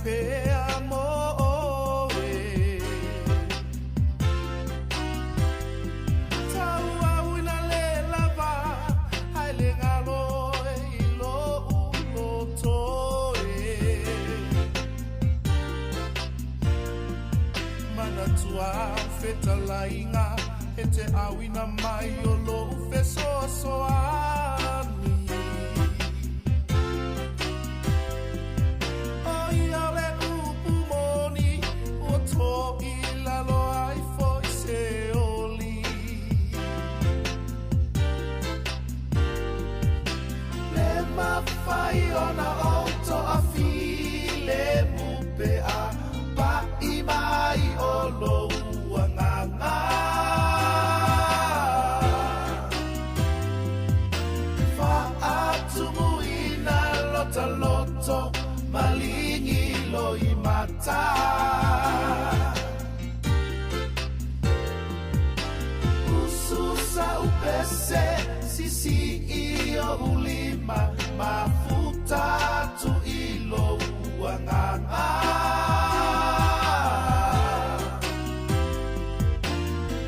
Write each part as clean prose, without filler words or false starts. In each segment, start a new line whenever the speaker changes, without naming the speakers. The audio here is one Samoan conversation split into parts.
pea mo oe. Tauauina le lava ai le galo i lou loto e. Manatua fetalaiga e te auina mai o lou fesoasoani. O ia le upu moni ua to i lalo ai foi se oli. Le mafai ona ou toafilemu pe a pa'i mai o lou agaga. Faatumuina lota loto maligi loimata. Ususa upese sisi i ou lima mafuta atu i lou agaga.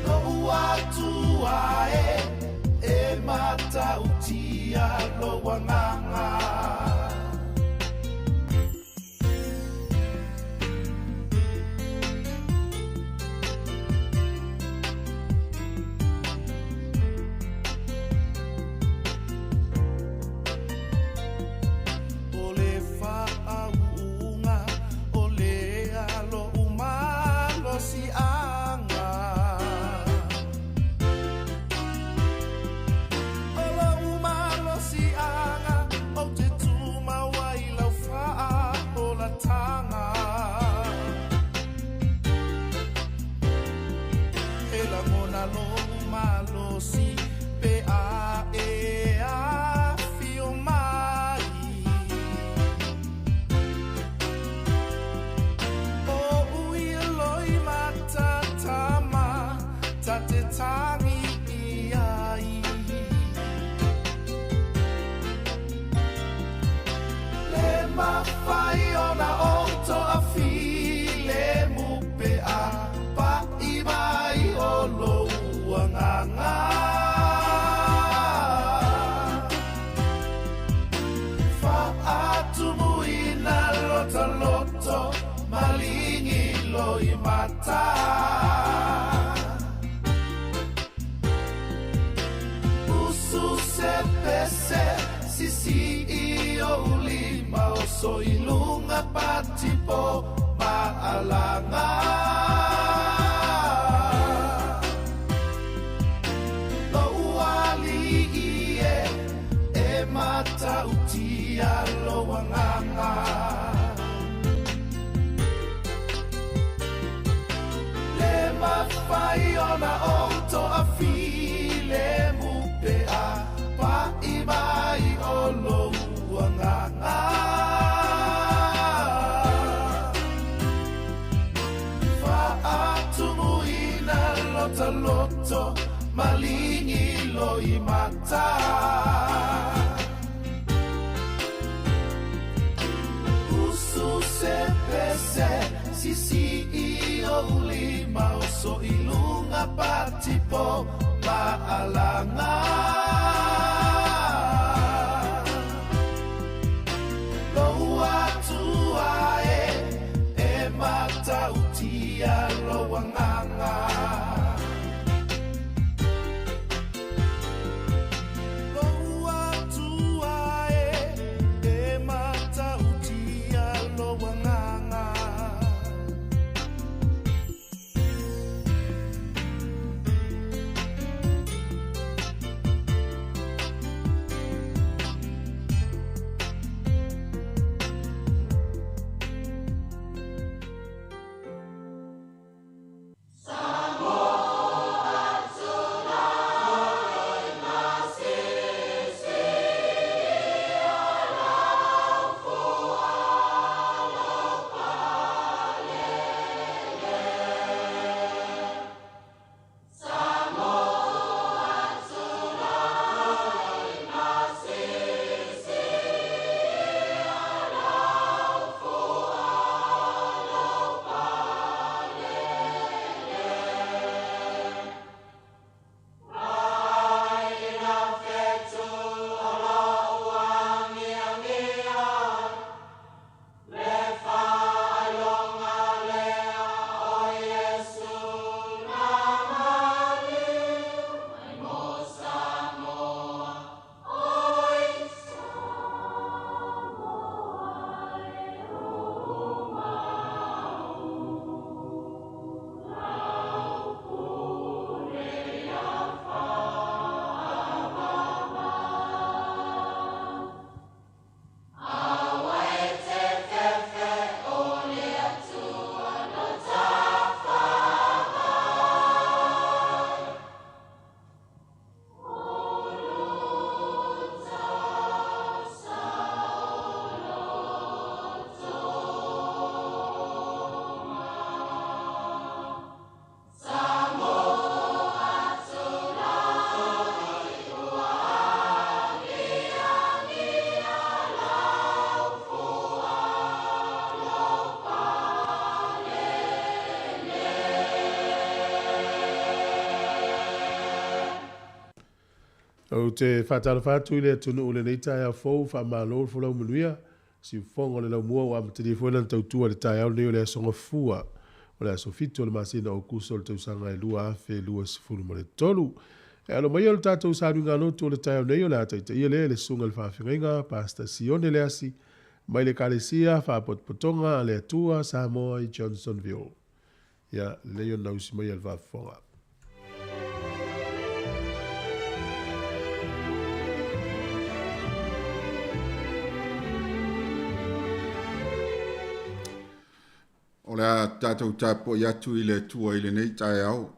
Lou Atua e, e matautia lou agaga. O le faauuga o lea lo'u malosiaga. O lou malosiaga ou te tumau ai i lau faaolataga. E lagona lou malosi pe a e afio mai. O ui loimata tama ta te tagi i ai. Le mafai ona ou toafilemu pe a pa'i mai o lou agaga. Faatumuina lota loto maligi loimata. Usu se pese sisi i ou lima oso i luga patipo maalaga. Lou alii e, e matautia lou agaga. Le mafai ona ou toafilemu pe a pa'i mai o lou agaga. Faatumuina lota loto maligi loimata. Usu se pese sisi i ou lima oso i luga patipo maalaga. Lou Atua e, e matautia lou agaga. Lou Atua e, e matautia lou agaga. Ou te faatalofa atu i le atunuu i lenei taeao fou, faamalo le folau manuia, siufofoga o le laumua ua amatalia foi lana tautua i le taeao lenei o le Aso Gafua, o le aso 7 o le masina o Aokuso o le tausaga e 2023. E alo maia le tatou sauniga lotu o le taeao nei o le a taitaia lea e le Susuga i le Faafeagaiga Pastor Sione Leasi mai le Ekalesia Faapotopotoga a le Atua Samoa i Johnsonville. Ia, lelei ona usi maia le faafofoga.
O le a tatou tapuai atu i le Atua i lenei taeao.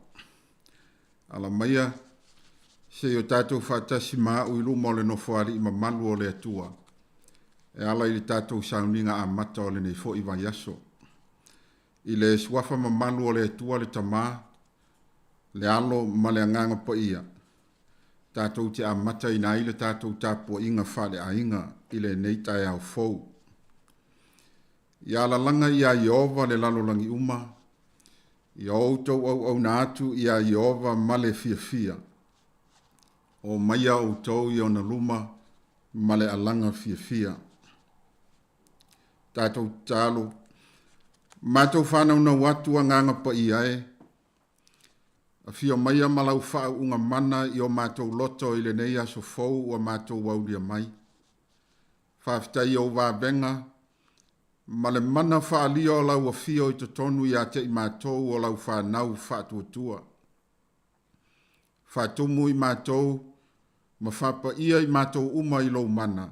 Ala maia se i o tatou faatasi ma au i luma o le Nofoalii mamalu o le Atua e ala i le tatou sauniga amata o lenei foi vaiaso. I le suafa mamalu o le Atua le Tama, le Alo ma le Agaga Paia, tatou te amataina ai le tatou tapuaiga faaleaiga i lenei taeao fou. Ia alalaga iā Ieova le lalolagi uma, ia outou auauna atu iā Ieova ma le fiafia. O maia outou i ona luma ma le alaga fiafia. Tatou tatalo, matou faanaunau atu agaga paia e, afio maia ma lau faauuga mana i o matou loto i lenei aso fou ua matou aulia mai. Faafetai i ou vavega ma le mana faaalia o lau afio i totonu ia te i matou o lau fanau faatuatua. Faatumu i matou ma faapaia i matou uma i lou mana,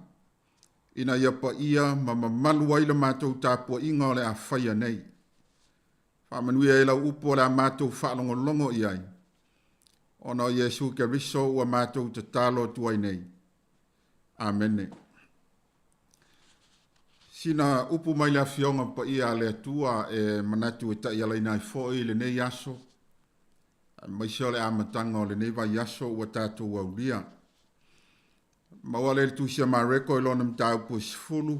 ina ia paia ma mamalu ai le matou tapuaiga o le a faia nei. Faamanuia ai lau upu o le a matou faalogologo i ai, ona o Iesu Keriso ua matou tatalo atu ai nei. Amene. Sina upu mai le Afioga Paia a le Atua e manatu e taialaina ai foi lenei aso, aemaise o le amataga o lenei vaiaso ua tatou aulia. Maua lea i le Tusi a Mareko i lona mataupu e 10,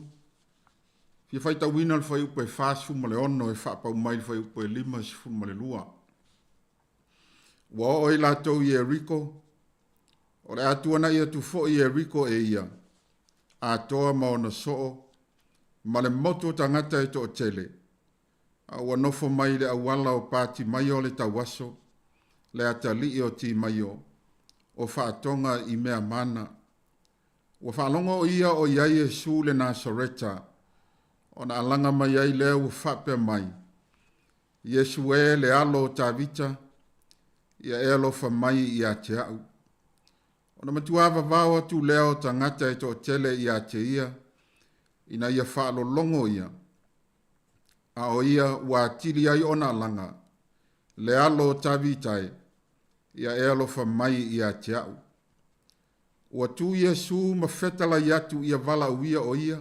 fia faitauina le fuaiupu e 46 e faapau mai i le fuaiupu e 52. Ua oo ai latou i Ieriko, o le a tuanai atu foi Ieriko e ia, atoa ma ona soo, ma le motu o tagata e toatele, a ua nofo mai i le auala o Patimaio le tauaso, le atalii o Timaio, o faatoga i mea mana. Ua faalogo o ia o i ai Iesu le Nasareta, ona alaga mai ai lea ua faapea mai, Iesu e, le alo o Tavita, ia e alofa mai ia te au. Ona matuā vavao atu lea o tagata e toatele ia te ia, ina ia faalologo ia, a o ia ua atili ai ona alaga, le alo o Tavita e, ia e alofa mai ia te au. Ua tu Iesu ma fetalai atu ia valaauia o ia,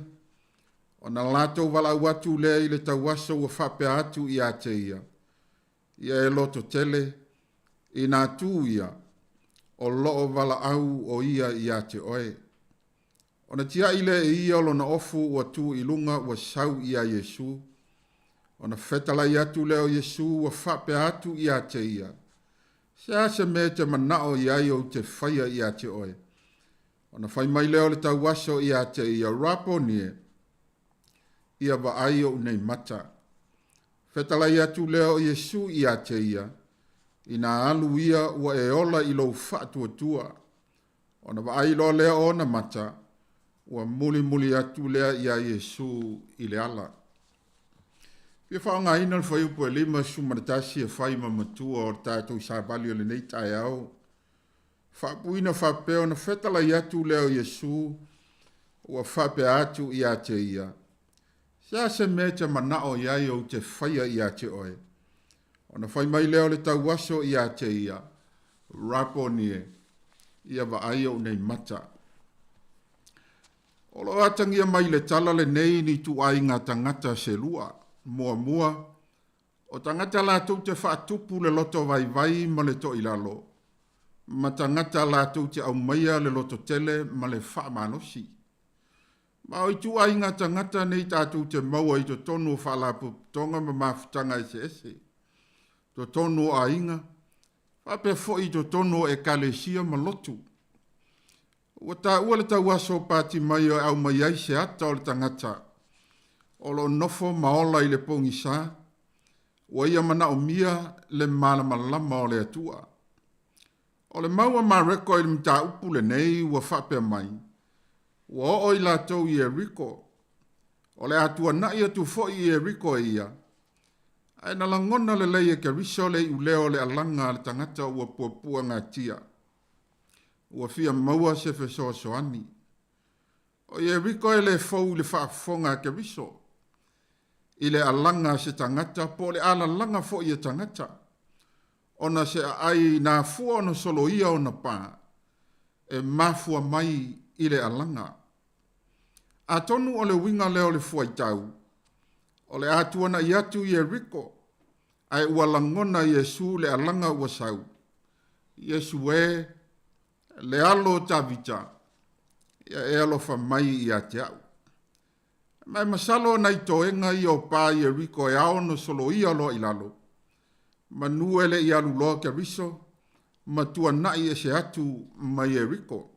ona latou valaau atu lea i le tauaso ua faapea atu ia te ia, Ia e lototele, inā tu ia, o loo valaau o ia ia te oe. Ona tiai lea e ia o lona ofu ua tu i luga ua sau iā Iesu. Ona fetalai atu lea o Iesu ua faapea atu ia te ia, Se a se mea e te manao i ai ou te faia ia te oe? Ona fai mai lea o le tauaso ia te ia, Raponie, ia vaai ou nei mata. Fetalai atu lea o Iesu ia te ia, Inā alu ia ua e ola i lou faatuatua. Ona vaai loa lea o ona mata, ua mulimuli atu lea iā Iesu i le ala. Fia faaaogaina le fuaiupu e 51 e fai ma matua o le tatou savali o lenei taeao. Faapuina faapea ona fetalai atu lea o Iesu ua faapea atu ia te ia, Se a se mea e te manao i ai ou te faia ia te oe? Ona fai mai lea o le tauaso ia te ia, Raponi e, ia vaai ou nei mata. O lo o atagia mai i le tala lenei ni ituaiga tagata se lua. Muamua, o tagata latou te faatupu le loto vaivai ma le toilalo, ma tagata latou te aumaia le lototele ma le faamalosi. Ma o ituaiga tagata nei tatou te maua i totonu o faalapotopotoga ma mafutaga eseese, totonu o aiga, faapea foi i totonu o ekalesia ma lotu. Ua taua le tauaso o Patimaio e aumai ai se ata o le tagata o lo o nofo ma ola i le pogisa, ua ia manaomia le malamalama o le Atua. O le mau a Mareko i le mataupu lenei ua faapea mai, ua oo i latou i Ieriko, o le a tuanai atu foi i Ieriko e ia, ae na lagona lelei e Keriso le iuleo o le alaga a le tagata ua puapuagatia. Ua fia maua se fesoasoani. O Ieriko e le fou i le faafofoga a Keriso, i le alaga a se tagata po o le alalaga foi a tagata, ona se aai na afua ona soloia ona pa, e mafua mai i le alaga. Atonu o le uiga lea o le fuaitau, o le a tuanai atu Ieriko, ae ua lagona e Iesu le alaga ua sau. Iesu e, le alo o Tavita, ia e alofa mai ia te au. Ma e masalo o nai toega ia o pa Ieriko e ao ona soloia loa i lalo, manu e le i alu loa Keriso ma tuanai ese atu ma Ieriko.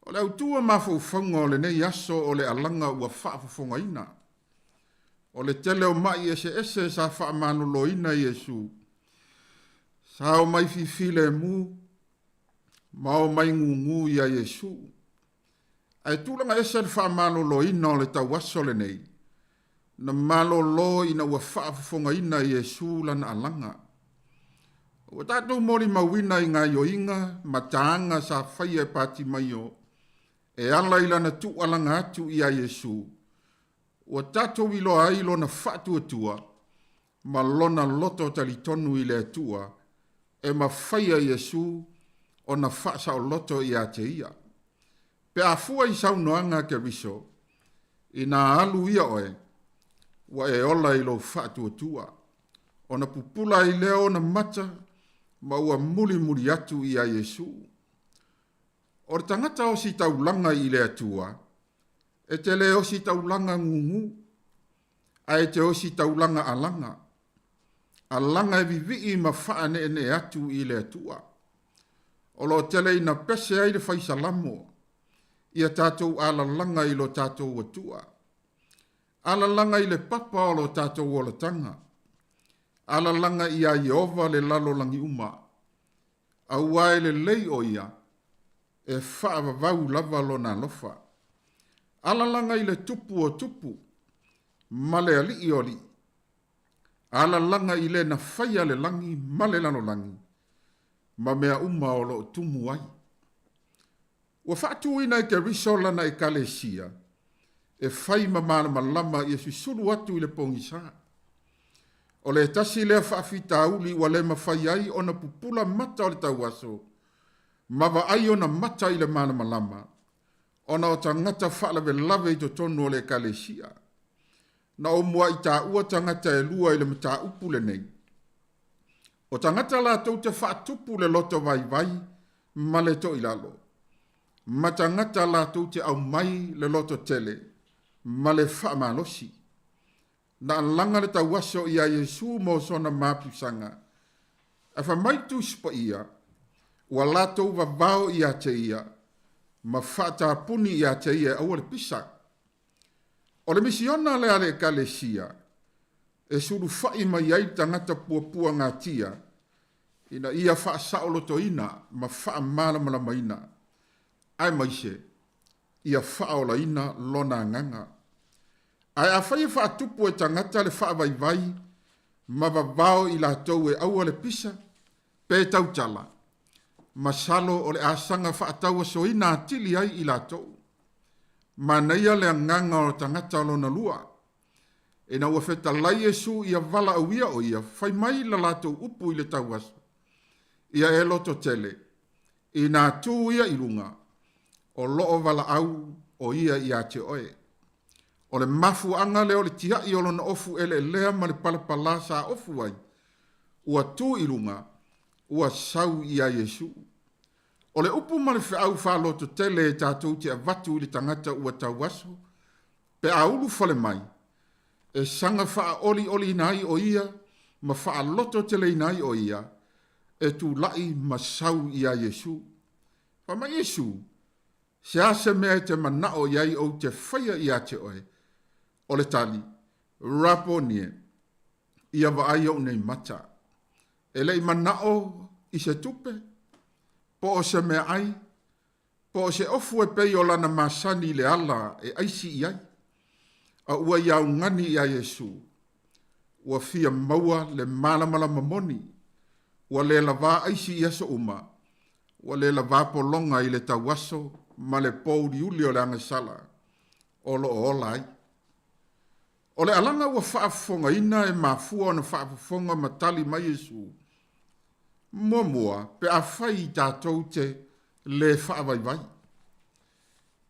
O le autu o mafaufauga o lenei aso o le alaga ua faafofogaina. O le tele o ma'i eseese sa faamaloloina Iesu, sa omai fifilemu ma omai gūgū iā Iesu. Ae tulaga ese le faamaloloina o le tauaso lenei, na malolo ina ua faafofogaina e Iesu lana alaga. Ua tatou molimauina i gaoioiga ma taga sa faia e Patimaio e ala i lana tuualaga atu iā Iesu, ua tatou iloa ai lona faatuatua ma lona loto talitonu i le Atua e mafai e Iesu ona faasaoloto ia te ia. Pe a fua i saunoaga a Keriso, inā alu ia oe, ua e ola i lou faatuatua. Ona pupula ai lea ona mata ma ua mulimuli atu iā Iesu. O le tagata ositaulaga i le Atua, e te le ositaulaga gūgū, ae e te ositaulaga alaga. Alaga e vivii ma faaneenee atu i le Atua. O lo o tele ina pese ai le fai Salamo, ia tatou alalaga i lo tatou Atua. Alalaga i le papa o lo tatou olataga. Alalaga iā Ieova le lalolagi uma. Aua e lelei o ia, e faavavau lava lona alofa. Alalaga i le tupu o tupu, ma le alii o alii. Alalaga i le na faia le lagi ma le lalolagi, ma mea uma o lo o tumu ai. Ua faatuina e Keriso lana Ekalesia e fai ma malamalama ia susulu atu i le pogisa. O le tasi lea faafitauli ua le mafai ai ona pupula mata o le tauaso ma vaai ona mata i le malamalama, ona o tagata faalavelave i totonu o le Ekalesia. Na ou muai taua tagata e lua i le mataupu lenei. O tagata latou te faatupu le loto vaivai ma le toilalo, ma tagata latou te aumai le loto tele ma le faamalosi. Na alaga le tauaso iā Iesu mo sona mapusaga, ae fai mai le Tusi Paia, ua latou vavao ia te ia ma faatapuni ia te ia e aua le pisa. O le misiona lea a le Ekalesia e sulufai mai ai le tagata puapuagatia ina ia faasaolotoina ma faamalamalamaina, aemaise ia faaolaina lona agaga. Ae afai e faatupu e tagata le faavaivai ma vavao i latou e aua le pisa pe tautala, masalo o le a saga faatauasoina atili ai i latou. Manaia le agaga o tagata lona lua. Ina ua fetalai Iesu ia valaauia o ia, fai mai la latou upu i le tauaso, ia e loto tele, inā tu ia i luga, o loo valaau o ia ia te oe. O le mafuaaga lea o le tiai o lona ofu eleelea ma le palapala sa ofu ai, ua tu i luga, ua sau ia Iesu. O le upu ma le feau faalototele e tatou te avatu i le tagata ua tauaso, pe a ulufale mai, e saga faaolioliina ai o ia ma faalototeleina ai o ia, e tulai ma sau ia Iesu. Fai mai Iesu, Se a se mea e te manao i ai ou te faia ia te oe? O le tali, Raponi e, ia vaai ou nei mata. E le i manao i se tupe, po o se meaai, po o se ofu e pei o lana masani i le ala e aisi i ai, a ua i augani iā Iesū, ua fia maua le malamalama moni, ua le lavā aisi i aso uma, ua le lavā pologa i le tauaso ma le pōuliuli o le agasala o lo o ola ai. O le alaga ua faafofogaina e mafua ona faafofoga ma tali mai Iesū, muamua, pe afai i tatou te lē faavaivai,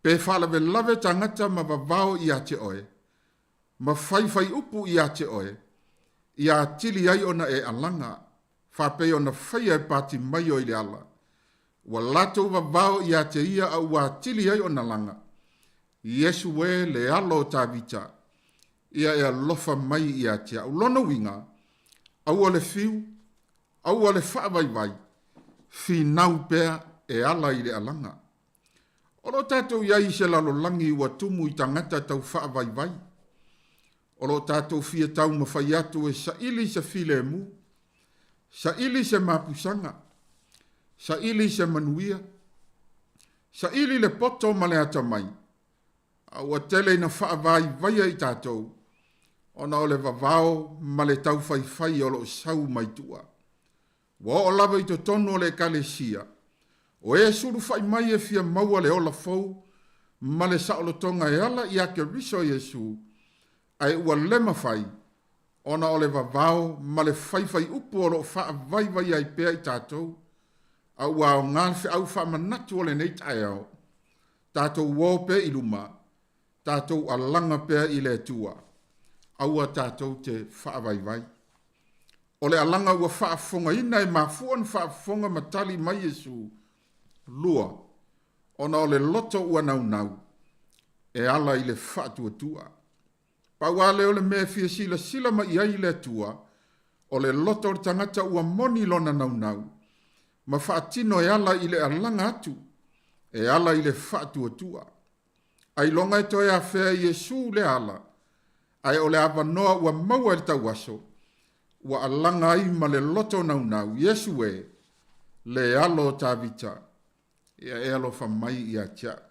pe faalavelave tagata ma vavao ia te oe, ma faifai upu ia te oe, ia atili ai ona e alaga, faapei ona faia e Patimaio i le ala, ua latou vavao ia te ia a ua atili ai ona laga, Iesu e, le alo o Tavita, ia e alofa mai ia te a'u. Lona uiga, aua le fiu, aua le faavaivai, finau pea e ala i le alaga. O lo o tatou i ai i se lalolagi ua tumu i tagata tau faavaivai. O lo o tatou fia taumafai atu e saili se filemu, saili se mapusaga, saili se manuia, saili le poto ma le atamai, a ua tele ina faavaivaia i tatou ona o le vavao ma le taufaifai o lo o sau mai tua. Ua oo lava i totonu o le Ekalesia, o e sulufai mai e fia maua le ola fou ma le saolotoga e ala iā Keriso Iesu, ae ua le mafai ona o le vavao ma le faifai upu o lo o faavaivai ai pea i tatou, a ua aoga le feau faamanatu o lenei taeao, tatou o pea i luma, tatou alaga pea i le Atua, aua tatou te faavaivai. O le alaga ua faafofogaina e mafua ona faafofoga ma tali mai Iesu, 2, ona o le loto ua naunau e ala i le faatuatua. Pau lava lea o le mea e fia silasila mai i ai le Atua, o le loto o le tagata ua moni lona naunau, ma faatino e ala i le alaga atu, e ala i le faatuatua. Ailoga e toe afea e Iesu lea ala, ae o le avanoa ua maua e le tauaso, ua alaga ai ma le loto naunau, Iesu e, le alo o Tavita, ia e alofa mai ia te a'u.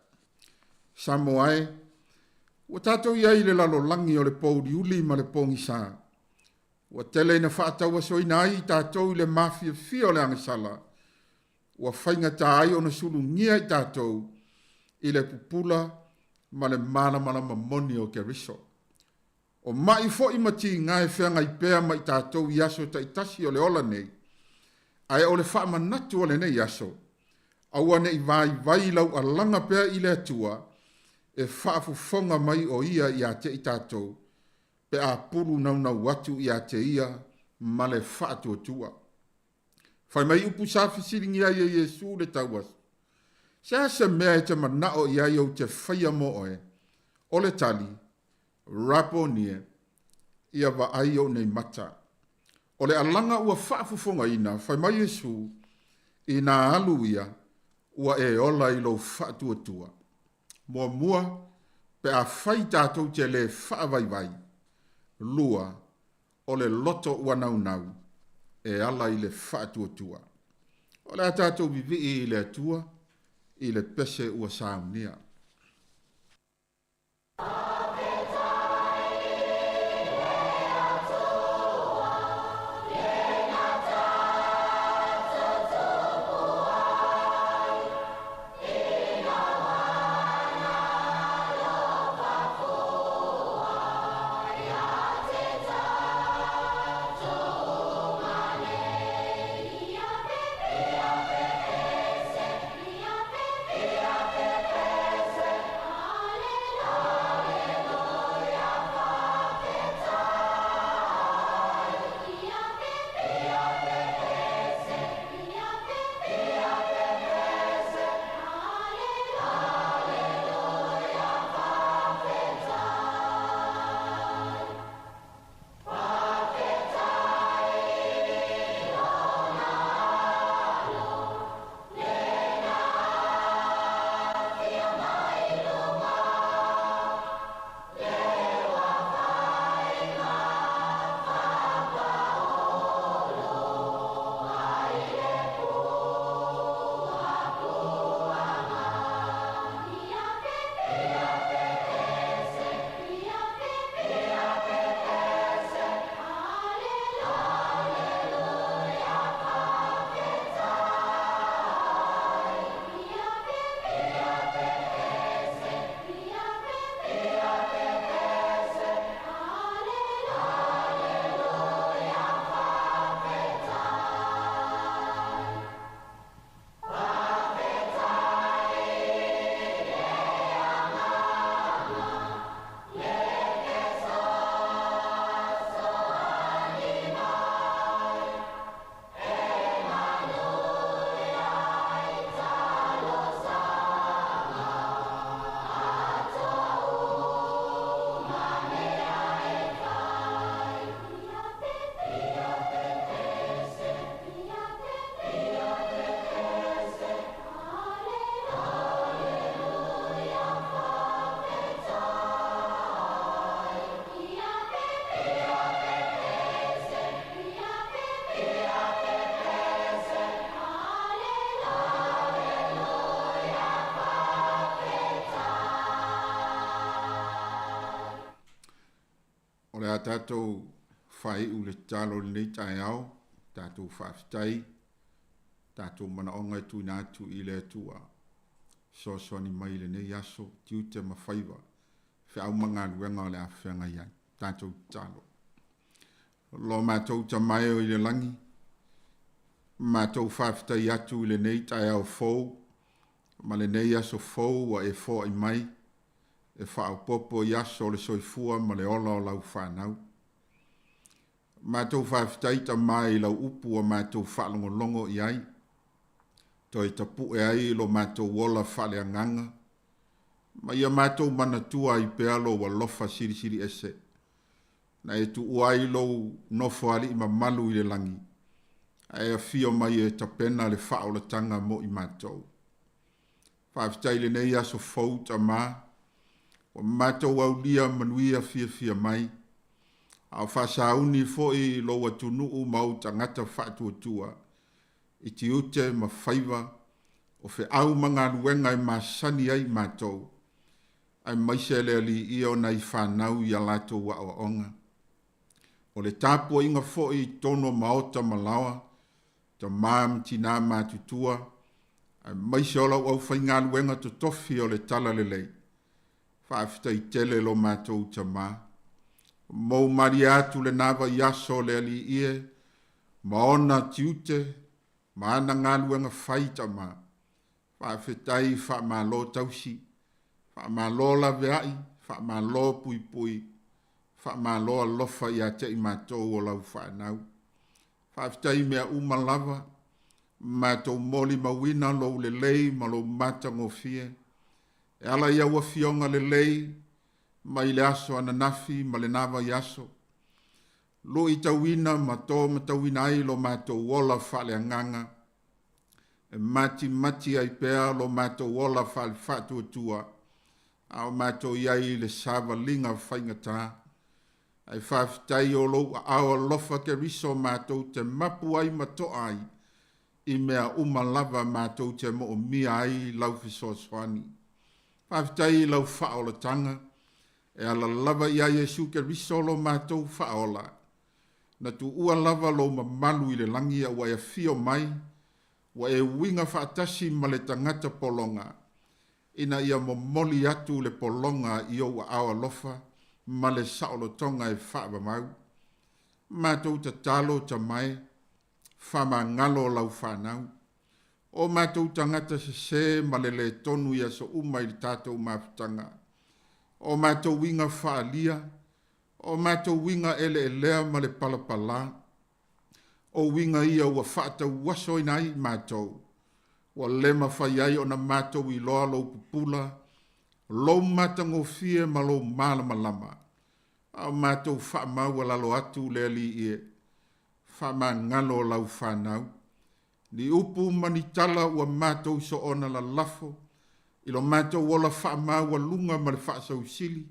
Samoa e, ua tatou i ai i le lalolagi o le pōuliuli ma le pogisa. Ua tele ina faatauasoina ai i tatou i le mafiafia o le agasala, ua faigata ai ona sulugia i tatou i le pupula ma le malamalama moni o Keriso. O ma'i foi ma tiga e feagai pea ma i tatou i aso taitasi o le ola nei, ae o le faamanatu o lenei aso, aua ne i vaivai lau alaga pea i le Atua e faafofoga mai o Ia ia te i tatou, pe a pulu naunau atu ia te Ia ma le faatuatua. Fai mai upu sa fesiligia ai e Iesu le tauaso, Se a se mea e te manao i ai ou te faia mo oe? O le tali, Raponi e, ia vaai ou nei mata. O le alaga ua faafofogaina, fai mai Iesu, inā alu ia, ua e ola i lou faatuatua. Muamua, pe a fai tatou te lē faavaivai. 2, o le loto ua naunau e ala i le faatuatua. O le a tatou vivii i le Atua i le pese ua saunia. Se a tatou faaiu le tatalo i lenei taeao, tatou faafetai, tatou manaoga e tuuina atu i le Atua. Fesoasoani mai i lenei aso, tiute ma faiva, feau ma galuega o le a feagai ai. Tatou tatalo. Lo matou Tama e o i le lagi, matou faafetai atu i lenei taeao fou ma lenei aso fou ua e foai mai e faaopoopo i aso o le soifua ma le ola o lau fanau. Matou faafetai Tama i lau upu ua matou faalogologo i ai, toe tapue ai lo matou ola faaleagaga, ma ia matou manatua ai pea lou alofa silisili ese, na e tuua ai lou nofoalii mamalu i le lagi, ae afio mai e tapena le faaolataga mo i matou. Faafetai i lenei aso fou Tama, ua matou aulia manuia fiafia mai, a o faasauni foi lou atunuu ma ou tagata faatuatua i tiute ma faiva o feau ma galuega e masani ai matou, aemaise le Alii o nai fanau i a latou aoaoga. O le tapuaiga foi i totonu o maota ma laoa, tama ma tinā matutua, aemaise o lau aufaigaluega totofi o le Talalelei. Faafetai tele lo matou Tama. Mou malie atu lena vaiaso le Alii e ma ona tiute ma ana galuega fai, Tama. Faafetai, faamalo tausi, faamalo laveai, faamalo puipui, faamalo alofa ia te i matou o lau fanau. Faafetai i mea uma lava, matou molimauina lou lelei ma lou matagofie, e ala i au afioga lelei mai le aso ananafi ma lena vaiaso, luitauina ma tomatauina ai lo matou ola faaleagaga, e matimati ai pea lo matou ola faale-faatuatua, a o matou i ai i le savaliga faigata. Ae faafetai o lou aao alofa Keriso matou te mapu ai ma toa ai i mea uma lava matou te moomia ai lau fesoasoani. Faafetai i lau faaolataga e ala lava iā Iesu Keriso lo matou faaola. Na tuua lava lou mamalu i le lagi a ua e afio mai, ua e uiga faatasi ma le tagata pologa, ina ia momoli atu le pologa i ou aao alofa ma le saolotoga e faavavau. Matou tatalo Tama e, faamagalo lau fanau. O matou tagata sesē ma le lē tonu i aso uma i le tatou mafutaga. O matou uiga faaalia, o matou uiga eleelea ma le palapalā. O uiga ia ua faatauasoina ai i matou, ua le mafai ai ona matou iloa lou pupula, lou matagofie ma lou malamalama, a o matou faamaualalo atu le Alii e, faamagalo lau fanau. Ni upu ma ni tala ua matou soona lalafo i lo matou ola faamaualuga ma le faasausili,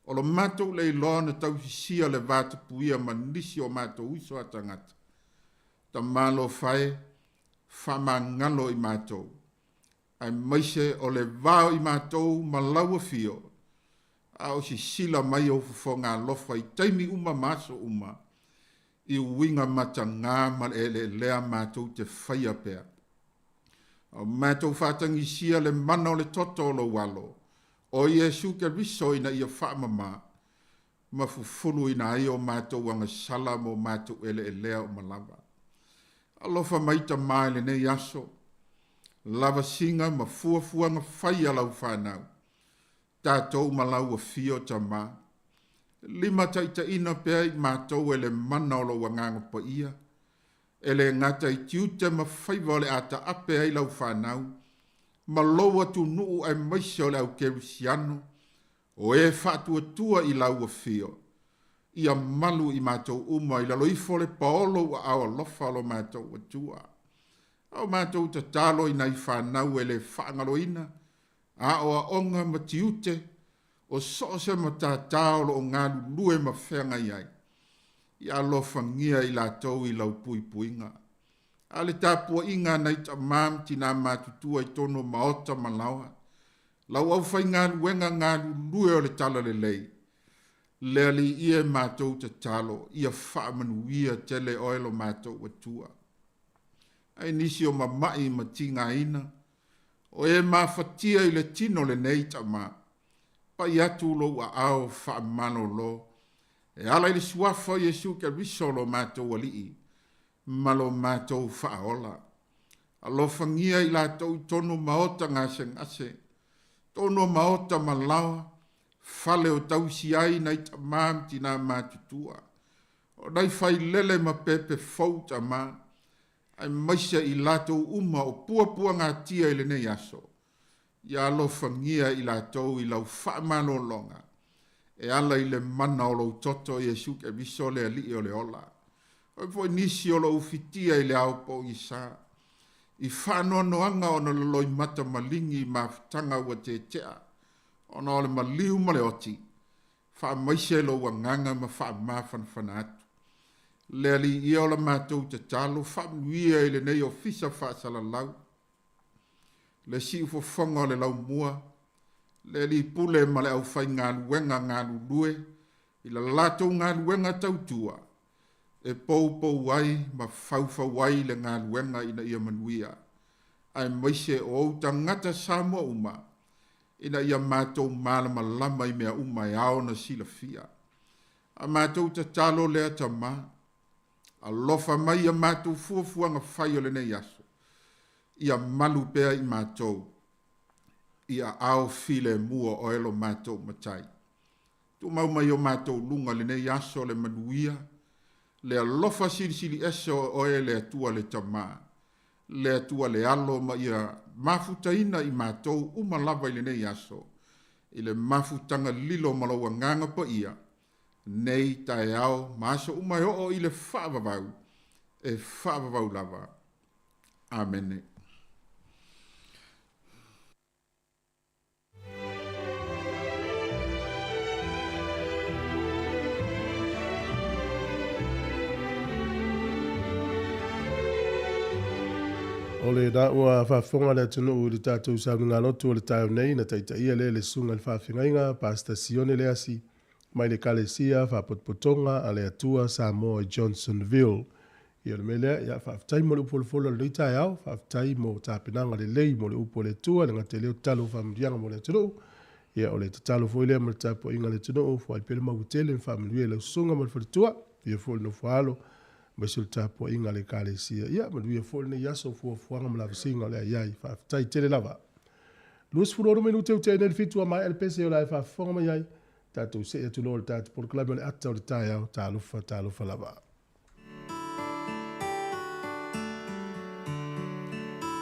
o lo matou le iloa na tausisia le vatapuia ma nisi o matou uso a tagata. Tama alofa e, faamagalo i matou, aemaise o le va o i matou ma lau afio, a o sisila mai ou fofoga alofa i taimi uma ma aso uma, i uiga matagā ma le eleelea matou te faia pea. A o matou faatagisia le mana o le toto o lou Alo, o Iesu Keriso ina ia faamamā ma fufuluina ai o matou agasala ma o matou eleelea uma lava. Alofa mai Tama i lenei aso, lavasiga ma fuafuaga fai a lau fanau, tatou ma lau afio Tama. Limataitaiina pea i matou e le mana o lou Agaga Paia, e le gata i tiute ma faiva o le a taape ai lau fanau ma lou atunuu aemaise o le au kerisiano o e faatuatua i lau afio, ia malu i matou uma i lalo ifo o le paolo ua aao alofa o lo matou Atua. A o matou tatalo i nai fanau e le faagaloina aoaoga ma tiute o so o se matatā o lo o galulue ma feagai ai, ia alofagia i latou i lau puipuiga. A le tapuaiga a nai tama ma tinā matutua i totonu o maota ma laoa, lau aufaigaluega galulue o le Talalelei, Le Alii e matou tatalo, ia faamanuia tele oe lo matou Atua. Ai nisi o mama'i ma tigaina, o e mafatia i le tino lenei Tamā, pai atu lou aao faamalolo, e ala i le suafa o Iesu Keriso lo matou Alii ma lo matou Faaola. Alofagia i latou i tonu maota gasegase, tonu o maota ma laoa, fale o tausi ai nai tamā ma tinā matutua, o nai failele ma pepe fou tamā, aemaise i latou uma o puapuagatia i lenei aso, ia alofagia i latou i lau faamalologa, e ala i le mana o lou toto Iesu Keriso le Alii o le ola. Oe foi nisi o lo ufitia i le ao pogisa, i faanoanoaga ona o le loimata maligi i mafutaga ua tetea, ona o le maliu ma le oti, faamaise lou agaga ma faamafanafana atu. Le Alii ia o la matou tatalo, faamanuia i lenei ofisa faasalalau, le siufofoga o le laumua, le alii pule ma le aufaigaluega galulue i la latou galuega tautua, e poupou ai ma faufau ai le galuega ina ia manuia, aemaise o ou tagata Samoa uma, ina ia matou malamalama i mea uma e ao ona silafia. A matou tatalo lea Tamā, alofa mai ia matou fuafuaga fai o lenei aso, ia malu pea i matou, ia ao filemu o oe lo matou Matai. Tumau mai o matou luga lenei aso le manuia, le alofa silisili ese o oe le Atua le Tamā, le Atua le Alo ma ia mafutaina i matou uma lava i lenei aso, i le mafutaga lilo ma lou agaga paia, nei taeao ma aso uma e oo i le faavavau, e faavavau lava. Amene.
O lena ua faafofoga le atunuu i le tatou sauniga lotu o le taeao nei na taitaia lea e le Susuga i le Faafeagaiga Pastor Sione Leasi mai le Ekalesia Faapotopotoga a le Atua Samoa i Johnsonville. Ia o le mea lea, ia faafetai mo le upu folafola o lenei taeao, faafetai mo tapenaga lelei mo le upu a le Atua, e le gata i lea o tatalo o faamanuiaga mo le atunuu. Ia o le tatalo foi lea ma le tapuaiga a le atunuu, foai pea le maua tele ma faamanuia i lau susuga ma le faletua, ia foi le nofo-a-alo, aemaise o le tapuaiga a le Ekalesia. Ia manuia foi lenei aso o fuafuaga ma lavasiga o le a i ai. Faafetai tele lava. 26 minute ua tea nei le 7 ua maea le pese o le a e faafofoga mai ai. Tatou see atu loa i le tatou polokalame o le ata o le taeao. Talofa, talofa lava.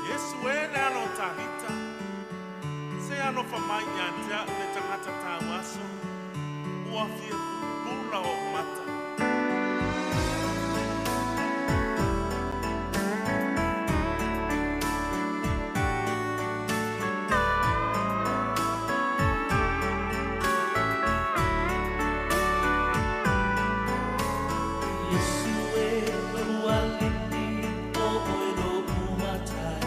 Iesu e le alo o Tavita, se alofa mai ia te a'u le tagata tauaso, ua fia pupula o'u mata.
Iesu e lou Alii, o oe lou Matai,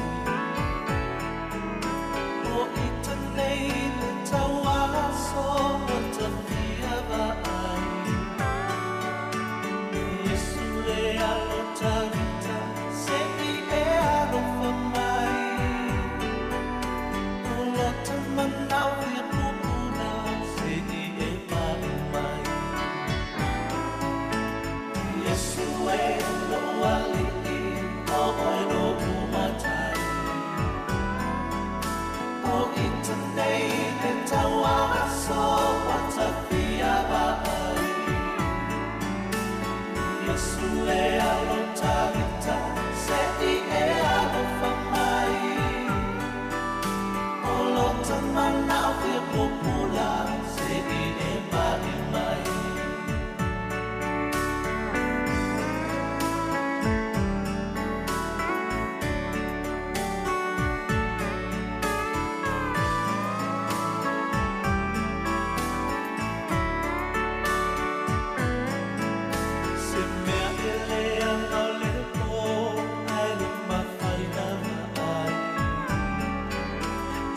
O ita nei le tauaso ua tafia vaai. Iesu le alo Tavita, se i e alofa mai, O lota manao fia pupula, se i e pai mai. Iesu e lou Alii, o oe lou Matai, O ita nei le tauaso ua tafia vaai. Iesu le alo Tavita, se i e alofa mai, O lota manao fia pupula, se i e pai mai. Se mea e leaga o le po, ae le mafai na vaai.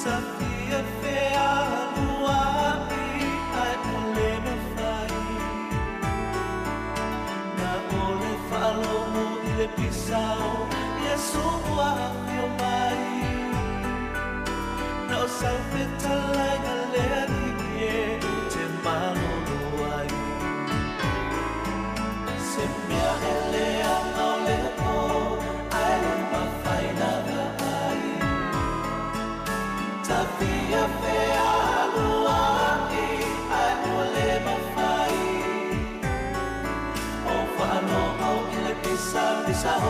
Tafia fealuai, ae o le mafai. Pisao Iesu ua afio mai Na o sau fetalaiga le Alii e ou te malolo ai Se mea e leaga o le po Ae le mafai na vaai Ta fia fealuai Ae ua le mafai O faalogo i le pisa pisa o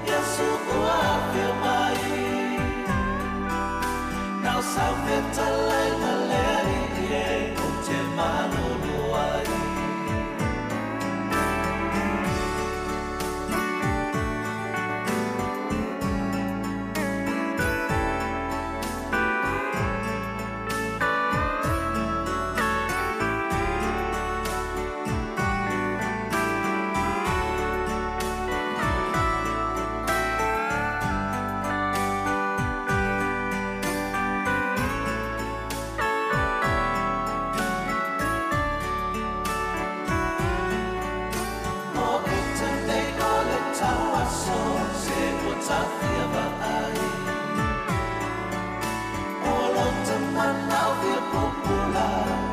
Iesu ua afio mai Na o sau fetalaiga le Alii e ou te malolo ai. O ita nei o le tauaso se ua tafia vaai O lo ta manao fia pupula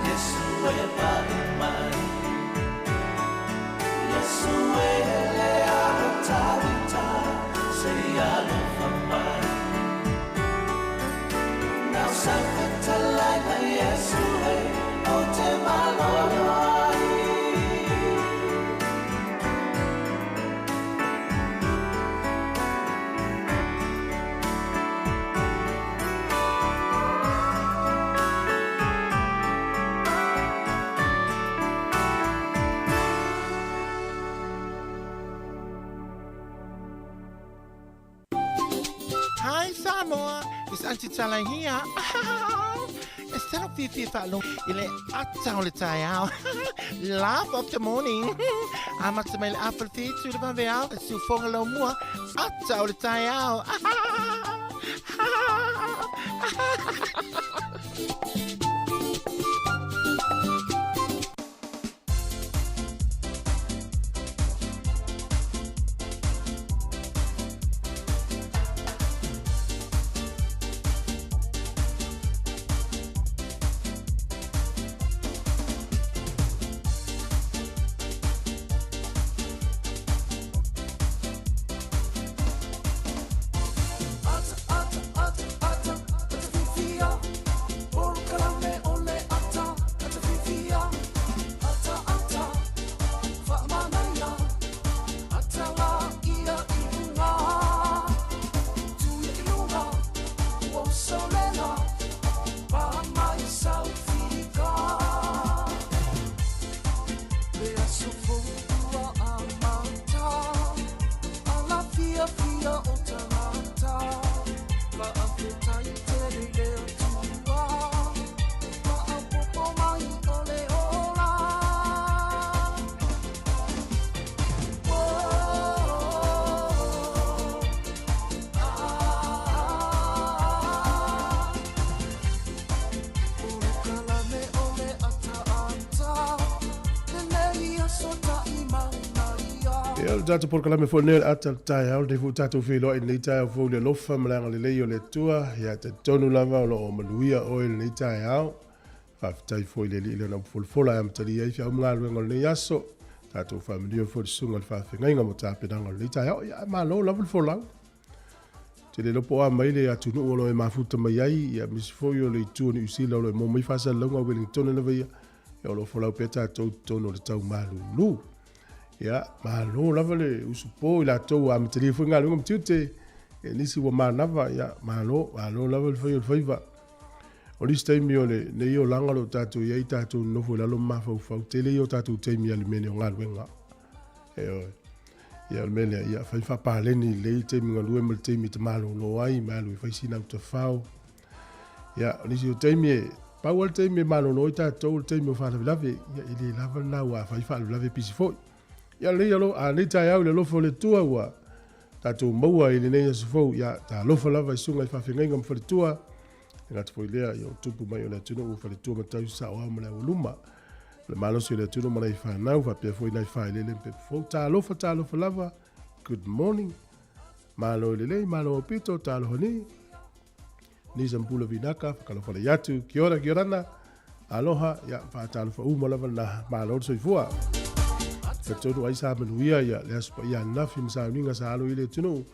Iesu e pai mai Iesu e le alo tawita se i alofa mai Na o sau fetalaiga Iesu e ou te malolo ai.
Hi Samoa, it's Auntie Tala here. E sala fiafia faalogo i le ata o le taeao. Laugh of the morning. Amata mai le afa le fitu le vaveao, le siufoga laumua, ata o le taeao.
Ata, ata, ata, ata, ata fifia. Polokalame o le ata, ata fifia. Ata, ata, faamanaia. Ata la ia i luga. Tuia i luga, ua usolela. Pa mai saufika. Le aso fou ua amata. Ala fiafia o tagata. Faafetai tele i le Atua. Faaopoopo mai o le ola. Oh, ah. Polokalame o le ataata. Lenei aso taʻimauna ia.
Ia, o le tatou polokalame foi lenei o le ata o le taeao, lenei foi ua tatou feiloai i lenei taeao fou i le alofa ma le agalelei o le Atua. Ia, e talitonu lava o lo o manuia oe i lenei taeao. Faafetai foi i le Alii i Lana upu folafola e amatalia ai feau ma galuega o lenei aso. Tatou faamanuia foi i le susuga i le faafeagaiga mo tapenaga o lenei taeao. Ia, ae malo lava le folau. Ou te le iloa po o a mai le atunuu o lo o e mafuta mai ai, ia, aemaise foi o le itu o Niu Sila o lo o e maua mai faasalalauga a Wellingtone lava ia, ia o lo o folau pea tatou i totonu o le tau malulu. Ia, malo lava le usupo i latou ua amatalia foi galuega ma tiute, ia nisi ua manava, ia, malo, malo lava le fai o le faiva. O nisi taimi o lenei olaga o lo o tatou i ai, tatou nonofo i lalo ma mafaufau, tele ia o tatou taimi i alimene o galuega. Ioe. Ia o le mea lea, ia fai faapaleni lelei le taimi galue ma le taimi e te malolo ai, ma alu e fai sina utafao. Ia, o nisi o taimi e, pau lava le taimi e malolo ai tatou o le taimi o faalavelave. Ia, e le lava lena aua a fai faalavelave e pisi foi. Ia, lelei alo, a lenei taeao i le alofa o le Atua ua tatou maua i lenei aso fou, ia, talofa lava i susuga i faafeagaiga ma faletua. E le gata foi i lea, ia o tupu mai o le atunuu, faletua ma tausi saoao ma le aualuma. O le malosi o le atunuu ma nai fanau, faapea foi nai failele ma pepa fou. Talofa, talofa lava. Good morning. Malo e lelei, malo aupito, talofa nei. Nisa Mpula Vinaka, whakalofala i atu, kia ora, kia orana, aloha, ia, whaatalofa uma lava na malo le soifua. Talitonu ai sa manuia ia le aso paia ananafi ma sauniga sa alo i le atunuu,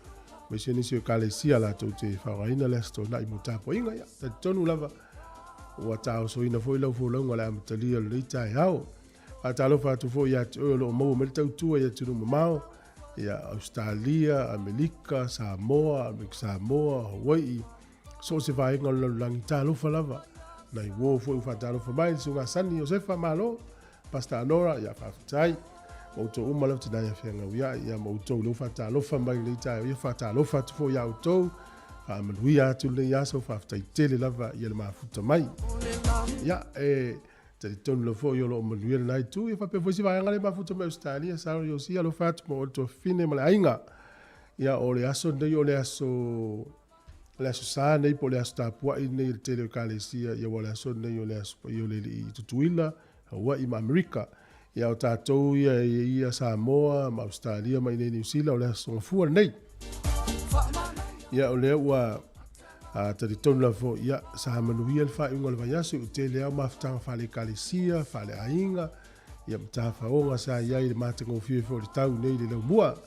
aemaise nisi o ekalesia latou te faaaogaina le aso Toonai mo tapuaiga. Ia, talitonu lava ua taosoina foi lau folauga o le amatalia o lenei taeao. Faatalofa atu foi ia te oe o lo o maua mai le tautua i atunuu mamao, ia Ausetalia, Amerika, Samoa, Amerika Samoa, Hawaii, so o se vaega o le lalolagi, talofa lava. Nai uo foi ua faatalofa mai, le Susuga Sani Iosefa, malo. Pastor Anora, ia faafetai. Ma outou uma lava tinai afeagau ia, ia ma outou leu faatalofa mai lenei taeao, ia faatalofa atu foi ia outou. Faamanuia atu lenei aso, faafetai tele lava ia le mafuta mai. Ia, e talitonu lava foi o lo o manuia lena itu, ia faapea foi si vaega lea mafuta mai Ausetalia, Sarah Iosia, alofa atu ma oe le tuafafine ma le aiga. Ia, o le aso lenei o le aso O le Aso Sa nei po o le Aso Tapuai lenei i le tele o Ekalesia, ia ua o le aso lenei o le Aso Paia o le Alii i Tutuila, Hawaii ma Amerika. Ia o tatou ia i ia Samoa ma Ausetalia ma inei Niu Sila o le Aso Gafua lenei. Ia o lea ua talitonu lava foi, ia sa manuia le faaiuga o le vaiaso i tele lava o mafutaga faale-Ekalesia, faale-aiga, ia ma tafaoga sa i ai i le matagofie foi o le tau nei i le laumua.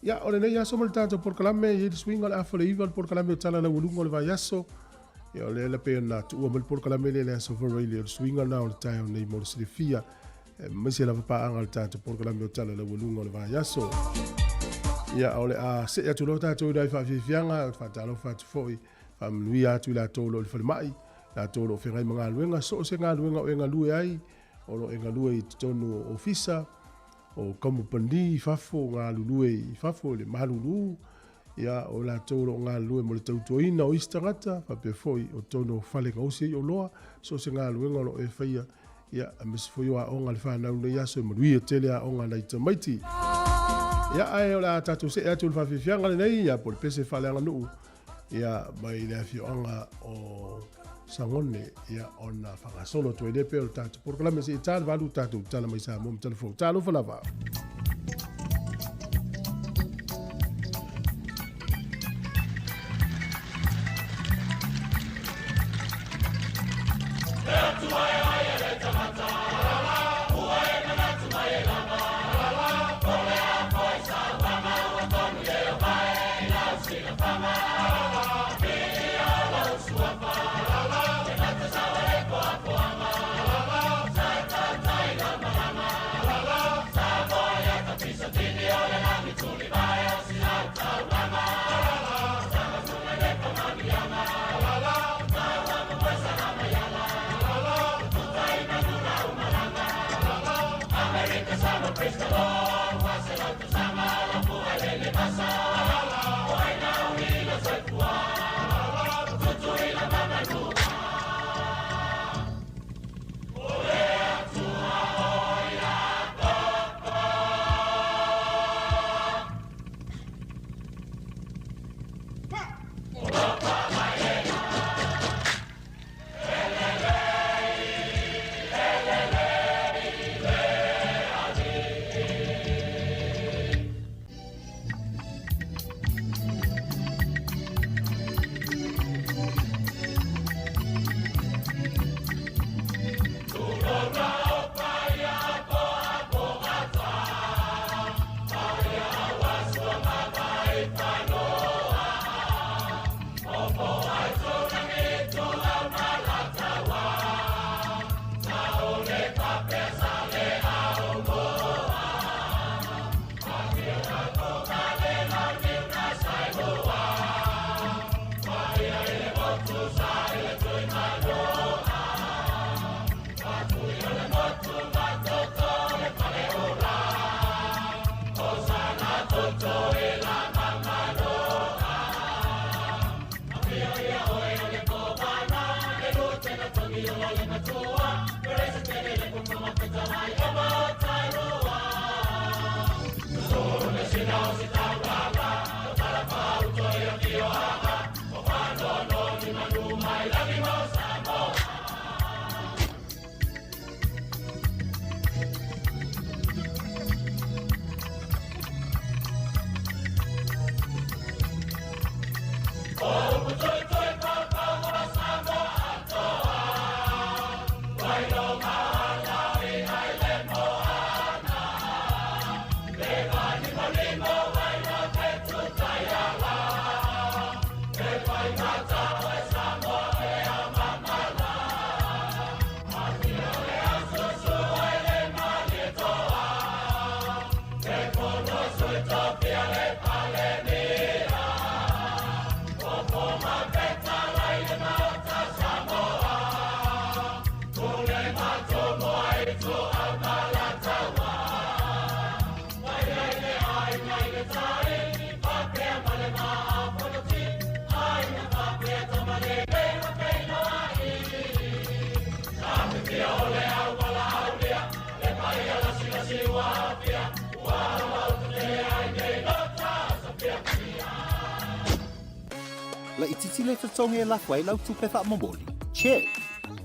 Ia, o lenei aso ma le tatou polokalame, e i ai le suiga o le afa o le 9 o le polokalame o Tala Laualuga o le Vaiaso. Ia, o lea la pei ona tuua mai le polokalame lea i le aso Faraile, o le suiga lena o le taeao nei mo le silafia, aemaise lava paaga o le tatou polokalame o Tala Laualuga o le Vaiaso. Ia, o le a see atu loa tatou i nai faafiafiaga, ou te faatalofa atu foi, faamanuia atu i latou o lo o i le falemai, latou o lo o feagai ma galuega, so o se galuega o e galue ai, o lo o e galue i totonu o ofisa, o kamupani i fafo, galulue i fafo i le malulu, ia, o latou o lo o galulue mo le tautuaina o isi tagata, faapea foi o totonu o fale gaosi ai oloa, so o se galuega o lo o e faia, ia, aemaise foi o aoga a le fanau i lenei aso, e manuia tele aoga a nai tamaiti. Ia, ae o le a tatou see atu i le faafiafiaga lenei, ia, po o le pese faaleaganuu, ia, mai le afioaga o Sagone, ia, ona faagasolo atu ai lea pei o le tatou polokalame seia ta le 8 tatou tala mai Samoa ma tala fou. Talofa lava.
Laitiiti le totogi e lafo ai lau tupe faamomoli? Check.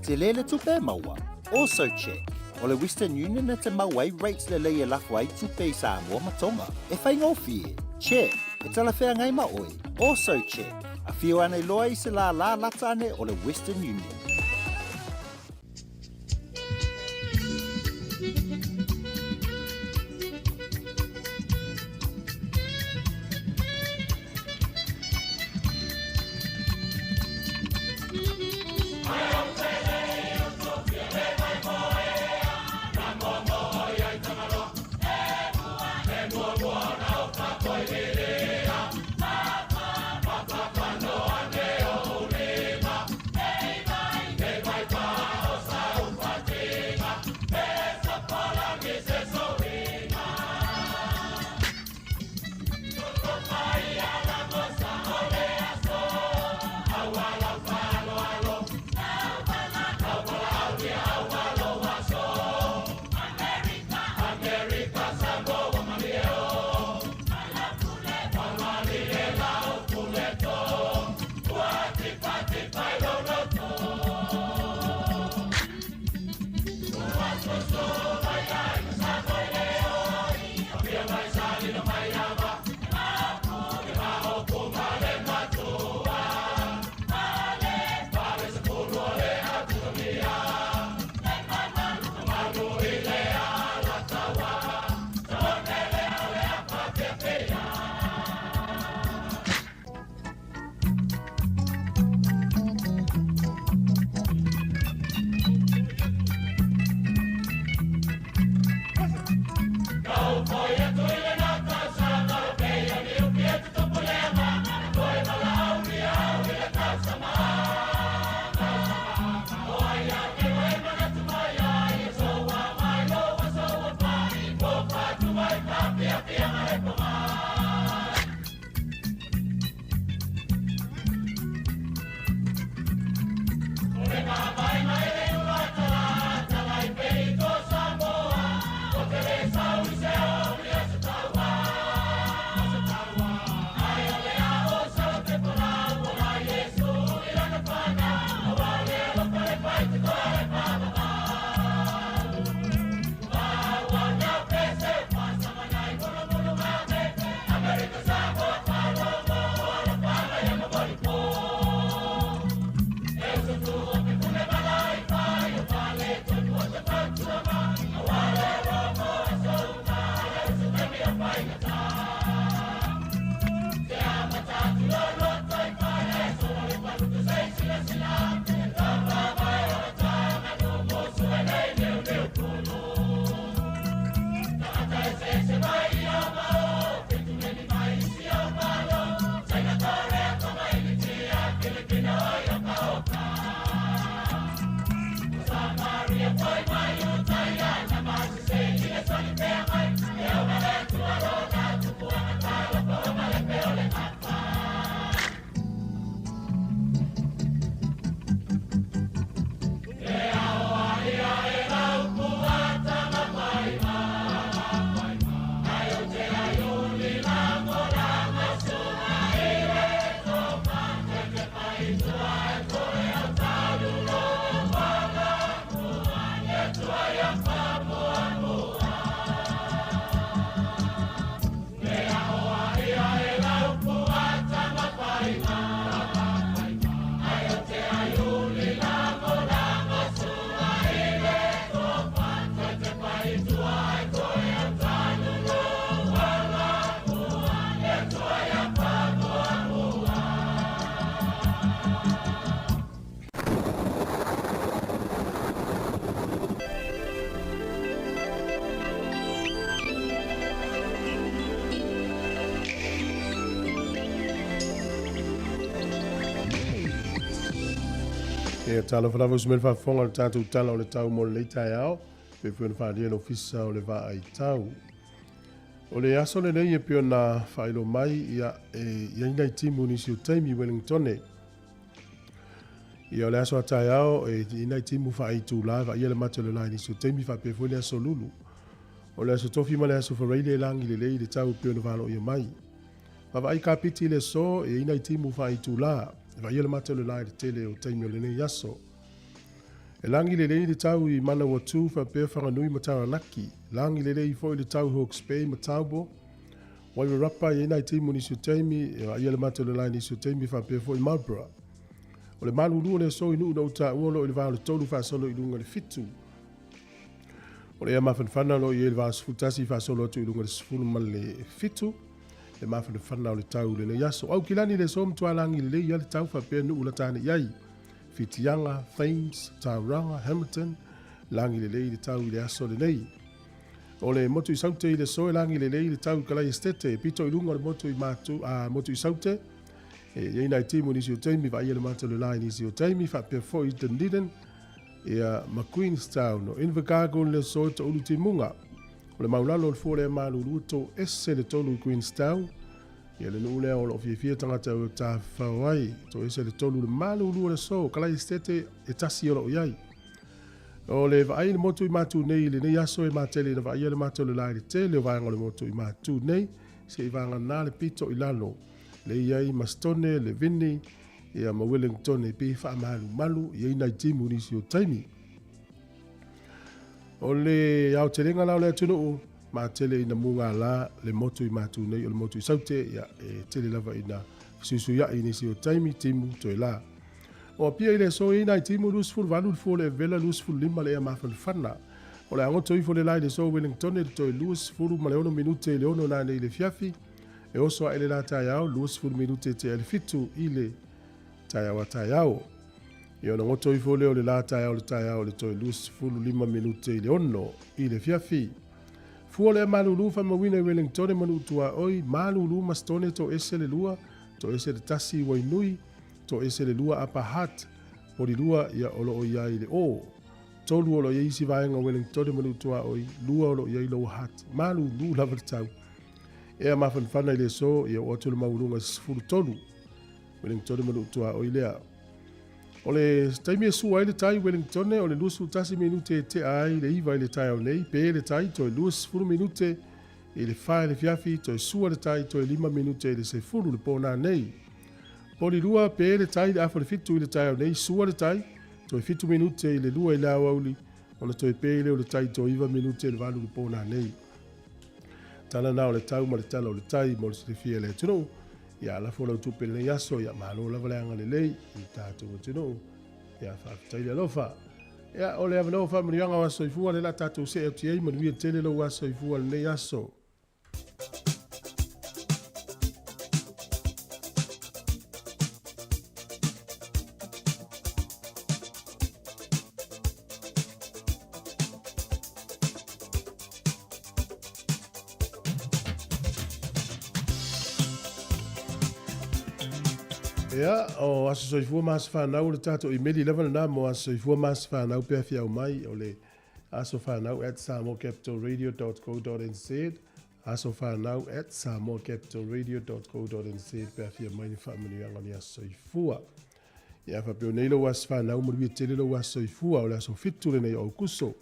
Tele le tupe e maua? Also check. O le Western Union e te maua ai rates lelei e lafo ai tupe i Samoa ma Tonga. E faigofie? Check. E talafeagai ma oe? Also check. Afio ane loa i se lālā lata ane o le Western Union.
Ia, talofa lava uso mai le faafofoga o le tatou Tala o le Tau mo lenei taeao. Pei foi ona faaalia le Ofisa o le Vaai Tau. O le aso lenei e pei ona faailoa mai, ia, e i ai nai timu i nisi o taimi i Wellingtone. Ia, o le aso a taeao, e i ai nai timu faaitula e vaaia le mata o le la i nisi o taimi faapea foi le aso Lulu. O le aso Tofi ma le aso Faraile e lagi lelei i le tau e pei ona valoia mai. Vaavaai kapiti i le aso, e i ai nai timu faaitula e vaaia le mata o le la i le tele o taimi o lenei aso. E lagi lelei le tau i Manawatu faapea Whanganui ma Taranaki. Lagi lelei foi le tau i Hawke's Bay ma Taupo. Wairarapa e i ai nai timu i nisi o taimi, e vaaia le mata o le la i nisi o taimi faapea foi Marlborough. O le malulu o le aso i Nuu na ou taua o lo o i le va o le 3 faasolo i luga i le 7. O le ea mafanafana o lo o i ai i le va 11 faasolo atu i luga i le 17. Le mafanafana o le tau i lenei aso. O Aukilani le aso matua lagi lelei ai le tau faapea nuu lata ane i ai. Whitianga, Thames, Tauranga, Hamilton, lagi lelei le tau i le aso lenei. O le motu i Saute i le aso e lagi lelei le tau i Kalai Estate, pito i luga o le motu i Matu, a, motu i Saute, e i ai nai timu i nisi o taimi, vaaia le mata o le la i nisi o taimi, faapea foi i Dunedin, ia, ma Queenstown. O Invercargill le aso e toulu timuga. O le maulalo o le fua lea malulu e toese le tolu i Queenstown, Ia le nuu lea o lo o fiafia tagata e tafafao ai, toese le tolu le malulu o le aso, Kalai Estate e tasi o lo o i ai. O le vaai i le motu i Matu nei i lenei aso e matele ina vaaia le mata o le la i le tele o vaega o le motu i Matu nei, se i vagana le pito i lalo, le i ai Mastone, le Vini, ia ma Wellingtone pe faamalumalu i ai nai timu i nisi o taimi. O le aotelega la o le atunuu, matele ina mugala le motu i Matu nei o le motu i Saute, ia, e tele lava ina fesuisuiai i nisi o taimi, timu, toe la. O Apia i le aso e i ai nai timu 28 le fua o le Evela, 25 le ea mafanafana. O le agoto ifo le la i le aso o Wellingtone le toe 26 minute i le 6 nanei i le afiafi, e oso ae le la taeao, 20 minute tea i le 7 i le taeao a taeao. Ia ona goto ifo lea o le la taeao le taeao i le toe 25 minute i le 6 i le afiafi. Fua le malulu faamauina i Wellingtone ma Nuu Tuaoi, malulu Mastone toese le lua, toese le tasi i Wainui, toese le lua Upper Hutt, poli lua ia o lo o i ai i le o. Tolu o lo o i ai isi vaega o Wellingtone ma Nuu Tuaoi, lua o lo o i ai Lower Hutt. Malulu lava le tau. Ea mafanafana i le aso, ia oo atu le maualuga i se 13. Wellingtone ma Nuu Tuaoi lea. O le taimi e sua ai le tai Wellingtone o le 21 minute e tea ai le 9 i le taeao nei, pe le tai toe 20 minute i le 4 i le afiafi, toe sua le tai toe 5 minute i le 10 le pō nanei. Poli lua, pe le tai le afa le 7 i le taeao nei, sua le tai, toe 7 minute i le 2 i le aoauli, ona toe pe lea o le tai toe 9 minute i le 8 le pō nanei. Tala na o le tau ma le tala o le tai mo le silafia e le atunuu. Ia lafo lau tupe i lenei aso, ia malo lava le agalelei i tatou atunuu. Ia faafetai le alofa. Ia o le avanoa o faamanuiaga o aso soifua lea la tatou see atu i ai, manuia tele lou aso soifua i lenei aso. Ia, o Aso Soifua ma Aso Fanau o le tatou imeli lava lena mo Aso Soifua ma Aso Fanau pe afiau mai o le asofanau at samoacapitalradio.co.nz asofanau at samoacapitalradio.co.nz pe afia mai ni faamanuiaga o ni aso soifua. Ia, faapea nei lou aso fanau, manuia tele lou aso soifua o le aso 7 lenei o Aukuso.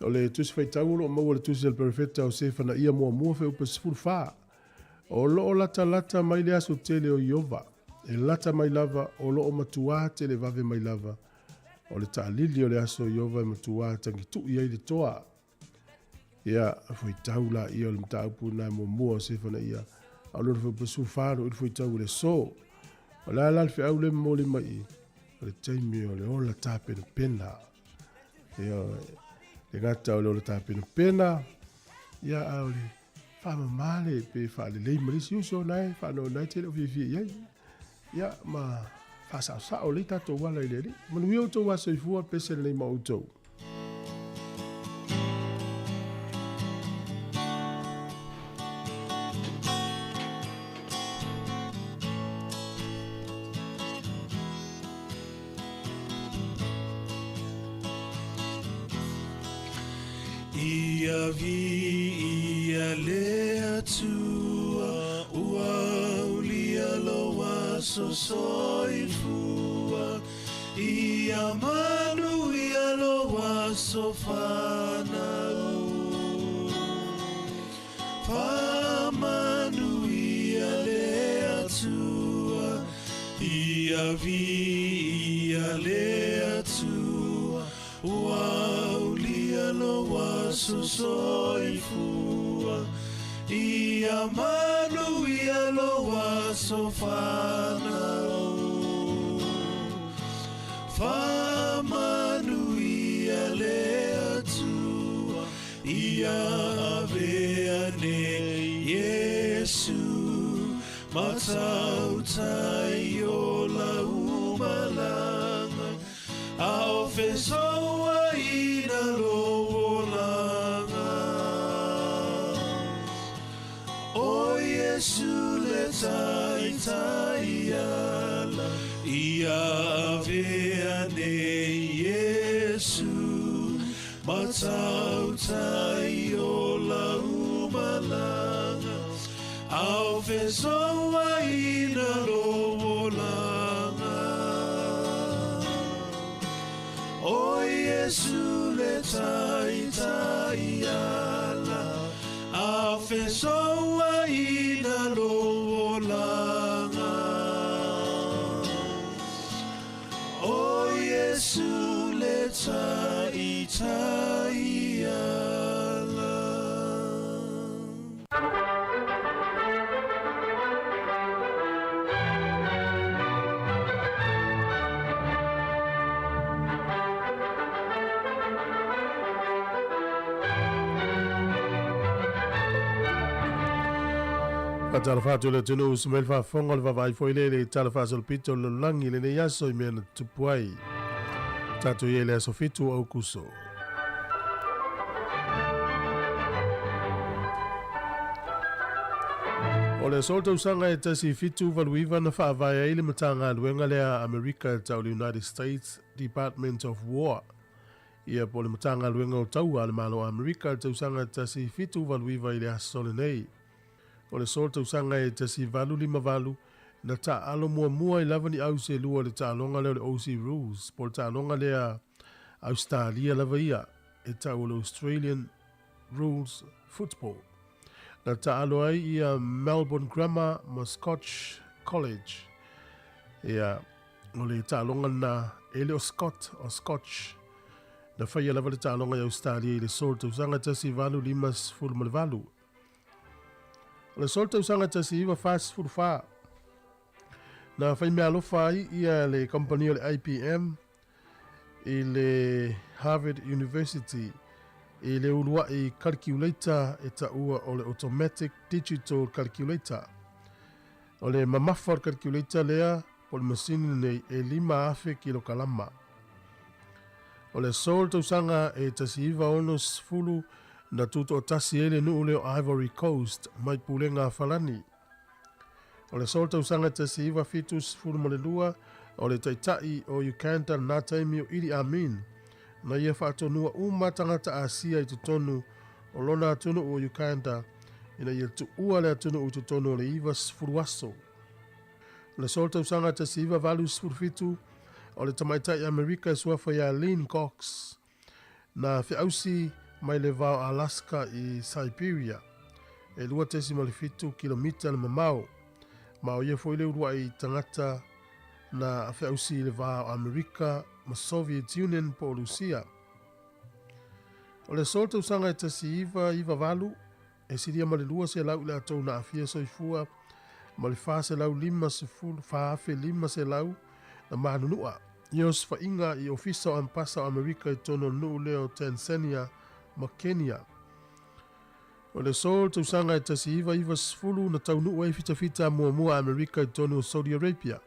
O le tusi faitau o lo o maua le tusi a le perofeta o Sefanaia muamua feupa 14. O lo o latalata mai le aso tele o Iova, e lata mai lava, o lo o matuā tele vave mai lava. O le taalili o le aso o Iova e matuā tagitu'i ai le toa. Ia, fuaitau laia o le mataupu lena e muamua o Sefanaia, a o lona feupa 14 o lo o i le fuaitau o le aso. O le a la le feau lea e momoli mai i? O le taimi o le ola tapenapena. Ia, le gata o le ola tapenapena, ia, a o le faamama le pe faalelei ma le isi uso na e faanoanoa ai tele o fiafia i ai. Ia, ma faasaosao lei tatou ala i le Alii. Manuia outou aso soifua, pese lenei ma outou.
Ia viia le Atua ua aulia lou aso soifua. Ia manuia lou aso fanau. Faamanuia le Atua. Ia viia le Atua ua aulia lou aso soifua. Ia manuia lou aso fanau. Faamanuia le Atua. Ia avea nei Iesu ma tautai o lau malaga. A o fesoaina lou olaga. O Iesu le taitai ala. Ia avea nei Iesu ma tautai o lau malaga. A o fesoaina lou olaga. O Iesu le taitai ala. A o fesoaina lou olaga. O Iesu le taitai ala.
Faatalofa atu i le atunuu sa mai le faafofoga o le vaavaai foi lea i le tala faasolopito o le lalolagi i lenei aso i mea na tutupu ai. Tatou i ai i le aso 7 o Aukuso. O le aso o le tausaga e 1789 na faavae ai le Matagaluega lea a Amerika e tau le United States Department of War, ia po o le Matagaluega o Taua a le Malo o Amerika i le tausaga 1789 i le aso lenei. O le aso o le tausaga e 1858 na taaalo muamua ai lava ni au se lua i le taaloga lea o le Aussie Rules, po o le taaloga lea Ausetalia lava ia e tau o le Australian Rules Football. Na taaalo ai ia Melbourne Grammar ma Scotch College. Ia, o le taaloga lena e le o Scott o Scotch. Na faia lava le taaloga i Ausetalia i le aso o le tausaga 1858. O le aso o le tausaga 1944, na fai meaalofa ai ia le kamupani o le IBM i le Harvard University i le uluai calculator e taua o le Automatic Digital Calculator. O le mamafa o le calculator lea po o le masini lenei e 5,000 kilokalama. O le aso o le tausaga e 1960 na tutoatasi ai le nuu lea o Ivory Coast mai pulega a Falani. O le aso o le tausaga 1972 o le taitai o Uganda lena taimi o Idi Amin na ia faatonua uma tagata Asia i totonu o lona atunuu o Uganda ina ia tuua le atunuu i totonu o le 90 aso. O le aso o le tausaga 1987 o le tamaitai Amerika e suafa ia Lynn Cox na feausi mai le vao Alaska i Siberia e 2.7 kilomita le mamao, ma o ia foi le uluai tagata na feausi i le va o Amerika ma Soviet Union po o Lusia. O le aso o le tausaga e 1998, e silia ma le 200 i latou na aafia soifua ma le 450, 4,500 na manunua i osofaiga i Ofisa o Ampasa o Amerika i totonu o le nuu lea o Tanzania ma Kenya. O le aso o le tausaga e 1990 na taunuu ai fitafita muamua a Amerika i totonu o Saudi Arabia.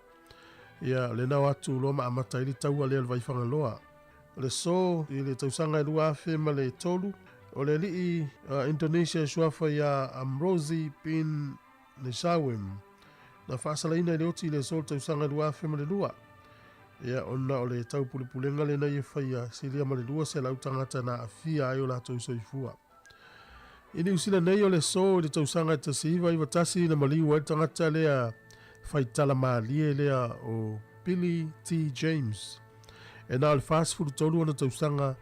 Ia, lena o atu loa ma amata ai le taua lea o le Vaifagaloa. O le aso i le tausaga e 2003, o le alii Indonesia e suafa iā Amrozi bin Neshawim, na faasalaina i le oti i le aso o le tausaga e 2002. Ia, ona o le taupulepulega lena ia faia, silia ma le 200 tagata na aafia ai o latou soifua. I Niu Sila nei o le aso i le tausaga e 1991 na maliu ai le tagata lea fai tala malie lea o Billy T. James. E na o le 43 ona tausaga,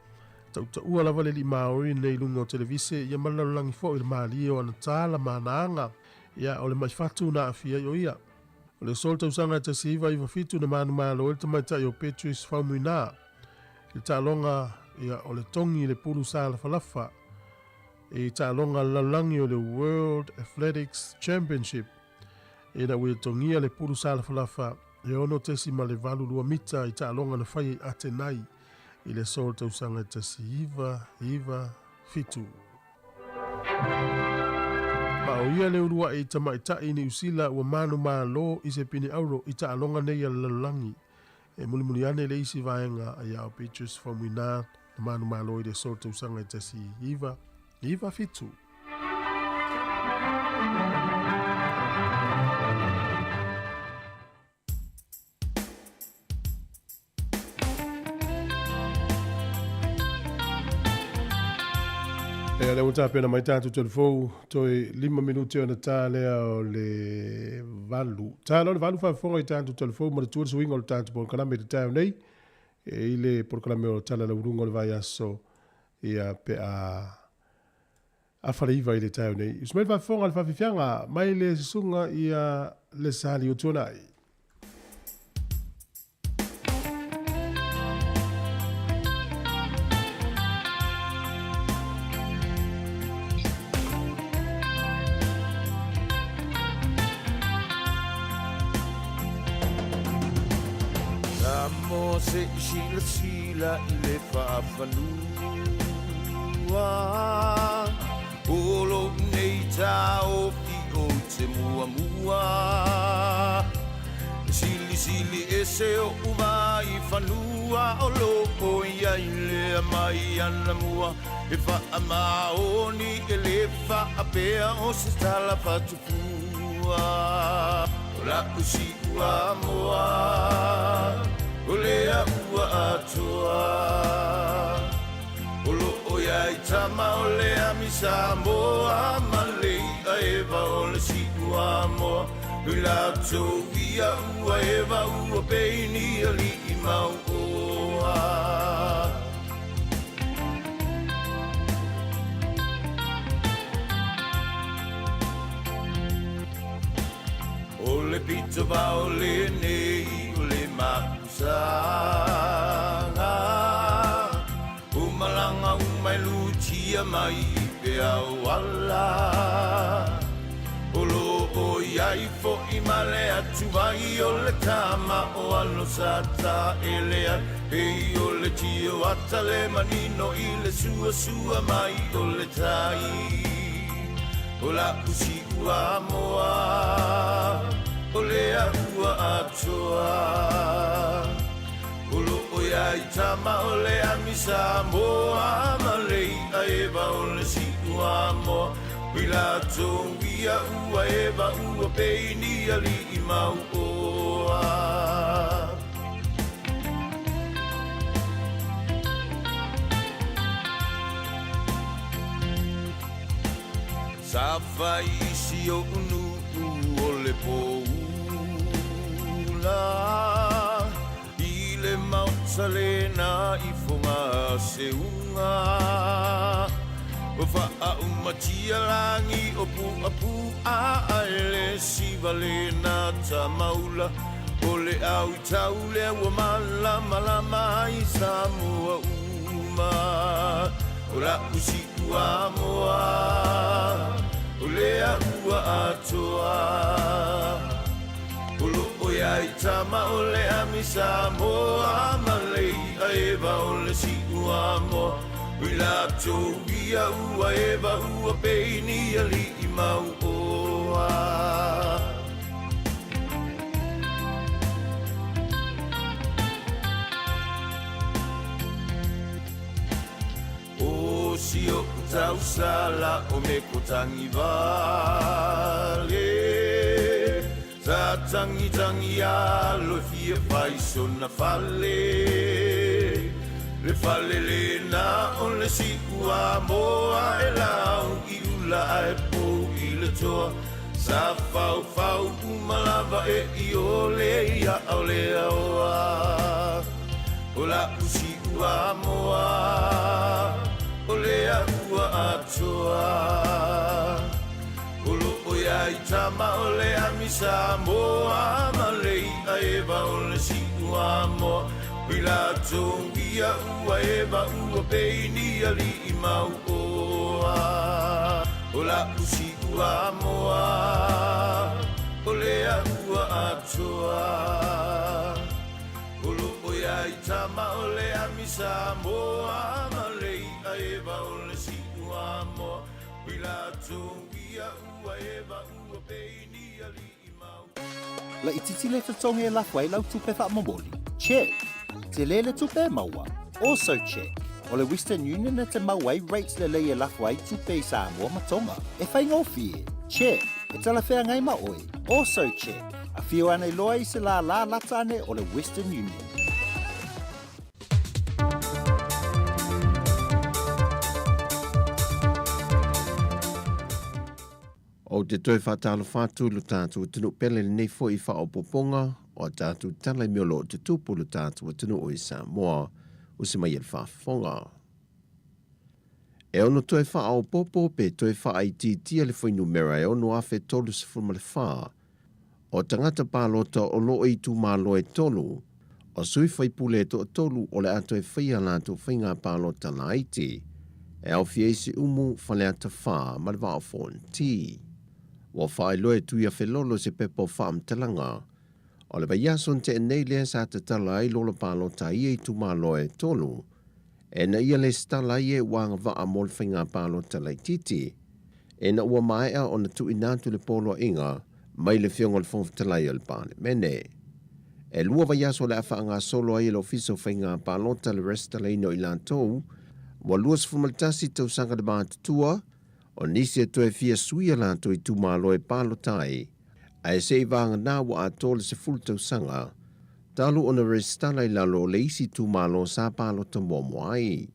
tautaua lava le alii Maori nei i luga o televise ia ma le lalolagi foi i le malie o ana tala ma ana aga. Ia, o le mai fatu na aafia ai o ia. O le aso o le tausaga e 1997 na manumalo ai le tamaitai o Beatrice Faumuina i le taaloga ia, o le togi i le pulu sālafalafa i taaloga a le lalolagi o le World Athletics Championship ina ua ia togia le pulu sālafalafa e 6.82 mita i taaloga na faia i Atenai i le aso o le tausaga e 1997. Ma o ia le uluai tamaitai Niu Sila ua manumalo i se pine auro i taaloga nei a le lalolagi. E mulimuli ane le isi vaega ia o Beatrice Faumuina na manumalo i le aso o le tausaga e 1997. Ea lea ua tapena mai tātou telefou, toe 5 minute ona tā lea o le 8. Tā lea o le 8 faafofoga i tātou telefou ma le tua le suiga o le tātou polokalame i le taeao nei, e i le polokalame o Tala Lauruga o le Vaiaso, ia pe a afa le 9 i le taeao nei. Usu mai le faafofoga le faafiafiaga mai le susuga ia Lesali o Tuanai.
Samoa se i silasila i le faafanua O lou nei taofi ou te muamua E silisili ese oʻu vai fanua O loo i ai lea mai anamua E faamaoni e le faapea o se tala fatufua O la'u siuamoa o lea ua atoa O loo i ai tama o le ami Samoa ma le i'a eva o le siuamoa Nui latou ia ua eva ua peini ali'i mau oa. O le pito vao lenei o le mapusaga O malanga uma e lutia mai i peau ala O loo i ai foʻi ma le atuvai o le tama o alo sa taele ai Pei o le tio ata le manino i le suasua mai o le tai O la'u siuamoa o lea ua atoa O loo i ai tama o le ami Samoa ma le i'a eva o le siuamoa Hui latou ia ua eva ua peini ali'i mau oa. Sa fai i si oʻu nuu o le poula I le maota lena i Fogaseuga Ua faaumatia lagi o Puapu'a Ae le siva lena tamaula O le au i tau lea ua malamalama ai Samoa uma O la'u siuamoa O lea ua atoa O loo i ai tama o le ami Samoa ma le i'a eva o le siuamoa Hui latou ia ua eva ua peini ali'i mau oa. O si oʻu tausala o me ko Tagivale Sa tangitangi alo e fia fai sona fale Le fale lena o le siuamoa e lau i ula. ula ae pou i le toa Sa faufau uma lava e ʻiole ia o le aoa O la'u Siuamoa O le a'u ua atoa O lo'o iā i tama o le ami Samoa Ma le i'a eva o le Siuamoa I latou ia ua eva ua peini ali'i mau oa O la'u Siuamoa O le a'u ua atoa O lo'o iā i tama o le ami Samoa Ma le i'a eva o le Siuamoa I latou ia ua eva ua peini ali'i mau
Laitiiti le totogi e lafo ai lau tupe faamomoli? Check. Tele le tupe e maua? Also check. O le Western Union e te maua ai rates lelei e lafo ai tupe i Samoa ma Tonga. E faigofie? Check. E talafeagai ma oe? Also check. Afio ane loa i se lālā lata ane o le Western Union.
Ou te toe faatalofa atu i lo tatou atunuu pele i lenei foi faaopoopoga o a tatou tala i mea o lo o tutupu i lo tatou atunuu i Samoa. Usi mai e le faafofoga. E ono toe faaopoopo pe toe faaitiitia le fuainumera e 6,034 o tagata palota o lo o i itumalo e tolu, o sui faipule e toatolu o le a toe faia a latou faiga palota laiti, e aofia ai Siumu, Faleata 4 ma le Vaa o Fonti. Ua faailoa e Tuiafelolo se pepa o faamatalaga o le vaiaso na tea nei lea sa tatala ai lola palota a ia itumalo e tolu, ina ia lesitala ai e ua agavaa mo le faiga palota laitiiti. Ina ua maea ona tuuina atu le poloaiga mai le Afioga i le Fofoga Fetalai o le Palemene. E lua vaiaso o le a faagasolo ai e le Ofisa o Faiga Palota le resitalaina o i latou ua 21 tausaga le matutua, o nisi e toe fia suia latou itumalo e palota ai, ae se i vagana ua atoa le 10 tausaga talu ona resitala i lalo o le isi itumalo sa palota muamua ai.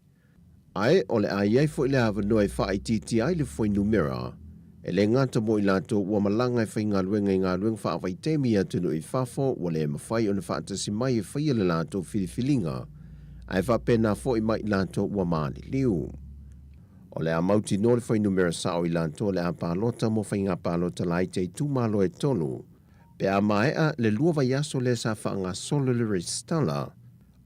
Ae o le a i ai foi le avanoa e faaitiitia ai le fuainumera, e le gata mo i latou ua malaga e faigaluega i galuega faavaitaimi i atunuu i fafo ua le mafai ona faatasi mai e faia le latou filifiliga, ae faapena foi ma i latou ua maliliu. O le a mautinoa le fuainumera sao i latou o le a palota mo faiga palota laiti a itumalo e tolu, pe a maea le lua vaiaso lea sa faagasolo le resitala.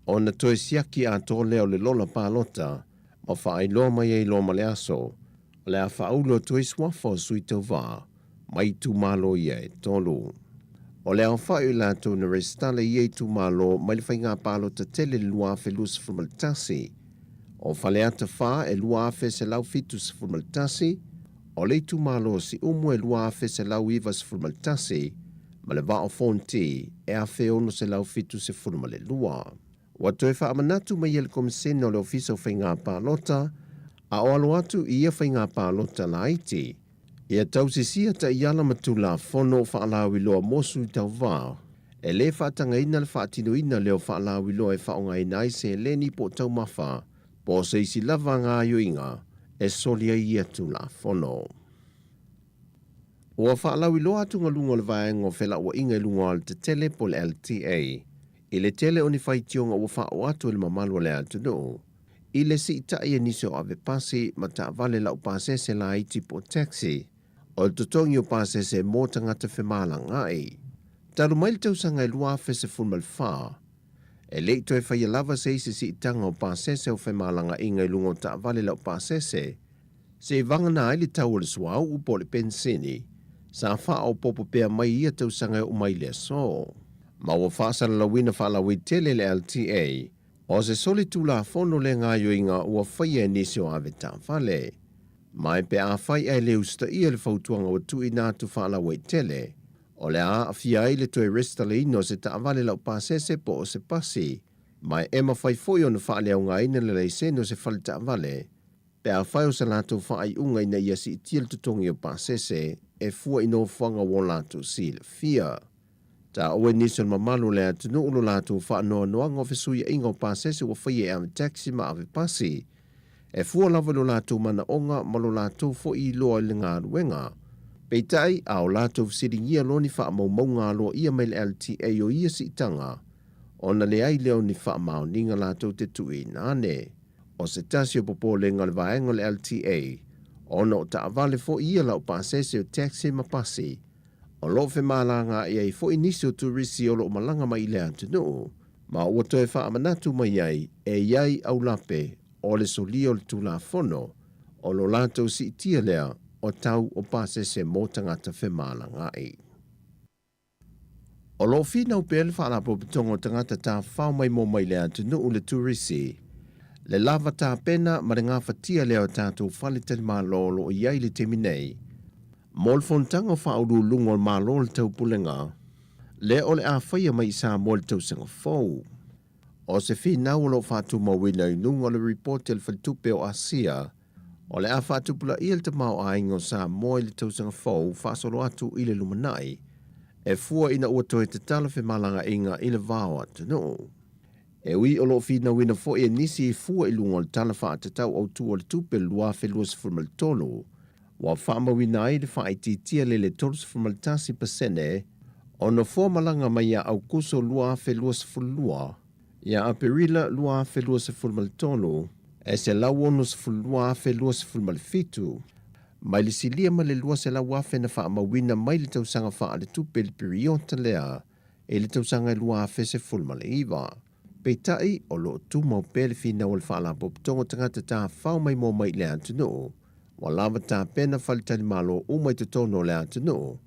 Ona toe siaki atoa lea o le lola palota ma faailoa mai ai loa ma le aso o le a faaulu atu ai suafa o sui tauva mai itumalo ia e tolu. O le aofai o i latou na resitala i ia itumalo mai le faiga palota tele i le 2021, o Faleata 4 e 2,171, o le itumalo o Siumu e 2,191, ma le Vaa o Fonti e 1672. Ua toe faamanatu mai e le Komisene o le Ofisa o Faiga Palota a o alo atu i ia faiga palota laiti, ia tausisia taiala ma Tulafono faalauiloa mo sui tauva, e le faatagaina le faatinoina lea o faalauiloa e faaaogaina ai seleni po o taumafa po o se isi lava gaoioiga e soli ai ia Tulafono. Ua faalauiloa atugaluga o le Vaega o Felauaiga i luga o Alatetele po o le LTA i le tele o ni faitioga ua faaoo atu e le mamalu o le atunuu i le siitai e nisi o ave pasi ma taavale laupasese laiti po o taxi o le totogi o pasese mo tagata femalagaai. Talu mai le tausaga e 2014, e le i toe faia lava se isi siitaga o pasese o femalagaaiga i luga o taavale laupasese, Se i vagana ai le tau o le suauu po o le penisini, sa faaopoopo pea mai ia tausaga e oo mai i le aso. Ma ua faasalalauina faalauaitele le LTA, o se solitulafono le gaoioiga ua faia e nisi o ave taavale. Ma e pe afai ae le usitaia le fautuaga ua tuuina atu faalauaitele, o le a aafia ai le toe resitalaina o se taavale laupasese po o se pasi, ma e mafai foi ona faaleaogaina le laisene o se fale taavale Pe afai o se latou faaiuga ina ia siitia le totogi o pasese e fua i nofoaga ua o latou silafia. Taua e nisi o le mamalu o le atunuu lo latou faanoanoaga o fesuiaiga o pasese ua faia e ave taxi ma ave pasi. E fua lava i lo latou manaoga ma lo latou foi iloa i le galuega. Peitai, a o latou fesiligia loa ni faamaumauga aloaia mai le LTA o ia siitaga, ona leai lea o ni faamaoniga latou te tuuina ane. O se tasi o popolega o le vaega o le LTA, ona o taavale foi ia laupasese o taxi ma pasi, o lo o femalagaai ai foi nisi o turisi o lo o malaga mai i le atunuu, ma ua toe faamanatu mai ai e i ai aulape o le solia o le Tulafono, o lo latou siitia lea o tau o pasese mo tagata femalagaai. O lo o finau pea le Faalapotopotoga o Tagata Tafafao Maimoa Mai le Atunuu le Turisi, le lava tapena ma le gafatia lea o tatou faletalimalo o lo o i ai i le taimi nei mo le Fonotaga o Faauluuluga o Malo o le Taupulega, lea o le a faia mai i Samoa i le tausaga fou. O se finau o lo o faatumauina i luga o le ripoti a le Faletupe o Asia, o le a faatupulaia le tamaoaiga o Samoa i le tausaga fou faasolo atu i le lumanai, e fua ina ua toe tatala femalagaaiga i le va o atunuu. E ui o lo o finauina foi e nisi i fua i luga o le Tala Faatatau Autu o le Tupe 2023, ua faamauina ai le faaitiitia lele 31% o nofoa malaga mai ia Aukuso 2022 ia Aperila 2023 e 162,027, mai le silia ma le 200,000 na faamauina mai le tausaga faaletupe i le piriota lea i le tausaga e 2019. Peitai, o lo o tumau pea le finau a le Faalapotopotoga o Tagata Tafafao Maimoa Mai i le Atunuu, ua lava tapena faletalimalo uma i totonu o le atunuu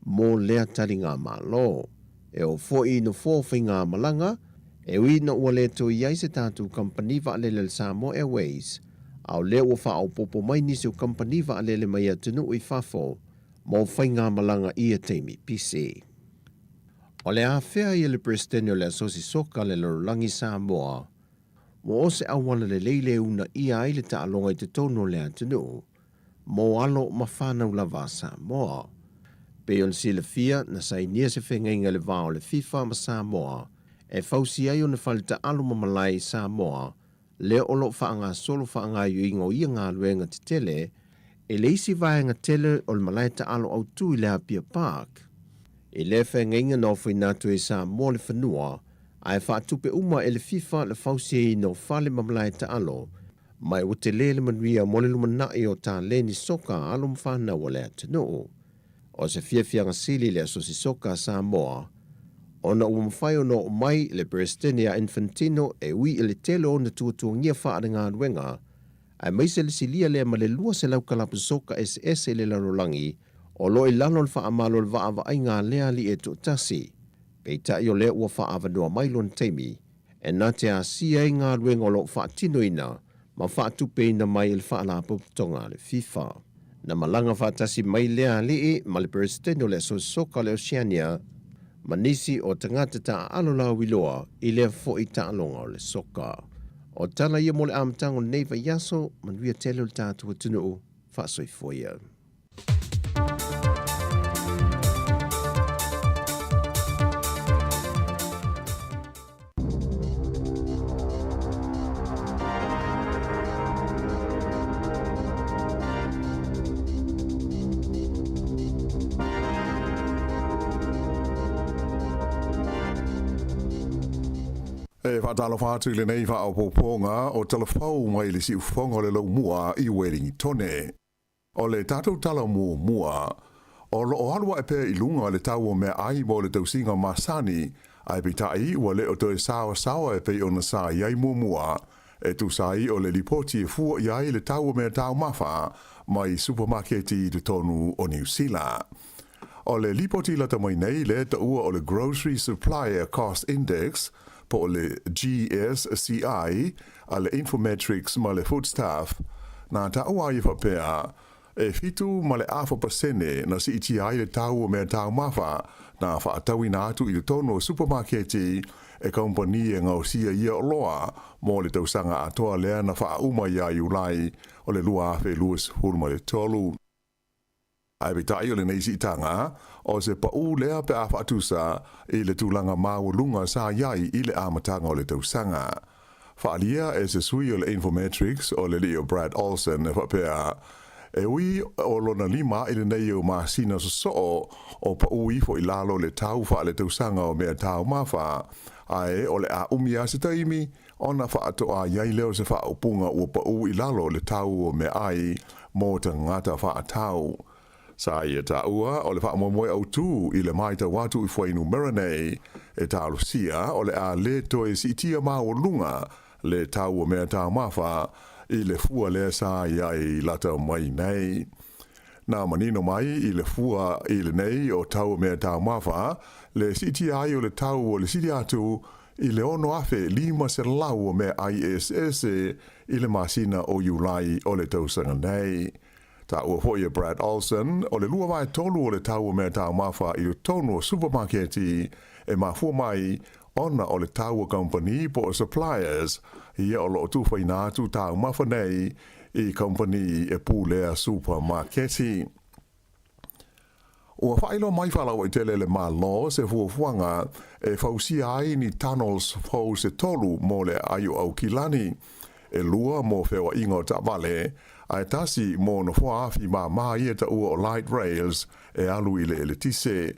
mo lea taligamalo. E oo foi i nofoa o faigamalaga, e ui ina ua le toe i ai se tatou kamupani vaalele a le Samoa Airways, a o lea ua faaopoopo mai nisi o kamupani vaalele mai atunuu i fafo mo faigamalaga i ia taimi pisi. O le afea ia le Peresetene o le Asosi Soka a le Lalolagi Samoa, ua o se auala lelei le uunaia ai le taaloga i totonu o le atunuu mo alo ma fanau lava a Samoa. Pei ona silafia, na sainia se feagaiga i le va o le FIFA ma Samoa e fausia ai ona fale taalo ma malae i Samoa, lea o lo o faagasolo faagaoioiga o ia galuega tetele i le isi vaega tele o le malae taalo autu i le Apia Park. I lea feagaiga na ofoina atu ai e Samoa le fanua ae faatupe uma e le FIFA le fausiaina o fale ma malae taalo ma ua tele le manuia mo le lumanai o taleni soka a alo ma fanau a le atunuu. O se fiafiaga sili le Asosi Soka a Samoa ona ua mafai ona oo mai le Peresetene ia Infantino e ui i le tele o ona tuatuagia faalegaluega aemaise le silia lea ma le 200 kalapu soka eseese i le lalolagi o lo o i lalo o le faamalo o le vaavaaiga a lea alii e toatasi. Peitai o lea ua faaavanoa mai lona taimi e na te asia ai galuega o lo o faatinoina ma faatupeina mai e le Faalapotopotoga a le FIFA. Na malaga faatasi mai lea alii ma le Peresetene o le Asosi Soka o le Oceania ma nisi o tagata taaalo lauiloa i lea foi taaloga o le soka. O tala ia mo le amataga o lenei vaiaso, manuia tele o le tatou atunuu, faasoifua ia.
E faatalofa atu i lenei faaopoopoga o Talafou mai le siufofoga o le Laumua i Uelingitone. O le tatou tala muamua, o lo o alu ae pea i luga le tau o meaai mo le tausiga masani, ae peitai ua le o toe saoasaoa e pei ona sa i ai muamua, e tusa ai o le lipoti e fua i ai le tau o meataumafa mai supamaketi i totonu o Niu Sila. O le lipoti lata mai nei lea taua o le Grocery Supplier Cost Index, po o le GSCI, a le Infometrics ma le Foodstaff, na taua ai e faapea, e 7.5% na siitia ai le tau o meataumafa na faatauina atu i totonu o supamaketi e kamupani e gaosia ia oloa mo le tausaga atoa lea na faauma ia Iulai o le 2023. Ae peitai o lenei siitaga, o se paʻū lea pe a faatusa i le tulaga maualuga sa i ai i le amataga o le tausaga. Faaalia e se sui o le Infometrics o le alii o Brad Olsen e faapea, E ui o lona 5 i lenei o masina sosoo o paʻu ifo i lalo le tau faaletausaga o mea taumafa, ae o le a umi a se taimi ona faatoa i ai lea o se faaupuga ua paʻu i lalo le tau o meaai mo tagata faatau. Sa ia taua o le faamoemoe autū i le matau atu i fuainumera nei e talosia o le a lē toe siitia maualuga le tau o mea taumafa i le fua lea sa i ai lata mai nei. Na manino mai i le fua i lenei o tau o mea taumafa le siitia ai o le tau o le sili atu i le 6,500 o meaai eseese i le masina o Iulai o le tausaga nei. Taua foi e Brad Olsen, o le 2/3 o le tau o mea taumafa i totonu o supamaketi e mafua mai ona o le tau o kamupani po o suppliers ia o lo o tufaina atu taumafa nei i kamupani e pulea supamaketi. Ua faailoa mai faalauaitele e le Malo se fuafuaga e fausia ai ni tunnels fou se tolu mo le aai o Aukilani, e lua mo feoaiga o taavale, ae tasi mo nofoa afi māmā ia taua o light rails e alu i le eletise.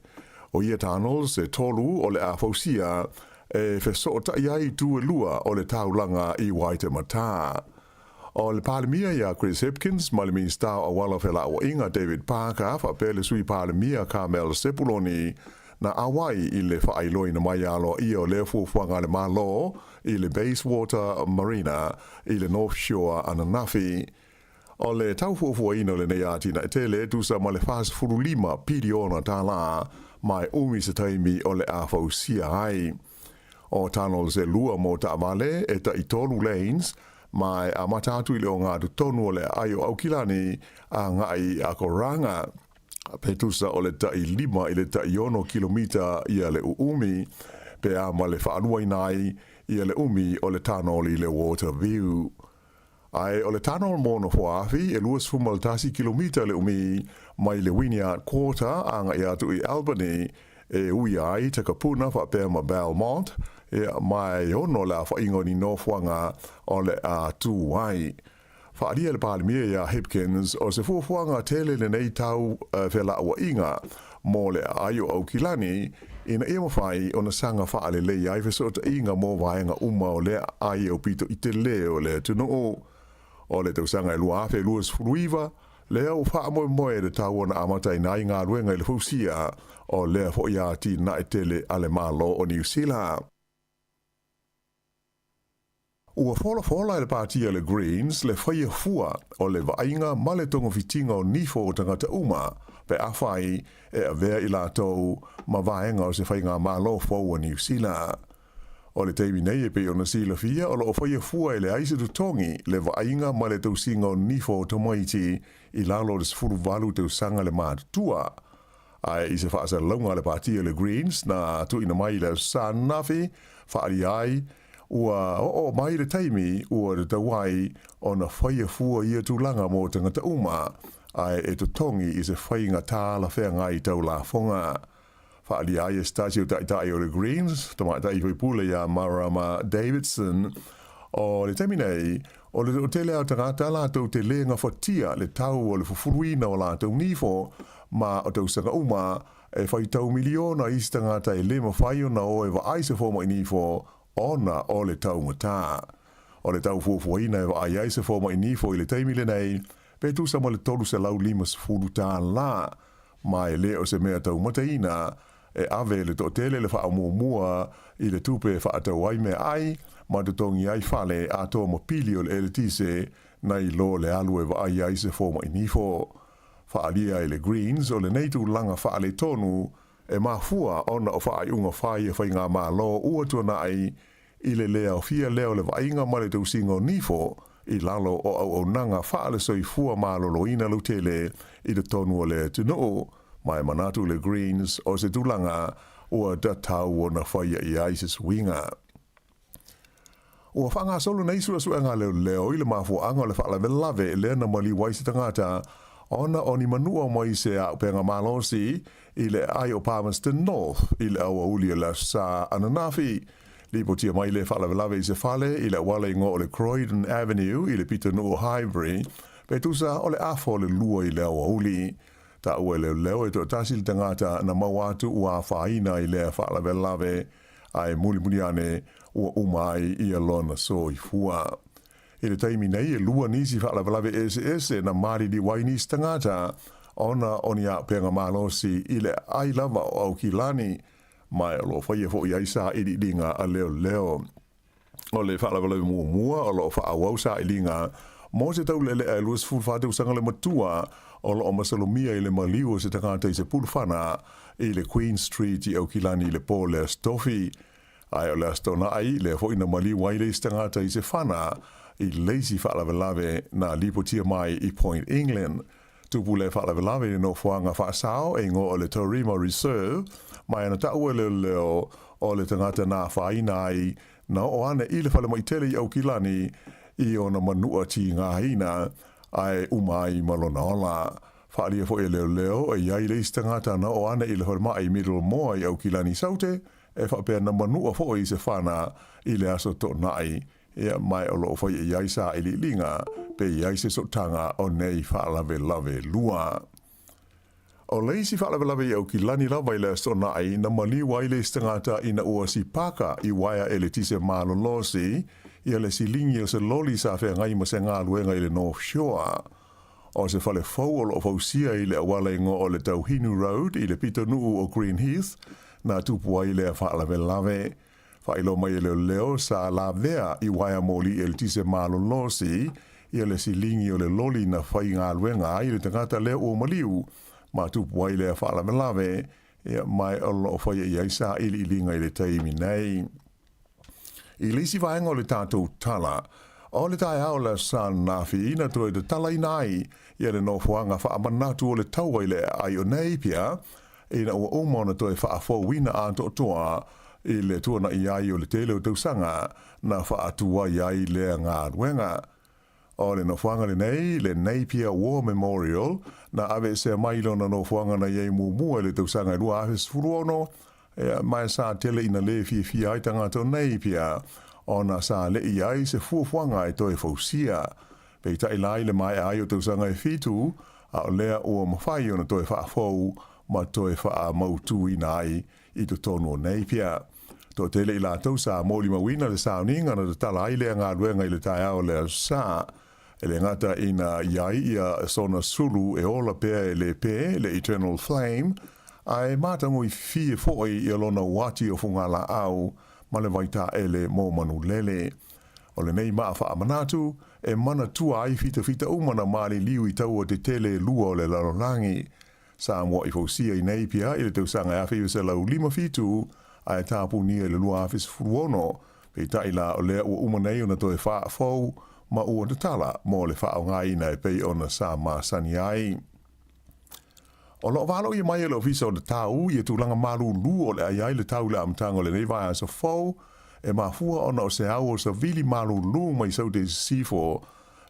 O ia tunnels e tolu o le a fausia e fesootai ai itu e lua o le taulaga i Waitematā. O le Palemia ia Chris Hipkins ma le Minisita o Auala o Felauaiga David Parker faapea le Sui Palemia Carmel Sepuloni na auai i le faailoaina mai aloaia o lea fuafuaga a le Malo i le Bayswater Marina i le North Shore ananafi. O le tau fuafuaina o lenei atinae tele e tusa ma le $45 piliona tālā ma e umi se taimi o le a fausia ai. O tunnels e lua mo taavale e tai tolu lanes ma e amata atu i le ogatotonu o le aai o Aukilani agai i Akoranga. Pe tusa o le tai 5 i le tai 6 kilomita ia le uumi, pe a ma le faaluaina ai ia le umi o le tunnel i le Waterview. Ae o le tunnel mo Nofoaafi e 21 kilomita le umi mai le Wynyard Quarter agai atu i Albany e uia ai Takapuna faapea ma Belmont, ia, ma e ono le aofaiga o ni nofoaga o le a tū ai. Faaalia le Palemia iā Hipkins o se fuafuaga tele lenei tau felauaiga mo le aai o Aukilani ina ia mafai ona saga faalelei ai fesootaiga mo vaega uma o le aai aupito i telē o le atunuu. O le tausaga e 2029, lea ua faamoemoe le tau ona amataina ai galuega i le fausia o lea foi atinae tele a le Malo o Niu Sila. Ua folafola e le Pāti a le Greens le faia fua o le vaaiga ma le togafitiga o nifo o tagata uma pe afai e avea i latou ma vaega o se faigamalo fou a Niu Sila. O le taimi nei e pei ona silafia o lo o faia fua e leai se totogi le vaaiga ma le tausiga o nifo o tamaiti i lalo o le 18 tausaga le matutua. Ae i se faasalalauga a le Pāti a le Greens na tuuina mai i le Aso Sa ananafi, faaalia ai, ua oo mai le taimi ua tatau ai ona faia fua ia tulaga mo tagata uma, ae e totogi i se faiga talafeagai tau lafoga. Faaalia ai e se tasi o taitai o le Greens, tamaitai faipule ia Marama Davidson, o le taimi nei, o le toatele o tagata latou te lē gafatia le tau o le fufuluina o latou nifo, ma o tausaga uma, e faitau miliona isi tagata e lē mafai ona o e vaai se fomai nifo ona o le taugatā. O le tau fuafuaina e vaai ai se fomai nifo i le taimi lenei, pe tusa ma le $350 tālā, ma e lē o se mea taumataina e ave e le toatele le faamuamua i le tupe e faatau ai meaai ma totogi ai fale atoa ma pili o le eletise nai lo le alu e vaai ai se fomai nifo. Faaalia ai le Greens o lenei tulaga faaletonu e mafua ona o faaiuga fai a faigamalo ua tuanai i le lē aofia lea o le vaaiga ma le tausiga o nifo i lalo o auaunaga faale-soifua maloloina lautele i totonu o le atunuu, ma e manatu le Greens o se tulaga ua tatau ona faia i ai se suiga. Ua faagasolo nei suesuega leoleo i le mafuaaga o le faalavelave lea na maliu ai se tagata ona o ni manua mai se auupega malosi i le aai o Palmerston North i le aoauli o le Aso Sa ananafi. Lipotia mai lea faalavelave i se fale i le auala igoa o le Croydon Avenue i le pitonuu o Highbury, pe tusa o le afa o le lua i le aoauli. Taua e leoleo e toatasi le tagata na maua atu ua afaina i lea faalavelave, ae mulimuli ane ua uma ai ia lona soifua. I le taimi nei e lua nisi faalavelave eseese na maliliu ai nisi tagata ona o ni auupega malosi i le aai lava o Aukilani, ma o lo o faia foi ai sailiiliga a leoleo. O le faalavelave muamua o lo o faaauau sailiga mo se taulealea e 24 tausaga le matua o lo o masalomia i le maliu o se tagata i se pulufana i le Queen Street i Aukilani i le po o le Aso Tofi. Ae o le Aso Toonai lea foi na maliu ai le isi tagata i se fana i le isi faalavelave na lipotia mai i Point England. Tupu lea faalavelave i le nofoaga faasao e igoa o le Taurima Reserve, ma e ana taua e leoleo o le tagata na afaina ai na oo ane i le falemai tele i Aukilani i ona manua tigaina ae uma ai ma lona ola. Faaalia foi e leoleo e i ai le isi tagata na oo ane i le falemai Middlemore i Aukilani Saute e faapea na manua foi i se fana i le aso Toonai. Ia, ma o lo o faia i ai sailiiliga pe i ai se sootaga o nei faalavelave lua. O le isi faalavelave i Aukilani lava i le Aso Toonai na maliu ai le isi tagata ina ua sipaka i uaea eletise malolosi ia le siligi o se loli sa feagai ma se galuega i le North Shore. O se fale fou o lo o fausia i le auala igoa o le Tauhinu Road i le pitonuu o Green Heath na tupu ai lea faalavelave. Faailoa mai e leoleo sa lavea i uaea moli eletise malolosi ia le siligi o le loli na faigaluega ai le tagata lea ua maliu ma tupu ai lea faalavelave, ia, ma o lo o faia i ai sailiiliga i le taimi nei. I le isi vaega o le tatou tala, o le taeao o le Aso Ananafi na toe tatalaina ai ia le nofoaga faamanatu o le taua i le aai o Napier, ina ua uma ona toe faafouina atoatoa i le tuanai ai o le tele o tausaga na faatuai ai lea galuega. O le nofoaga lenei, le Napier War Memorial, na aveesea mai lona nofoaga na i ai muamua i le tausaga e 2016, ma e sa tele ina lē fiafia ai tagata o Napier ona sa le i ai se fuafuaga e toe fausia. Peitai la i le maea ai o tausaga e fitu, a o lea ua mafai ona toe faafou ma toe faamautuina ai i totonu o Napier. Toatele i latou sa molimauina le sauniga na tatala ai lea galuega i le taeao o le Aso Sa. E le gata ina i ai ia sona sulu e ola pea e le pē, le Eternal Flame, ae matagofie foi ia lona uati o fugalaau ma le vaitaele mo manulele. O lenei maa faamanatu e manatua ai fitafita uma na maliliu i taua tetele e lua o le lalolagi. Sa mua'i fausia i Napier i le tausaga e 1957 ae tapunia i le 2016, peitai la o lea ua uma nei ona toe faafou ma ua tatala mo le faaaogaina e pei ona sa masani ai. O lo o valoia mai e le Ofisa o le Tau ia tulaga malūlū o le a i ai le tau i le amataga o lenei vaiaso fou, e mafua ona o se au o savili malūlū mai Saute i Sisifo,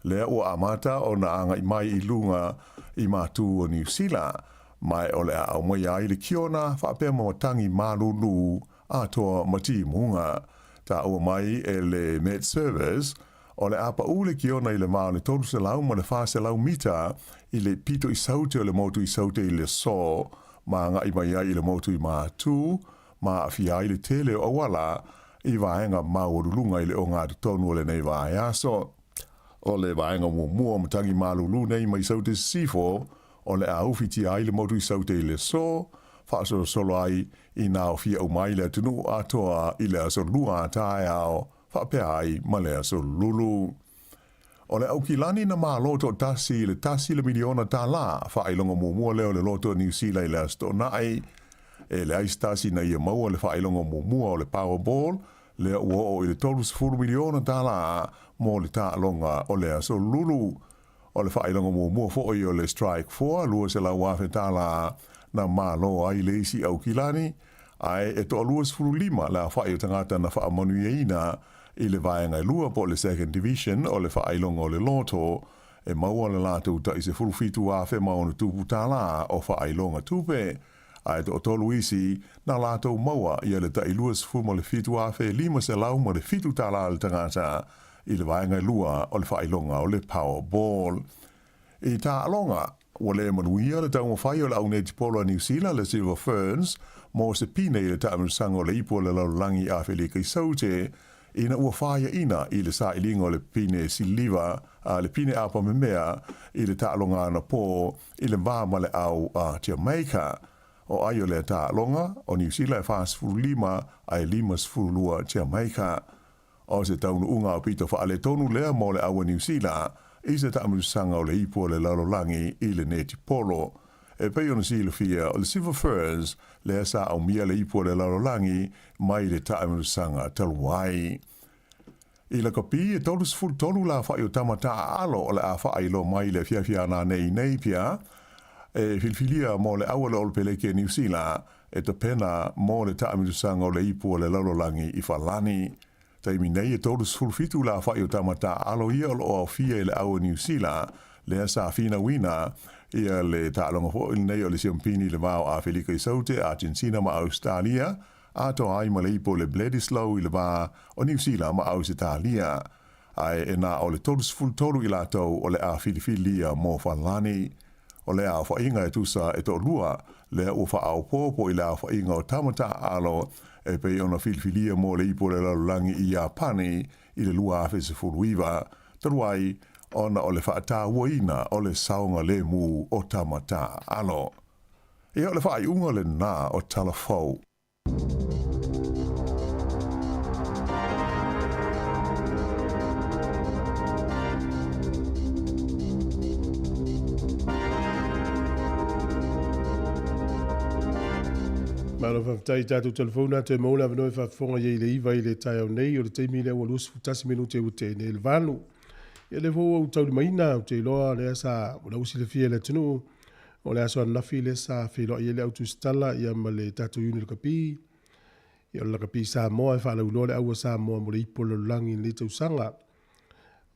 lea ua amata ona agai mai i luga i matū o Niu Sila, ma o le a aumaia ai le kiona faapea ma matangi malūlū atoa ma timuga. Taua mai e le Met Service, O le a paʻu le kiona i le va o le 300 ma le 400 mita i le pito i Saute o le motu i Saute i le aso, ma agai mai ai i le motu i Matū, ma aafia ai le tele o auala i vaega maualuluga i le ogatotonu o lenei vaiaso. O le vaega muamua o matagi malūlū nei mai Saute Sisifo, o le a ufitia ai le motu i Saute i le aso, faasolosolo ai i naofia uma ai le atunuu atoa i le aso Lua a taeao, faapea ai ma le aso lulu. O le Aukilani na malo toatasi i le tasi le miliona tālā, faailoga muamua lea o le loto o Niu Sila i le Aso Toonai. E leai se tasi ina ia maua le faailoga muamua o le Powerball, lea ua oo i le $30 miliona tālā mo le taaloga o le aso lulu. O le faailoga muamua foi o le Strike Four, $200,000 na malo ai le isi Aukilani, ae e toalua 15 le aofai o tagata na faamanuiaina i le vaega e lua po o le Second Division o le faailoga o le loto, e maua le latou tai $17,000 ma ona tupu tālā o faailoga tupe. Ae toatolu isi, na latou maua ia le tai $27,507 tala le tagata i le vaega e lua o le faailoga o le Powerball. I taaloga, ua le manuia le taumafai o le au netipolo a Niu Sila le Silver Ferns mo se pine i le taamilosaga o le Ipu o le Lalolagi i Afelika i Saute ina ua faiaina i le sailiga o le pine siliva a le pine apamemea i le taaloga anapō i le va ma le au a Jamaica. O ai o lea taaloga, o Niu Sila e 45 ae 52 Jamaica. O se taunuuga aupito faaletonu lea mo le au a Niu Sila i se taamilosaga o le Ipu o le Lalolagi i le netipolo. E pei ona silafia, o le Silver Ferns lea sa aumia le Ipu o le Lalolagi mai le taamilosaga talu ai. I lakapi, e 33 lafa'i o tama taaalo o le a faailoa mai i le afiafi a nanei i Napier, e filifilia mo le au a le Olopeleki a Niu Sila e tapena mo le taamilosaga o le Ipu o le Lalolagi i Falani. Taimi nei e 37 lafa'i o tama taaalo ia o lo o aofia i le au a Niu Sila, lea sa finauina ia le taaloga foi lenei o le Siampini i le va o Afelika i Saute, Agenetina ma Ausetalia, atoa ai ma le ipu o le Bledisloe i le va o Niu Sila ma Ausetalia, ae e na o le 33 i latou o le a filifilia mo Falani. O lea aofaiga e tusa e toalua lea ua faaopoopo i le aofaiga o tama taaalo e pei ona filifilia mo le ipu o le lalolagi i Iapani i le 2019, talu ai ona o le faatauaina o le saogalemu o tama taaalo. Ia, o le faaiuga lena o Tala Fou.
Malo faafetai i tatou telefoni atu e maua le avanoa e faafofoga i ai i le 9 i le taeao nei, o le taimi lea ua 21 minute ua tea nei le 8. Ia lea foi ua ou taulimaina, ou te iloa lea sa o la ua silafia e le atunuu O le aso ananafi lea sa feiloai ai le au tusitala ia ma le tatou Iuni Lakapi, ia o le Lakapi Samoa e faalauiloa le au a Samoa mo le ipu o le lalolagi i lenei tausaga.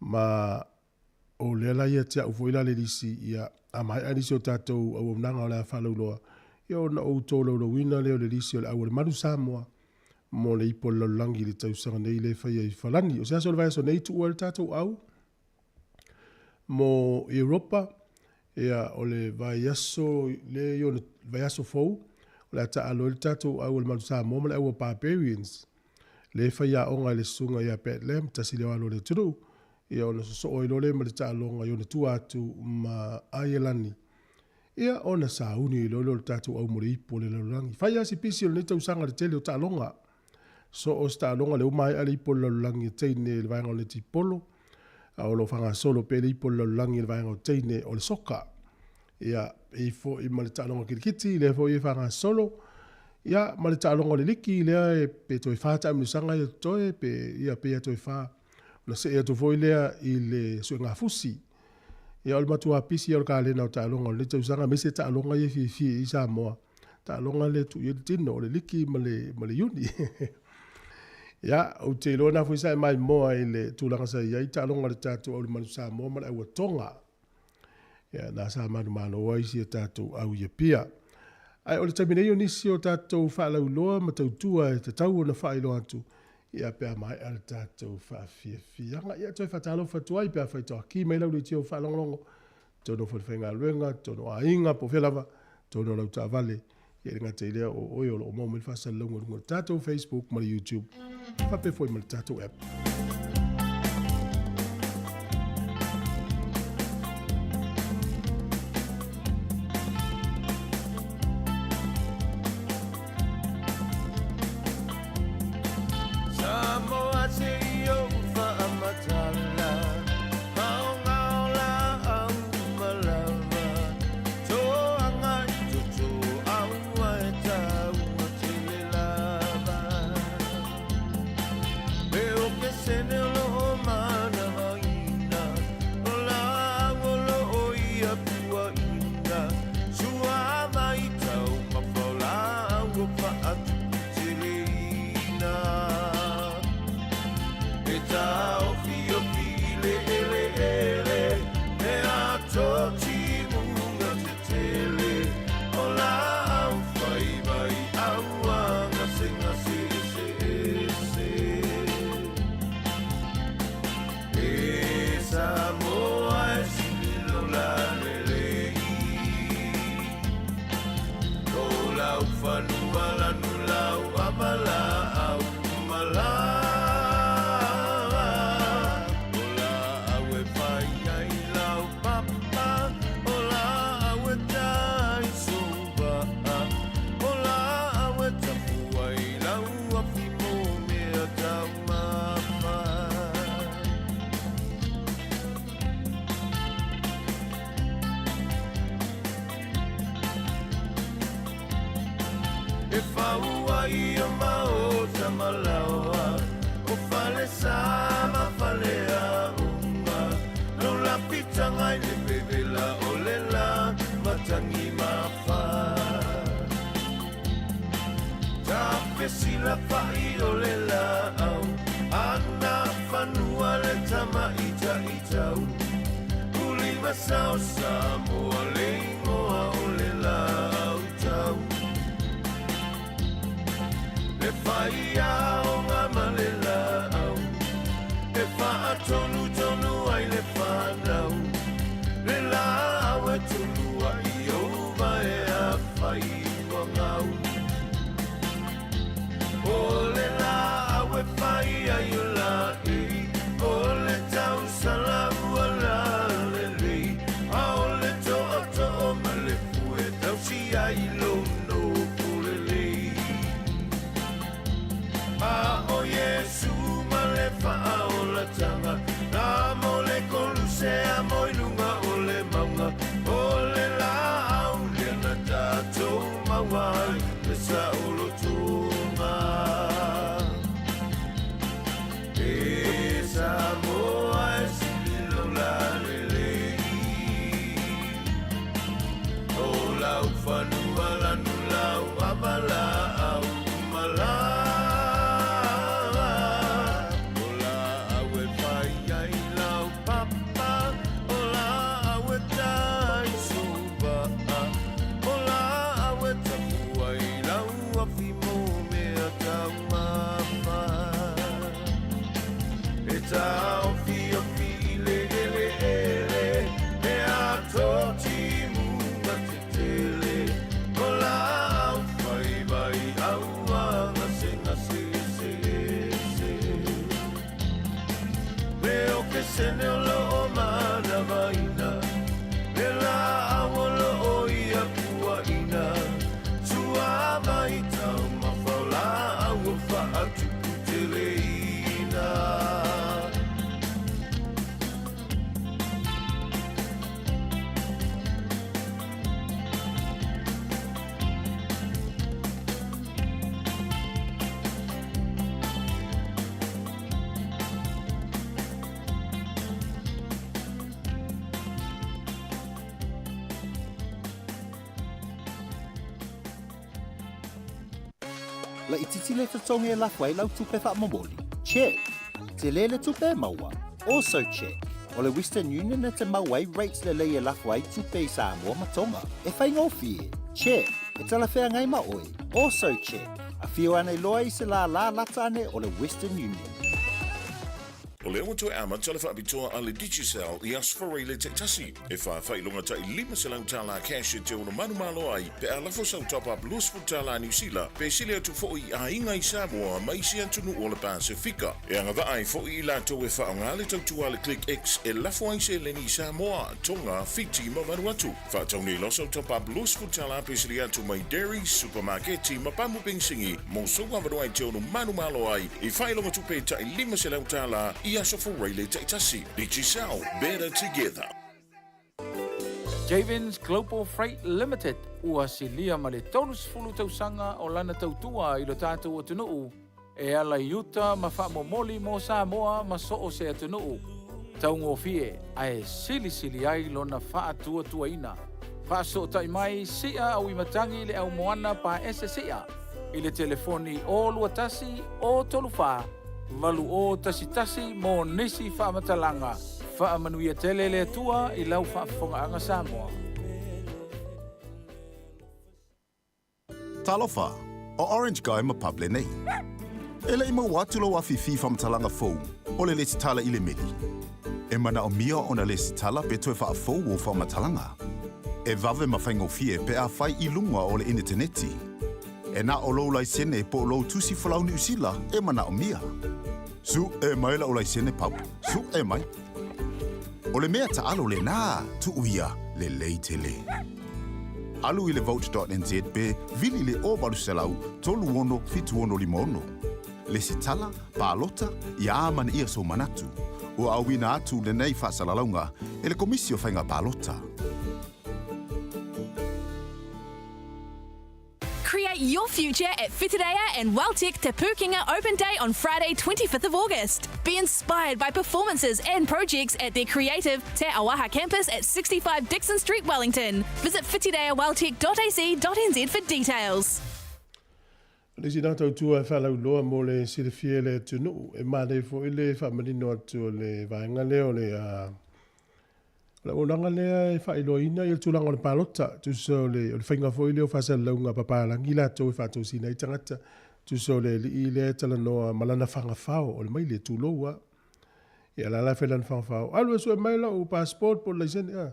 Ma o lea la ia te au foi la le lisi, ia a maea nisi o tatou auaunaga o le a faalauiloa, ia ona ou tolaulauina lea o le lisi o le au a le Malu Samoa mo le ipu o le lalolagi i le tausaga nei lea e faia i Falani. O se aso o le vaiaso nei tuua ai le tatou au mo Europa, Ia, o le vaiaso lea i ona vaiaso fou, o le a taalo ai le tatou au a le Malu Samoa ma le au a Barbarians, lea e faiaoga i le susuga ia Pat Lam, tasi lea o alo o le atunuu, ia ona sosoo ai loa lea ma le taaloga i ona tua atu ma Aielani. Ia, ona sauni ai loa lea o le tatou au mo le ipu o le lalolagi. Fai lava si pisi o lenei tausaga i le tele o taaloga. So o se taaloga lea ua maea le ipu o le lalolagi e teine i le vaega o le netipolo, a o lo o faagasolo pea le ipu o le lalolagi i le vaega o teine o le soka. Ia, e i foi ma le taaloga kirikiti, lea foi e faagasolo, ia, ma le taaloga o le liki, lea e pe toe fa taamilosaga ia totoe, pe, ia, pe ia toe fa. Ona see atu foi lea i le suegafusi. Ia, o le matua pisi ia o le kalena o taaloga o lenei tausaga, aemaise taaloga ia e fiafia i ai Samoa. Taaloga lea e tuu i ai le tino, o le liki ma le, ma le iuni. Ia, ou te iloa na foi sa e maimoa i le tulaga sa i ai taaloga a le tatou au i le Manu Samoa ma le au a Tonga. Ia, na sa manumalo ai si a tatou au i Apia. Ae o le taimi nei o nisi o tatou faalauiloa ma tautua e tatau ona faailoa atu, ia pe a maea le tatou faafiafiaga. Ia, toe faatalofa atu ai pe a fai toaki mai lau leitio faalogologo, totonu o falefaigaluega, totonu o aiga, po o fea lava, totonu o lau taavale. Ia e le gata i lea, o oe o lo o maua mai le faasalalauga i luga o le tatou Facebook ma le YouTube, faapea foi ma le tatou app.
Samoa se i ou faamatala, Maogaola au malava, Toaga i toto aua e taua tele lava. Pe o ke sene E fau ai o maota ma laoa, o falesa ma faleaoga. No lafitaga i le vevela o le la matagi mafa. Tafesilafa'i o le laau, ana fanua le tamaʻitaʻitau. Ulimasa o Samoa le igoa o le laau tau. Le faiaoga ma le laau, e faatonutonu ai le fanau. Le laau e tulua'i ou vae afai ua gau. O le laau e fai ai o laei, o le tausala ua lalelei, a o le tootoo ma le fue tausi ai lou nofo lelei. A o Iesu ma le faaolataga, na mo le Kolusea mo i luga o le mauga, o le laau lea na tatou maua ai le saolotoga. E Samoa e sili lou lalelei, o lau fanua lanu lau ava laau malaga, o laau e fai ai lau papa, o laau e tai suvaa, o laau e tapu ai lau afi mo mea taumafa. E taofiofi i le eleele, e ato timuga tetele, o laau faiva i aua gasegase eseese. Le okesene o loo manavaina, le laau o loo ia puaʻina, suava i taumafa o laau o faatuputeleina.
Laitiiti le totogi e lafo ai lau tupe faamomoli? Check. Tele le tupe e maua? Also check. O le Western Union e te maua ai rates lelei e lafo ai tupe i Samoa ma Tonga. E faigofie? Check. E talafeagai ma oe? Also check. Afio ane loa i se lālā lata ane o le Western Union.
O lea ua toe amata le faapitoa a le Digicel i Aso Faraile taitasi, e faafailoga tai $500 cash e te ono manumalo ai pe a lafo sau top-up $20 Niu Sila pe sili atu foi i aiga i Samoa ma isi atunuu o le Pasefika. E agavaa ai foi i latou e faaaoga le tautua a le Click X e lafo ai seleni i Samoa, Tonga, Fiti ma Vanuatu. Faatau nei loa sau top-up $20 pe sili atu mai Dairy, Supamaketi ma pamu penisini mo sou avanoa e te ono manumalo ai i faailoga tupe tai $500 i Aso Faraile taitasi. Digicel, better together.
Javens Global Freight Limited ua silia ma le 30 tausaga o lana tautua i lo tatou atunuu e ala i uta ma faamomoli mo Samoa ma so o se atunuu taugofie ae silisili ai lona faatuatuaina. Faasootai mai sia auimatagi le au moana paese sia i le telefoni 021 034 8011 mo nisi faamatalaga. Faamanuia tele le Atua i lau faafofogaaga Samoa.
Talofa, o Orange Guy ma Pable nei. E leʻi maua atu lou afifi faamatalaga fou o le lesitala i le meli. E manaomia ona lesitala pe toe faafou ou faamatalaga. E vave ma faigofie pe a fai i luga o le initaneti. E na o lou laisene po o lou tusi folau Niu Sila e manaomia. Suʻe mai la'u laisene Pub, suʻe mai. O le mea taʻalo lenā, tuʻu ia, lelei tele. Alu i le vote.nz pe vili le 0800 36 7656. Lesitala, palota, ia amanaia sou manatu. Ua auina atu lenei faasalalauga e le Komisi o Faiga Palota.
Create your future at Whitireia and WelTec Te Pūkenga Open Day on Friday 25th of August. Be inspired by performances and projects at their creative Te Auaha campus at 65 Dixon Street, Wellington. Visit whitireaweltec.ac.nz for details.
O le isi na tautua e faalauiloa mo le silafia e le atunuu, e manaia foi le faamanino atu o le vaega lea o le o le auaunaga lea e faailoaina le tulaga o le palota, tusa o le, o le faiga foi lea o faasalalauga a papalagi latou e faatosina ai tagata, tusa o le alii lea e talanoa ma lana fagafao, o le maile, tulou lava. Ia la la e fai lana fagafao, alu e sue mai lau passport po o le laisene, a.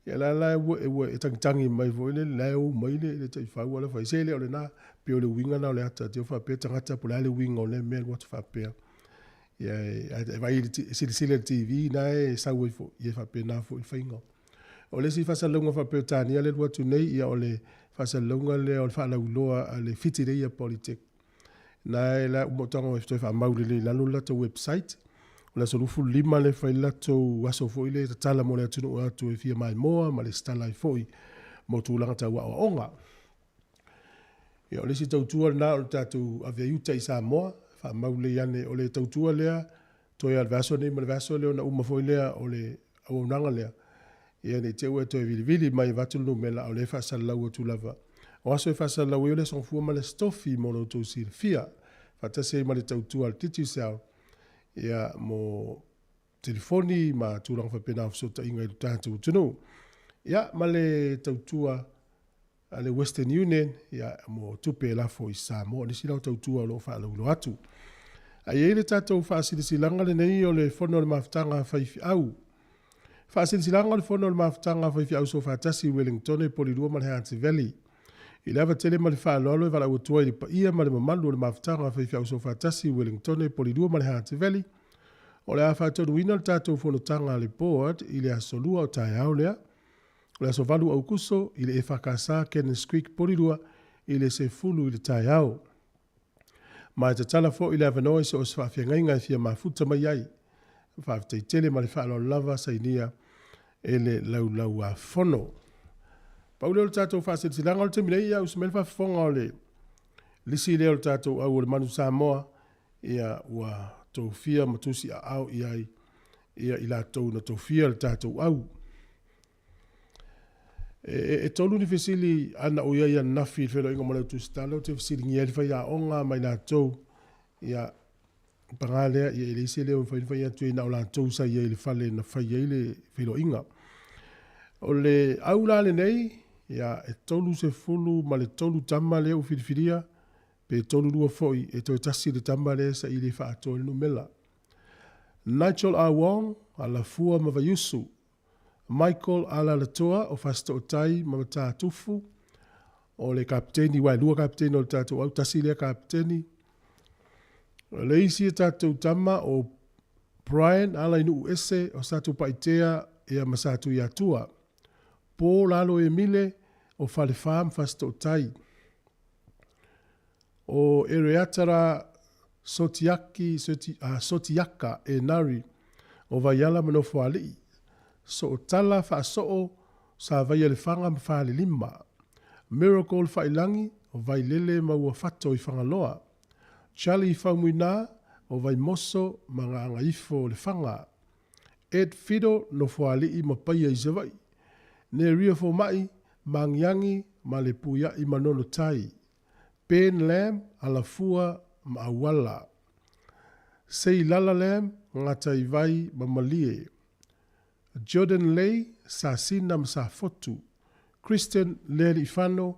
Ia la la ua, ua e tagitagi mai foi lele, la e ou mai le, le taifau ala fai, se le o lena, pei o le uiga lena o le ata te faapea tagata po o le a le uiga o lea mea alu atu faapea. Ia e vaai i le, silasila i le TV na e sau ai foi, ia e faapena foi le faiga. O le isi faasalalauga faa-Peretania lea e alu atu nei, ia o le faasalalauga lea o le faalauiloa a le Whitireia Polytech. Na e la uma ou tago e toe faamau lelei i lalo le latou website. O le aso 25 lea e fai le latou aso foi lea e tatala mo le atunuu e o atu e fia maimoa ma lesitala ai foi mo tulaga tau aoaoga. Ia, o le isi tautua lena o le tatou ave ai uta i Samoa, faamau lelei ane, o le tautua lea, toe lava o le vaiaso nei ma le vaiaso lea ona uma foi lea o le auaunaga lea. Ia, ne i te i ua e toe vilivili mai avatu le numera, a o lea e faasalalau atu lava. O aso e faasalalau ai o le Aso Gafua ma le Aso Tofi mo lo outou silafia, faatasi ai ma le tautua a le Digicel, ia, mo telefoni ma tulaga faapena o fesootaiga i lo tatou atunuu. Ia, ma le tautua a le Western Union, ia, mo tupe e lafo i Samoa. O nisi la o tautua o lo o faalauiloa atu. A i ai le tatou faasilasilaga lenei o le Fono a le Mafutaga a Faifeau. Faasilasilaga o le Fono a le Mafutaga a Faifeau Soofaatasi i Wellingtone, Polilua ma le Hutt Valley. I le ava tele ma le faaaloalo e valaau atu ai i le paia ma le mamalu o le Mafutaga a Faifeau Soofaatasi i Wellingtone, Polilua ma le Hutt Valley, o le a faatonuina le tatou fonotaga a le Board i le aso Lua o taeao lea, O le aso 8 Aukuso i le EFKS Cannons Creek Porirua i le 10 i le taeao. Ma e tatala foi le avanoa i so o se faafeagaiga e fia mafuta mai ai. Faafetai tele ma le faaaloalo lava sainia e le Laulau-a-Fono. Pau lea o le tatou faasilasilaga o le taimi nei, ia usi mai le faafofoga o le lisi lea o le tatou au o le Manu Samoa, ia ua tofia ma tusiaao i ai ia i latou na tofia le tatou au. E, e tolu ni fesili ana ou i ai ananafi i le feiloaiga ma le au tusitala, ou te fesiligia ai le faiaoga ma i latou, ia, paga lea, ia e leai se leo e mafai ona fai atu ai na o latou sa i ai i le fale na fai ai le feiloaiga. O le au la lenei, ia, e 33 tama lea ua filifilia, pe 32 foi, e toe tasi le tama lea sa i le faaatoa le numela. Nigel R. Wong, Alafua ma Vaiusu, Michael Alalatoa o Fasitootai ma Matatufu, o le kapiteni, aua e lua kapiteni o le tatou au, tasi lea kapiteni. O le isi a tatou tama o Brian Alainuuese o Satupaitea ia ma Satuiatua. Po Lalo Emile o Falefa ma Fasitootai. O Ereatara Sotiaki, Sotiaka Enari o Vaiala ma Nofoalii, Sootala Faasoo sa Vaialefaga ma Falelima, Miracle Failangi o Vailele ma Uafato i Fagaloa, Charlie Faumuina o Vaimoso ma Gagaifo o Lefaga, Ed Fido Nofoalii ma Paia i Savaii, Neria Fomai, Magiagi ma Lepuiai Manono Tai, Ben Lamb, Alafua ma Auala. Seilala Lamb, Gataivai ma Malie. Jordan Lay, Sasina ma Safotu. Christian Lealiifano,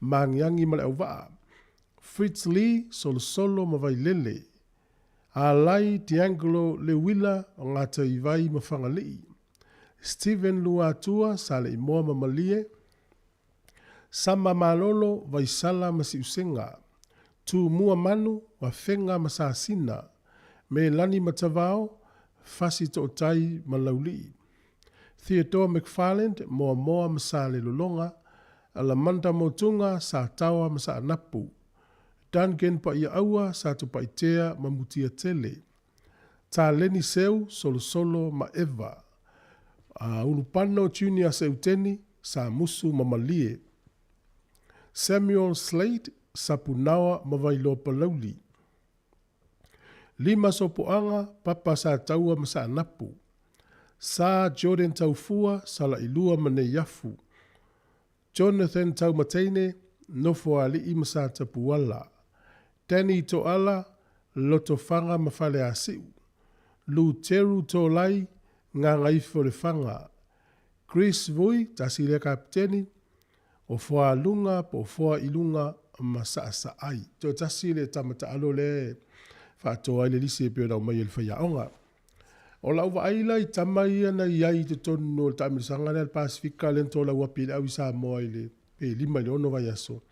Magiagi ma Leauvaa. Fritz Lee, Solosolo ma Vailele. Alai D'Angelo Leuila o Gataivai ma Fagalii. Steven Luatua, Saleimoa ma Malie. Sama Malolo, Vaisala ma Siusega, Tumua Manu, Afega ma Sasina, Melani Matavao, Fasi Tootai ma Laulii, Theodore McFarland, Moamoa ma Salelologa, Alamanda Motuga, Sataoa ma Saanapu, Duncan Paiaaua, Satupaitea ma Mutiatele, Taleni Seu, Solosolo ma Eva, Ulupano Junior Seuteni, Samusu ma Malie, Samuel Slade, Sapunaoa ma Vailoa Palauli. Lima Sopoaga, Papa Sataua ma Saanapu. Sa Jordan Taufua, Salailua ma Neiafu. Jonathan Taumateine, Nofoalii ma Satapuala. Danny Toala, Lotofaga ma Faleasiu. Luteru Tolai, Gagaifo-le-Faga. Chris Vui, tasi lea kapiteni, o Foaluga po o Foailuga ma Saasaai. Toe tasi le tama taalo lea e faatoa ai le lisi e pei ona aumai e le faiaoga. O lau vaai la i tama ia na i ai i totonu o le taamilosaga lea a le Pasefika lea na tolauapi ai le au i Samoa i le pe 5 i le 6 vaiaso.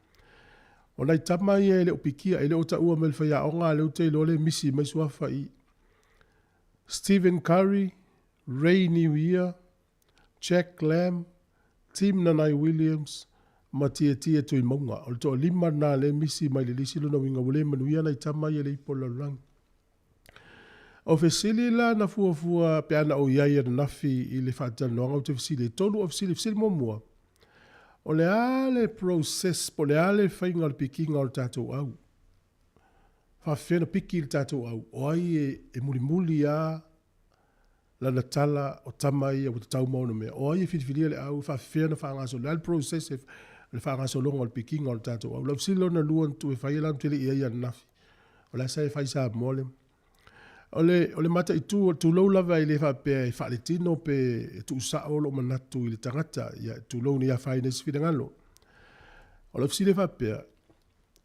O nai tama ia e le o pikia, e le o taua mai e le faiaoga a lea ou te iloa lea e misi mai suafa i i. Stephen Curry, Ray Niuia, Jack Lam, Tim Nanai Williams ma Tietie Tuimauga. O le toalima lena lea e misi mai le lisi lona uiga ua le manuia nai tama ia i le ipu o le lalolagi. O fesili la na fuafua pe ana ou i ai ananafi i le faatalanoaga ou te fesili, e tolu au fesili. Fesili muamua, o le a le process po o le a le faiga o le pikiga o le tatou au? Faafefea ona piki le tatou au? O ai e mulimuli lava lana tala o tama ia ua tatau ma ona mea? O ai e filifilia le au? E faafefea ona faagasolo? O le a le process o le faagasologa o le pikiga o le tatou au? Lau fesili lona lua na tuu e fai e la ou te le i ai ananafi. O le a sa e fai Samoa le O le, o le mataitu, tulou lava e le faapea e faaletino pe e tuusao lou manatu i le tagata, ia tulou ne i afaina i se finagalo. O lau fesili e faapea,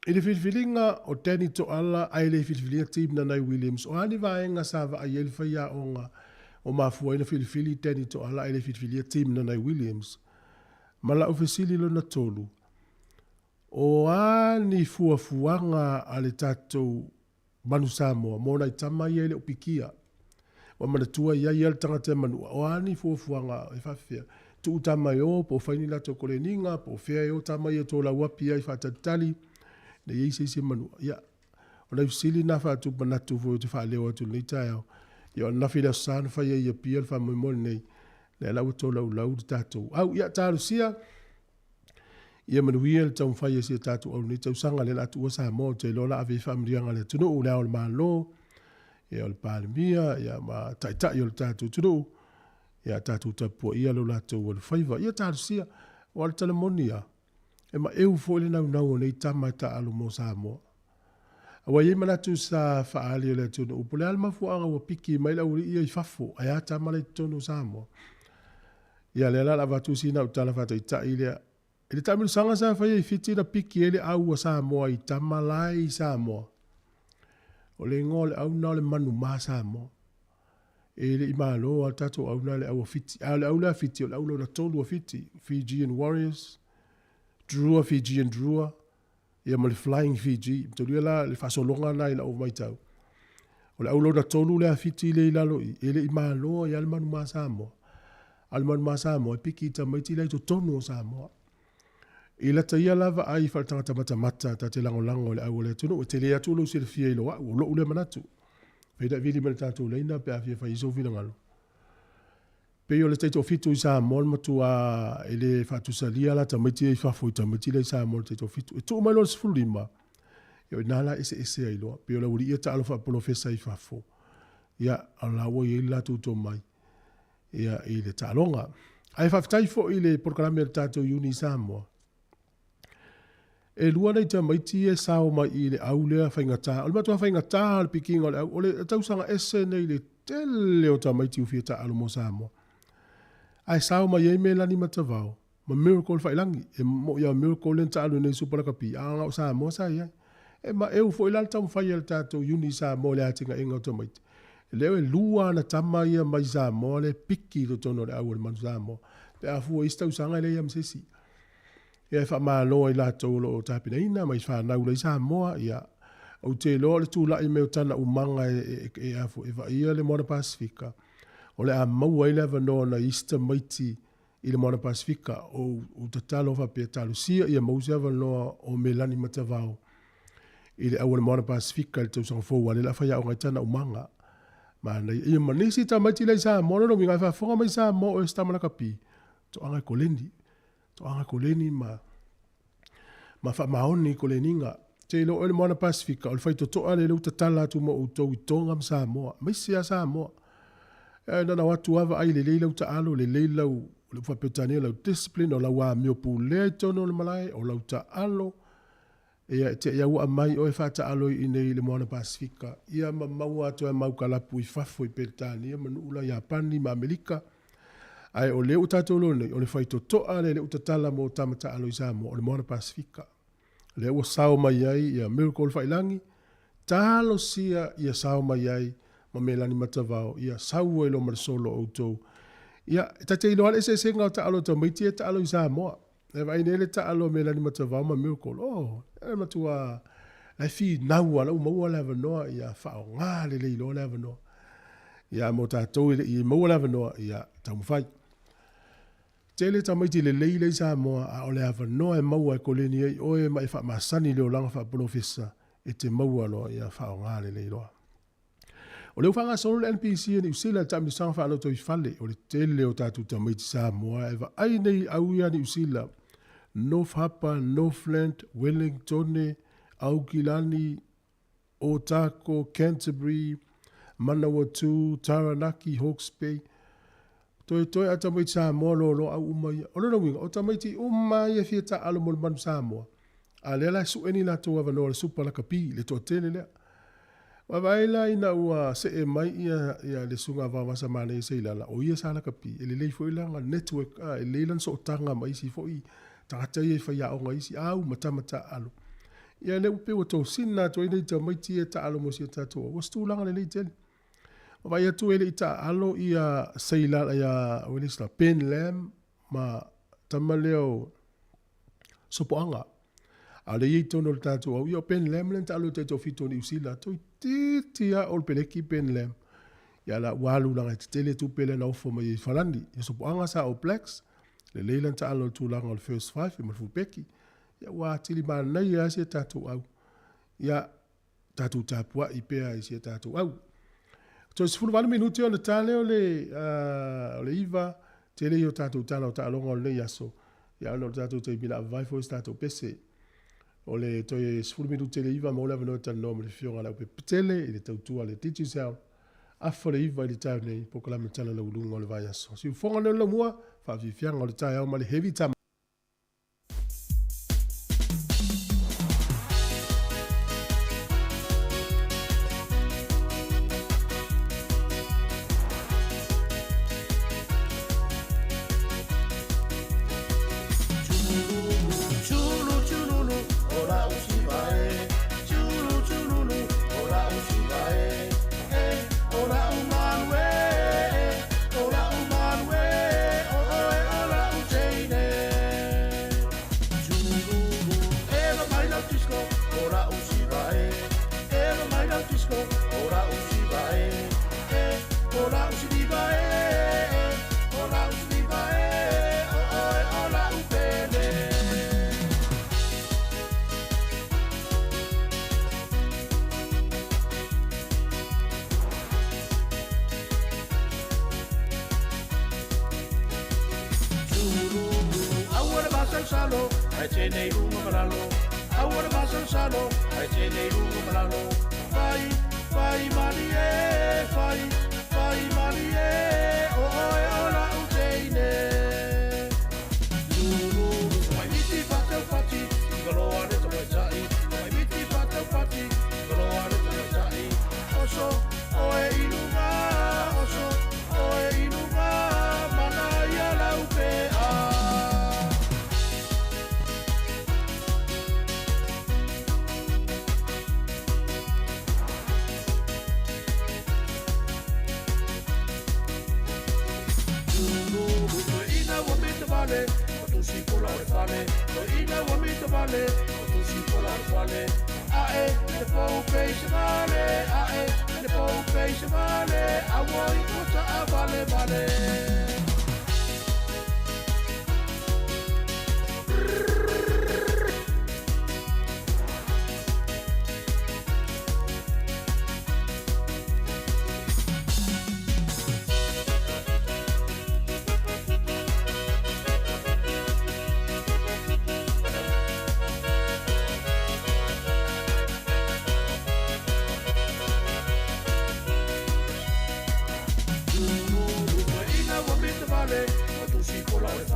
I le filifiliga o Danny Toala ae le filifilia Tim Nanai Williams, o a ni vaega sa vaai ai le faiaoga ua mafua ai ona filifili Danny Toala ae le filifilia Tim Nanai Williams? Ma lau fesili lona tolu, o a ni fuafuaga a le tatou Manu Samoa mō nai tama ia e le o pikia. Ua manatua i ai ia le tagata e manua, o a ni fuafuaga e faafefea? Tuu tama e o, po o fai ni latou koleniga, po o fea e o tama ia tolauapi ai faatalitali, ne i ai se isi e manua. Ia, o nai fesili na faatupu manatu foi ou te faaleo atu i lenei taeao. Ia o ananafi i le Aso Sa na fai ai i Apia le faamoemoe lenei, lea la ua tolaulau le tatou au. Ia, talosia! Ia manuia le taumafai a si a tatou au i lenei tausaga, lea o le a tuua Samoa, ou te iloa o le a ave i ai faamanuiaga a le atunuu, le Ao o le Malo, ia o le Palemia, ia ma Taitai o le tatou atunuu, ia tatou tapuaia lo latou alofaiva. Ia talosia, aua o le tala moni lava, e maeu foi le naunau o nei tama e taaalo mo Samoa. Aua e i ai manatu sa faaali e le atunuu, po o le a le mafuaaga ua piki mai le aualii ia i fafo, ae a tama la i totonu o Samoa. Ia, lea la o le a avatu sina au tala faataitai lea. I le taamilosaga sa faia i Fiti na piki ai le au a Samoa i tama la e i Samoa. O le igoa o le au lena o le manumā Samoa. E le i malo lava le tatou au lena i le au a Fiti. A o le au lea a Fiti, o le au lona tolu a Fiti, Fijian Warriors, Drua Fijian Drua, ia ma le Flying Fiji. Matalia la le faasologa lena i lau matau. O le au lona tolu lea a Fiti lea i lalo i, e le i malo ai lava le manumā Samoa. A o le manumā Samoa, e piki i tamaiti la i totonu o Samoa. I lata ia la vaai faaletagata matamata ta te lagolago i le au o le atunuu. E tele atu lou silafia i lo au, o lou lea manatu. Fai na vili mai le tatou laina pe a fia fai ai sou finagalo. Pei o le taitoafitu i Samoa le matua e le faatusalia la tamaiti ia i fafo i tamaiti la i Samoa le taitoafitu. E tuu mai loa le 15, ia o ina la eseese ai loa. Pei o le aualii ia taalo faapolofesa i fafo, ia o la ua i ai le latou tomai ia i le taaloga. Ae faafetai foi i le polokalame a le tatou Uni i Samoa. E lua nai tamaiti ia e sao mai i le au lea faigata. O le matua faigata o le pikiga o le au, o le tausaga ese nei le tele o tamaiti ua fia taaalo mo Samoa. Ae sao mai ai Melani Matavao ma Miracle Faiilagi. E mo'i a Miracle lea na taaalo nei i Super Lakapi, a na o Samoa sa i ai. E maeu foi la le taumafai a le tatou Uni i Samoa i le atinaega o tamaiti. Lea e lua ana tama ia mai Samoa lea e piki i totonu o le au o le Manu Samoa. Pe a fua i isi tausaga e leai lava ma se isi. Ia e faamalo ai latou o lo o tapenaina mai fanau la i Samoa, ia ou te iloa o le tulai mai o tana umaga e, e, e, e, e vaaia le Moana Pasifika, o le a maua ai le avanoa o nai isi tamaiti i le Moana Pasifika. Ou, ou tatalo faapea talosia ia maua se avanoa o Melani Matavao i le au o le Moana Pasifika i le tausaga fou, a lea o le a faiaoga ai tana umaga. Manaia. Ia ma nisi tamaiti la i Samoa, lona uiga e faafofoga mai Samoa o e se tama lakapi, toaga e koleni. Toaga koleni ma, ma faamaoni i koleniga. Te iloa oe le Moana Pasefika, o le faitotoa lea lea ua tatala atu mo outou i Tonga ma Samoa, aemaise lava Samoa. E na ona o atu lava vaai lelei lau taalo, lelei lau, le faa-Peretania lau discipline, o lau amio pulea i totonu o le malae, o lau taalo, ia e te i auaa mai oe faataalo i inei i le Moana Pasefika, ia ma maua atu ai mau kalapu i fafo i Peretania ma nuu la Iapani ma Amerika. Ae o lea ua tatou iloa nei, o le faitotoa lea lea ua tatala mo tama taalo i Samoa, o le Moana Pasefika. Lea ua sao mai ai ia Miracle Faiilagi, talosia ia sao mai ai ma Melani Matavao, ia sau ai loa ma le solo o outou. Ia, e ta te iloa le eseesega o taalo a tamaiti ia e taalo i Samoa. E vaai nei le taalo a Melani Matavao ma Miracle, oh, e matua la e finau lava, la ua maua le avanoa, ia faaaoga lelei loa le avanoa. Ia, mo tatou e le i maua le avanoa, ia taumafai. Tele tamaiti lelei lea i Samoa a o le avanoa e maua e koleni ai oe ma e faamasani i le olaga faapolofesa e te maua loa ia faaaoga lelei loa. O lea ua faagasolo le NPC a Niu Sila i le taamilosaga faalotoifale o le tele o tatou tamaiti Samoa e vaai nei au ia Niu Sila, North Harbour, Northland, Wellingtone, Aukilani, Ōtākou, Canterbury, Manawatū, Taranaki, Hawke's Bay. Toetoe a tamaiti Samoa loaloa au uma ia. O lona uiga, o tamaiti uma ia e fia taaalo mo le manu Samoa, a lea la e sue ni latou avanoa o le Super Lakapi, le toatele lea. Vaavaai la ina ua see mai ia, ia le susuga a Vaovasa Manaia Seilala, o ia sa lakapi, e lelei foi lana network, a, e lelei lana sootaga ma isi foi tagata ia e faiaoga i isi au ma tama taaalo. Ia lea ua pei ua tosina atu ai nei tamaiti ia e taaalo mo si o tatou au. Ua se tulaga lelei tele. Vaai atu e le i taaalo ia Seilala, ia, oi le isi la, Ben Lam ma tama lea o Sopoaga. A o lea e i ai i totonu o le tatou au, ia o Ben Lam lea na taalo i le taitoafitu o Niu Sila, toeitiiti lava o le peleki Ben Lam. Ia la ua alu leaga e tetele tupe lea na ofo mai ai i Farani. Ia Sopoaga sa All Blacks, lelei lana taalo i le tulaga o le first five ma le fulbeki. Ia ua atili manaia lava si a tatou au. Ia tatou tapuai pea i si a tatou au. Toe 18 minute ona ta lea o le, o le 9, tele ia o tatou tala o taaloga o lenei aso. Ia ona o le tatou taimi la vavae foi se tatou pese. O le toe 10 minute le 9 maua le avanoa e talanoa ma le afioga a Leaupepe i le tautua a le Digicel. Afa le 9 i le taeao nei, polokalame tala lauuluga o le vaiaso. Siufofoga lea o le laumua, faafiafiaga o le taeao ma le Heavy Tama.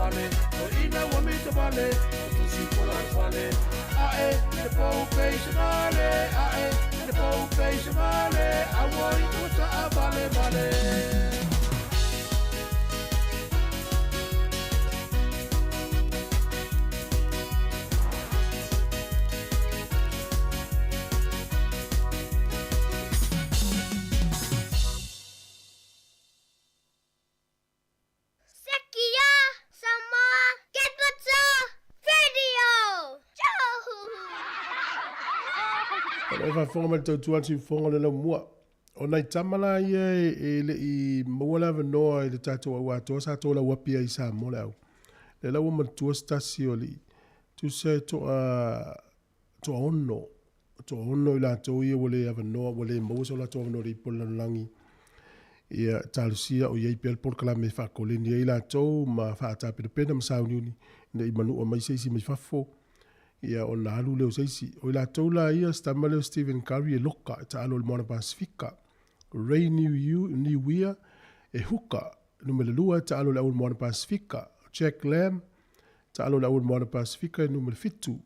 fale O ina ua mita vale O tusi pola le fale Ae le pou peisanale Ae le pou peisanale Aua i ua taa vale vale.
Sekia Samoa Capital Radio!
O loo faafofoga mai le tautua a le siufofoga o le laumua. O nai tama la ia e le i maua le avanoa i le tatou au atoa sa tolau api ai i Samoa le au. Lea la ua matua se tasi o alii. Tusa e toa toaono, toaono i latou ia ua le avanoa, ua le maua so latou avanoa i le ipu o le lalolagi. Ia, talosia o i ai pea le polokalame e faakoleni ai latou ma faatapenapena ma sauniuni ina i manua mai se isi mai fafo, ia ona alu lea o se isi. O i latou la ia, se tama lea o Stephen Curry e loka e taalo i le Moana Pasifika. Ray Niuia e huka, numera 2 e taalo i le au o le Moana Pasifika. Jack Lam, taalo i le au o le Moana Pasifika e numera 7.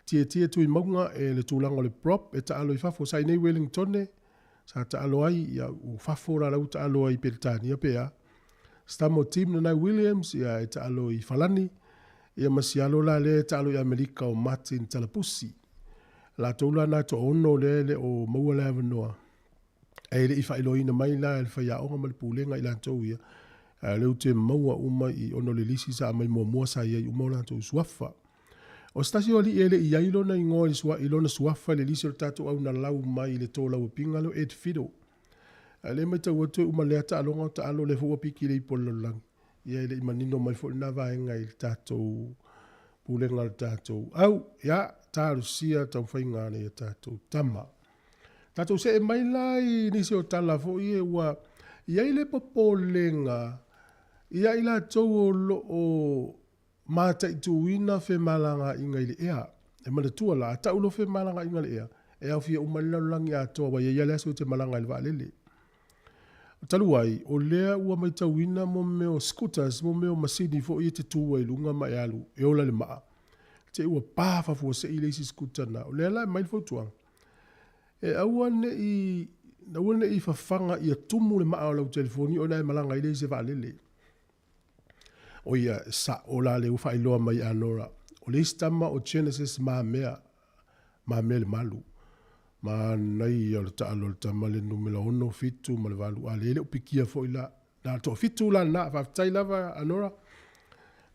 Tietie Tuimauga e le tulaga o le prop e taalo i fafo. Sa i nei Wellingtone, sa taalo ai, ia ua fafo la lau taalo ai i Peretania pe a. Stamo Team Nanai Williams, ia e taalo i Falani, ia ma si alo la lea e taalo i Amerika o Martin Talapusi. Latou la na toaono lea e le o maua le avanoa. Ae le i faailoaina mai la e le faiaoga ma le pulega i latou ia, a o lea ou te maua uma i ona o le lisi sa aumai muamua sa i ai uma o latou suafa. O se tasi o alii e le i i ai lona igoa i le i lona suafa i le lisi o le tatou aunalau mai i le tolauapiga lea o Ed Fiddle. A o lea e matau atu e uma lea taaloga o taalo lea foi ua piki i le ipu o le lalolagi. Ia e le i manino mai foi lena vaega i le tatou pulega o le tatou au. Ia, talosia taumafaiga a nai a tatou tama. Tatou see mai la i nisi o tala foi e ua i ai le popolega ia i latou o lo o mataituina femalagaaiga i le ea. E manatua la, a tau loa femalagaaiga i le ea, e aofia uma ai le lalolagi atoa aua e i ai lava le aso e te malaga ai i le vaalele. Talu ai, o lea ua matauina mo mea o scooters, mo mea o masini foi e te tu ai i luga ma e alu e ola i le maa, te i ua pa faafuasei le isi scooter na. O lea la e aumai le fautuaga, e aua ne i, aua ne i fafaga ia tumu le maa o lau telefoni ona e malaga ai lea i se vaalele. O ia, sa'o la lea ua faailoa mai ia Nora, o le isi tama o Genesis Mamea, Mamea le Malu. Manaia o le taalo a le tama le numera 6, 7 ma le 8, a lea e le o pikia foi la. Na o le toafitu la lena, faafetai lava Anora.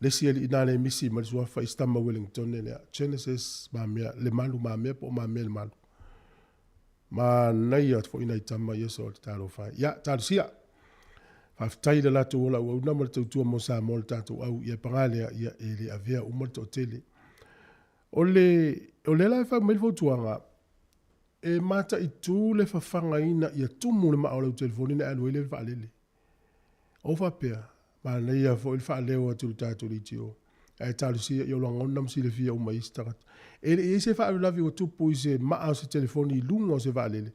Le isi alii na le misi mai le suafa i si tama Wellingtone lea, Genesis Mamea le Malu, Mamea po o Mamea le Malu. Manaia atu foi nai tama ia so te talofa ai. Ia, talosia. Faafetai i le latou ola auauna ma le tautua mo Samoa le tatou au. Ia paga lea, ia e le avea uma le toatele. O le, o lea la e fai mai le fautuaga, e mataitu le fafagaina ia tumu le maa o lau telefoni ona e alu ai lea i le vaalele. Ou faapea, manaia foi le faaleo atu i le tatou leitio, ae talosia ia o lagona ma silafia uma e isi tagata. E le i i ai se faalavelave ua tupu i se maa o se telefoni i luga o se vaalele,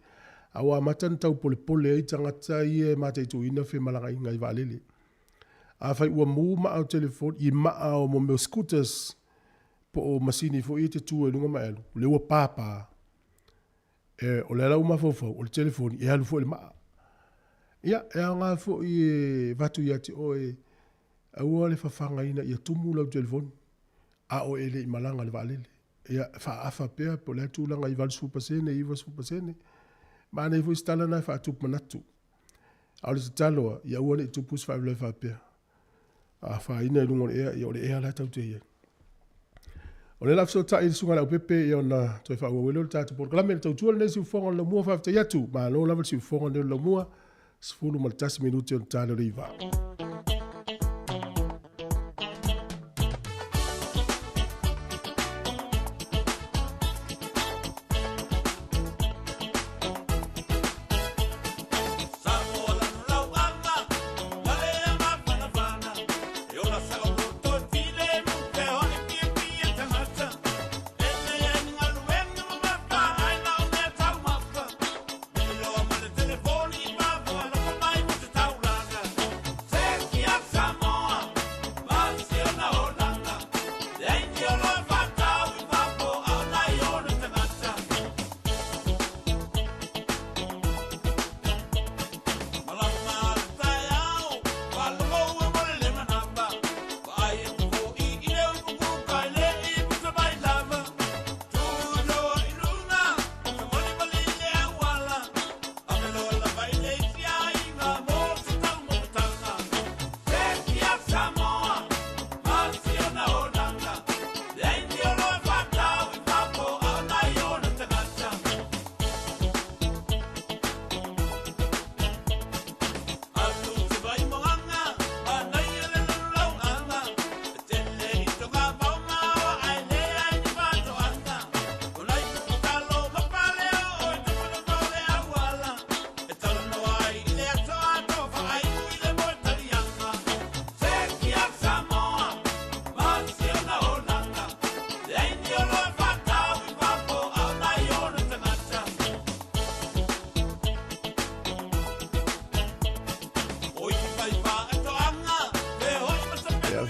a ua amata ona tau polepole ai tagata ia e mataituina femalagaaiga i vaalele. Afai ua mu maa o telefoni, i maa o mo mea o scooters, po o masini foi ia e te tu ai i luga ma e alu, o lea ua pāpā. E, o le ala ua mafaufau, o le telefoni, e alu foi le maa. Ia, e aoga foi e avatu ia te oe, aua le fafagaina ia tumu lau telefoni, a o e le i malaga i le vaalele. Ia, faaafa pea, po o le a le tulaga i 80%, 90%. Manaia foi se tala lena e faatupu manatu. A o le tatalo lava, ia aua ne i tupu se faalavelave faapea. A afaina i luga o le ea, ia o le ea la tatou te i ai. O lea la fesootai i le Susuga i le Aupepe ia ona toe faaauau ai lea o le tatou polokalame. Le tautua lenei siufofoga o le Laumua, faafetai atu. Malo lava le siufofoga lenei o le Laumua, 11 minute o le tala o le 9.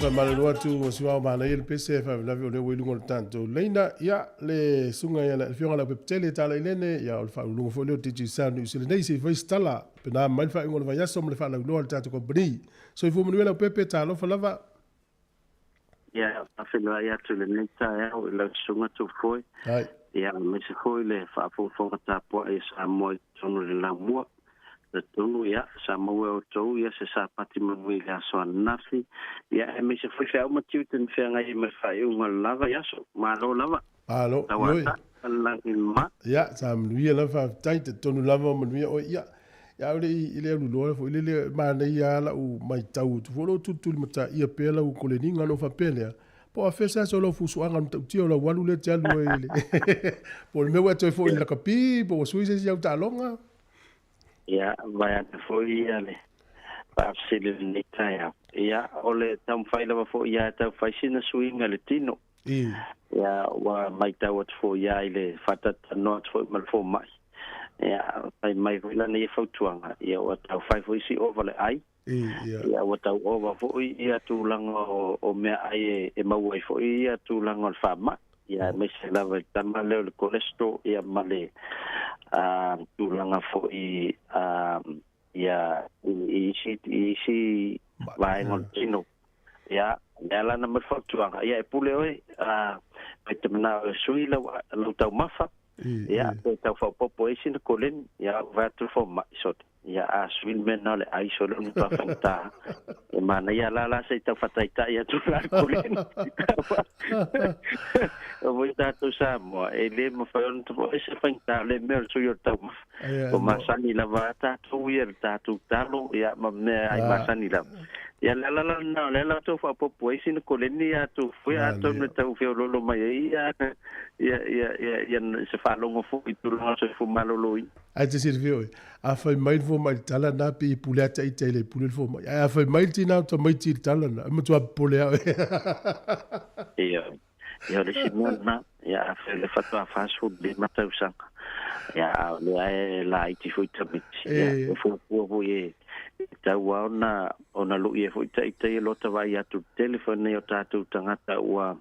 Faamalulu atu ma suao manaia le pese e faalavelave o lea ua i luga o le tatou laina. Ia, le susuga ia le Afioga ia Leaupepe Talailene, ia o le faauluuluga foi lea o Digicel Niu Sila nei, se i fai se tala pe na mai le faaiuga o le vaiaso ma le faalauiloa a le tatou kamupani. Soifua manuia Leaupepe, talofa lava.
Ia, faafeiloai atu i lenei taeao i lau susuga Tufoe.
Hai.
Ia, aemaise foi le faafogafoga tapuai a Samoa i totonu o le laumua. Talitonu, ia, sa maua e outou ia se Sapati manuia i le aso ananafi, ia, aemaise foi feau ma tiute na feagai ai ma le faaiuga o le la vaiaso. Malo lava.
Malo,
Tau
ioe.
ata, lagi ma.
Ia, sa manuia lava, faafetai, talitonu lava ua manuia oe. Ia, ia au le i le alu loa foi lele, manaia lava lau matau atu foi o lo o tulitulimataia pea lau koleniga ona ou faapea lea, Po o afea se aso o lau fusuaga o le matautia o lau alu lea e te alu ai i le po o le mea ua e toe foi i le lakapi, po ua sui se isi au taaloga.
Ia, vaeane foi ia le faafesili i lenei taeao. Ia, o le taumafai lava foi ia e tau fai sina suiga i le tino. Ia, ua matau atu foi ia i le faatatatanoa atu foi ma le fomai. Ia, fai mai foi lana ia fautuaga, ia ua tau fai foi si ova le ai. Ia, ua tau ova foi ia tulaga o meaai e maua ai foi ia tulaga o le faamai. Ia, aemaise lava i le tama lea o le cholesterol, ia ma le tulaga foi ia i isi vaega o le tino. Ia, lea la na mai le fautuaga, ia e pule oe, pe te manao e sui lau taumafa, ia, pe tau faaopoopo ai sina koleni, ia, ua vaai atu le fomai, sole. Ia, a sui le mea lena o le ai, sole o le matua faigata. E manaia la la se i tau faataitai atu la le koleni. O foi tatou Samoa, e le mafai ona ese faigata o le mea o le sui o le taumafa. Ua masani lava a tatou ia le tatou talo, ia, ma mea ai masani lava. Ia, le ala la lena, o lea la tou faaopoopo ai sina koleni ia tou foi, atonu e tau feoloolo mai ai ia, ia, ia, ia, ia se faalogo foi i tulaga o le soifua maloloina.
Ae te silafia oe, a fai mai le fomai i le tala lena, pei e pule ata ita e le pule le fomai. Ae a fai mai le tina o tamaiti i le tala lena, e matua popole lava oe.
Ia, ia o le isi mea lena, ia a fai o lea faatoa 45 tausaga, ia a o lea e laiti foi tamaiti, ia e fuafua foi e tatau lava ona ona lui ai foi ita ia loa vaai atu i le tele foi nei o tatou tagata ua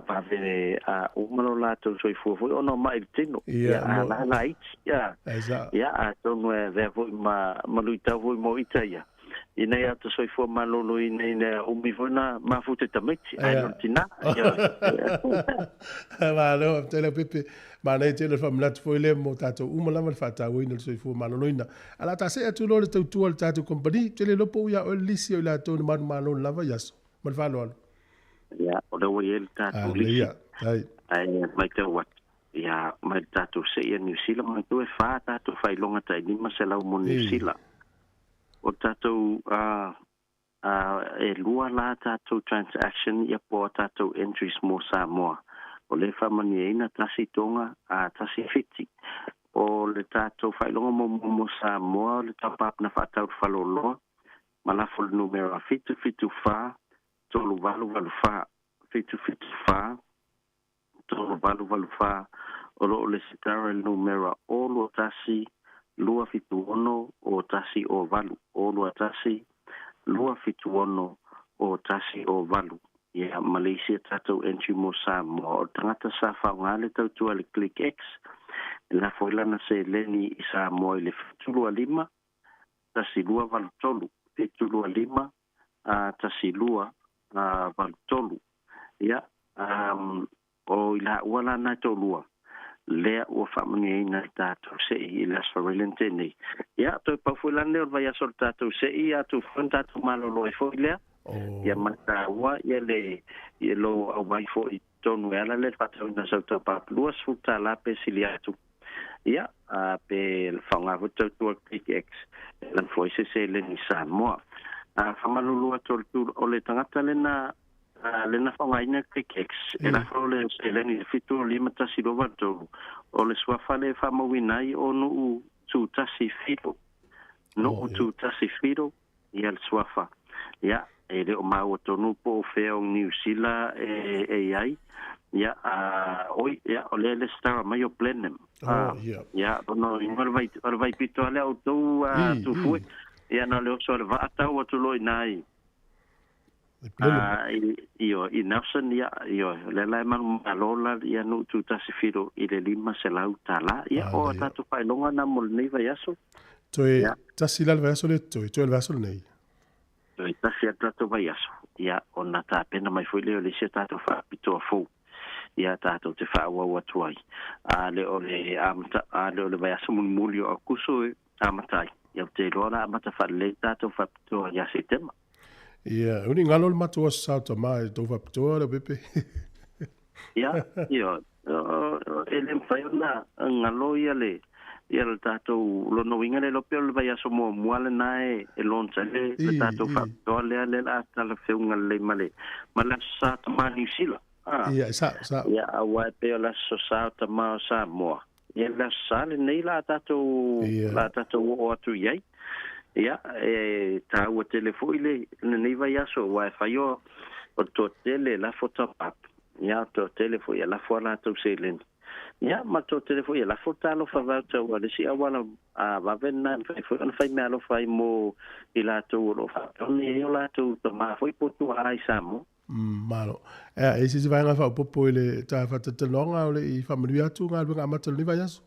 vave uma lo latou soifua foi ona o ma'i i le tino. Ia, a la laiti, ia, ia atonu e avea foi ma ma luitau foi mo ita ia. Ina ia ata soifua maloloina ina ia umi foi na mafuta i tamaiti, ae le o le tinā.
Malo, faafetai Leaupepe. Manaia tele le faamanatu foi lea mo tatou uma lava le faatauaina o le soifua maloloina. Ae o le a ta see atu loa le tautua a le tatou kamupani. Ou te le iloa po o ia oe le lisi o i latou na manumalo i le lava i aso. Ma le faaaloalo.
Ia, o lea ua i ai le tatou lisi. Ae matau atu, ia, mai le tatou see a Niu Sila, manatua e fa tatou faailoga tai 500 mo Niu Sila. O tatou, e lua la tatou transaction ia po o tatou entries mo Samoa. O lea e faamanuiaina tasi Toga, a tasi Fiti. O le tatou faailoga muamua mo Samoa o le top-up na faatau i le faleoloa ma lafo i le numera 774 3884, 774 3884, o lo o lesitala i le numera 0 21 276 o 1 o 8, 0 21 276 o 1 o 8. Ia, ma le isi a tatou entry mo Samoa, o le tagata sa faaaoga le tautua i le Click X, e lafo ai lana seleni i Samoa i le 725 1283, 725 1283. Ia, o i laua la na e toalua, lea ua faamanuiaina e le tatou sei i le Aso Faraile na tea nei. Ia, toe pau foi la lenei o le vaiaso o le tatou sei, atu foi ona tatou malolo ai foi lea. Ia mataua ia le ia lou auai foi i totonu e ala lea i le faatauina o sau taupa $20 pe sili atu. Ia, pe faaaoga foi le tautua Click X e lafo ai se seleni i Samoa. Faamalulu atu o le tagata lena lena faaaogaina Click X e lafo le seleni i le 725 123, o le suafa lea e faamauina ai o Nuu Tutasi Filo. Nuu Tutasi Filo ia le suafa. Ia, e le o maua tonu po o fea o Niu Sila e i ai. Ia, a, oi, ia, o lea e lesitala mai o Blenheim.
Oh, ia.
Ia, ona o ingoa o le vaipito a lea outou tufue. Ia, na o le oso a le vaa tau atu loa i ina i. I, ioe, i Nelson, ia, ioe, o lea la e manumalo la ia nuu tutasi Filo i le $500. Ia, o a tatou faailoga na mo lenei vaiaso.
Toe tasi la le vaiaso lea totoe, toe o le vaiaso lenei.
Toe tasi lava le tatou vaiaso, ia, ona tapena mai foi lea o le isi a tatou faapitoa fou, ia, tatou te faaauau atu ai. A le o le amata, a le o le vaiaso mulimuli o Aokuso e amata ai, ia, ou te iloa o le a amata faalelei le tatou faapitoa ia Setema.
Ia, uni galo le matou aso Sa o Tama i le tou faapitoa Leaupepe.
Ia, ioe, e le mafai ona galo ia le ia le tatou lona uiga lea iloa pei o le vaiaso muamua lena e e launch ai le le tatou faapitoa lea lea o le a talafeuga lelei ma le ma le aso Sa Tama Niu Sila.
Ah. Ia, e sa'o, sa'o.
Ia, aua e pei o le aso Sa o Tama o Samoa. Ia le aso Sa lenei la a tatou la a tatou oo atu i ai. Ia, e taua tele foi le lenei vaiaso aua e fai o o le toatele e lafo top up. Ia, o le toatele foi e lafo a latou seleni. Ia, ma le toatele foi e lafo talofa voucher aua o le isi auala a vave lena e mafai foi ona fai meaalofa ai mo i latou o lo o faapea ona i ai o latou tama foi po o tuaa i Samoa.
Malo. Ea, e i ai se isi vaega faaopoopo i le ta faatalatalanoaga o le i faamanuia atu galuega amata o lenei vaiaso?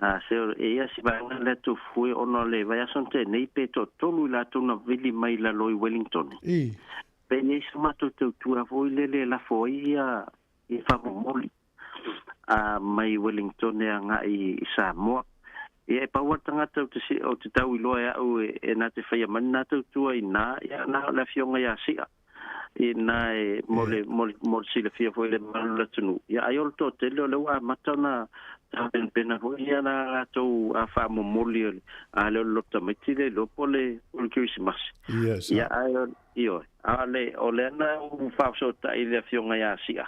A, se e i ai si vaega lea Tufue ona o le vaiaso na tea nei pe toatolu i latou na vili mai i lalo i Wellington.
I.
Pe i ai se matou tautua foi lele e lafo ai ia i faamomoli a mai Wellington e agai i Samoa. Ia e pau lava le tagata ou te ou te tau iloa e au e na te faia mai lena tautua i ina, ia na o le afioga ia Sia i ina e mo le mo le mo le silafia foi i le mamalu o le atunuu. Ia ai o le toatele o lea ua amata ona tapenapena foi ia la latou a faamomoli o le a lea o le loto tamaiti le iloa po o le po o le Kerisimasi.
Ia
ae ioe, a o le o lea na ou faafesootai i le afioga ia Sia,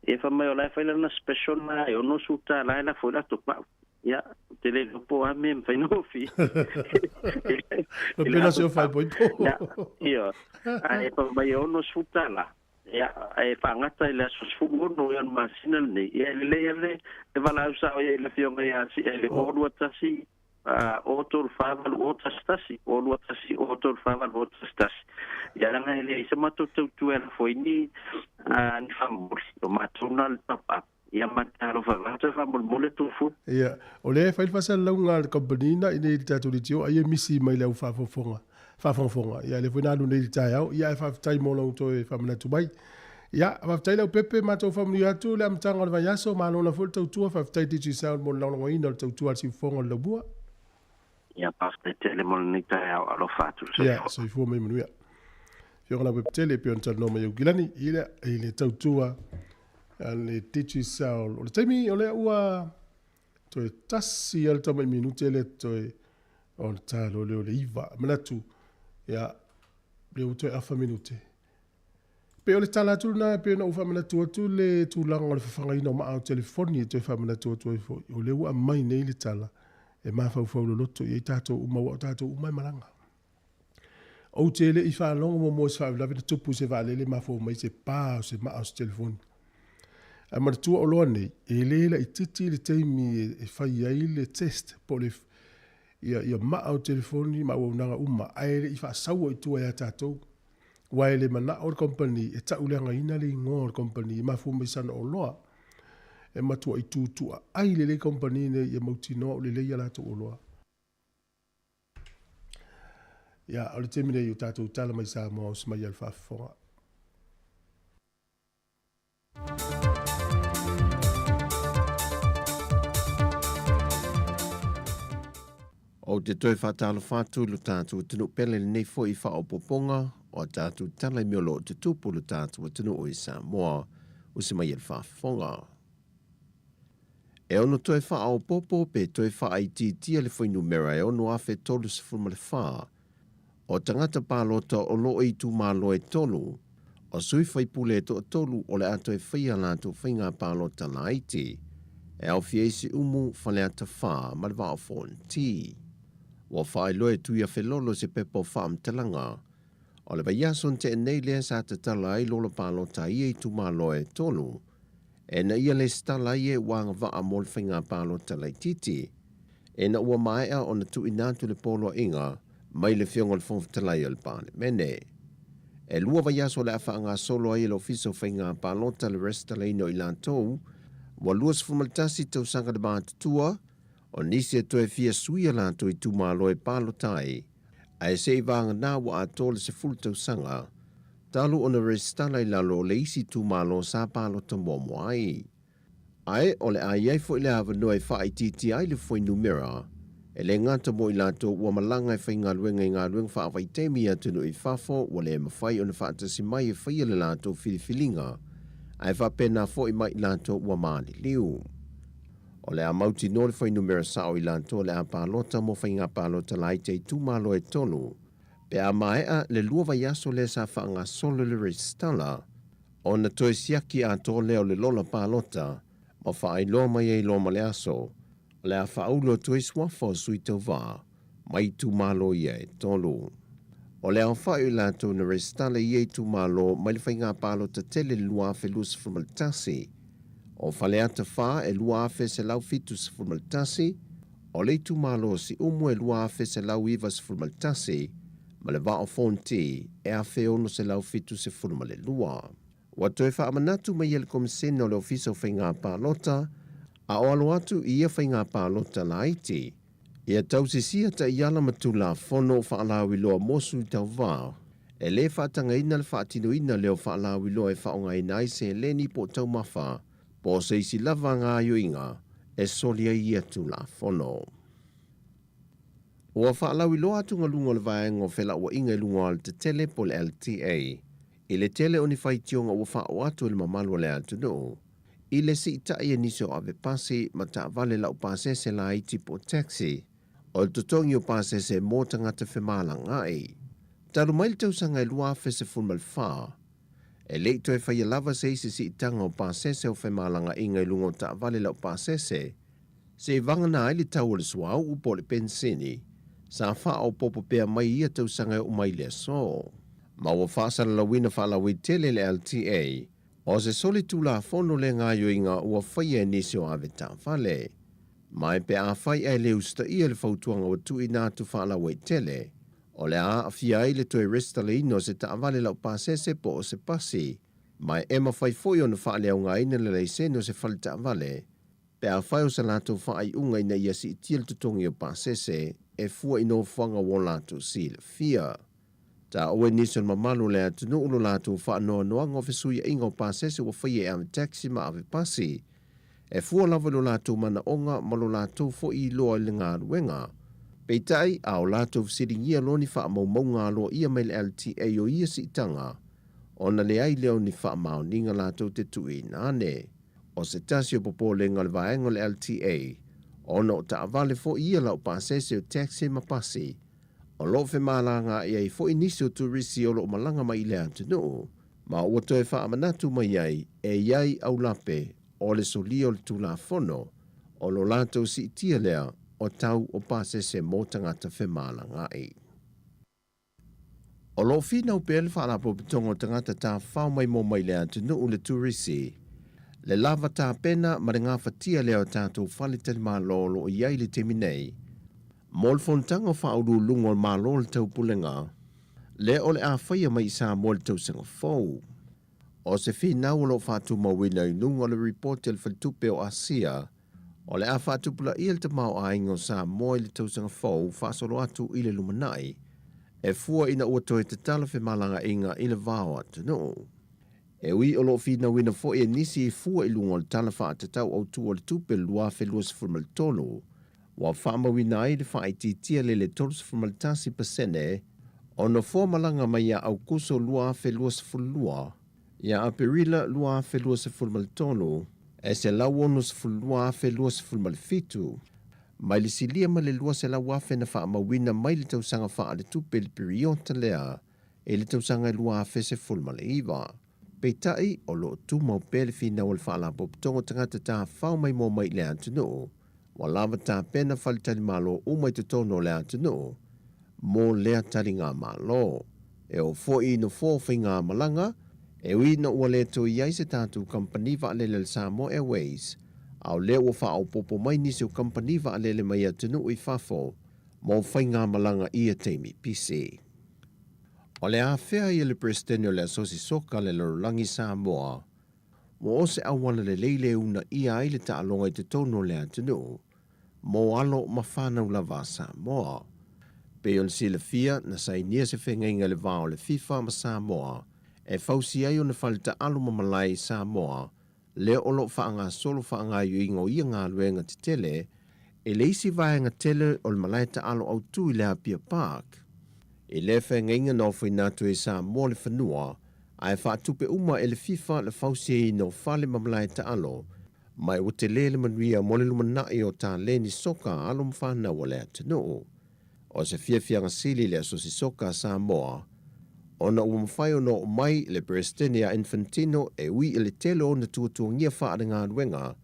ia fai mai o la e fai lana special na e $60 e lafo ai le ato pau. Ia, ou te le iloa po o a mea e mafai ona ofi.
I le Pena se ato ofa e pau. poipo.
Ia, ioe. Ae fai mai e $60. Ia, e faagata i le aso 16 o le masina lenei. Ia, e lelei lava le le valaau sao i ai i le afioga ia Sia i le 021 034 8011, 021 034 8011. Ia, leaga e leai se matou tautua e lafo ai ni, ni faamomoli. O matou na o le top up. Ia ma talofa vata faamolemole Tufue.
Ia, o lea e fai le faasalalauga a le kamupani na i nei i le tatou leitio, ai e misi mai le au faafofoga, faafogafoga. Ia, lea foi na alu nei i le taeao. Ia, ae faafetai mo lou toe faamanatu mai. Ia, faafetai Leaupepe, matou faamanuia atu le amataga o le vaiaso, malo lava foi le tautua, faafetai Digicel mo le lagolagoina o le tautua a le siufofoga o le Laumua.
Ia, faafetai tele mo lenei taeao, alofa atu. Soifua.
Ia, soifua ma ia manuia. Afioga Leaupepe tele e pei ona talanoa mai Aukilani i le, i le tautua a le Digicel. O le taimi o lea ua toe tasi lava le tamai minute lea toe o le ta loa lea o le 9. Manatu, ia, lea ua toe afa minute. Pei o le tala atu lena e pei ona ou faamanatu atu le tulaga o le fafagaina o maa o telefoni e toe faamanatu atu ai foi, o lea ua aumai nei le tala e mafaufau loloto i ai tatou uma aua o tatou uma e malaga. Ou te le i faalogo muamua i se faalavelave na tupu i se vaalele mafua mai se pa o se maa o se telefoni. Ae manatua oloa nei, e le laitiiti le taimi e fai ai le test po o le ia, ia maa o telefoni ma auaunaga uma, ae le i faasaua i tua ia tatou. Aua e le manao le company e tauleagaina le igoa o le company e mafua mai sana oloa. E matuai tutuaai lelei company nei ia mautinoa o lelei a latou oloa. Ia, o le taimi nei o tatou tala mai Samoa o se mai a le faafofoga.
Ou te toe faatalofa atu i lo tatou atunuu pele i lenei foi faaopoopoga o a tatou tala i mea o lo o tutupu i lo tatou atunuu i Samoa. Usi mai e le faafofoga. E ono toe faaopoopo pe toe faaitiitia le fuainumera e 6,034 o tagata palota o lo o i itumalo e tolu, o sui faipule e toatolu o le a toe faia a latou faiga palota laiti, e aofia ai Siumu, Faleata 4 ma le Vaa o Fonoti. Ua faailoa e Tuiafelolo se pepa o faamatalaga o le vaiaso na tea nei lea sa tatala ai lola palota i ia itumalo e tolu, ina ia lesitala ai e ua agavaa mo le faiga palota laitiiti, ina ua maea ona tuuina atu le poloaiga mai le Afioga i le Fofoga Fetalai o le Palemene. E lua vaiaso o le a faagasolo ai e le Ofisa o Faiga Palota le resitalaina o i latou ua 21 tausaga le matutua, o nisi e toe fia suia latou itumalo e palota ai, ae se i vagana ua atoa le 10 tausaga talu ona resitala i lalo o le isi itumalo sa palota muamua ai. Ae o le a i ai foi le avanoa e faaitiitia ai le fuainumera, e le gata mo i latou ua malaga e faigaluega i galuega faavaitaimi i atunuu i fafo ua le mafai ona faatasi mai e faia le latou filifiliga, ae faapena foi ma i latou ua maliliu. O le a mautinoa le fuainumera sao i latou o le a palota mo faiga palota laiti a itumalo e tolu, pe a maea le lua vaiaso lea sa faagasolo le resitala, ona toe siaki atoa lea o le lola palota ma faailoa mai ai loa ma le aso o le a faaulu atu ai suafa o sui tauva mai itumalo ia e tolu. O le aofai o i latou na resitala i ia itumalo mai le faiga palota tele i le 2021, o Faleata 4 e 2,171, o le itumalo o Siumu e 2,191, ma le Vaa o Fonti e 1,672. Ua toe faamanatu mai e le Komesene o le Ofisa o Faiga Palota a o alo atu i ia faiga palota laiti, ia tausisia taiala ma Tulafono faalauiloa mo sui tauva, e le faatagaina le faatinoina lea o faalauiloa e faaaogaina ai seleni po o taumafa po o se isi lava gaoioiga e soli ai ia Tulafono. Ua faalauiloa atugaluga o le Vaega o Felauaiga i luga o Alatetele po o le LTA i le tele o ni faitioga ua faaoo atu e le mamalu o le atunuu i le siitai e nisi o ave pasi ma taavale laupasese laiti po o taxi o le totogi o pasese mo tagata femalagaai. Talu mai le tausaga e 2014, e le i toe faia lava se isi siitaga o pasese o femalagaiga i luga o taavale laupasese, Se i vagana ai le tau o le suauu po o le penisini, sa faaopoopo pea mai i ia tausaga e oo mai i le aso. Ma ua faasalalauina faalauaitele le LTA, o se solitulafono le gaoioiga ua faia e nisi o ave taavale. Ma e pe afai ae le usitaia le fautuaga ua tuuina atu faalauaitele, o le a aafia ai le toe resitalaina o se taavale laupasese po o se pasi, ma e mafai foi ona faaleaogaina le laisene o se fale taavale Pe afai o se latou faaiuga ina ia siitia le totogi o pasese e fua i nofoaga ua o latou silafia. Taua e nisi o le mamalu o le atunuu lo latou faanoanoaga o fesuiaiga o pasese ua faia e ave taxi ma ave pasi. E fua lava i lo latou manaoga ma lo latou foi iloa i le galuega. Peitai, a o latou fesiligia loa ni faamaumauga aloaia mai le LTA o ia siitaga, ona leai lea o ni faamaoniga latou te tuuina ane. O se tasi o popolega o le vaega o le LTA, ona o taavale foi ia laupasese o taxi ma pasi, o lo o femalagaai ai foi nisi o turisi o lo o malaga mai i le atunuu, ma ua toe faamanatu mai ai e i ai aulape o le solia o le Tulafono o lo latou siitia lea o tau o pasese mo tagata femalagaai. O lo o finau pea le Faalapotopotoga o Tagata Tafafao Maimoa mai le atunuu le turisi, le lava tapena ma le gafatia lea o tatou faletalimalo o lo o i ai i le taimi nei mo le fonotaga o Faauluuluga o Malo o le Taupulega lea o le a faia mai i Samoa i le tausaga fou. O se finau o lo o faatumauina i luga o le ripoti a le Faletupe o Asia, O le a faatupulaia le tamaoaiga o Samoa i le tausaga fou faasolo atu i le lumanai, e fua ina ua toe tatala femalagaaiga i le va o atunuu. E ui o lo o finauina foi e nisi i fua i luga o le Tala Faatatau Autu o le Tupe 2023, ua faamauina ai le faaitiitia lele 31% o nofoa malaga mai ia Aukuso 2022, Ia Aperila 2023, e 162,027, mai le silia ma le 200,000 na faamauina mai le tausaga faaletupe i le piriota lea i le tausaga e 2019. Peitai, o lo o tumau pea le finau a le Faalapotopotoga o Tagata Tafafao Maimoa mai i le atunuu, ua lava tapena faletalimalo uma i totonu o le atunuu mo lea taligamalo. E oo foi i nofoa o faigamalaga, e ui ina ua le toe i ai se tatou kamupani vaalele a le Samoa Airways, a o lea ua faaopoopo mai nisi o kamupani vaalele mai atunuu i fafo mo faigamalaga i ia taimi pisi. O le afea ai e le Peresetene o le Asosi Soka a le Lalolagi Samoa, ua o se auala lelei le uunaia ai le taaloga i totonu o le atunuu, mo alo ma fanau lava a Samoa. Pei ona silafia, na sainia se feagaiga i le va o le FIFA ma Samoa e fausia ai ona fale taalo ma malae i Samoa, lea o lo o faagasolo faagaoioiga o ia galuega tetele i le isi vaega tele o le malae taalo autu i le Apia Park. I lea feagaiga na ofoina atu ai e Samoa le fanua ae faatupe uma e le FIFA le fausiaina o fale ma malae taalo ma ua tele le manuia mo le lumanai o taleni soka a alo ma fanau a le atunuu. O se fiafiaga sili i le Asosi Soka a Samoa, ona ua mafai ona oo mai le Peresetene ia Infantino e ui i le tele o ona tuatuagia faalegaluega,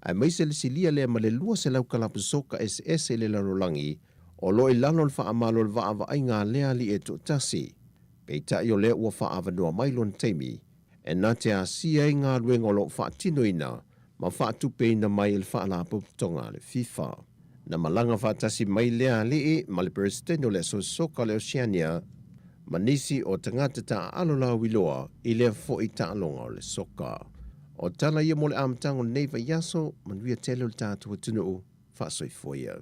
aemaise le silia lea ma le 200 kalapu soka eseese i le lalolagi o lo o i lalo o le faamalo o le vaavaaiga a lea alii e toatasi. Peitai o lea ua faaavanoa mai lona taimi e na te asia ai galuega o lo o faatinoina ma faatupeina mai e le Faalapotopotoga a le FIFA. Na malaga faatasi mai lea alii ma le Peresetene o le Asosi Soka o le Oceania ma nisi o tagata taaalo lauiloa i lea foi taaloga o le soka. O tala ia mo le amataga o lenei vaiaso, manuia tele o le tatou atunuu, faasoifua ia.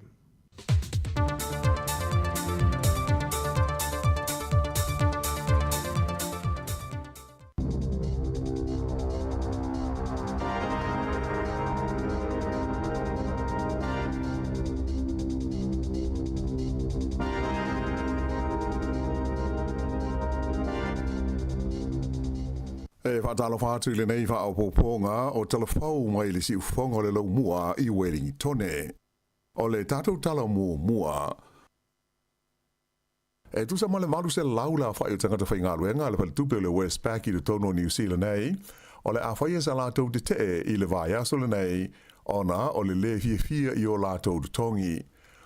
E faatalofa atu i lenei faaopoopoga o Talafou mai le siufofoga o le Laumua i Uelingitone. O le tatou tala muamua. E tusa ma le 800 le aofai o tagata faigaluega a le faletupe o le Westpac i totonu o Niu Sila nei, o le a faia sa latou tetee i le vaiaso lenei ona o le lē fiafia i o latou totogi.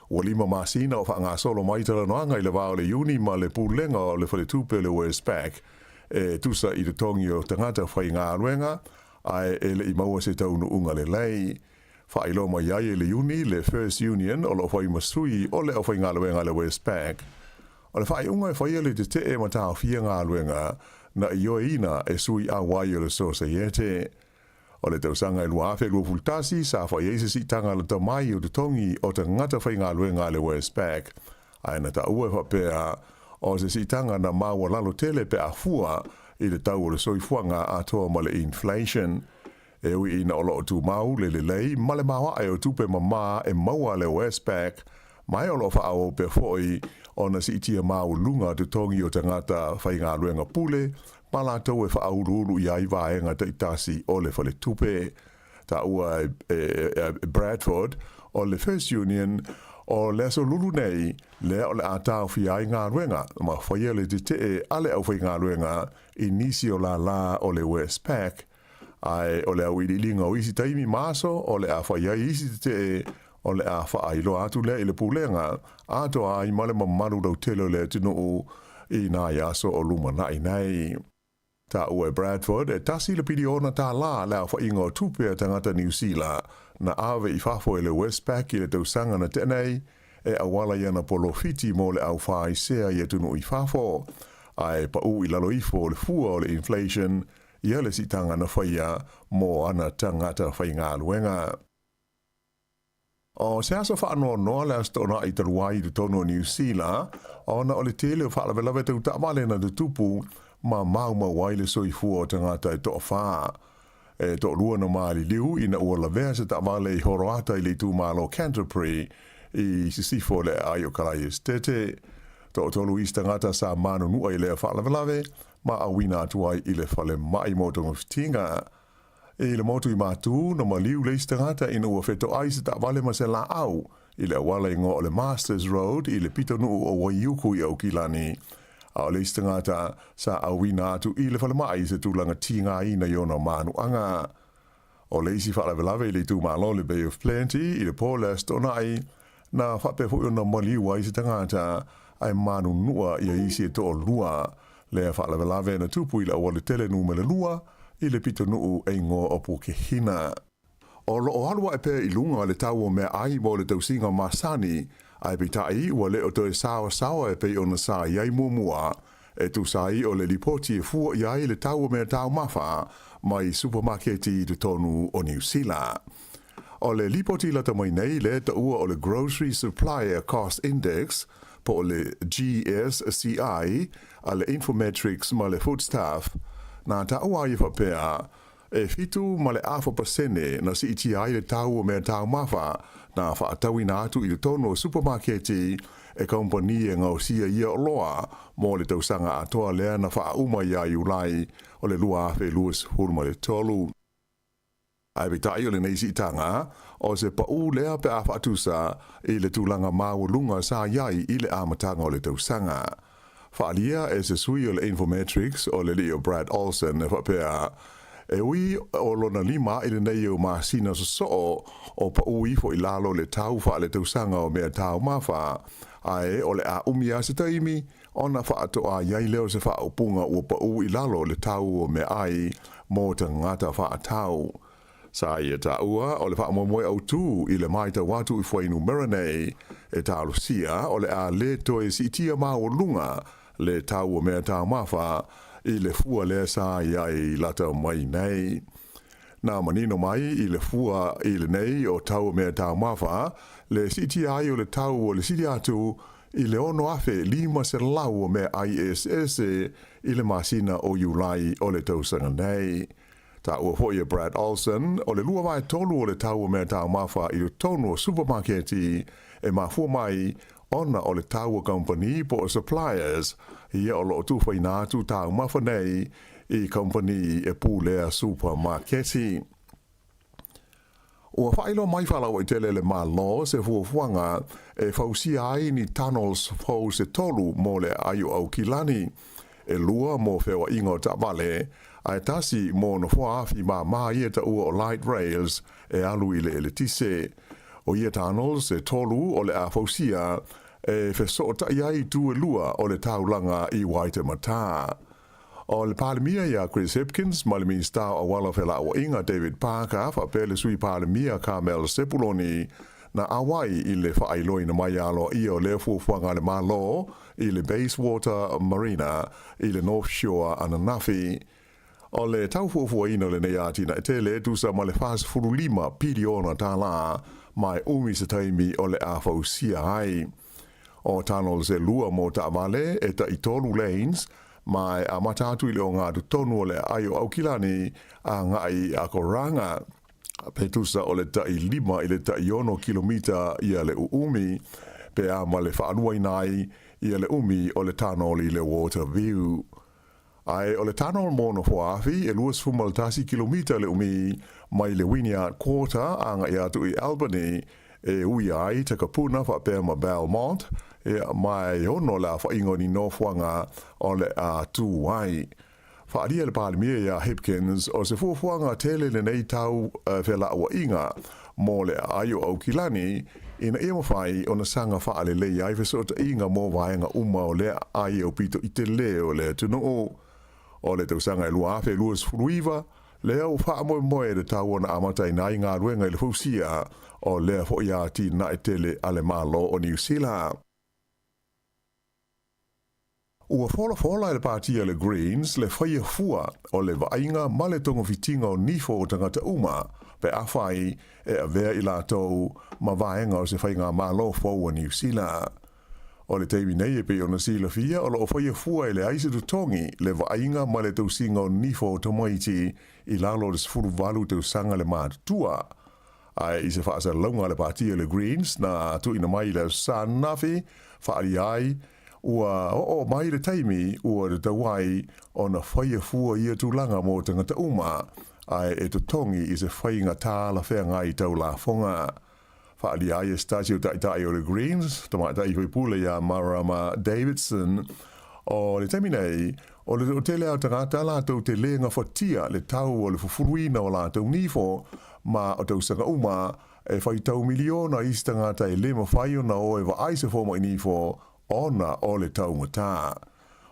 Ua lima masina o faagasolo mai talanoaga i le va o le Iuni ma le Pulega o le Faletupe o le Westpac e tusa i totogi o tagata faigaluega, ae e le i maua se taunuuga lelei. Faailoa mai ai e le Iuni le First Union o lo o fai ma sui o le aufaigaluega a le Westpac. O le faaiuga e faia le tetee ma taofia galuega na ioeina e sui auai o le Sosaiete. O le tausaga e 2021 sa fai ai se siitaga lata mai o totogi o tagata faigaluega a le Westpac, ae na taua e faapea o se siitaga na maualalo tele pe a fua i le tau o le soifuaga atoa ma le inflation. E ui ina o lo o tumau le lelei ma le maoae o tupe mamā e maua a le Westpac, ma e o lo o faaauau pea foi ona siitia maualuga totogi o tagata faigaluega pule ma latou e faauluulu i ai vaega taitasi o le faletupe. Taua e Bradford o le First Union o le aso lulu nei lea o le a taofia ai galuega ma faia le tetee a le aufaigaluega i nisi o lālā o le Westpac Ae o le auiliiliga o isi taimi ma aso o le a fai ai isi tetee, o le a faailoa atu lea i le Pulega atoa ai ma le mamalu lautele o le atunuu i nai aso o lumanai nei. Taua e Bradford e tasi le piliona tālā le aofaiga o tupe a tagata Niu Sila na ave i fafo e le Westpac i le tausaga na tea nei e auala i ana polofiti mo le aufaisea i atunuu i fafo, ae paʻu i lalo ifo o le fua o le inflation ia le siitaga na faia mo ana tagata faigaluega. O se aso faanoanoa le Aso Toonai talu ai i totonu o Niu Sila, ona o le tele o faalavelave tau taavale na tutupu ma maumau ai le soifua o tagata e toafa. E toalua na maliliu ina ua lavea se taavale i Horoata i le itumalo Canterbury i sisifo o le aai o Kalaesetete. Toatolu isi tagata sa manunua i lea faalavelave, ma auina atu ai i le falemai mo togafitiga. I le motu i Matū, na maliu le isi tagata ina ua fetoai se taavale ma se laau i le auala igoa o le Masters Road i le pitonuu o Waiuku i Aukilani. A o le isi tagata sa auina atu i le falemai i se tulaga tigaina i ona manuaga. O le isi faalavelave i le itumalo o le Bay of Plenty i le po le Aso Toonai, na faapea foi ona maliu ai se tagata ae manunua ia isi e toalua. Lea faalavelave na tupu i le aualatele numera lua i le pitonuu e igoa o Pukehina. O lo o alu ae pea i luga le tau o meaai mo le tausiga masani, ae peitai ua le o toe saoasaoa e pei ona sa i ai muamua. E tusa ai o le lipoti e fua i ai le tau o mea taumafa mai supamaketi i totonu o Niu Sila. O le lipoti lata mai nei lea taua o le Grocery Supplier Cost Index po o le GSCI a le Infometrics ma le Foodstaff, na taua ai e faapea, e 7.5% na siitia ai le tau o mea taumafa na faatauina atu i totonu o supamaketi e kamupani e gaosia ia oloa mo le tausaga atoa lea na faauma ia Iulai o le 2023. Ae peitai o lenei siitaga, o se paū lea pe a faatusa i le tulaga maualuga sa i ai i le amataga o le tausaga. Faaalia e se sui o le Infometrics o le alii o Brad Olsen e faapea, E ui o lona lima i lenei o masina sosoo o paū ifo i lalo le tau faaletausaga o mea taumafa, ae o le a umi lava se taimi ona faatoa i ai lea o se faaupuga ua paū i lalo le tau o meaai mo tagata faatau. Sa ia taua o le faamoemoe autū i le matau atu i fuainumera nei e talosia o le a le toe siitia maualuga le tau o mea taumafa i le fua lea sa i ai lata mai nei. Na manino mai i le fua i lenei o tau o mea taumafa le siitia ai o le tau o le sili atu i le 6,500 o meaai eseese i le masina o Iulai o le tausaga nei. Taua foi e Brad Olsen, o le lua vaetolu o le tau o mea taumafa i totonu o supamaketi e mafua mai ona o le tau o kamupani po o suppliers ia o lo o tufaina atu taumafa nei i kamupani e pulea supamaketi. Ua faailoa mai faalauaitele e le Malo se fuafuaga e fausia ai ni tunnels fou se tolu mo le aai o Aukilani, e lua mo feoaiga o taavale, ae tasi mo nofoa afi māmā ia taua o light rails e alu i le eletise. O ia tunnels e tolu o le a fausia e fesootai ai itu e lua o le taulaga i Waitematā. O le Palemia ia Chris Hipkins ma le Minisita o Auala o Felauaiga David Parker faapea le Sui Palemia Carmel Sepuloni na auai i le faailoaina mai aloaia o lea fuafuaga a le Malo i le Bayswater Marina i le North Shore ananafi. O le tau fuafuaina o lenei atinae tele e tusa ma le $45 piliona tālā ma e umi se taimi o le a fausia ai. O tunnels e lua mo taavale e tai tolu lanes ma e amata atu i le ogatotonu o le aai o Aukilani agai i Akoranga. Pe tusa o le tai lima i le tai ono kilomita ia le uumi, pe a ma le faaluaina ai ia le umi o le tunnel i le Waterview. Ae o le tunnel mo Nofoaafi e 21 kilomita le umi mai le Wynyard Quarter agai atu i Albany e uia ai Takapuna faapea ma Belmont, ia, ma e ono le afainga o ni nofoaga o le a tū ai. Faaalia le Palemia iā Hipkins o se fuafuaga tele lenei tau felauaiga mo le aai o Aukilani ina ia mafai ona saga faalelei ai fesootaiga mo vaega uma o lea aai aupito i tele o le atunuu. O le tausaga e 2029, lea ua faamoemoe le tau ona amataina ai galuega i le fausia o lea foi atinae tele a le Malo o Niu Sila. Ua folafola e le Pāti a le Greens le faia fua o le vaaiga ma le togafitiga o nifo o tagata uma pe afai e avea i latou ma vaega o se faigamalo fou a Niu Sila. O le taimi nei e pei ona silafia o lo o faia fua e leai se totogi le vaaiga ma le tausiga o nifo o tamaiti i lalo o le 18 tausaga le matutua. Ae i se faasalalauga a le Pāti a le Greens na tuuina mai i le Aso Sa ananafi, faaalia ai, ua oo mai le taimi ua tatau ai ona faia fua ia tulaga mo tagata uma, ae e totogi i se faiga talafeagai tau lafoga. Faaalia ai e se tasi o taitai o le Greens, tamaitai faipule ia Marama Davidson, o le taimi nei, o le toatele o tagata latou te lē gafatia le tau o le fufuluina o latou nifo, ma o tausaga uma, e faitau miliona isi tagata e lē mafai ona o e vaai se fomai nifo ona o le taugatā.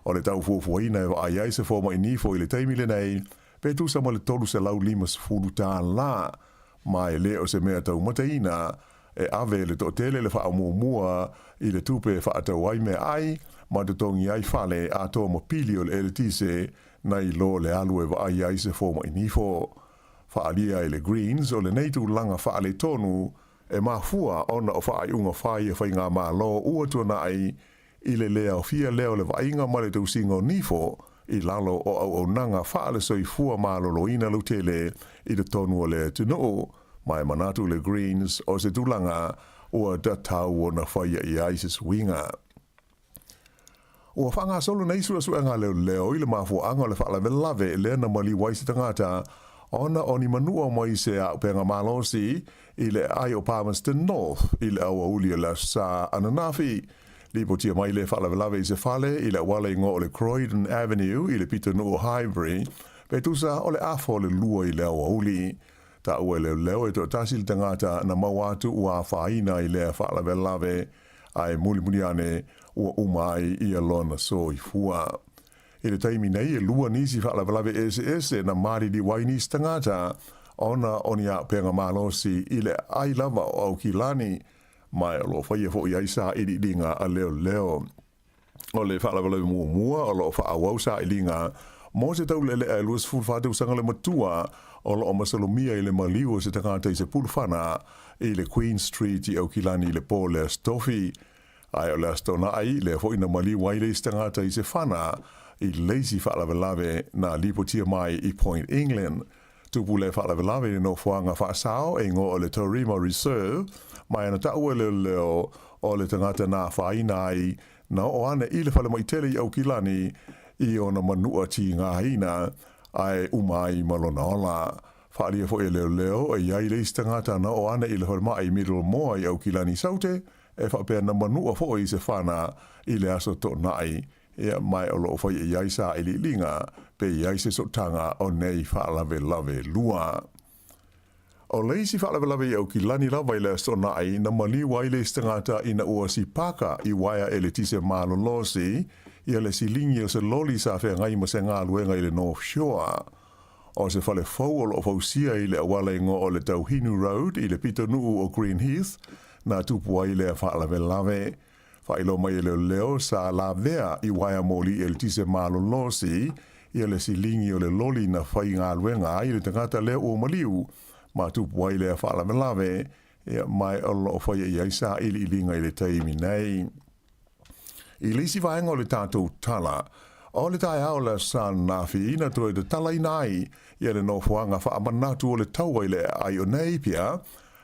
O le tau fuafuaina e vaai ai se fomai nifo i le taimi lenei, pe tusa ma le $350 tālā, ma e le o se mea taumataina e ave e le toatele le faamuamua i le tupe e faatau ai meaai ma totogi ai fale atoa ma pili o le eletise nai lo le alu e vaai ai se fomai nifo. Faaalia e le Greens o lenei tulaga faaletonu e mafua ona o faaiuga fai a faigamalo ua tuanai i le le aofia lea o le vaaiga ma le tausiga o nifo i lalo o auaunaga faale-soifua maloloina lautele i totonu o le atunuu, ma e manatu le Greens o se tulaga ua tatau ona faia i ai se suiga. Ua faagasolo nei suesuega a leoleo i le mafuaaga o le faalavelave lea na maliu ai se tagata ona o ni manua mai se auupega malosi i le aai o Palmerston North i le aoauli o le Aso Sa ananafi. Lipotia mai le faalavelave i se fale i le auala igoa o le Croydon Avenue i le pitonuu o Highbury, pe tusa o le afa o le lua i le aoauli. Taua e leoleo e toatasi le tagata na maua atu ua afaina i lea faalavelave, ae mulimuli ane ua uma ai ia lona soifua. I le taimi nei e lua nisi faalavelave eseese na maliliu ai nisi tagata ona o ni auupega malosi i le aai lava o Aukilani, ma o lo o faia foi ai sailiiliga a leoleo. O le faalavelave muamua o lo o faaauau sailiga mo se taulealea e 24 tausaga le matua o lo o masalomia i le maliu o se tagata i se pulufana i le Queen Street i Aukilani i le po o le Aso Tofi. Ae o le Aso Toonai, lea foi na maliu ai le isi tagata i se fana i le isi faalavelave na lipotia mai i Point England. Tupu lea faalavelave i le nofoaga faasao e igoa o le Taurima Reserve, ma e na taua e leoleo o le tagata na afaina ai na oo ane i le falemai tele i Aukilani i ona manua tigaina ae uma ai ma lona ola. Faaalia foi e leoleo e i ai le isi tagata na oo ane i le falemai Middlemore i Aukilani Saute e faapea na manua foi i se fana i le aso Toonai, ia, ma o lo o faia i ai sailiiliga pe i ai se sootaga o nei faalavelave e lua. O le isi faalavelave i Aukilani lava i le Aso Toonai na maliu ai le isi tagata ina ua sipaka i uaea eletise malolosi ia le silingi o se loli sa feagai ma se galuega i le North Shore. O se fale fou o lo o fausia i le auala igoa o le Tauhinu Road i le pitonuu o Green Heath na tupu ai lea faalavelave. Faailoa mai e leoleo sa lavea i uaea moli eletise malolosi ia le silingi o le loli na faigaluega ai le tagata lea ua maliu ma tupu ai lea faalavelave, ia, ma o lo o faia i ai sailiiliga i le taimi nei. I le isi vaega o le tatou tala, o le taeao o le Aso Sa ananafi na toe tatalaina ai ia le nofoaga faamanatu o le taua i le aai o Napier,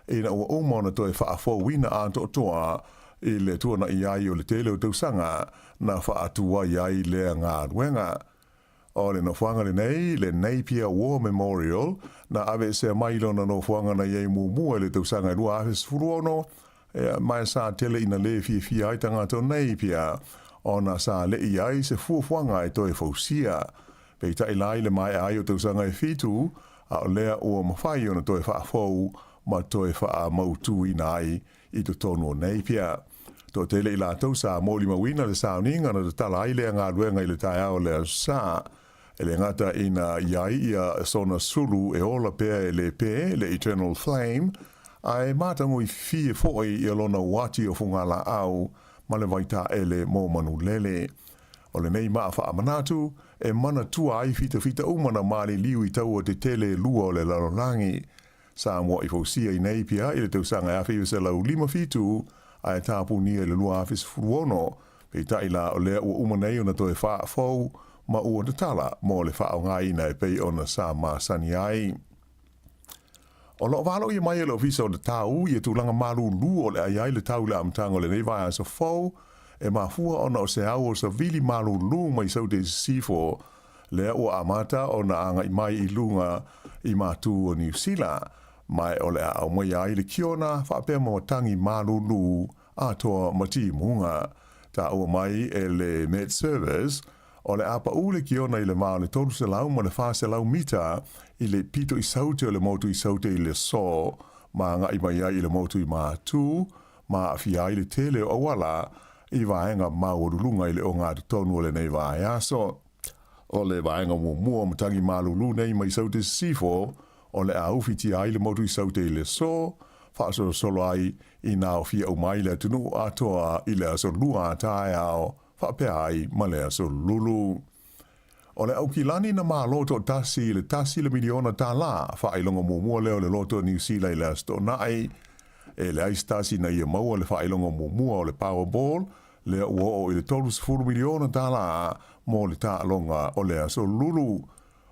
ina ua uma ona toe faafouina atoatoa i le tuanai ai o le tele o tausaga na faatuai ai lea galuega. O le nofoaga lenei, le Napier War Memorial, na aveesea mai i lona nofoaga na i ai muamua i le tausaga e 2016, ea, ma e sa tele ina lē fiafia ai tagata o Napier ona sa leʻi ai se fuafuaga e toe fausia. Peitai la i le maea ai o tausaga e fitu, a o lea ua mafai ona toe faafou ma toe faamautuina ai i totonu o Napier. Toatele i latou sa molimauina le sauniga na tatala ai lea galuega i le taeao o le Aso Sa. E le gata ina i ai ia sona sulu e ola pea e le pē, le Eternal Flame, ae matagofie foi ia lona uati o fugalaau ma le vaitaele mo manulele. O lenei maa faamanatu e manatua ai fitafita uma na maliliu i taua tetele e lua o le lalolagi. Sa mua'i fausia i Napier i le tausaga e 1957 ae tapunia i le 2016, peitai la o lea ua uma nei ona toe faafou ma ua tatala mo le faaaogaina e pei ona sa masani ai. O lo o valoia mai e le Ofisa o le Tau ia tulaga malūlū o le ai ai le tau i le amataga o lenei vaiaso fou e mafua ona o se au o savili malūlū mai Saute i Sisifo lea ua amata ona agai mai i luga i matū o Niu Sila, ma o le a aumaia ai le kiona faapea ma matagi malūlū atoa ma timuga. Taua mai e le Met Service, o le a paʻū le kiona i le va o le 300 ma le 400 mita i le pito i Saute o le motu i Saute i le aso, ma agai mai ai i le motu i Matū, ma aafia ai le tele o auala i vaega maualuluga i le ogatotonu o lenei vaiaso. O le vaega muamua o matagi malūlū nei mai Saute Sisifo, o le a ufitia ai le motu i Saute i le aso, faasolosolo ai ina aofia uma ai le atunuu atoa i le aso Lua a taeao faapea ai ma le aso Lulu. O le Aukilani na malo toatasi i le tasi le miliona tālā faailoga muamua lea o le Loto Niu Sila i le Aso Toonai. E leai se tasi na ia maua le faailoga muamua o le Powerball lea ua oo i le $30 miliona tālā mo le taaloga o le Aso Lulu.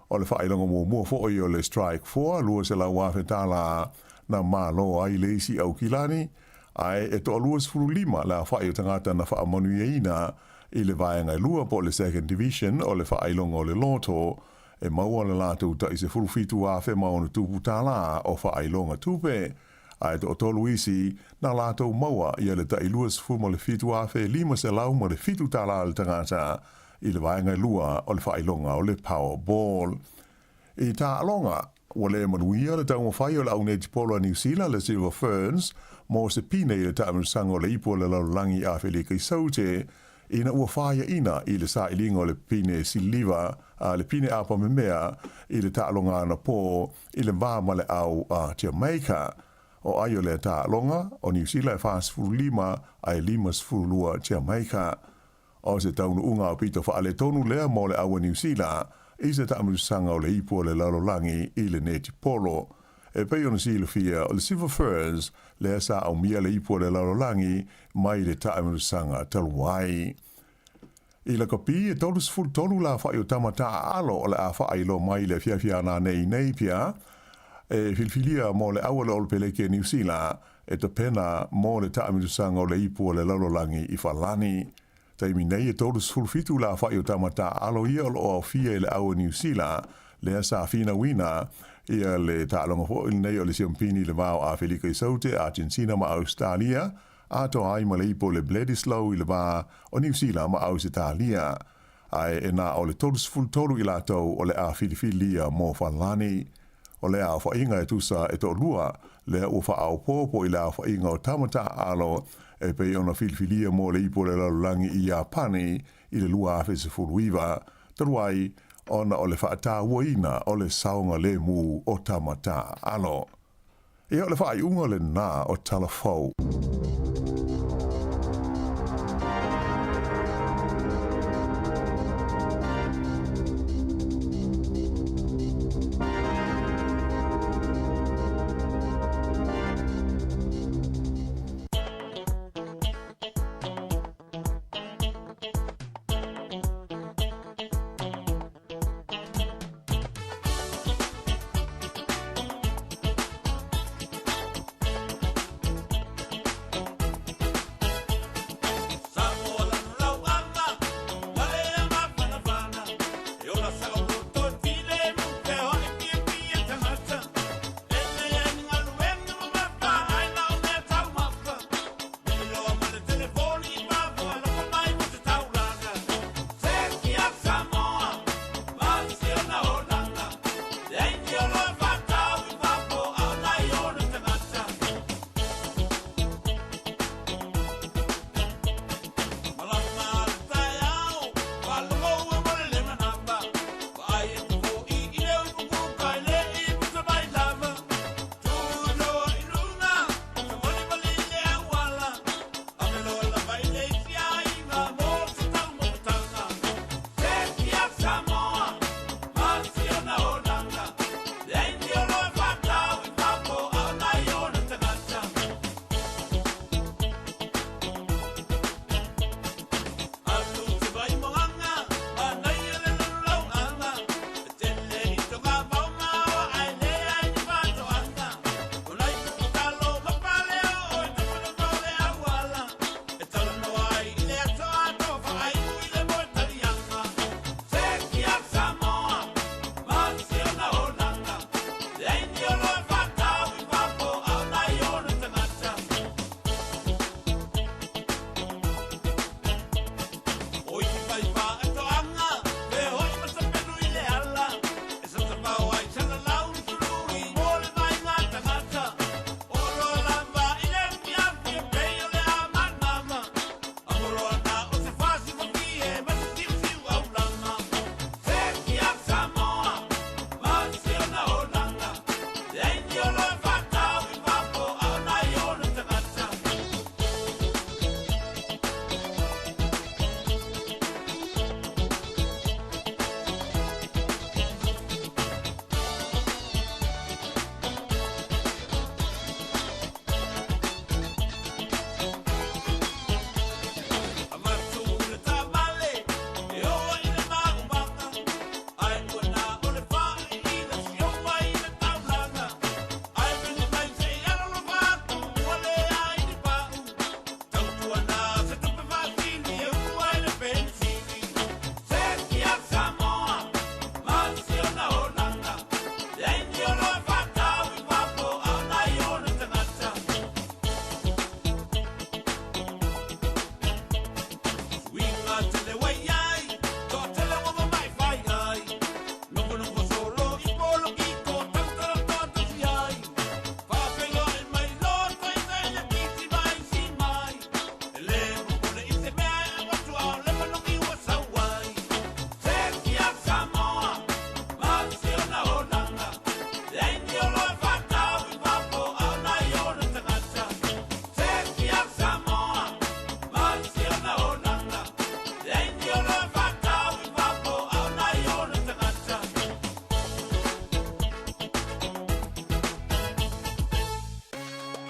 O le faailoga muamua foi o le Strike Four, $200,000 na malo ai le isi Aukilani, ae e toalua 15 le aofai o tagata na faamanuiaina i le vaega e lua po o le Second Division o le faailoga o le Loto, e maua le latou tai $17,000 ma ona tupu o faailoga tupe, ae toatolu isi na latou maua ia le tai $27,507 le tagata i le vaega e lua o le faailoga o le Powerball. I taaloga, ua le manuia le taumafai o le au netipolo a Niu Sila le Silver Ferns mo se pine i le taamilosaga o le Ipu o le Lalolagi i Afelika i Saute ina ua faiaina i le sailiga o le pine siliva a le pine apamemea i le taaloga anapo i le va ma le au a Jamaica. O ai o lea taaloga, o Niu Sila e 45 ae 52 Jamaica. O se taunuuga aupito faaletonu lea mo le au a Niu Sila i se taamilosaga o le Ipu o le Lalolagi i le netipolo. E pei ona silafia, o le Silver Ferns lea sa aumia le Ipu o le Lalolagi mai le taamilosaga talu ai. I lakapi, e 33 le aofai o tama taaalo o le a faailoa mai i le afiafi a nanei i Napier, e filifilia mo le au a le Olopeleki a Niu Sila e tapena mo le taamilosaga o le Ipu o le Lalolagi i Falani. Taimi nei e 37 le aofai o tama taaalo ia o lo o aofia i le au a Niu Sila lea sa finauina ia le taaloga foi lenei o le Siampini i le va o Afelika i Saute, Argentina ma Ausetalia, atoa ai ma le ipu o le Bledisloe i le va o Niu Sila ma Ausetalia. Ae e na o le 33 i latou o le a filifilia mo Falani. O lea aofaiga e tusa e toalua lea ua faaopoopo i le aofaiga o tama taaalo e pei ona filifilia mo le Ipu o le Lalolagi i Iapani i le 2019, talu ai ona o le faatauaina o le saogalemu o tama taaalo. Ia, o le faaiuga lena o Tala Fou.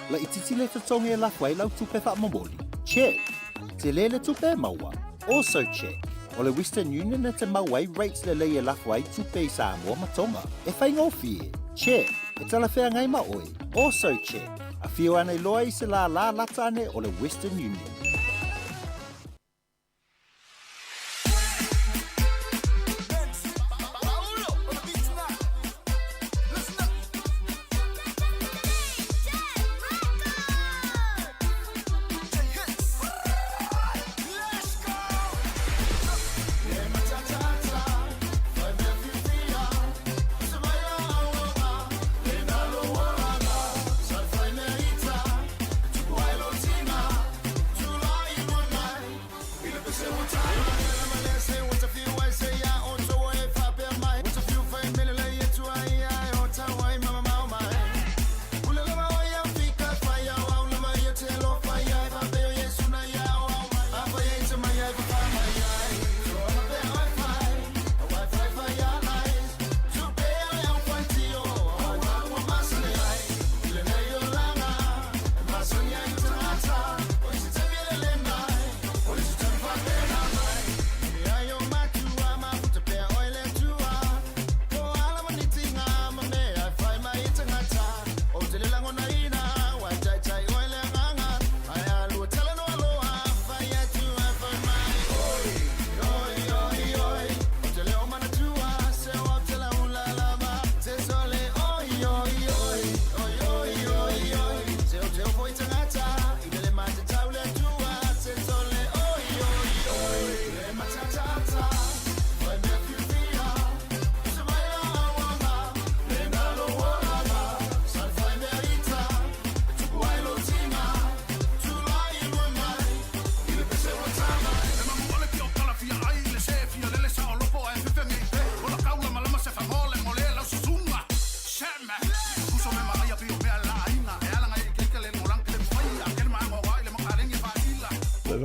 Laitiiti le totogi e lafo ai lau tupe faamomoli? Check. Tele le tupe e maua? Also check. O le Western Union e te maua ai rates lelei e lafo ai tupe i Samoa ma Tonga. E faigofie? Check. E talafeagai ma oe? Also check. Afio ane loa i se lālā lata ane o le Western Union.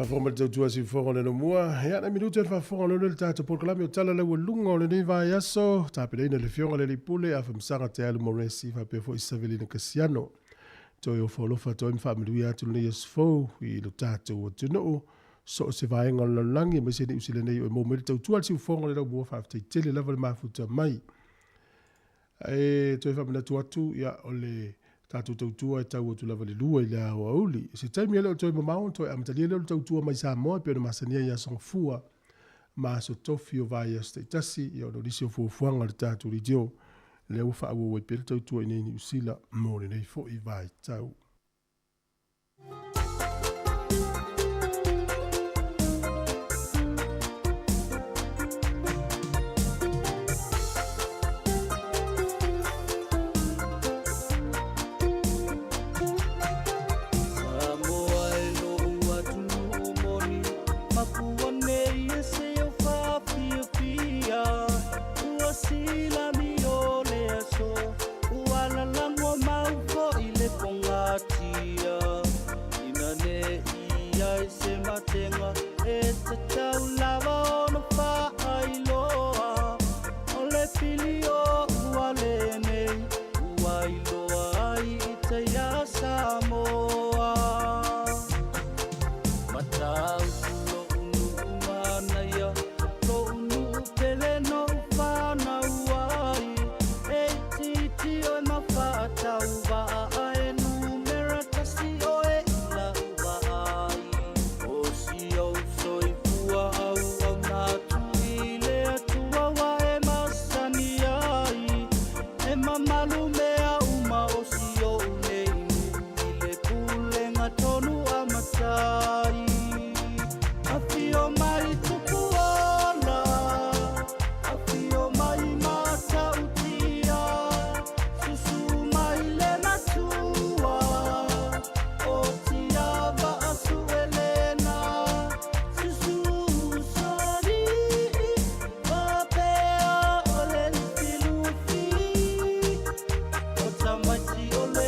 Faafofoga mai le tautua siufofoga o le Laumua. Ia, nai minute o le faafofoga o lolo le tatou polokalame o Tala Laualuga o lenei vaiaso, tapenaina e le Afioga i le Alii Pule Afamasaga Te Alu Moresi faapea foi Savelina Kasiano. Toe ofo alofa atu ai ma faamanuia atu lenei aso fou i lo tatou atunuu, so o se vaega o le lalolagi, aemaise Niu Sila nei o e maua mai le tautua a le siufofoga o le Laumua. Faafetai tele lava le mafuta mai. Ae toe faamanatu atu, ia, o le tatou tautua e tau atu lava i le 2 i le aoauli. I se taimi e le o toe mamao ona toe amatalia lea o le tautua mai Samoa e pei ona masani ai i Aso Gafua ma Aso Tofi o vaiaso taitasi, ia ona o nisi o fuafuaga a le tatou leitio, lea ua faaauau ai pea le tautua i inei i Niu Sila mo lenei foi vaitau.
Samoa e lou atunuu moni, makua nei e se au faafiafia. Ua silami o le aso, ua lalago mau fo'i le pogatia. Ina ne'i ai se matega e tatau lava ona faailoa. O le pili o ua lenei, ua iloa ai i tai a Samoa. Mataupu lo'u nuu manaia, lo'u nuu pele no'u fanau ai. E itiiti oe ma faatauvaa ae numera tasi oe i la'u vaai. O si ou soifua auauna atu i le Atua ua e masani ai. E mamalu mea uma o si o'u nei nuu i le pulega tonu a matai. Afio mai Tupuola, afio mai Matautia, susu mai le Matua, o Tiava Asuelena, susu Usoalii, faapea o le Lufilufi, o tamaiti o le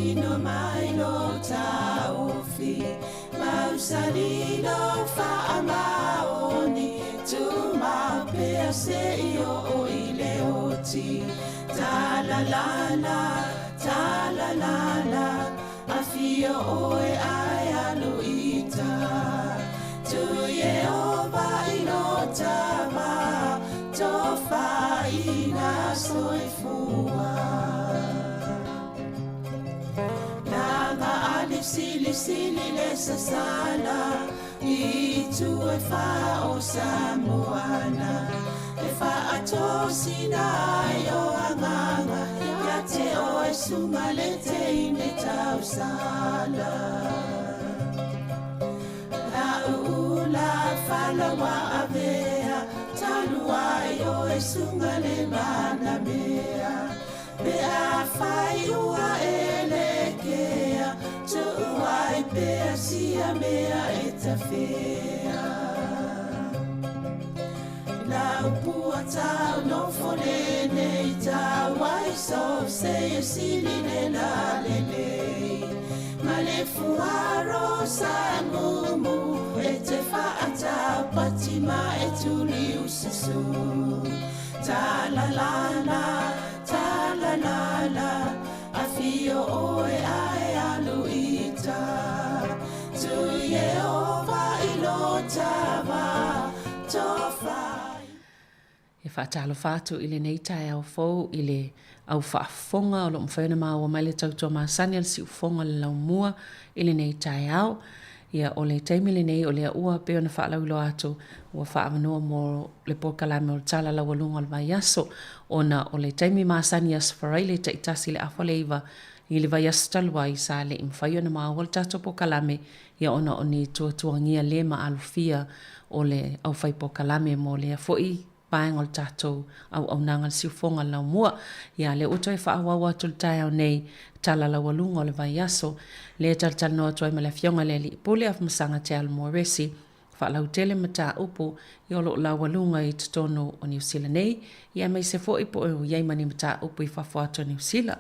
tino mai lo taofi Mausali lo faamaoni Tumau pea seia oo i le oti Talalala, talalala Afio oe ae alu i uta Tu Ieova i lo tama Tofaina soifua Langa ali sili sili le sasala I tu e wha o Samoana E whaatosina ai o anganga Ia te oe sunga le teine tausala La uula falawa avea Talu ai oe sunga le manamea Pe a fai ua e lekea Tuu ai pea sia mea e tafea La upua tau nofo lenei tau ai so se e sili le la lelei Ma le fuaro sa mumu e te whaatau pati ma e tuli ususu Ta la la la, ta la la la Afio oe ae alu i uta Tu Ieova i lo tama Tofa
E faatalofa atu i lenei taeao fou i le au faafofoga o lo o mafai ona maua mai le tautua masani a le siufofoga o le laumua i lenei taeao. Ia, o le taimi lenei o lea ua pei ona faalauiloa atu ua faaavanoa mo le polokalame o le Tala Laualuga o le Vaiaso ona o le taimi masani i Aso Faraile taitasi i le afa o le iva i le vaiaso talu ai sa le i mafai ona maua le tatou polokalame ia ona o ni tuatuagia le maalofia o le aufai polokalame mo lea foi vaega o le tatou auaunaga le siufofoga le laumua. Ia, lea ua toe faaauau atu le taeao nei, tala laualuga o le vaiaso, lea e talatalanoa atu ai ma le Afioga i le Alii Pule Afamasaga Te Alo Resi, faalautele mataupu ia o lo o laualuga i totonu o Niu Sila nei, ia aemaise foi po o i ai ma ni mataupu i fafo atu o Niu Sila.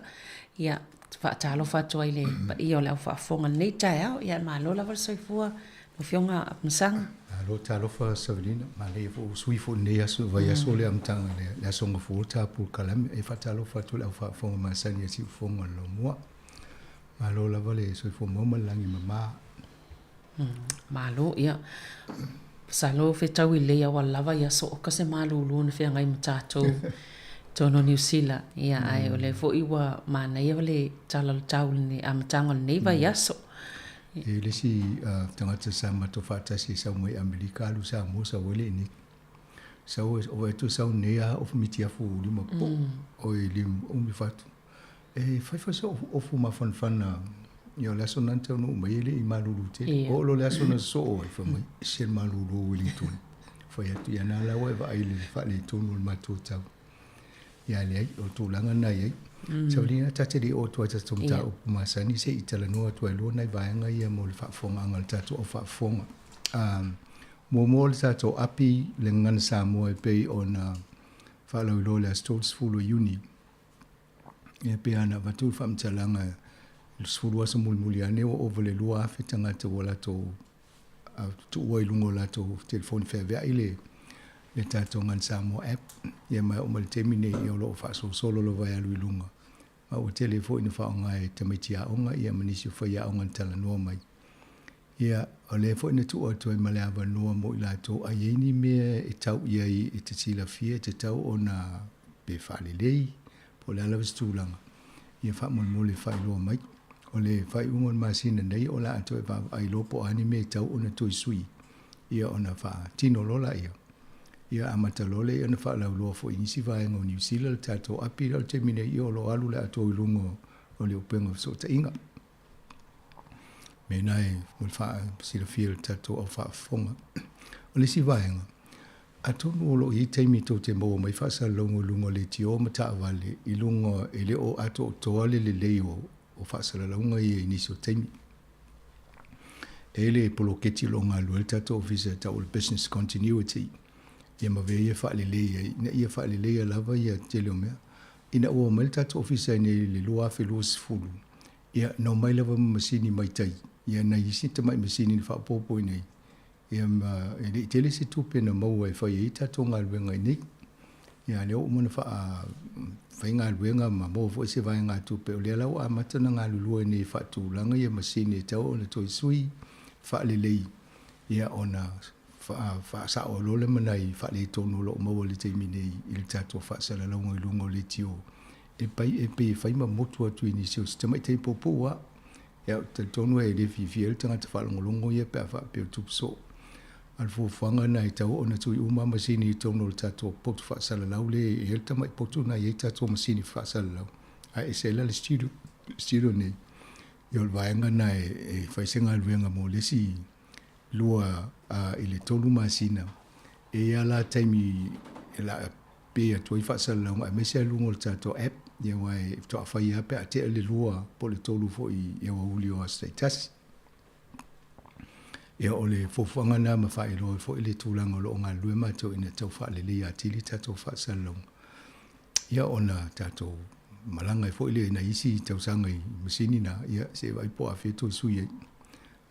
Ia, faatalofa atu ai i le paia o le au faafofoga i lenei taeao, ia malo lava le soifua lau Afioga Afamasaga.
Malo talofa Savelina, manaia foi ua sui foi lenei aso vaiaso le amataga le le aso gafua o le tapu o le kalame. E faatalofa atu i le au faafofoga masani a Siufofoga o le Laumua. Malo lava le soifua maua ma le lagi e mama.
Malo, ia. Masalo fetau i lei auala lava ia so oka se malūlū na feagai ma tatou i totonu o Niu Sila. Ia, ae o lea foi ua manaia le tala o le tau i le amataga o lenei vaiaso.
E le isi tagata sa matou faatasi e sau mai Amerika alu Samoa sau ai le ini. Sau o atu sau nei a ofu miti afu lima po o i lim umi fatu. E fai fai so ofu mafanafana ia o le aso lena taunuu mai e le i malulu tele. Oo loa le aso na sosoo ai fai mai ese le malulu o Wellington. Fai atu ia na la ua e vaai i le faaletonu o le matou tau. Ia leai, o le tulaga lena e i ai. Savalina, ta te le i oo atu ai i tatou mataupu masani se i talanoa atu ai loa nai vaega ia mo le faafofogaaga a le tatou au faafofoga. Muamua o le tatou api le Gagana Samoa e pei ona faalauiloa i le aso 30 o Iuni. Ia pei lava ona avatu le faamatalaga i le 10 aso mulimuli ane ua ova i le 2,000 tagata ua latou tuua i luga o latou telefoni feaveai le le tatou Gagana Samoa app. Ia ma e oo mai i le taimi lenei ia o lo o faasolosolo lava e alu i luga. Ma ua tele foi ina faaaoga e tamaiti aoga ia ma nisi o faiaoga na talanoa mai. Ia, o lea foi na tuu atu ai ma le avanoa mo i latou a i ai ni mea e tau i ai e te silafia e tatau ona pe faalelei po o le a lava se tulaga, ia faamolemole faailoa mai. O le faaiuga o le masina nei o le a toe vaavaai loa po o a ni mea e tatau ona toe sui, ia ona faatino loa laia. Ia amata loa lea ona faalauiloa foi i nisi vaega o Niu Sila le tatou api lea o le taimi nei, ia o lo o alu le atoa i luga o le upega o fesootaiga. Mea na e mo le faasilafia e le tatou au faafofoga. O le isi vaega, atonu o lo o i ai taimi tou te maua mai faasalalauga i luga o leitio ma taavale i luga e le o atoatoa le lelei o faasalalauga ia i nisi o taimi. E i ai le poloketi o lo o galulue ai le tatou ofisa e tau o le Business Continuity, ia ma mea ia e faalelei ai, ina ia faaleleia lava ia tele o mea. Ina ua omai le tatou ofisa i inei i le 2020, Ia, na omai lava ma masini mai tai, ia nai isi tamai masini na faaopoopo i inei, ia ma e le i tele se tupe na maua e fai ai tatou galuega i inei. Ia a lea ua uma ona faa fai galuega ma maua foi se vaegatupe, o lea la ua amata ona galulue nei e faatulaga ia masini e tatau ona toe sui, faalelei, ia ona faasao ai loa lea ma nai faaletonu o lo o maua i le taimi nei i le tatou faasalalauga i luga o leitio e pai e pei e fai ma motu atu i nisi o si tamaitai puupuu lava. Ia, ou te talitonu e le fiafia ai le tagata faalogologo ia pe a faapea o tupu soo. A o le fuafuaga lena e tatau ona tui uma lava masini i totonu o le tatou potu faasalalau lea e i ai le tamai potu lena e i ai tatou masini faasalalau, ae ese ai la le studio, studio nei. Ia o le vaega lena e fai se galuega mo le isi 2 i le 3 masina. E i ai lava la taimi e lape atu ai faasalalauga aemaise lava i luga o le tatou app, ia aua e faatoa fai lava pe a tea le 2 po o le 3 foi i aoauli o aso taitasi. Ia o le fuafuaga lena ma faailoa ai foi le tulaga o lo o galulue matou ina ia tau faaleleia atili tatou faasalalauga. Ia ona tatou malaga ai foi lea i nai isi tausaga i masini na, ia se i vaai po o afea toe sui ai.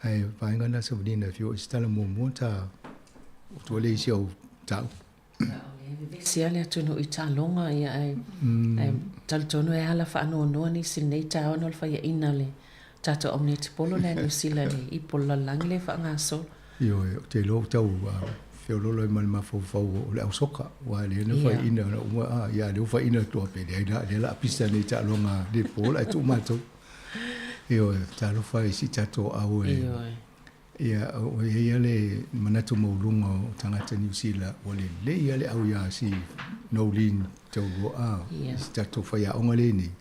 Ae vaega na Savalina e fia oo i se tala muamua ta tua lea i si au mataupu.
Ia o lea e vevesi lava le atunuu i taaloga ia ae ae talitonu e ala faanoanoa nisi i lenei taeao ona o le faiaina o le tatou au netipolo lea a Niu Sila i le ipu o le lalolagi lea e faagasolo.
Ioe, ou te iloa ua tau feoloolo ai ma le mafaufau o le au soka, aua o lea na faiaina na uma, a, ia, lea ua faiaina atu lava pea, leai la, lea o le a pisa nei i taaloga netball ae tuu matou. Ioe, talofa i si tatou au e.
Ioe.
Ia, ua i ai lava le manatu maualuga o tagata Niu Sila, ua lelei lava le au iā si Noeline Taurua, a, si tatou faiaoga lea nei.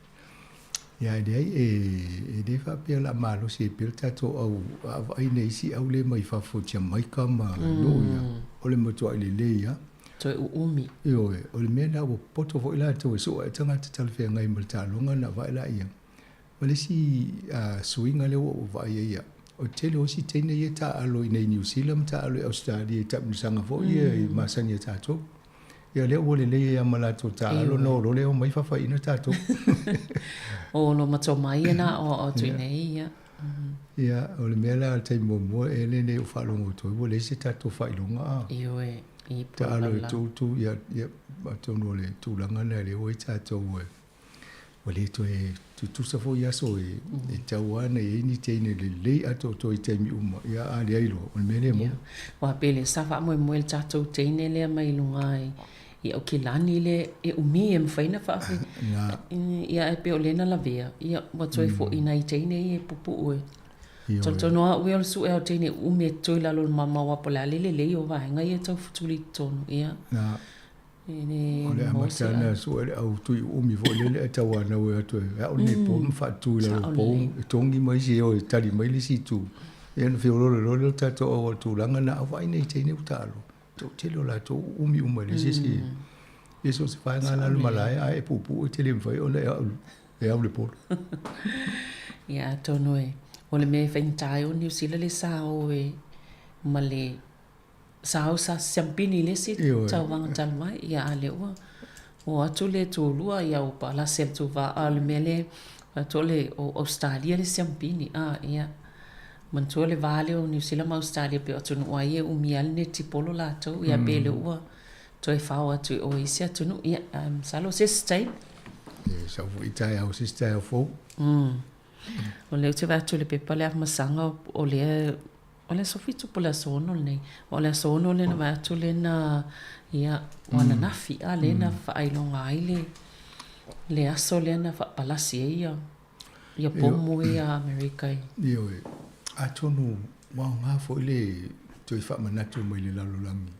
Ia, e leai, e le faapea o le a malosi ai pea le tatou au a vaai nei isi au lea mai fafo i Jamaika ma nuu ia, o le matuai lelei lava.
Toe uumi.
Ioe, o le mea lena ua poto foi latou e sue ai tagata talafeagai ma le taaloga ona vaai laia. Ma le isi suiga lea ua ou vaai ai au, o le tele o isi teine ia e taaalo i inei i Niu Sila ma taaalo i Ausetalia i taamilosaga foi ia i masani a tatou. Ia lea ua lelei ai lava ma latou taaalo ona o loa lea omai faafaiina tatou.
O lo matua mai ia na aoao atu i inei, ia.
Ia, o le mea la o le taimi muamua ea lenei ua faalogo atu ai ua leai se tatou faailoga a.
Ioe,
i po Taalo e tu, ia, ia, atonu o le tulaga lena lea ua i ai tatou e Ua le toe tutusa foi aso e tatau lava ona i ai ni teine lelei atoatoa i taimi uma, ia a leai loa, o le mea lea e maua.
Aua pei lea sa faamoemoe le tatou teine lea mai luga i Aukilani lea e umi e mafai ona faafe ia ae pei o lea na lavea, ia ua toe foi nai teine ia e puupuu e. Talitonu lava au ia o le sue o teine uumi e toe i lalo o le mama aua po o le a le lelei o vaega ia e tau futuli i totonu, ia.
O le amata na sue le au tui uumi foi lele ae tauanau e atu e ao lenei po ma faatu i lalo pou e togi mai isi e o e tali mai le isi itu. Ia ona feoloolo loa lea o le tatou au o le tulaga na au vaai nei teine ua taalo. Toatele o latou uumi uma e leai se isi e so o se vaega lava le malae ae e puupuu e te le mafai ona e au le polo.
Ia atonu e o le mea e faigata ai o Niu Sila le sa o e ma le Sa au sa siampini i le isi tauvaga talu ai, ia a lea ua o atu le tulua ia ua palasi e le tuva, a o le mea lea atu o le o Ausetalia le siampini, a ia manatua le va lea o Niu Sila ma Ausetalia pei o atunuu lava ia e umia ai le netipolo latou, ia pei lea ua toe fao atu i o i isi atunuu, ia ae masalo se isi taimi.
E sau foi taeao se isi taeao fou.
O lea ou te vaai atu i le pepa lea Afamasaga o lea O le aso 7 po o le aso 6 lenei. O le aso 6 lea na vaai atu lea na, ia, o ananafi, a lea na faailoga ai le, le aso lea na faapalasi ai ia, ia pomu ia a Amerika i.
Ioe. Atonu ua aoga foi le toe faamanatu mai le lalolagi.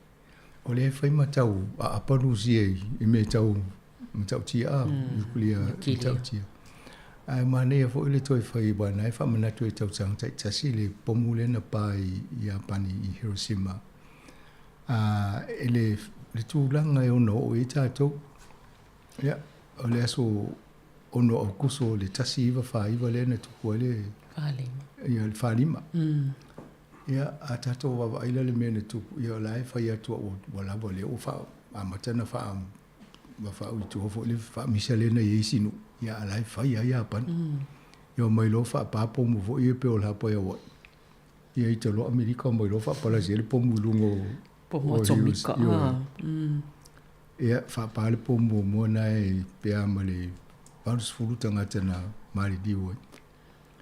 O lea e fai ma tau aapa Rusia i mea tau matautia a, nuclear matautia. Ae manaia foi le toe fai aua na e faamanatu e tausaga taitasi le pomu lea na pa i Iapani i Hiroshima. A, e le, le tulaga e ono oo i ai tatou. Ia, o le aso 6 Aokuso o le 1949 lea na tupu ai le
45.
Ia, le 45. Ia, a tatou vaavaai la i le mea na tupu, ia o la e fai atu ua lava lea ua faa, amata ona faa, ua faaui i tua foi le faamisa lea na i ai isi nuu, ia a o la e fai lava Iapani. Ia omai loa faapa pomu foi ia Pearl Harbor i Hawaii. Ia ita loa Amerika omai loa faapalasi ai le pomu i luga o
Pomu atomika.
Ioe. Ia faapa le pomu muamua na e pe a ma le 80 tagata na maliliu ai.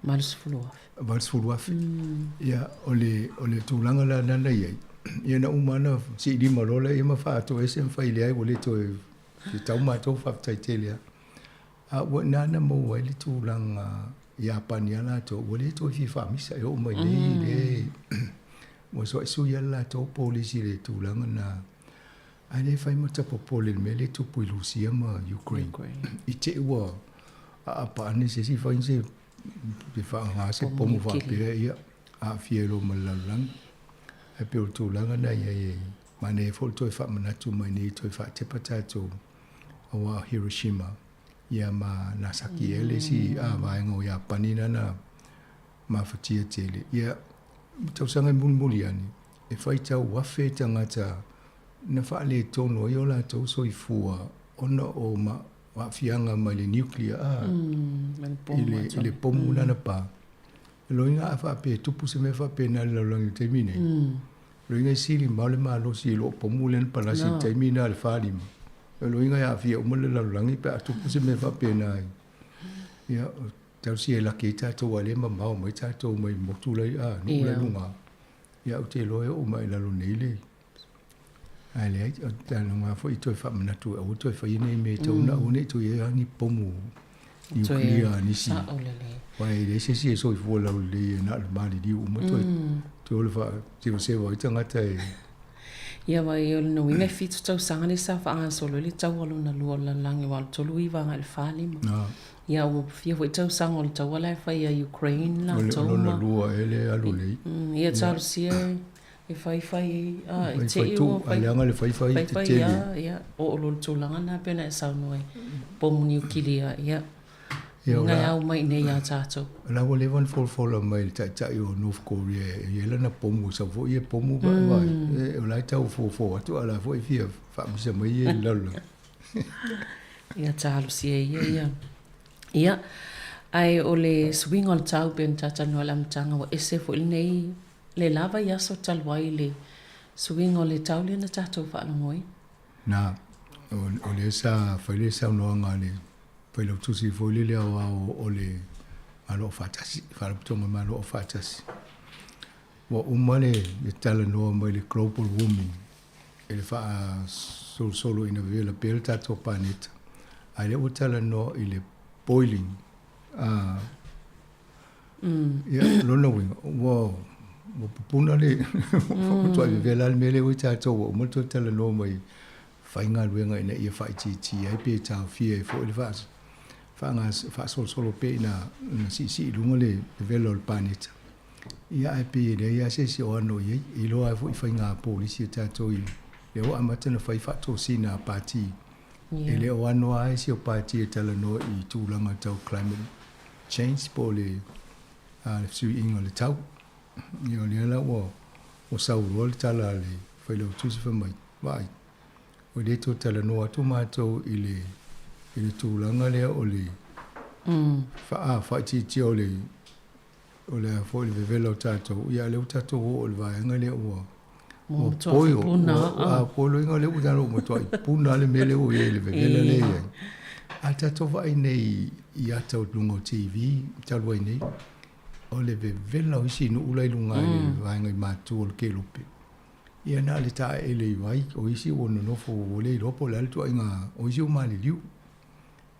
80,000.
80,000. Ia o le o le tulaga la lena na i ai, ia na uma lava na siilima loa laia ma faatoese ma fai leai ua le toe fia matou faafetai tele lava. A ua i ina na maua ai le tulaga Iapani a latou ua le toe fia faamisa e oo mai nei le ua soaisui lava le latou polisi i le tulaga na ae le fai ma tapopole i le mea lea e tupu i Lusia ma Ukraine. I te i ua aapa ane se isi fai se pe faaaoga se pomu faapea ia aafia ai loa ma le lalolagi. Ae pei o le tulaga na i ai e manaia foi le toe faamanatu mai nei toe faatepa tatou aua o Hiroshima ia ma Nasaki ea le isi vaega o Iapani na na mafatia tele. Ia, tausaga e mulimuli ane, e faitau afe tagata na faaletonu ai o latou soifua ona o ma aafiaga mai le nuclear a i le pomu lana pa. E loiga a faapea e tupu se mea faapena i le lalolagi i le taimi nei, loiga e sili mamao le malosi i lo pomu lea na palasi i le taimi lena i le 45. O loiga e aafia uma le lalolagi pe a tupu se mea faapena. Ia, talosia e laki ai tatou aua o lea e mamao mai tatou mai motu lai a nuu lai luga. Ia ou te iloa e oo mai i lalo nei le ae leai o taloga foi toe faamanatu e aua toe faia nei mea e tatau ona aua ne i toe i ai ni pomu nuclear a nisi. Aua e leai se isi e soifua laulelei e na o le maliliu uma toe toe o le faasevaseva ai tagata e
Ia aua o lona uiga e 7 tausaga lea sa faagasolo ai le taua lona lua o le lalolagi aua o le 39 agai i le 45. Ia ua fia foi tausaga o le taua la e fai ia Ukraine latou
ma. O lona lua ea lea e alu nei.
Ia talosia e faifai ai a i te i ua
fai. Leaga le faifai tetele.
Faifai ia oo loa i le tulaga lena pei ona e saunoa ai pomu niukilia ia. Uiga e au mai iinei ia tatou.
O la ua leva ona folafola mai le taitai o North Korea e i ai lana pomu e sau foi ia pomu pa vaai o la e tau fofo atu a o la foi e fia faamisa mai ia i le lalolagi.
Ia talosia ia ia. Ia, ae o le suiga o le tau pei ona talatalanoa i le amataga ua ese foi lenei le la vaiaso talu ai le suiga o le tau lea na tatou faalogo ai.
Na, o lea sa fai le saunoaga a le Failautusi foi lele aoao o le Malo Aufaatasi, Faalapotopotoga o Malo Aufaatasi. Ua uma le talanoa mai le global warming i le faasolosolo ina vevela pea le tatou paneta, a o lea ua talanoa i le boiling. Ia, lona uiga, ua pupuna le, ua matuai vevela lava le mea lea ua i tatou, ua uma le toe talanoa mai fai galuega ina ia faaitiitia ai pe taofia ai foi le faasolosolo pea ina siisii i luga le vevela o le paneta. Ia ae pei e leai lava se isi o ano i ai. E iloa ai foi faiga polisi a tatou i lea ua amata ona fai faatosina a pati. E le o ano lava isi o pati e talanoa i tulaga tau climate change po o le fesuiaiga o le tau. Ia o lea la ua sau loa le tala a le Failautusi fai mai, vaai, Ua le toe talanoa atu matou i le i le tulaga lea o le faaitiitia o le o le a foi le vevela o tatou, ia a o lea ua tatou oo i le vaega lea ua ua boil, ua boil loiga lea ua tatou matuai puna lava le mea lea ua i ai i le vevela lea e i ai. A tatou vaai nei i ata o luga o TV talu ai nei, o le vevela o isi nuu la i luga i le vaega i Matu o le Kelope, Ia na o le taeele i vai, o isi ua nonofo ua le iloa po o le a le ituaiga, o isi ua maliliu.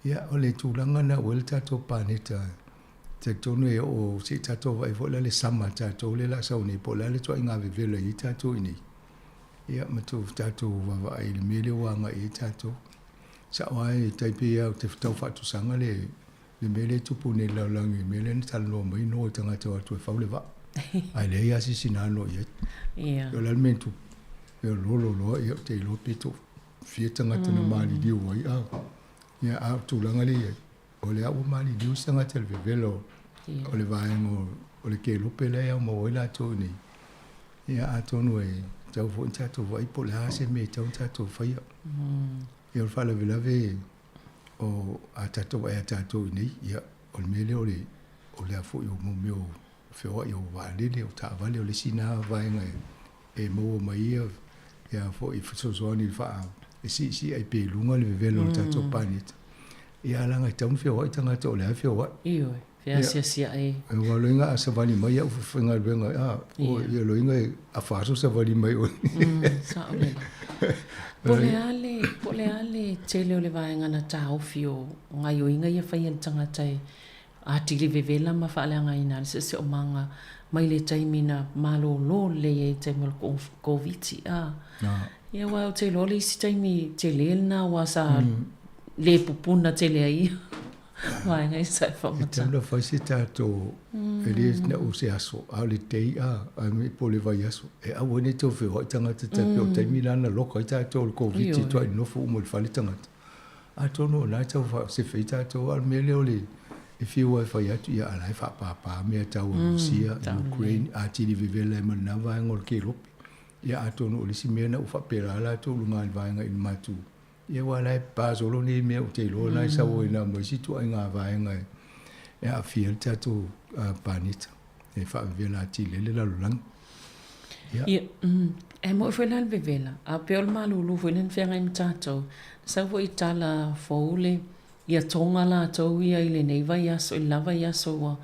Ia, o le tulaga lena ua i ai le tatou paneta, e talitonu e oo se i tatou vaai foi la le sama a tatou lea o le a sau nei po o le a le ituaiga vevela e i ai tatou i inei. Ia ma tatou vaavaai i le mea lea ua agai i ai tatou. Sao lava e tai pei lava ou te tau faatusaga le le mea lea e tupu nei i le lalolagi, le mea lea na talanoa mai Noa i tagata o atu e fau le vaa. Ae leai lava se isi na ano i ai. O le a le mea na tupu? E lolo loa, ia, ou te iloa pe toafia tagata na maliliu ai. A, ia, a o le tulaga lea e i ai, o lea ua maliliu isi tagata i le vevela o le vaega o le kelope lea e au mau ai latou i inei. Ia, atonu e tatau foi ona tatou vaai po o le a se mea e tatau ona tatou faia. Ia, o le faalavelave, o a tatou vaai ia tatou i inei, ia, o le mea lea o le, o le a foi o mea o feoai o vaalele, o taavale, o le isi lena vaega e maua mai ia ia foi fesoasoani i le faa e siisii ai pea i luga le vevela o le tatou paneta. Ia a leaga e tatau ona feoai tagata o lea e feoai.
Ioe, feasiasiai.
Aua o loiga a savali mai au faigaluega, a, o ia loiga e afa aso savali mai oe.
Sao lelei. Po o le a le, po o le a le tele o le vaega na taofi o gaioiga ia faia e le tagata e atili vevela ma faaleagaina ai le siosiomaga mai le taimi na malolo lelei ai i le taimi o le Koviti a. Ia aua ou te iloa le isi taimi tele lena aua sa le pupuna tele ai ia vaega ia sa e
faamatala. E tatau ona fai se tatou, e le na o se aso, a o le day a, po o le vaiaso, e aua ai ne i tau feoai tagata tai pei o le taimi la na loka ai tatou i le Koviti, tuai nofo uma i le fale tagata. Atonu o lena e tau faasefe ai tatou, a o le mea lea o le e fiu lava e fai atu, ia a o la e faapāpā mea tau a Rusia, Ukraine, atili vevela ai ma lena vaega o le kelope. Ia atonu o le isi mea lena ua faapela latou i luga i le vaega i le matu, ia aua o la e pa solo nei mea ou te iloa o la e sau ai na ma isi ituaiga vaega e aafia ai le tatou paneta e faavevela atili ai le lalolagi.
Ia. Ia, e moni foi la le vevela, a pei o le malūlū foi lea na feagai ma tatou, na sau foi i tala fou le, ia Tonga latou ia i lenei vaiaso, i le la vaiaso ua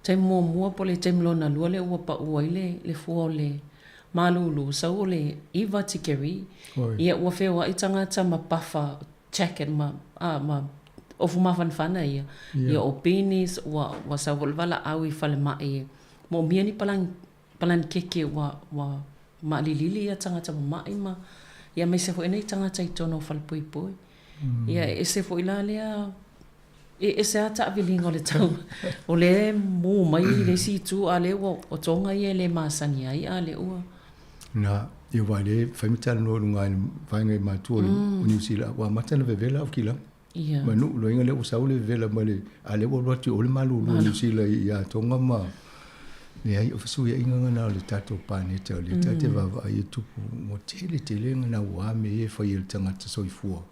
taimi muamua po o le taimi lona lua lea ua pau ai le, le fua o le malūlū, sau o le 9 tikeri, ia ua feoai tagata ma pafa jacket ma, a, ma ofu mafanafana ia, ia o beanies, ua, ua sau foi le valaau i falemai e moomia ni palagi palanikeke ua ua maalilili ia tagata mama'i ma ia aemaise foi nai tagata i totonu o falepuipui. Ia e ese foi la lea e ese lava taaviliga o le tau o lea e mu mai i le isi itu a o lea ua o Tonga ia e le masani ai a o lea ua
Na, ia aua o lea e fai ma talanoa i luga i le vaega i matua o Niu Sila, ua amata ona vevela au kilagi. Ma nuu loiga lea ua sau le vevela mai le, a lea ua alu atu i o le malūlū o Niu Sila ia Tonga ma, leai, o fesuiaiga na o le tatou paneta o lea ta te vaavaai e tupu, ua tele tele naua mea ia e fai e le tagata soifua.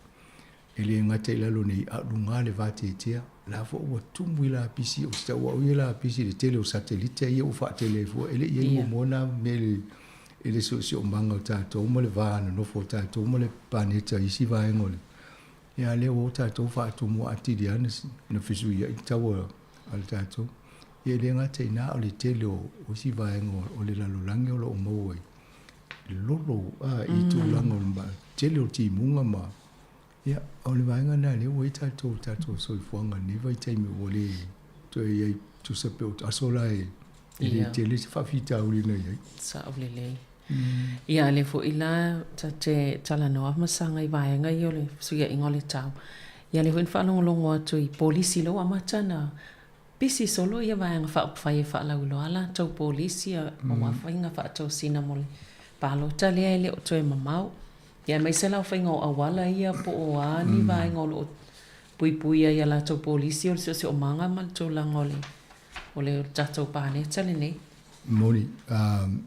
E le gata i lalo nei, a o luga le vateatea, la foi ua tumu i lapisi, ou te tau au ia lapisi i le tele o satelite ia ua faatele ai fua, e le i i ai muamua na mea i le siosiomaga o tatou ma le va nonofo o tatou ma le paneta i isi vaega o le Ia a lea ua o tatou faatumua atili lava na fesuiai le tau a le tatou. Ia e le gata i ina, o le tele o isi vaega o le lalolagi o lo o maua i lolo a i tulaga o le tele o timuga ma ia o le vaega lena lea ua i ai tatou tatou soifuaga i lenei vaitaimi ua le toe i ai tusa pei o aso la e le tele se faafitauli na i ai.
Sao lelei. Ia, a lea foi la ta te talanoa ma saga i vaega ia o le fesuiaiga o le tau. Ia, lea foi na faalogologo atu i polisi lea ua amata ona pisi solo ia vaega faaupufai e faalauiloa a latou polisi aua faiga faatosina mo le palota lea e le o toe mamao. Ia, aemaise la o faiga o auala ia po o a ni vaega o lo o puipui ai a latou polisi o le siosiomaga ma le tulaga o le o le tatou paneta lenei.
Moni,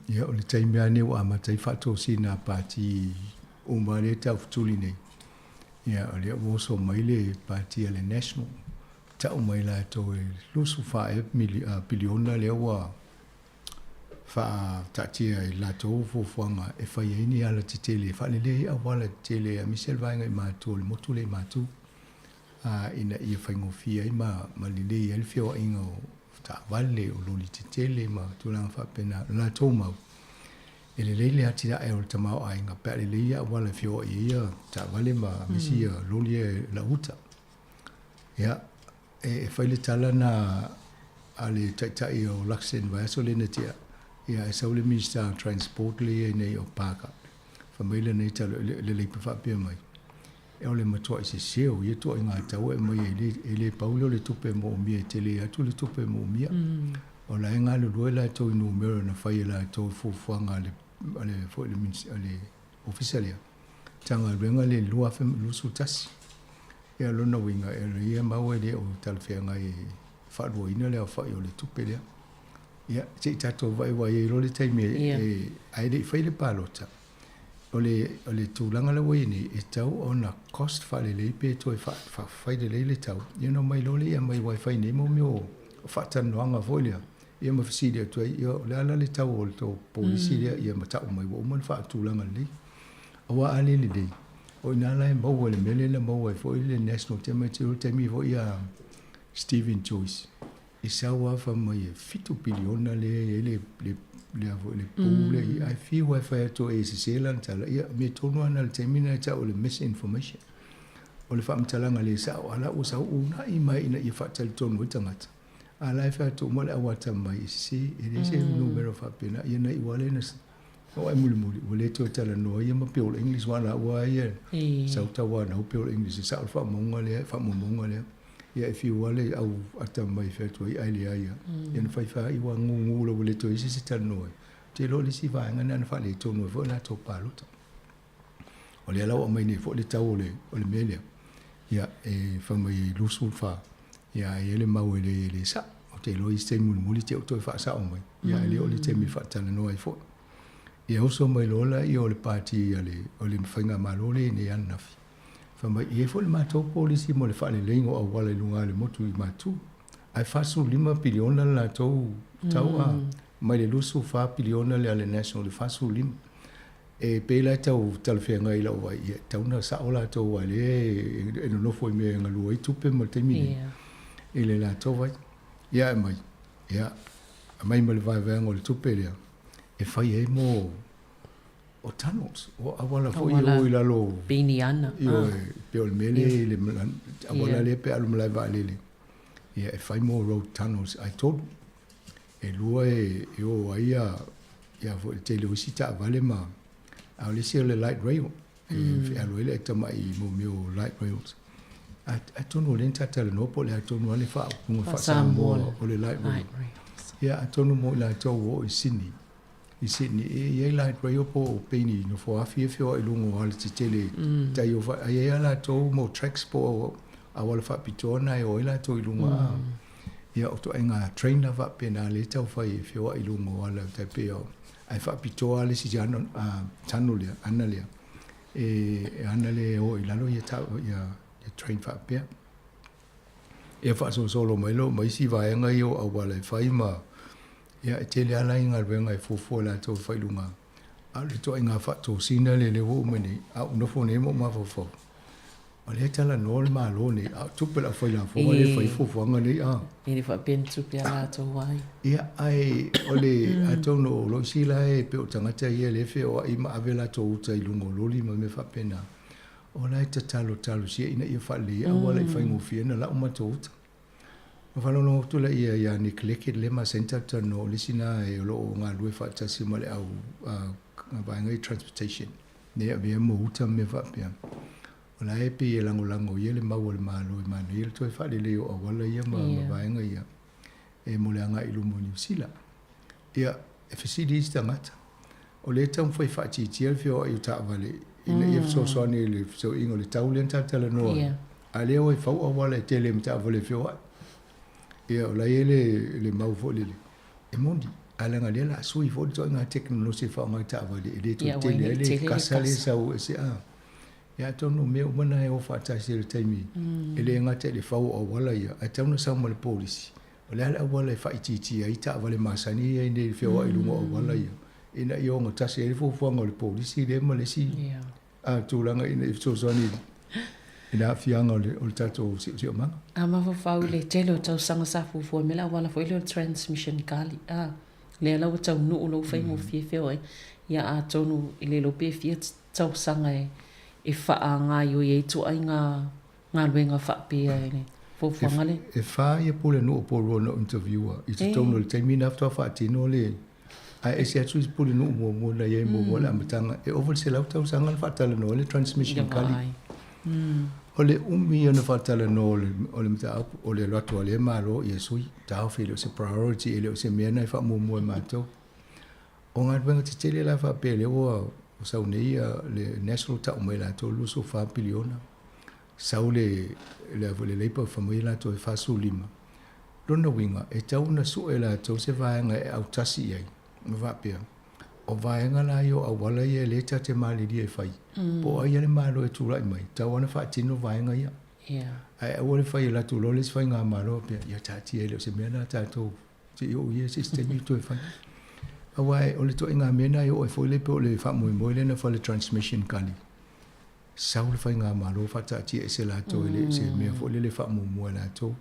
ia o le taimi lava lenei ua amata ai faatosina a pati uma lea e taufetuli nei. Ia o lea ua oso mai le pati a le National, tau mai latou e 24 ea piliona lea ua faataatia i latou fuafuaga e fai ai ni alatetele, e faalelei ai auala tetele aemaise le vaega i Matu o le motu lea i Matu. ina ia faigofie ai ma lelei ai le feoaiga o taavale, o loli tetele ma tulaga faapena. O le latou mau, e lelei le atinae o le tamaoaiga pe a lelei ia auala e feoai ai ia taavale ma isi ia loli ia e lau uta. Ia, e fai le tala na a le taitai o Luxon vaiaso lea na tea, ia e sau le Minista o Transport lea e i ai nei o Parker, fai mai lenei tala, le leipa faapea mai, E o le matuai sese o ia tuaiga tau e aumai e le, e le pau lea o le tupe e moomia, e tele atu le tupe e moomia. O la e galulue latou i numera na fai e latou i fuafuaga a le, a le, foi le, a le ofisa lea, Matagaluega lea i le 2021. Ia o lona uiga, e o ia mau e le o talafeagai e faaluaina le aofai o le tupe lea. Ia, se i tatou vaivai ai loa le taimi e, ae le i fai le palota. O le, o le tulaga la ua i ai nei, e tatau ona cost faalelei pe toe faafai lelei le tau, ia ona omai loa lea e aumai wifi nei mo mea o faatalanoaga foi lea, ia ma fesili atu ai, ia, o le a la le tau o le tou polisi lea, ia ma tau mai ua uma ona faatulaga lelei. Aua a le lelei, o i ina la e maua i le mea lea na maua ai foi le National Taimi o le taimi foi a Steven Joyce, i sau lava fai mai e 7 piliona lea e i ai le, le, le, a foi, le pou lea i, ae fiu lava e fai atu e sese lana tala, ia, mea tonu lava lena i le taimi lena e tau o le misinformation. O le faamatalaga le sao, a la ua sau uunai mai ina ia faatalitonu ai tagata. A la e fai atu uma le au atamai e sese, e leai se numera faapena, ia na iu lava lea ina oo ae mulimuli, ua le toe talanoa ia ma Bill English, aua la ua ia sau tauanau Bill English e sao le faamaumauga lea, faamaumauga lea. Ia e fiu lava le au atamai e fai atu ai, ae leai lava. Ia na fai fai ua gugu lava ua le toe i ai se isi e talanoa ai. Ou te iloa o le isi vaega lena na faaletonu ai foi a latou palota. O lea la ua aumai nei foi le tau o le, o le mea lea, ia, e fai mai e 24, ia, ae i ai le mau e le, e le sao. Ou te iloa i se taimi mulimuli te i ua toe faasao mai, ia, ae le oo i le taimi e faatalanoa ai foi. Ia uso mai loa lea o le pati a le, o le faigamalo lea i nei ananafi, fai mai, e i ai foi le matou polisi mo le faaleleiga o auala i luga o le motu i Matu, ae 45 piliona le latou tau a, mai le 24 piliona lea a le National i le 45. E pei la e tau talafeagai i lau vaai, ia, e tatau ona sao latou aua o lea e nonofo i mea e galue ai tupe mo le taimi nei i le latou vai. Ia ae mai, ia, aumai ma le vaevaega o le tupe lea e fai ai mo o tunnels, o auala foi e o i lalo o
Piniana.
Ioe, pei o le mea lea i le auala lea pe alu malae vaalele, ia e fai mo road tunnels ae tolu. E lua e o ai ia, ia foi le tele o isi taavale ma, a o le isi o le light rail, e fealu ai le atamai i mo mea o light rails. Atonu o lea na ta talanoa po o le a tonu lava le faaupuga faa-Samoa o le light rail. Ia, atonu mo i latou ua oo i Sydney, i Sydney, e i ai light rail po o peini nofoafi e feoai i luga o alatetele tai o, ai ai lava latou mo tracks po o auala faapitoa na e o ai latou i luga a. Ia, o ituaiga train la faapena lea e taufai e feoai i luga o ala tai pei o, ae faapitoa lava le isi tunnel lea, ana lea, e ana lea e o i lalo ia train faapea. Ia faasolosolo mai loa ma isi vaega ia o auala e fai ma, ia e tele lava la i galuega e fuafua e latou e fai i luga. A o le ituaiga faatosina lea lea ua oo mai nei, a ou nofo nei ma ou mafaufau, o lea e talanoa le Malo nei, a o tupe a le aufailafoga lea e fai ai fuafuaga nei a.
E le faapea ni tupe a latou ai.
Ia, ae o le, atonu o loisi la e pei o tagata ia lea e feoai ma ave latou uta i luga o loli ma mea faapena, O la e tatalo talosia ina ia faalelei auala i faigofie ona lau matou uta. Ona faalogologo atu laia ia Nick Leckett lea ma Centre talanoa o le isi na e o lo o galulue faatasi ma le au vaega i transportation nei avea mo uta ma mea faapea. O la e pei e lagolago ia le mau a le Malo e manaia le toe faalelei o auala ia ma vaega ia e mo le agai i luma o Niu Sila. Ia, e fesili isi tagata, o lea e taumafai e faatiatia le feoai o taavale ina ia fesoasoani i le fesoiga o le tau lea na talatalanoa ai, a o lea ua fau auala e tele ma taavale e feoai. Ia, o la e i ai le, le mau foi lele, e moni, ae leaga o lea o le a sui foi le ituaiga tekonolosi e faaaoga i taavale, e le toe tele ai le kasa lea e sau ese a. Ia, atonu o mea uma na e o faatasi i le taimi, e le gata i le fau o auala ia, ae tatau ona sau ma le polisi O le a le auala e faaitiitia ai taavale masani ia i nei i le feoai i luga o auala ia, ina ia ogatasi ai le fuafuaga o le polisi lea ma le isi tulaga ina ia fesoasoani i le aafiaga o le tatou siosiomaga.
A mafaufau i le tele o tausaga sa fuafua mai le auala foi lea o le Transmission Gully, a, lea la ua taunuu lou faigofie feoai, ia atonu e le iloa pe fia tausaga e faagaoioi ai ituaiga galuega faapea i le fuafuaga lea.
E fa ia pulenuu o Porirua na ou interview-a i totonu o le taimi lena faatoa faatino le ae ese atu isi pulenuu muamua na i ai muamua i le amataga. E ova i le 100 tausaga na faatalanoa ai le transmission gully. O le umi ia ona faatalanoa o le mataupu, o le alu atu a lea Malo ia sui, taofi e le o se priority, e le o se mea na e faamuamua e matou. O galuega tetele la faapea lea ua sau nei le National tau mai latou 24 piliona, sau le le le Labour fai mai latou e 45. Lona uiga e tatau ona sue e latou se vaega e autasi i ai ma faapea, o vaega la ia o auala ia lea ta te malilie e fai, po o ai lava le Malo e tulai mai, e tatau lava ona faatino vaega ia. Ae aua le fai e latou loa le isi faigamalo faapea, ia taatia e le o se mea lena a tatou, se i oo ia se isi taimi toe fai. Aua o le ituaiga mea lena e oo ai foi le pei o le faamoemoe lea na fai i le transmission kali. Sau le faigamalo faataatia ese latou e le o se mea foi lele e faamuamua e latou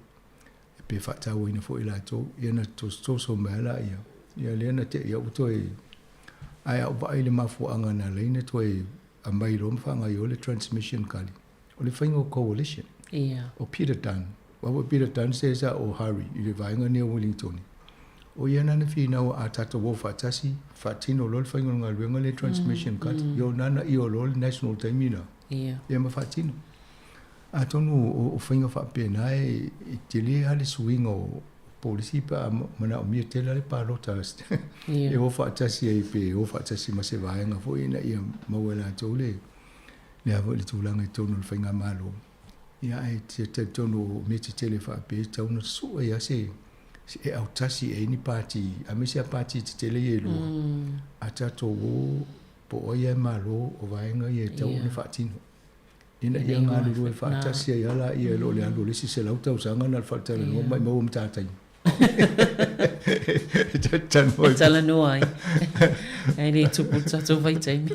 pe faatauaina foi e latou. Ia na tosotoso mai lava laia, ia lea na te i ua toe. Ae a ou vaai i le mafuaaga na ala ai ona toe aumai loa ma faagaoioi le transmission kali, o le faiga o coalition. O Peter Dunne, aua o Peter Dunne se sa o Harry i le vaega lenei o Wellington. O ia na na finau a tatou o faatasi, faatino loa le faiga o le galuega lea transmission kali. Ia o na na io loa le national taimi na. Ia ma faatino. Atonu o faiga faapena e tele lava le suiga o polisi pe a manaomia tele le palota e o faatasi ai pe o faatasi ma se vaega foi ina ia maua e latou le le a foi le tulaga i totonu o le faigamalo. Ia ae talitonu o mea tetele faapea e tatau ona sue lava se e autasi i ai ni pati, aemaise lava pati tetele ia e lua, a tatou o po o ai lava e malo o vaega ia e tatau ona faatino. Ina ia galulue faatasi ai lava laia i lo le alu o le isi 100 tausaga na o le faatalanoa maimau o matataimi. E
talanoa ai. E le tupu le tatou vaitaimi.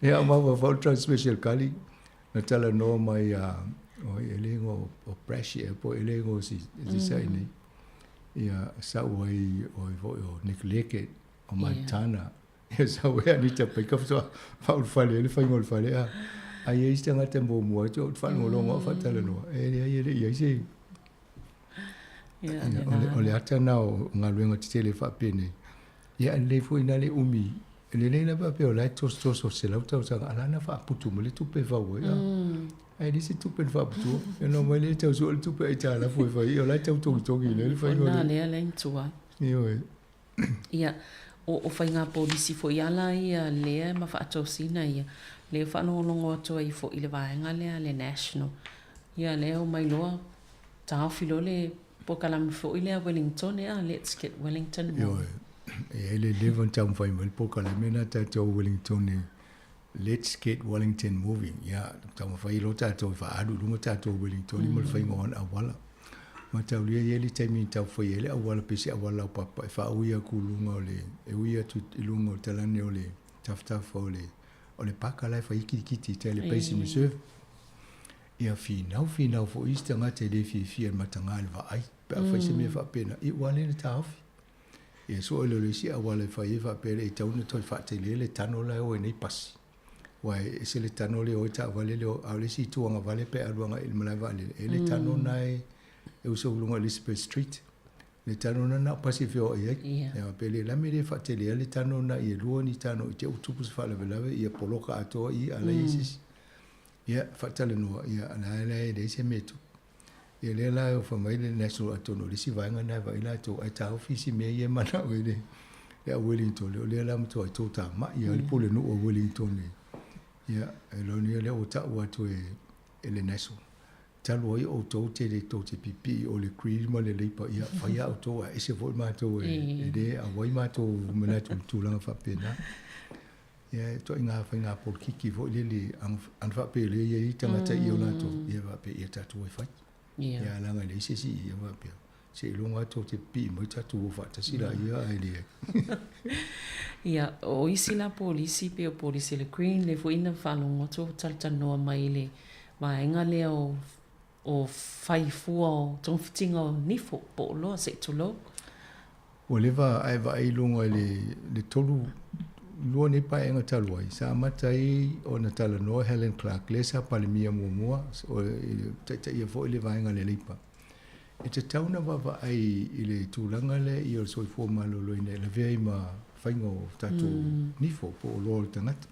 Ia, o mafaufau le transmission kali, na talanoa mai a, oi, e le igoa o Brash ea po e le igoa o si sa i nei. Ia, sau ai, oi foi o Nick Leckett, o Mike Tana, Ia sau e Anita Baker faatoa faaulufale ai le faiga o le fale a. A i ai se tagata e muamua atu ou te faalogologo au faatalanoa, e leai e le i ai se... O le ata lena o galuega tetele faapenei. Ia ae lelei foi ina le umi. E lelei lava faapea o la e tosotoso 100 tausaga, a o la na faaputu mai le tupe e fau ai. Ae leai se tupe na faaputua. Ia ona omai lea tau sue le tupe aitalafu e fai ai, o la e tau togitogi lea le faiga o le...
O lena lea na tuai.
Ioe.
Ia, o faiga polisi foi ala ia lea ma faatosina ia, lea e faalogologo atu ai foi i le vaega lea a le National. Ia lea omai loa taofi loa le polokalame foi lea a Wellington a Let's Get Wellington
Moving. Ioe, e i ai le leva ona taumafai mai le polokalame lena a tatou Wellington Let's Get Wellington Moving. Ia, taumafai loa tatou e faaalu i luga tatou Wellington ma le faiga o ana auala. Mataulia e i ai le taimi e tau fai ai le auala pe se auala laupapa e faaui atu i luga o le, e ui atu i luga o le talane o le tafatafa o le, o le paka la e fai ai kitikiti i tai le Basin Reserve. Ia finau finau foi isi tagata e le fiafia i le mataga i le vaai pe a fai se mea faapena, ia ua le na taofi. Ia sue lea o le isi auala e fai ai faapea e tatau ona toe faatele le tano la e o ai nei pasi. Aua e ese le tano lea e o ai taavale lea, a o le isi itu agavale pe alu agai i le malae vaalele, e i ai le tano lena e uso i luga o Elizabeth Street. Le tano lena na o pasi e feoai ai. Ia pe le lame le faatele ai le tano lena ia lua ni tano i te i ua tupu se faalavelave ia poloka atoa i i a leai se isi. Ia faatalanoa, ia la e leai se mea e tupu. Ia lea la e fai mai le National atonu o le isi vaega lena e vaai latou ae taofi isi mea ia e manao ai le au Wellington o lea la matuai toatamai lava le pulenuu o Wellington ia e loni lea ua tau atu e le National talu ai outou te le tou te pipii o le Green ma le Labour ia fai lava outou ae ese foi matou e le auai matou manatu i le tulaga faapena. Ia e ituaiga faiga polokiki foi lele ana faapea lea e i ai tagata i o latou, ia faapea ia tatou e fai. Ia leaga e leai se isi ia faapea seiloga lava tou te pipii mai tatou o faatasi laia ae leai.
Ia, o isi la polisi pei o polisi a le Green lea foi na faalogo atu o talatalanoa mai i le vaega lea o o fai fua o togafitiga o nifo po o oloa se i tulou.
Ua leva ae vaai i luga i le tolu, lua nei paeaiga talu ai, sa amata ai ona talanoa Helen Clark, lea sa Palemia muamua, o le taitaia foi le vaega a le Leipa. E tatau ona vaavaai i le tulaga lea ia o le soifua maloloina e lavea ai ma faiga o tatou nifo po o oloa o le tagata.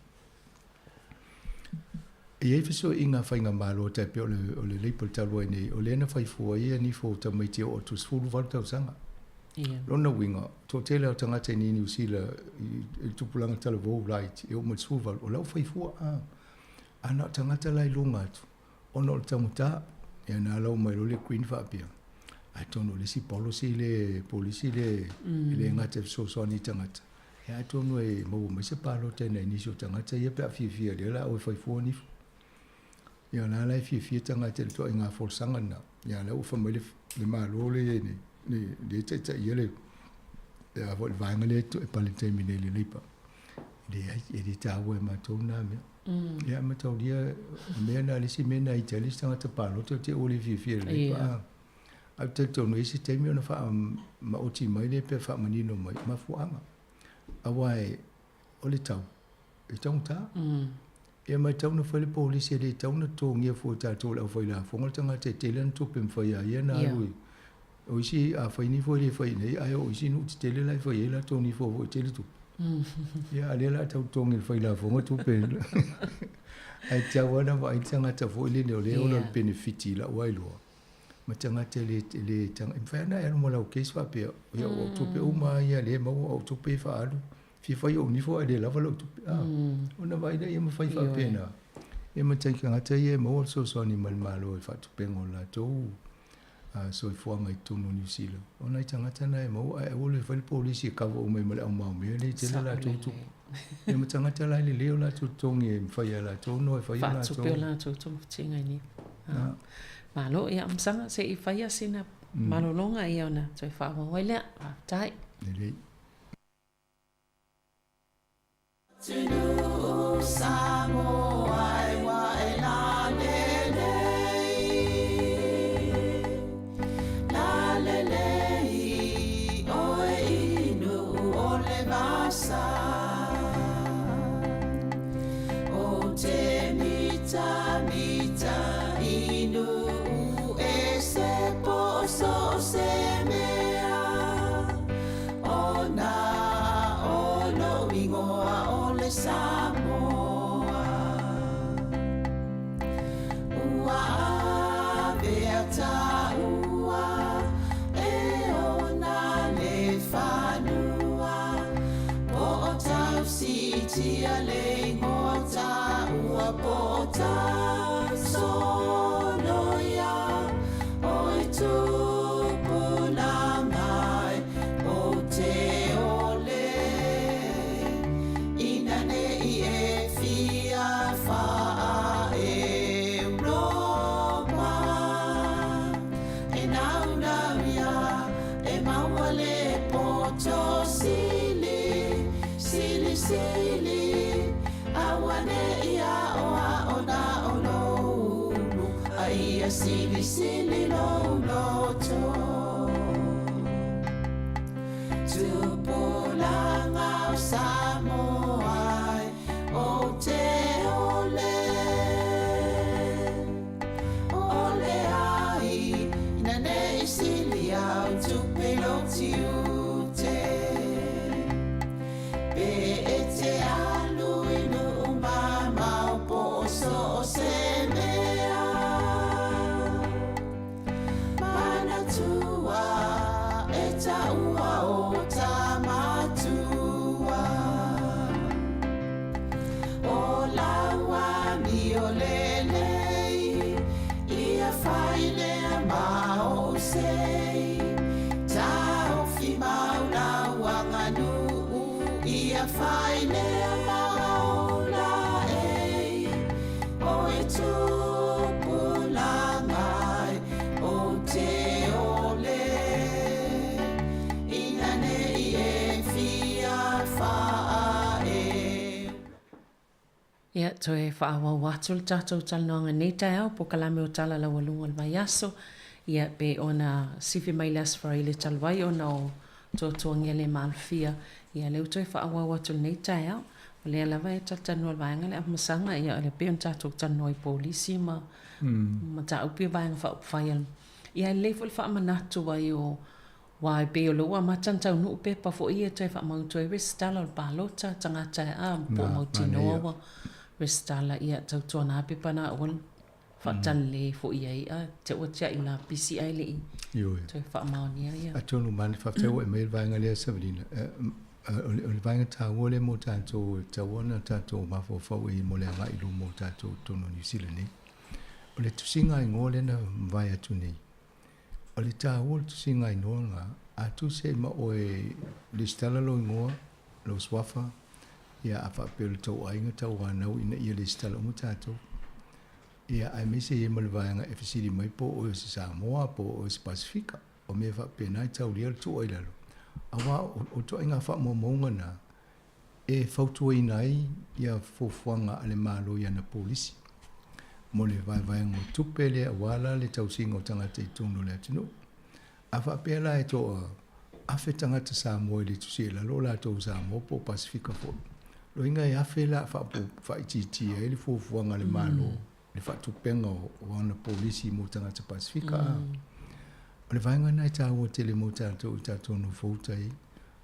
E i ai fesoʻiga faigamalo tai pei o le Labour talu ai nei, o lea na fai fua ai ia nifo o tamaiti e oo atu i le 18 tausaga. Lona uiga, toatele lava o tagata i nei Niu Sila i le tupulaga talavou laiti e oo mai i le 18, o la ua fai fua. A na o tagata la i luga atu, ona o le taugata, ia na ala mai loa le Green faapea, atonu o le isi policy le polisi le e le gata e fesoasoani i tagata, ia atonu e maua mai se palota i nai nisi o tagata ia pe a fiafia lea la o e fai fua nifo. Ia o lena la e fiafia tagata i le ituaiga folasaga lena. Ia a o lea ua fai mai le le Malo lea e i ai nei, le lea e taitaia le le a foi le vaega lea e pale i le taimi nei i le Labour, leai, e le taua ia matou lena mea. Ia ae mataulia, o mea na, le isi mea na ita ai le isi tagata palota te i ua le fiafia i le Labour. A ou te talitonu e i ai se taimi ona faamaoti mai lea pe faamanino mai mafuaaga. Aua o le tau, e taugata. Ia ma e tatau ona fai le polisi e le tatau ona totogia fua e tatou le aufailafoga le tagata e tele ana tupe e mafai a ia ona alu i O isi a fai nifo e le fai i inei ae o isi nuu tetele la e fai ai latou nifo foi e tele tupe. Ia a o lea o le a tau totogi e le failafoga tupe ae tatau lava ona vaai le tagata foi lele o lea e ola i le penefiti i lau lava iloa ma tagata e le e le e mafai lava ona e alu ma lau case faapea ia o au tupe uma lava ia lea e maua o au tupe e faaalu fia fai ou nifo ae le lava lou tupe a ona vaai lea ma fai faapena ia ma tai tagata ia e maua le fesoasoani mai le Malo i le faatupega o latou soifuaga i totonu o Niu Sila. O nai tagata na e maua ae aua le fai le polisi e cover uma ai ma le au maomea lea e tele latou tupe. Ia ma tagata la e lelei o latou totogi e mafai e latou ona o e fai o latou.
Faatupe o latou togafitiga i nifo. Malo, ia Masaga, se i faia sina malologa ia ona toe faaauau ai lea. Faafetai.
Lelei.
Ona o lou igoa o le Samoa Ua avea taua e ona le fanua Po o tau siitia le igoa taua Po o tau soloia Oi tupulaga e ou te ole Ina ne i e fia faa-Europa E naunau ia e maua le poto sili Sili sili Auane'i aoao na o lou ulu A ia silisili lou loto Tupulaga o Samoa e ou te ole Ole ai ina nei sili au tupe lou tiute Pe e te alu i nuu mamao po o so o se mea Manatua e taua o Tamatua O lau amio lelei Ia fai lea ma ou sei Taofi mau lau aganuu Ia fai lea ma ou laei Oi tupulaga e ou te ole Ina ne i e fia faa-e.
Ia, toe faaauau atu le tatou talanoaga i lenei taeao, polokalame o Tala Laualuga o le Vaiaso, ia, pe ona sifi mai le Aso Faraile talu ai ona o tuatuagia le maalofia, ia, lea ua toe faaauau atu i lenei taeao. O lea lava e talatalanoa i le vaega lea Afamasaga, ia, o lea pei ona tatou talanoa i polisi ma mataupu ia vaega faaupufai a le, ia, e lelei foi le faamanatu ai o Aua e pei o lea ua amata ona taunuu pepa foi ia e toe faamautu ai resitala o le palota, tagata e a, po o mautinoa ua resitala, ia tautuana pepa na aua le faatalale foi i ai a te ua tiai lapisi ae le i toe faamaonia ia.
Atonu mane, faafetai ua e aumai le vaega lea Savalina. O le vaega taua lea mo tatou e tatau ona tatou mafaufau i ai mo le agai i luma o tatou i totonu o Niu Sila nei. O le tusiga igoa lea na mavae atu nei, O le taua o le tusiga igoa lena, a tusi ai ma oe lesitala lou igoa, lou suafa, ia a faapea o le tou aiga tauanau ina ia lesitala uma tatou. Ia, aemaise i ai ma le vaega e fesili mai po o oe o se Samoa po o oe o se Pasifika. O mea faapena e taulia le tuu ai lalo, aua o ituaiga faamaumauga na e fautuaina ai ia fuafuaga a le Malo i ana polisi mo le vaevaega o tupe lea aua la le tausiga o tagata i totonu o le atunuu. A faapea la e toa 1000 tagata Samoa e le tusia i lalo o latou Samoa po o Pasefika foi, loiga e 1000 la faaitiitia ai le fuafuaga a le Malo le faatupega o ana polisi mo tagata Pasefika. O le vaega lena e taua tele mo tatou i tatou nofouta ai.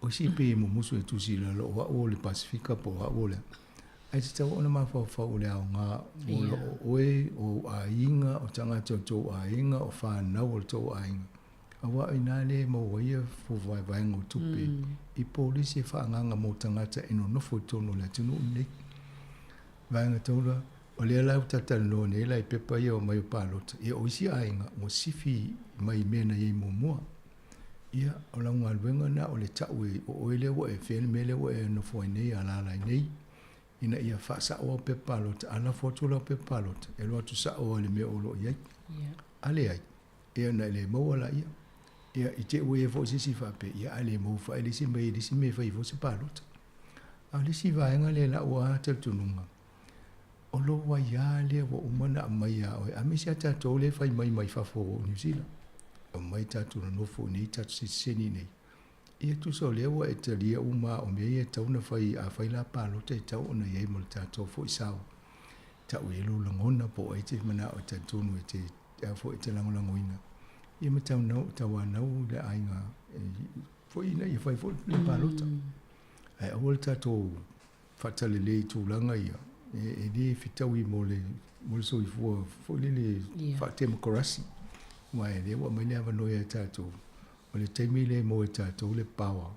O isi pei e mumusu e tusi i lalo o au o le Pasefika po o au o le a. Ae tatau ona mafaufau o le aoga o lo o oe, o ou aiga, o tagata o tou aiga, o fanau o le tou aiga. Aua o i ina lea e maua ai ia vaevaega o tupe i polisi e faaagaaga mo tagata e nonofo i totonu o le atunuu lenei. Vaega taula, o lea la ua talatalanoa nei la i pepa ia o mai o palota, ia o isi aiga ua sifi mai i mea na i ai muamua. Ia, o lau galuega lena o le tau e o oe lea ua e fea le mea lea ua e nofo ai nei alaala ai nei, ina ia faasao au pepa palota, a lafo atu lau pepa palota, e alu atu sao lava i le mea o lo o i ai. A leai, ia ona e le maua laia. Ia, i te i ua i ai foi se isi faapea, ia a le maua foi le isi mea i le isi mea e fai ai foi se palota. A o le isi vaega lea i lau lava talitonuga, o lou aiā lea ua uma ona aumai ia oe, aemaise lava tatou lea e fai mai mai fafo o Niu Sila, aumai tatou nonofo i inei, tatou sitiseni i inei. Ia tusa o lea ua e talia uma o mea ia e tatau ona fai, a fai la palota e tatau ona i ai ma le tatou foi sao. Tau i ai lou lagona po o ai e te manao e talitonu e te, a foi e te lagolagoina. Ia ma tauanau le aiga foi ina ia fai foi le palota. Ae aua le tatou faatalelei i tulaga ia, e le fetaui mo le mo le soifua foi lele faatemokarasi. Aua o lea ua aumai le avanoa ia tatou, o le taimi lea e maua e tatou le power,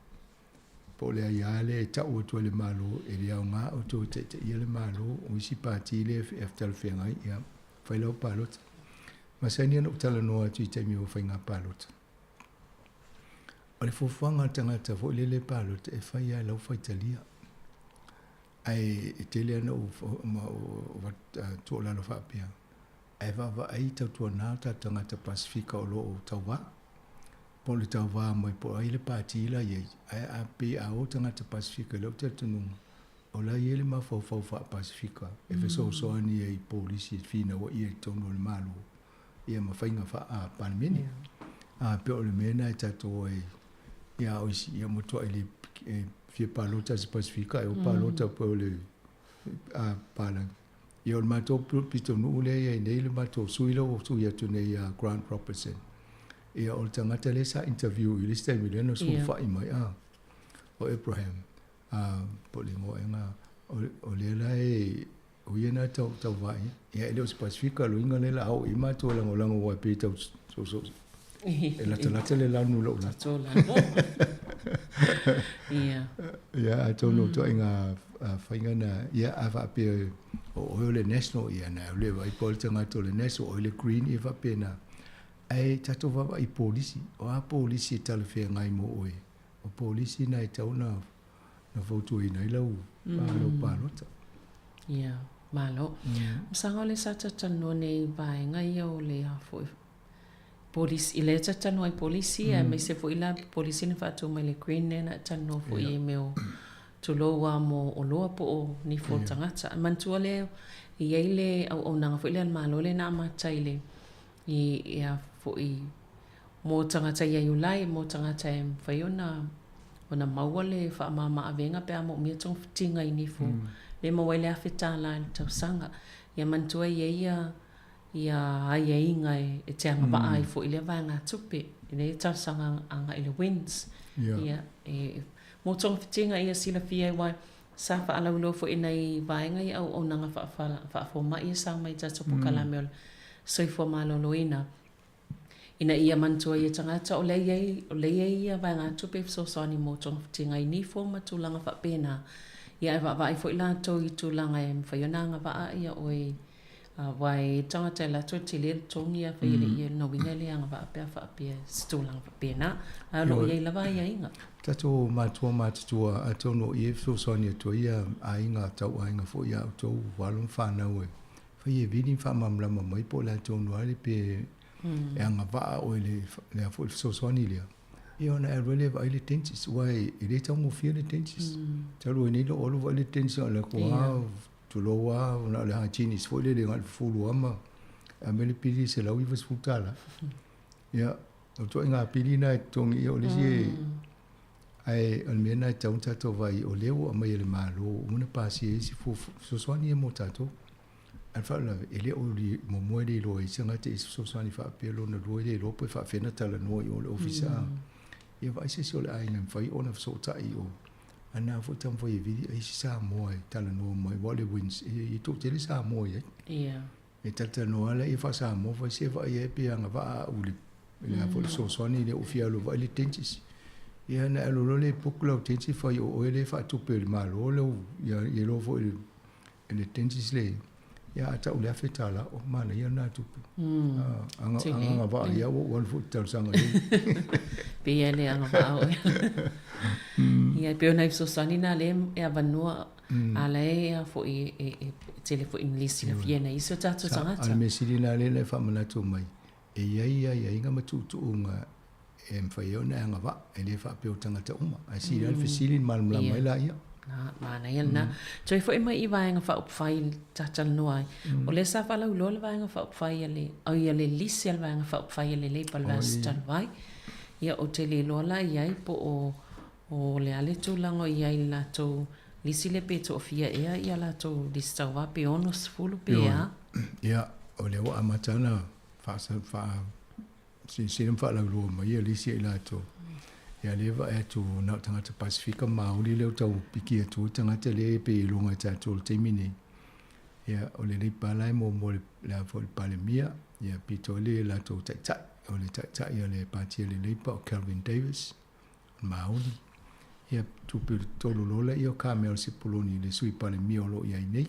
po o le aia lea e tau atu ai le Malo, e le aoga outou e taitaia le Malo, o isi pati lea e talafeagai, ia fai lau palota. Masani ona ou talanoa atu i taimi o faiga palota. O le fuafuaga a le tagata foi lele e palota, e fai lava i lau faitalia. Ae e tele lava ina ou tuualalo faapea, ae vaavaai tautuana o tatou tagata Pasefika o lo o tauva. Po o le tauva mai po o ai le pati la e i ai, ae a pei a o tagata Pasefika i lou talitonuga, o la e i ai le mafaufau faa-Pasefika e fesoasoani ai i polisi e finauaia i totonu o le Malo. ia ma faiga faa-Palemene. A pei o le mea lena e tatou ai ia o isi ia matuai le e fia palota se Pasefika e o palota po o le a palagi. Ia o le matou pitonuu lea e i ai nei le matou sui lea ua sui atu nei ia Grant Robertson. Ia o le tagata lea sa interview i le isi taimi lea na sulufai mai a o Abraham a po o le igoa ea o lea la e O ia na tau tau vai ia e le o se Pasefika loiga lea la ao i matou e lagolago aua e pei tau so e latalata le lanu i lou lata.
Ia.
Ia atonu o ituaiga faiga na ia a faapea o oe o le National ia na le vaai po o le tagata o le National o oe le Green ia faapena. Ae tatou vaavaai i polisi, o a polisi e talafeagai mo oe? O polisi na e tatau ona na fautuaina ai lau lau palota.
Ia, malo. Masaga o lea sa talatalanoa nei i vaega ia o le a foi polisi, i lea talatalanoa ai polisi aemaise foi la polisi na faatu mai le Green lea na e talanoa foi i mea o tulou lava mo oloa po o nifo o tagata. E manatua lea e i ai le auaunaga foi lea a le Malo lea na amata i le i a foi mo tagata i Iulai, mo tagata e mafai ona ona maua le faamama-avega pe a moomia togafitiga i nifo le maua ai le $1000 i le tausaga. Ia manatua e i ai ia ia aiaiga e te agavaa ai foi i lea vaegatupe, i lea talosaga agai i le WINZ. Ia, e mo togafitiga ia silafia ai aua sa faalauiloa foi e nai vaega ia auaunaga faafomai ia sa omai i tatou polokalame o le soifua maloloina. Ina ia manatua ia tagata o lea i ai, o lea i ai ia vaegatupe e fesoasoani mo togafitiga i nifo ma tulaga faapena. Ia ae vaavaai foi latou i tulaga e mafai ona agavaa ia oe aua e i ai tagata e alu atu e tele le togi afai e le i lona uiga e le agavaa pe a faapea i se tulaga faapena. Ae o lo o i ai lava aiaiga.
Tatou matua matutua atonu o i e fesoasoani atu ai ia aiga tau aiga foi ia outou alo ma fanau e. Afai e vili ma faamalamalama mai po o le a tonu lava le pe e agavaa oe i le le a foi le fesoasoani lea, ia ona e alu ai lea e vaai le dentist aua e le taugofie le dentist. Talu ai nei lou alu vaai le dentist na o le atu lava, tulou lava, na o le hygienist foi lele na o le fufulu lava ma aumai le pili e $190. Ia, o ituaiga pili na e totogi, ia o le isi e Ae o le mea lena e tatau ona tatou vaai, o lea ua aumai e le Malo ua uma ona pasia isi fesoasoani ia mo tatou. Ae o le faalavelave, e le o muamua e le iloa ai se tagata i se fesoasoani faapea, lona lua e le iloa pe faapefea ona talanoa i o i le Ofisa. Ia vaai se isi o le aiga e mafai ona fesootai i o. A na foi taumafai e vili ai isi Samoa e talanoa mai, aua o le WINZ e toatele Samoa e i ai. E talatalanoa lava lea faa-Samoa fai se vaai ai pe agavaa au i le a foi le fesoasoani lea ua fia alu e vaai le dentist. Ia ona e alu loa lea e book lau dentist fai o oe lea e faatupe e le Malo lau ia iloa foi e le dentist le ia a tau le $1,000 o manaia lena tupe. Agavaa ia ua ou alu foi i te talosaga i ai.
Pei lava le agavaa oe. Ia e pei o nai fesoasoani na lea e avanoa A la e a foi e tele foi ina le silafia e nai isi o tatou tagata. A
o le mea sili la lea na e faamanatu mai, e i ai aiaiga ma tuutuuga e mafai ai ona e agavaa, e le faapea o tagata uma. Ae sili lava le fesili ona malamalama ai laia.
Na, manaia lena. Toe foi mai i Vaega Faaupufai ta talanoa ai. O lea sa faalauiloa le Vaega Faaupufai a le, oi a le lisi a le Vaega Faaupufai a le Labour i le vaiaso talu ai. Ia, ou te le iloa la i ai po o O le a le tulaga o i ai i le latou lisi lea pe toafia ea ia latou lisi tauva pe 60 pe a?
Ia, o lea ua amata ona faasilasila ma faalauiloa mai ia lisi a i latou. Ia lea e vaai atu na o tagata Pasefika Maoli lea ua tau piki atu ai tagata lea e pei e iloga e tatou i le taimi nei. Ia, o le Leipa la e muamua i le a foi le Palemia, ia pito ai le latou taitai. O le taitai o le Pati a le Leipa o Kelvin Davis. Maoli. Ia, tupe le tolu loa lea o Carmel Sepuloni le Sui Palemia o lo o i ai nei.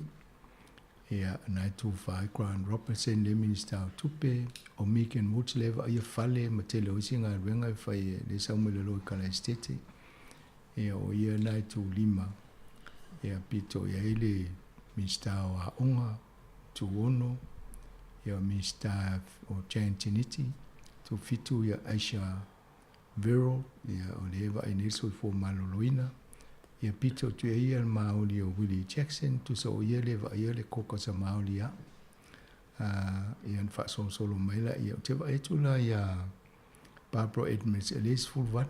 Ia, na e tufa ai Grant Robertson le Minisita o Tupe, o Megan Woods le vaaia fale ma tele o isi galuega e fai e le sau mai lalo i Kala Esetete. Ia, o ia na e tulima. Ia, pito i ai le Minisita o Aoga, Tuono, ia, o Minisita o Jan Tinetti, Tufitu, ia, Aisha Vero, ia, o lea e vaai nei le soifua maloloina. Ia pito atu i ai ia le Māori o Willie Jackson, tusa o ia lea e vaaia le kokasa Māori a. Ia ona faasolosolo mai laia. Ou te vaai atu la iā Barbara Edmonds e le 18.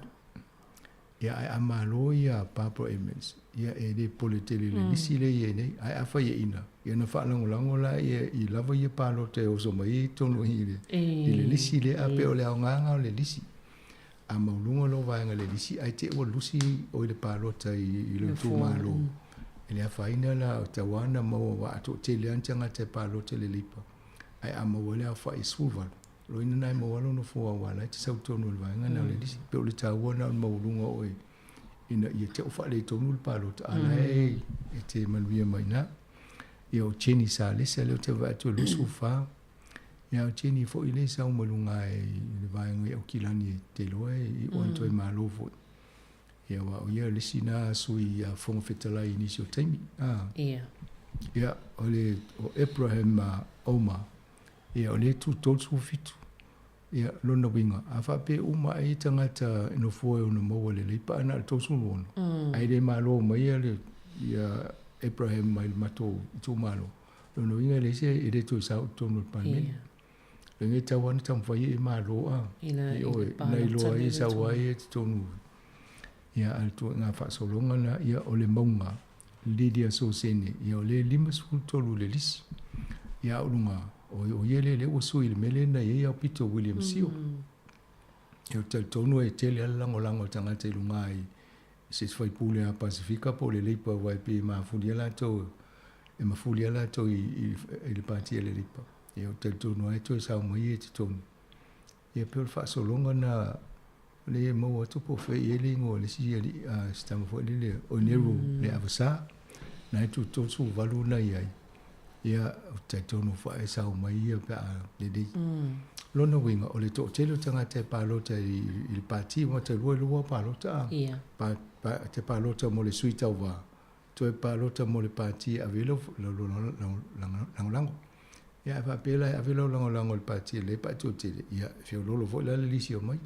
Ia ae a malo ia Barbara Edmonds, ia e le pole tele i le lisi lea e i ai nei. Ae afai e ina, ia ona faalagolago laia i lava ia palota e oso mai ai i totonu i le, i le lisi lea. A pei o le aoga o le lisi. A maualuga lou vaega i le lisi ae te i ua lusi oe i le palota i lou itumalo. E le afaina la, o tau lava ona maua aua a toatele lava ni tagata e palota i le Labour, ae a maua ai le aofai e 18, Loina na e maua lona nofoa aua la e te sau tonu i le vaega lena o le lisi. Pei o le taua lena o le maualuga o oe ina ia te i faaletonu le palota, a la e e te manuia mai i ina. Ia o Jenny Salesa lea ou te vaai atu e 24. Ia o Jenny foi lea e sau mai luga i le vaega i Aukilani e te iloa e iu lava ona toe malo foi. Ia aua o ia le isi na sui Fofoga Fetalai i nisi o taimi.
Ia.
Ia o le o Abraham Omar Ia, o lea e tu 37. Ia, lona uiga, a faapea uma ai tagata e nofoa e ono maua lelei pe a na o le 36, ae le malo mai ia le ia Abraham mai le matou itumalo, lona uiga e leai se e le toe sao i totonu o le Palemene. Lona uiga e tatau lava ona taumafai e malo a i oe, na iloa ai e sau ai i totonu. Ia, a o le ituaiga faasologa lena, ia, o le mauga Lydia Sosene, ia o lea e 53 le lisi. Ia a o luga, o ia lea lea ua sui i le mea lea na i ai Aupito William Sio. Ia ou te talitonu e tele lava le lagolago a tagata i luga i se isi faipule a Pasefika po o le Labour aua e pei e mafuli lava latou, e mafuli lava latou i le pati a le Labour. Ia ou te talitonu lava e toe sao mai ia i totonu. Ia pei o le faasologa lena lea e maua atu po o fea i ai le igoa o le isi alii, si tama foi lele o Nero le Avasa, na e tu 38 na i ai. Ia, ou te talitonu foi e sao mai ia pe a lelei. Lona uiga, o le toatele o tagata e palota i le pati, aua talu ai lua palota a. Pa, pa, te palota mo le sui tauva, toe palota mo le pati e ave ai lau lagolago. Ia a faapea la e ave lau lagolago i le Pati a le Labour ae toatele, ia e feoloolo foi la le lisi e omai.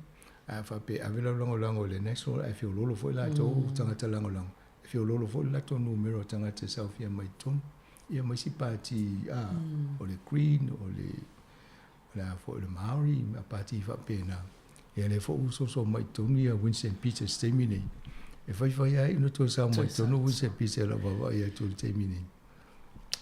Ae a faapea e ave lau lagolago i le National ae feoloolo foi latou tagata lagolago, e feoloolo foi le latou numera o tagata e saofia mai i totonu. Ia ma isi pati, a, o le Green, o le, o le a foi, o le Māori, ma pati faapena. Ia lea foi ua soso mai i totonu ia Winston Peters i le taimi nei. E faifai lava iu na toe sao mai i totonu Winston Peters i lau vaavaai atu i le taimi nei.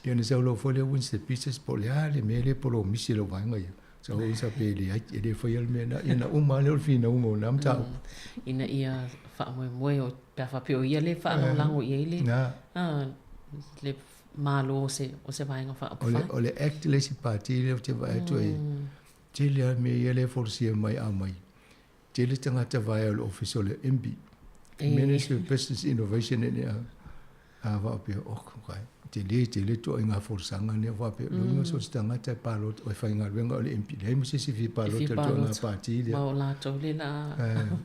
Ia ona sau loa foi lea Winston Peters po o le a le mea lea polomisi e lau vaega ia. Sau oi sa pe leai, e le faia le mea lena. Ia na uma lava lea o le finauga o lena mataupu.
Ina ia faamoemoe o, pe a faapea o ia lea e faalagolago i ai le, le Malo o se, o se Vaega Faaupufai.
O le Act le isi pati lea ou te vaai atu ai, tele lava mea ia lea e folasia mai a aumai. Tele tagata vaea o le ofisa o le MB, Ministry of Business Innovation and a faapea, oh, okay. Tele, tele ituaiga folasaga nei faapea, loiga so o se tagata e palota, e faigaluega o le MP, leai ma se isi e fia palota i le ituaiga pati lea.
Ma o latou le la.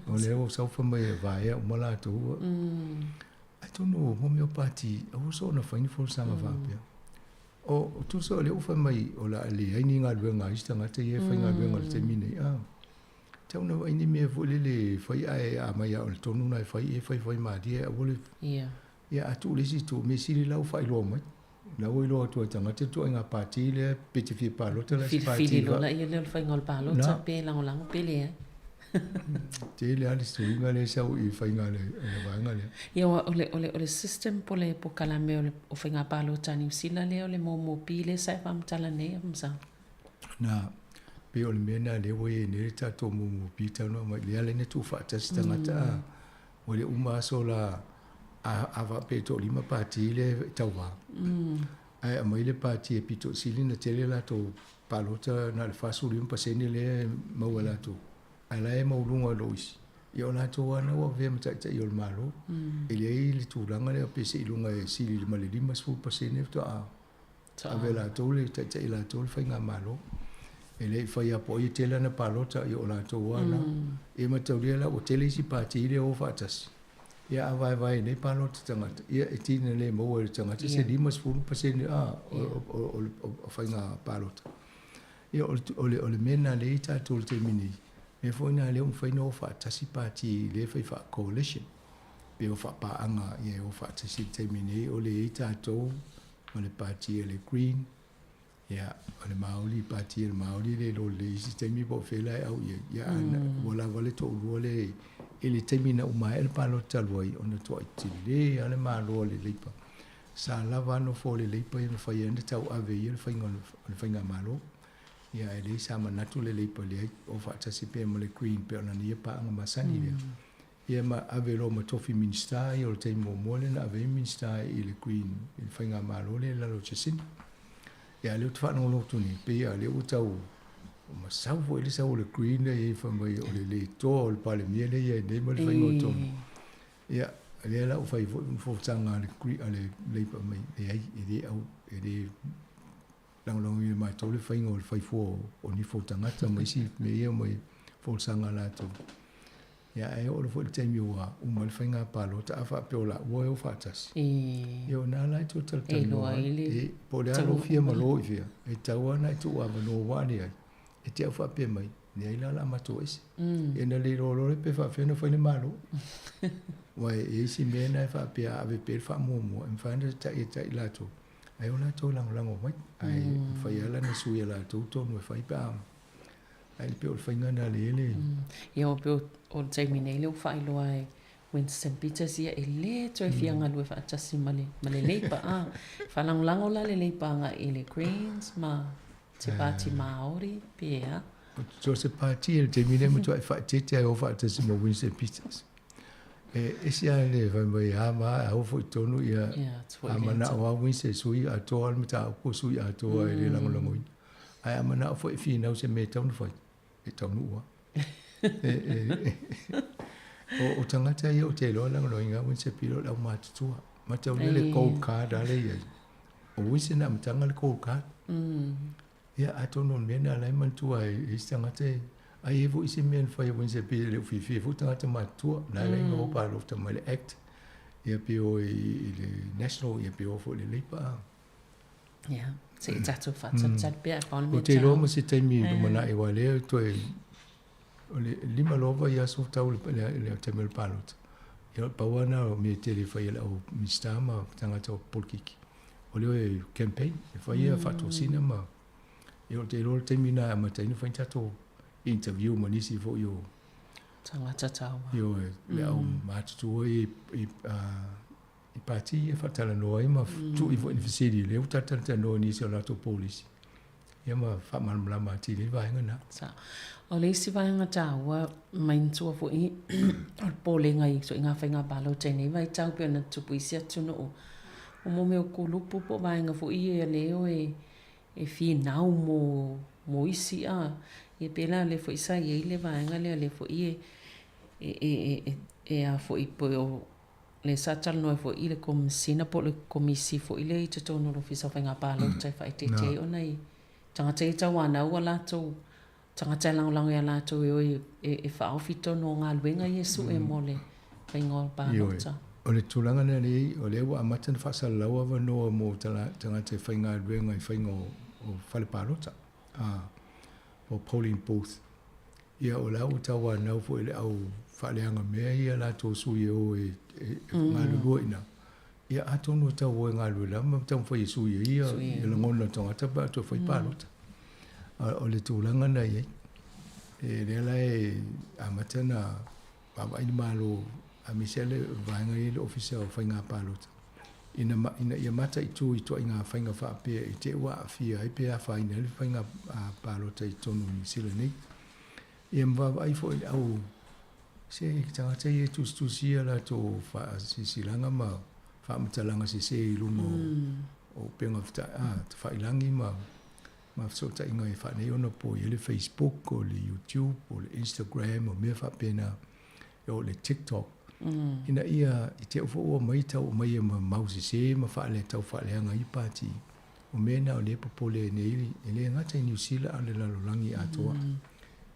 O lea ua sau fai mai e vaea uma latou. Atonu mo mea o pati, aua soona fai ni folasaga faapea. O tusa o lea ua fai mai o le a leai ni galuega a isi tagata ia e faigaluega i le taimi nei, a. Tau na vaai ni mea foi lele e fai ae a aumai lava o le tonu lena e fai, e fai fai malie aua le.
Ia.
Ia a tuu i le isi itu, mea sili la ua faailoa mai. La ua iloa atu ai e tagata le ituaiga pati lea pe te fia palota la i se
pati. Filifili loa lea o le faiga o le palota pe lagolago pe leai.
Tele lava le suiga lea e sau i le faiga o le vaega lea.
Ia o le, o le, o le system po o le polokalame o le o faiga palota a Niu Sila lea o le MOMOP lea sa e faamatala nei a Masao?
Na, pei o le mea lena lea ua i ai nei le tatou MOMOP talu ona aumai, lea la ina tuufaatasi tagata a, ua le uma aso la a, a faapea e toalima pati lea e tauva, ae aumai le pati e pito sili ona tele latou palota na o le 45% lea e maua e latou, ae la e maualuga i lo isi. Ia o latou lava na ua avea ma taitai o le Malo. E leai le tulaga lea pe seiloga e sili ma le 50% faatoa ave e latou le taitai e latou le faigamalo. E le i fai lava po o ai e tele ana palota, ia o latou lava na. Ia mataulia la ua tele isi pati lea e o faatasi. Ia a vaevae nei palota tagata, ia e tiga le maua e le tagata se 50% a o le faiga palota. Ia o le o le mea lena lea e i ai tatou i le taimi nei, mea foi lena lea ua mafai ona o faatasi pati lea e fai faa-coalition, pe o faapaaga ia e o faatasi i le taimi nei, o lea e i ai tatou ma le pati a le Green, Ia, o le Māori, pati a le Māori le iloa lelei i isi taimi po o fea la e au i ai. Ia, mm. ua lava le toalua le i le taimi na uma ai le palota talu ai, ona toai tele lava le Malo a le Leipa. Sa lava a nofo o le Leipa ia mafai ai ona tauave e ia le faiga o le faigamalo. Ia, ae leai sa manatu le Leipa leai, o faatasi pea ma le Green pei o lana ia paaga masani lea. Ia ma ave loa ma tofi Minisita ia o le taimi muamua lea na ave ai Minisita i le Green i le faigamalo lea i lalo o Jacinda. Ia a lea ou te faalogologo atu nei, pei lava o lea ua tau masau foi le sau o le Green lea i ai fai mai o le le toa o le Palemia lea e i ai nei ma le faiga o tonu. Ia, lea la ua fai foi ma folasaga a le Green a le Labour mai, leai, e le au e le lagolagoina e matou le faiga o le fai fua o nifo o tagata ma isi mea ia mai folasaga a latou. Ia, ae oo foi i le taimi ua uma ai le faiga palota, a faapea o laua e o faatasi. Ia o ina la e toe talatalanoa ai. E, po o le a lou fia malo i fea, e tatau lava ona e tuu avanoa ua leai, e te au faapea mai, leai la o le a matou ese. Ia ona le iloa loa lea pe faapefea ona fai le Malo. Aua e i ai isi mea na e faapea a ave pea le faamuamua, e mafai ona tai e tai latou, ae o latou e lagolago mai. Ae mafai lava la ona sui e latou tonu e fai pe a Ai pei o le faiga lena le ele.
Ia pei o le taimi nei lea ua faailoa e Winston Peters ia e le toe fia galue faatasi ma le ma le Labour a. Faalagolago la le Labour agai i le Greens ma te Pāti Māori pe a.
So se pāti i le taimi lea matuai faaeteete ai o faatasi ma Winston Peters. E ese lava le fai mai a ma a o foi tonu ia a manao lava Winston e sui atoa le mataupu sui atoa e le lagolagoina. Ae a manao foi e finau se mea e tatau ona fai, e taunuu lava. O tagata ia ou te iloa lagolagoina Winston Peters o le aumatutua. Mataulia le gold card a lea e i ai. O Winston na amataga le gold card. Ia atonu o le mea lena o la e manatua ai e isi tagata ai e i ai foi isi mea na fai e Winston Peters e le o fiafia ai foi tagata matutua. Na ala ai ona o palota mai le Act, ia pe o i le National, ia pe o foi i le Labour.
Ia, se i tatou faatalitali pea ae pau le
mea. Ou te iloa ma se taimi i lumanai aua lea toe o le 5 loa vaiaso tau le taimi o le palota. Ia pau lava lena o mea e tele e fai e le au Minisita ma tagata o polokiki o le o e campaign e fai ia faatosina ma ia ou te iloa o le taimi lena e amata ai ona fai ni tatou interview ma nisi foi o
tagata taua.
Ioe, le au matutua i i pati e faatalanoa ai ma tuu foi ni fesili lea ua talatalanoa i nisi o latou polisi ia ma faamalamalama atili ai le vaega lena.
Sa. O le isi vaega taua manatua foi o le popolega i ituaiga faiga palota i nei vaitau pei ona tutupu i isi atunuu, o mo mea o kulupu po o vaega foi ia lea e e finau mo mo isi a. Ia pei la o lea foi sa i ai le vaega lea, lea foi e e e e a foi pei o lea sa talanoa ai foi i le Komesina po o le Komisi foi lea i totonu o le Ofisa o Faiga Palota e faaeteete ai ona i tagata ia tauanau a latou tagata e lagolago ia latou e o e faaofi tonu o galuega ia e sue mo le faiga o palota.
O le tulaga lea lea o lea ua amata ona faasalalau avanoa mo tagata e faigaluega i faiga o fale palota, o polling booth. Ia o la ua tauanau foi le au faaleaga mea ia latou sui e o e galulue i ina. Ia atonu e tau o e galulue lava ma taumafai e sui ai ia lagona o tagata pe a toe fai palota. O le tulaga na i ai. E lea la e amata ona vaavaai le Malo aemaise le vaega ia i le Ofisa o Faiga Palota ina ina ia mataitu i ituaiga faiga faapea i te i ua aafia ai pe afaina ai le faiga palota i totonu o Niu Sila nei. Ia ma vaavaai foi i le au se tagata ia e tusitusia latou faasilasilaga ma faamatalaga sese i luga o upega tafailangi ma ma fesootaiga e faaneionapo i ai le Facebook, o le YouTube, o le Instagram, o mea faapena, o le TikTok, ina ia i te i foi ua aumai tau aumai e ma mau sese ma faale tau faaleaga ai pati. O mea na o lea e popole ai nei, e le gata i Niu Sila a o le lalolagi atoa.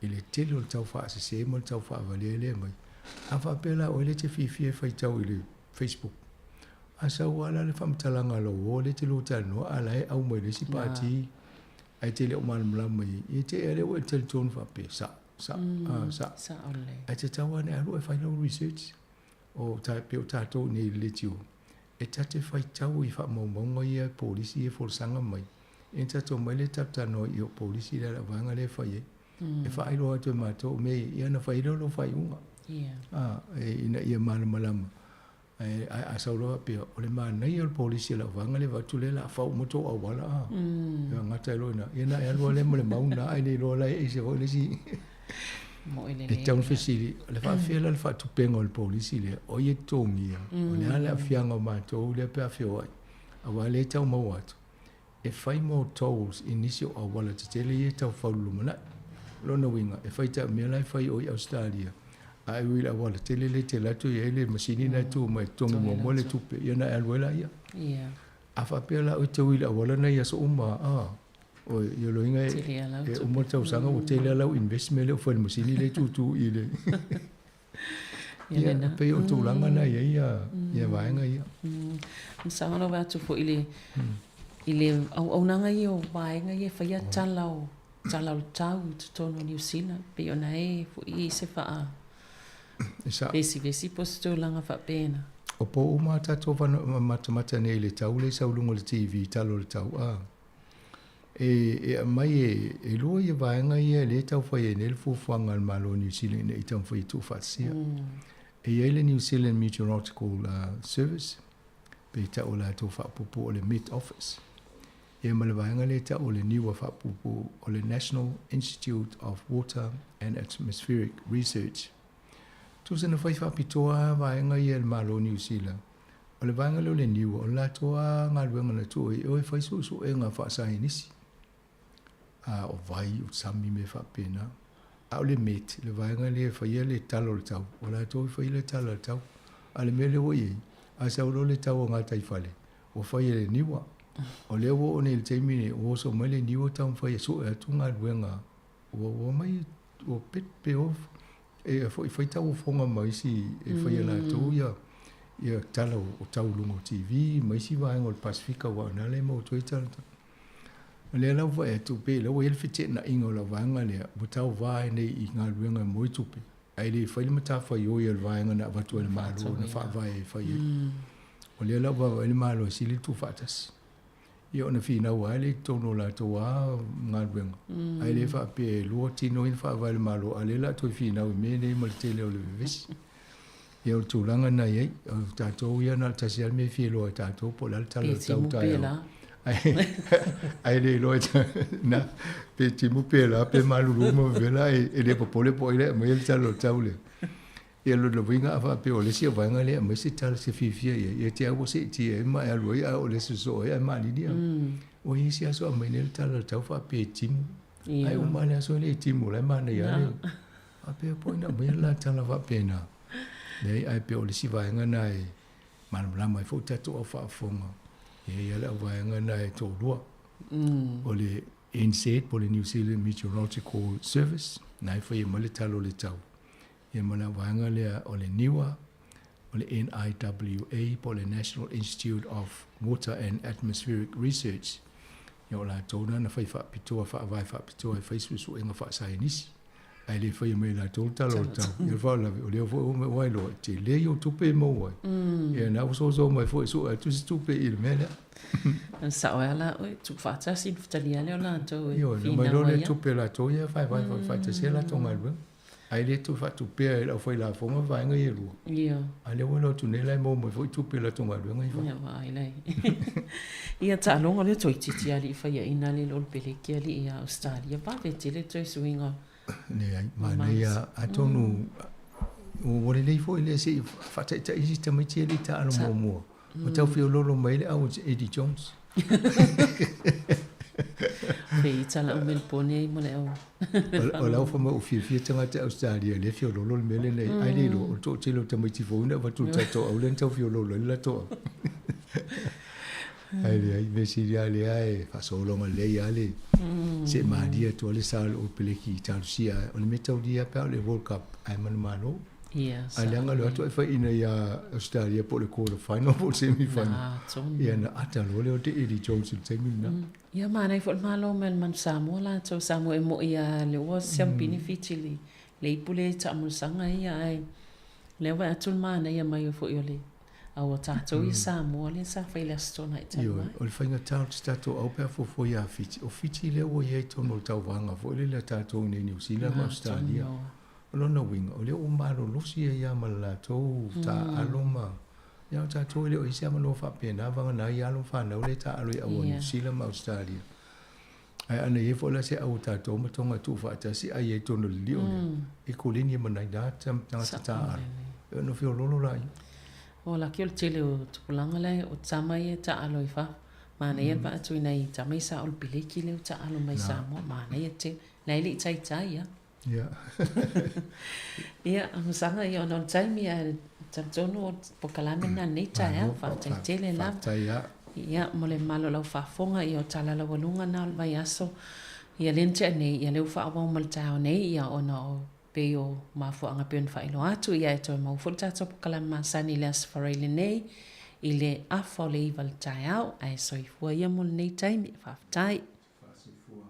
I le tele o le tau faasese ma le tau faavalea lea mai. A faapea la oe lea e te fiafia e faitau i le Facebook, A sau lava la le faamatalaga a lou uo lea e te lua talanoa a la e au mai le isi pati ae te le o malamalama i ai, ia te ea lea ua e talitonu faapea, sa, sa, a, sa.
Sao lelei.
Ae tatau lava ona e alu e fai lau research. O ta, pei o tatou i nei i le leitio, e ta te faitau i faamaumauga ia e polisi ia e folasaga mai, ia ona tatou omai lea talatalanoa i o polisi lea a le vaega lea e fai ai. E faailoa atu e matou o mea ia, ia ona fai ai lea o lou faaiuga. A, ina ia malamalama. Ae a sau loa faapea, o le manaia o le polisi a lau vaega lea vaai atu lea o le a fau uma tou auala a. Ia gata ai loa i ina. Ia na e alu lava lea ma le mau lena ae le iloa la e ese foi le isi. E tatau ona fesili, o le faafefea la le faatupega o le polisi lea, o ai e totogia, o le a le aafiaga o matou lea pe a feoai, aua o lea e tau maua atu, e fai mo tolls i nisi o auala tetele ia e tau fau i le lumanai. O lona uiga, e fai ta mea la e fai i o i Ausetalia, a e ui i le auala tele lea e te alu atu i ai le masini lena e tu mai e totogi muamua le tupe, ia ona e alu ai laia. A faapea la oe e te ui i le auala lena i aso uma, a, oi, ia lona uiga e uma le tausaga ua tele lava lau investment lea ua fai i le masini lea e tutu i le Ia, e pei o tulaga na e i ai ia vaega ia.
Masalo lau vaai atu foi i le i le auaunaga ia o vaega ia e faia tala o tala o le tau i totonu o Niu Sila, pei ona e foi i se faa vesivesi po o se tulaga faapena.
O po uma a tatou matamata nei i le tau lea e sau i luga o le TV, tala o le tau, a. E aumai e, e lua ia vaega ia lea e tau fai ai nei le fuafuaga a le Malo o Niu Sila ina ia taumafai e tuufaatasia. E i ai le New Zealand Meteorological Service, pe tau e latou faapuupuu o le Met Office. Ia ma le vaega lea e tau o le NIWA faapuupuu o le National Institute of Water and Atmospheric Research. Tusa na fai faapitoa lava vaega ia e le Malo o Niu Sila. O le vaega lea o le niua, o le latou lava galuega na tuu ai e o e fai suesuega faasaienisi, a o vai, o sami, mea faapena. A o le Met, le vaega lea e faia le tala o le tau, o latou e faia le tala o le tau. A o le mea lea ua i ai, a sau loa le tau o gataifale, ua fai e le niua. O lea ua oo nei i le taimi nei, ua oso mai le niua taumafai e sue atu galuega, ua omai, ua pet pe off E foi fai tauofoga ma isi e fai e latou ia ia tala o tau i luga o TV ma isi vaega o le Pasefika aua o i ina lea e maua atu ai tala. O lea la ua vaai atu pei o lea ua i ai le feteenaiga o lau vaega lea ua tauva ai nei i galuega e mo i tupe, ae le fai le matafaioi a le vaega na avatu ai e le Malo na faavae e fai ai. O lea la ua vaavaai le Malo e sili le tuufaatasi. Ia ona finau lava lea i totonu o latou lava galuega, ae le faapea e lua tino ia na faavae e le Malo, a o lea o le a toe finau i mea nei ma le tele o le vevesi. Ia o le tulaga lena e i ai. O tatou ia na o le tasi lava le mea e fia iloa e tatou po o le a le tala o le tau taeao. Ae le iloa na pe timu pe la pe malulu ma vevela ae e le popole po o ai le aumaia le tala o le tau lea. Ia lona uiga a faapea o le isi vaega lea e aumai se tala se fiafia i ai, ia te au ua seetia ai ma e alu ai a oo i le aso sosoo ai ae malili au. Ua i ai isi aso aumai nei le tala o le tau faapea e timu. Ae uma lava le aso e le i timu, o la e manaia lava le faapea po o ai na aumaia le la tala faapena. Leai, ae pei o le isi vaega lena e malamalama ai foi tatou au faafofoga, e i ai lava le auvaega lena e toalua. O le NZ po o le New Zealand Meteorological Service, lena e faia mai le tala o le tau. Ia ma le auvaega lea o le NIWA, o le NIWA po o le National Institute of Water and Atmospheric Research, ia o latou na na fai faapitoa, faavae faapitoa e fai suesuega faasaienisi, ae le faia mai e latou le tala o le tau. Ia le faalavelave, o lea foi ua iloa, e tele ia o tupe e maua ai. Ia na ua soso mai foi e sue atu se tupe i le mea lea.
E sao ai la oe, tuufaatasi ona fetalia lea o latou e
finau ai. Ioe, na mai loa lea tupe a latou ia e vaevae faatasi ai latou galuega. Ae le toe faatupea e le aufailafoga vaega ia e lua.
Ia.
A lea ua iloa atu nei la e maua mai foi tupe i latou galuega ia fai.
Ia vaai la i. Ia taaloga lea toeitiiti alii faiaina alii le Olopeleki alii ia Ausetalia vave tele toe suiga.
Leai, manaia atonu ua lelei foi lea se i faataitai isi tamaiti ia e le i taalo muamua. Ua tau feoloolo mai ai le au Eddie Jones.
Pei tala o Melbourne ai mo le au.
O lau fa mau fiafia tagata Australia lea feoloolo le mea lenei. Ai le iloa o le toatele o tamaiti fou na avatu i le tatou au lea na tau feoloolo ai le latou au. Ai leai, mea sili lava lea e faasologa lelei lava le see malie atu lava le sa o le Oropeleki i talosia. O le mea taulia pe a o le World Cup ae manumalo.
Ia,
Ae leaga le o atu ae faiaina ia Australia po o le quarter final po o le semi final.
Na, tonu.
Ia na ata loa lea o te Eddie Jones i le taimi lena.
Ia, manaia foi le malo mai o le Manu Samoa latou Samoa e moi lava lea ua siamupini Fiti i le ipu lea i taamulasaga ia ae lea ua vaai atu le manaia mai foi o le au a tatou ia Samoa lea sa fai i le Aso Toonai talu
ai. Ioe, o le faigata o se tatou au pe a fuafua ia Fiti. O Fiti lea ua i ai i totonu o le tauvaga foi lele a tatou i inei i Niu Sila ma Ausetalia. O lona uiga, o lea ua malolosi ai lava ma le latou taaalo ma... Ia o tatou e le o i ai se avanoa faapena vagana ai alo ma fanau lea e taaalo i au a Niu Sila ma Ausetalia. Ae ana i ai foi la se au a tatou ma Tonga e tuufaatasi ai i totonu o le lio lea, e koleni e manaina tagata taaalo, e ono feoloolo laia.
O laki o le tele o tupulaga la o tama ia e taaalo i fafo. Manaia le vaai atu i nai tama ia sa Olopeleki lea ua taaalo mai i Samoa, manaia tele. La e le i taitai lava.
Ia.
Ia, masaga ia ona o le taimi ae talitonu o polokalame lena i lenei taeao. Faafetai tele lava.
Faafetai lava.
Ia, mo le mamalu o lau faafofoga, ia o tala laualuga na o le vaiaso. Ia lea na tea nei, ia lea ua faaauau ma le taeao nei, ia ona o pei o mafuaaga pei ona faailoa atu, ia e toe maua foi le tatou polokalame masani i le Aso Faraile nei i le afa o le 9 i le taeao. Ae soifua ia mo lenei taimi. Faafetai.
Faasoifua.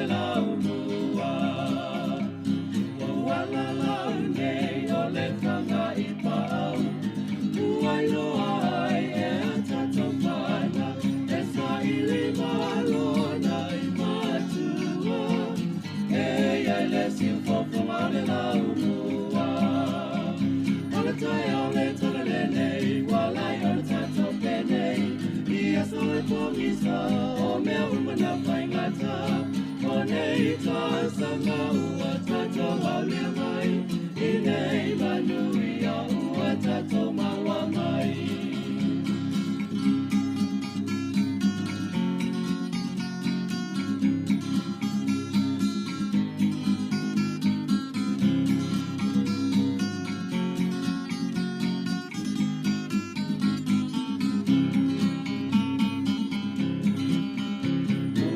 le laumua. Ua uala lau nei o le faga i paau, ua iloa ai e a tatou faiga, e saili malona i matua. E iai le siufofoga o le laumua. O le taeao le tala lenei, ua lai o le tatou penei, i aso e pogisa, o mea uma na faigata. O nei tausaga ua tatou aulia mai, i nei manuia ua tatou maua mai.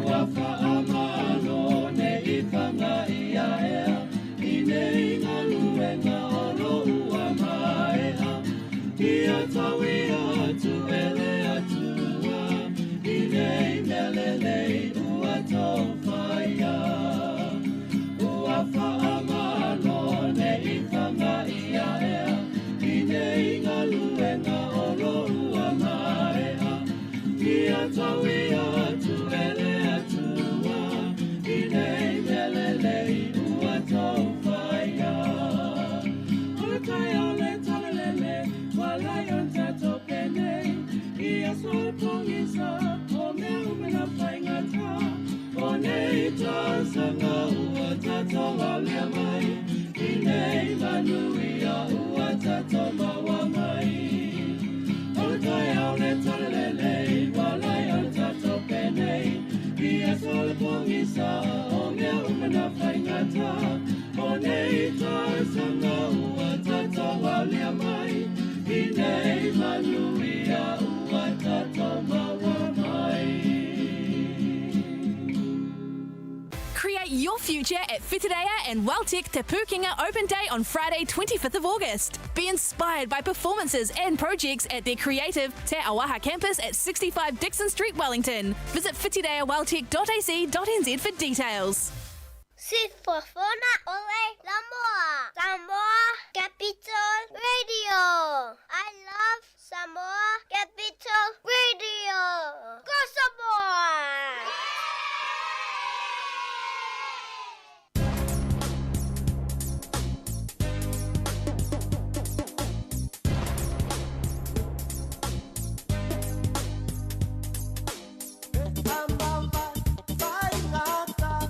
Ua faamalo nei faga ia ea, i nei galuega o lo ua maea. Ia tau ia atu e le Atua, i nei mea lelei ua taufaia. Ua faamalo nei faga ia ea, i nei galuega o lo ua maea. Ia tau ia atu e le Atua, i nei mea lelei ua taufaia. O le taeao le tala lele, ua lai o le tatou penei, i aso e pogisa, o mea uma na faigata. O nei tausaga ua tatou aulia mai, i nei manuia ua tatou maua mai. O le taeao le tala lelei, ua lai o le tatou penei, i aso e pogisa, o mea uma na faigata. O nei tausaga ua tatou aulia mai, i nei manuia ua tatou maua mai.
Create your future at Whitireia and WelTec Te Pūkenga Open Day on Friday, 25th of August. Be inspired by performances and projects at their creative Te Auaha campus at 65 Dixon Street, Wellington. Visit whitireiaweltec.ac.nz for details.
Siufofoga o le Laumua. Samoa Capital Radio. I love Samoa Capital Radio. Go Samoa!
Faigata.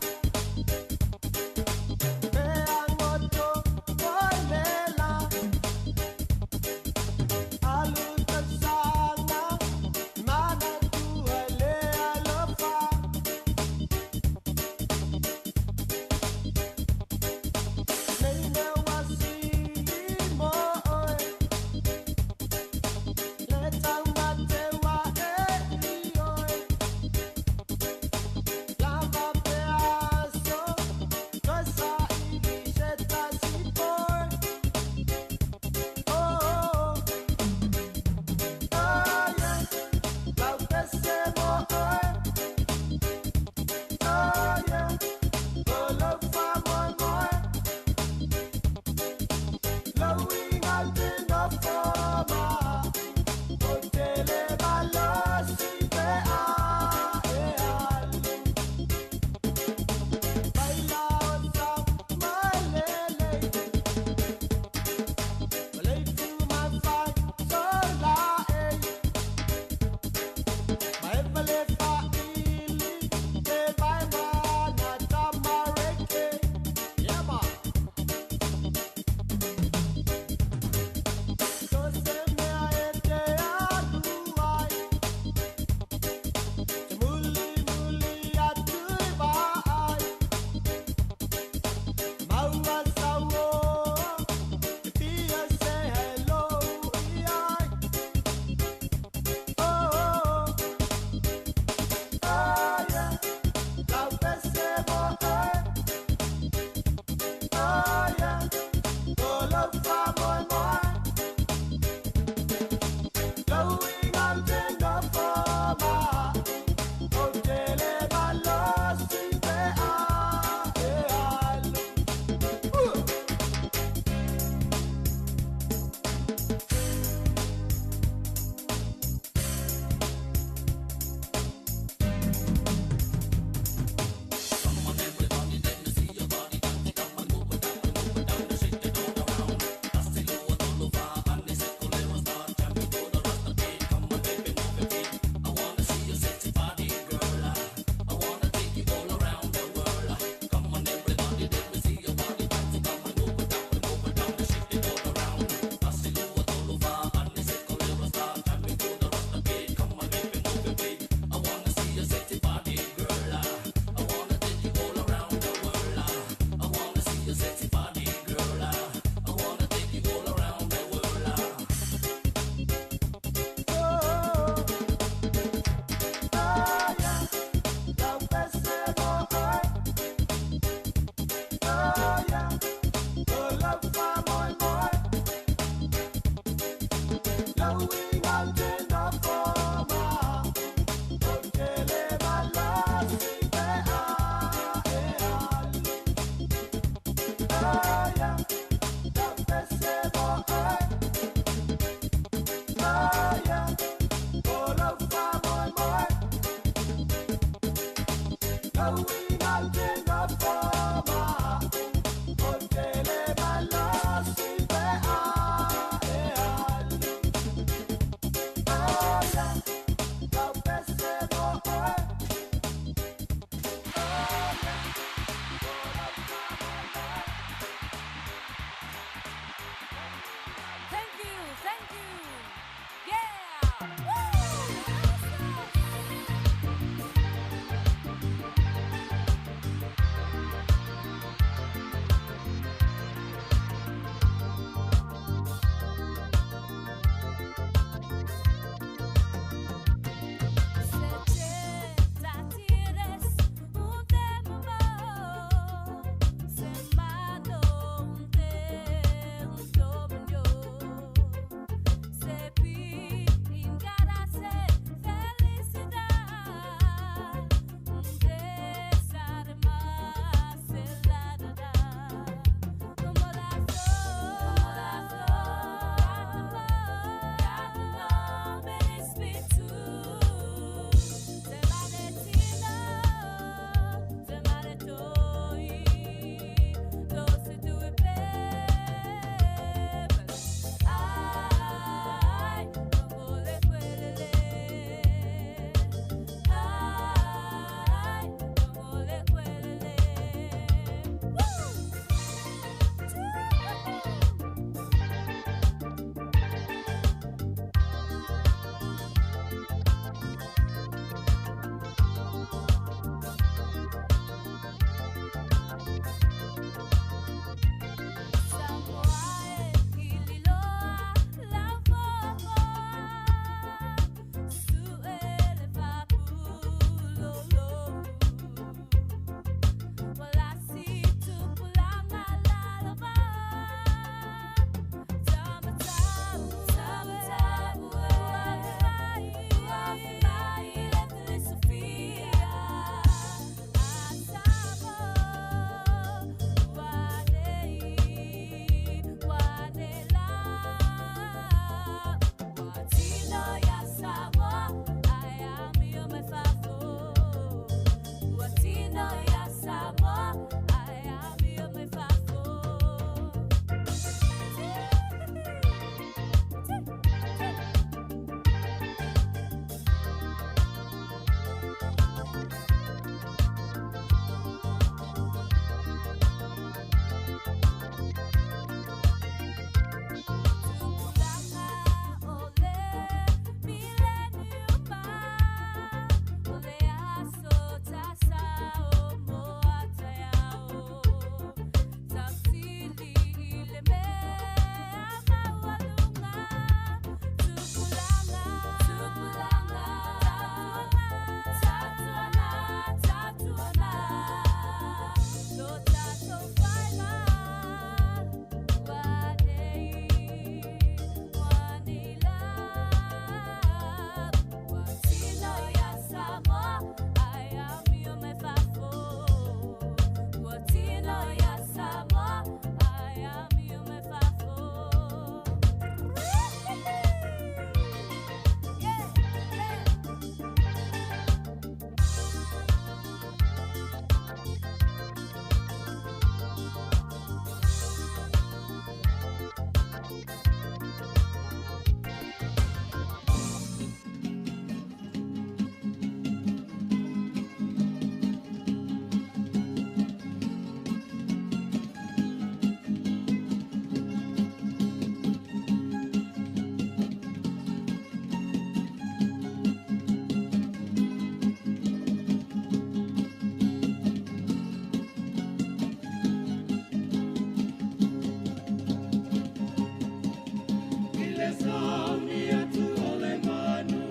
sauni atu o le manu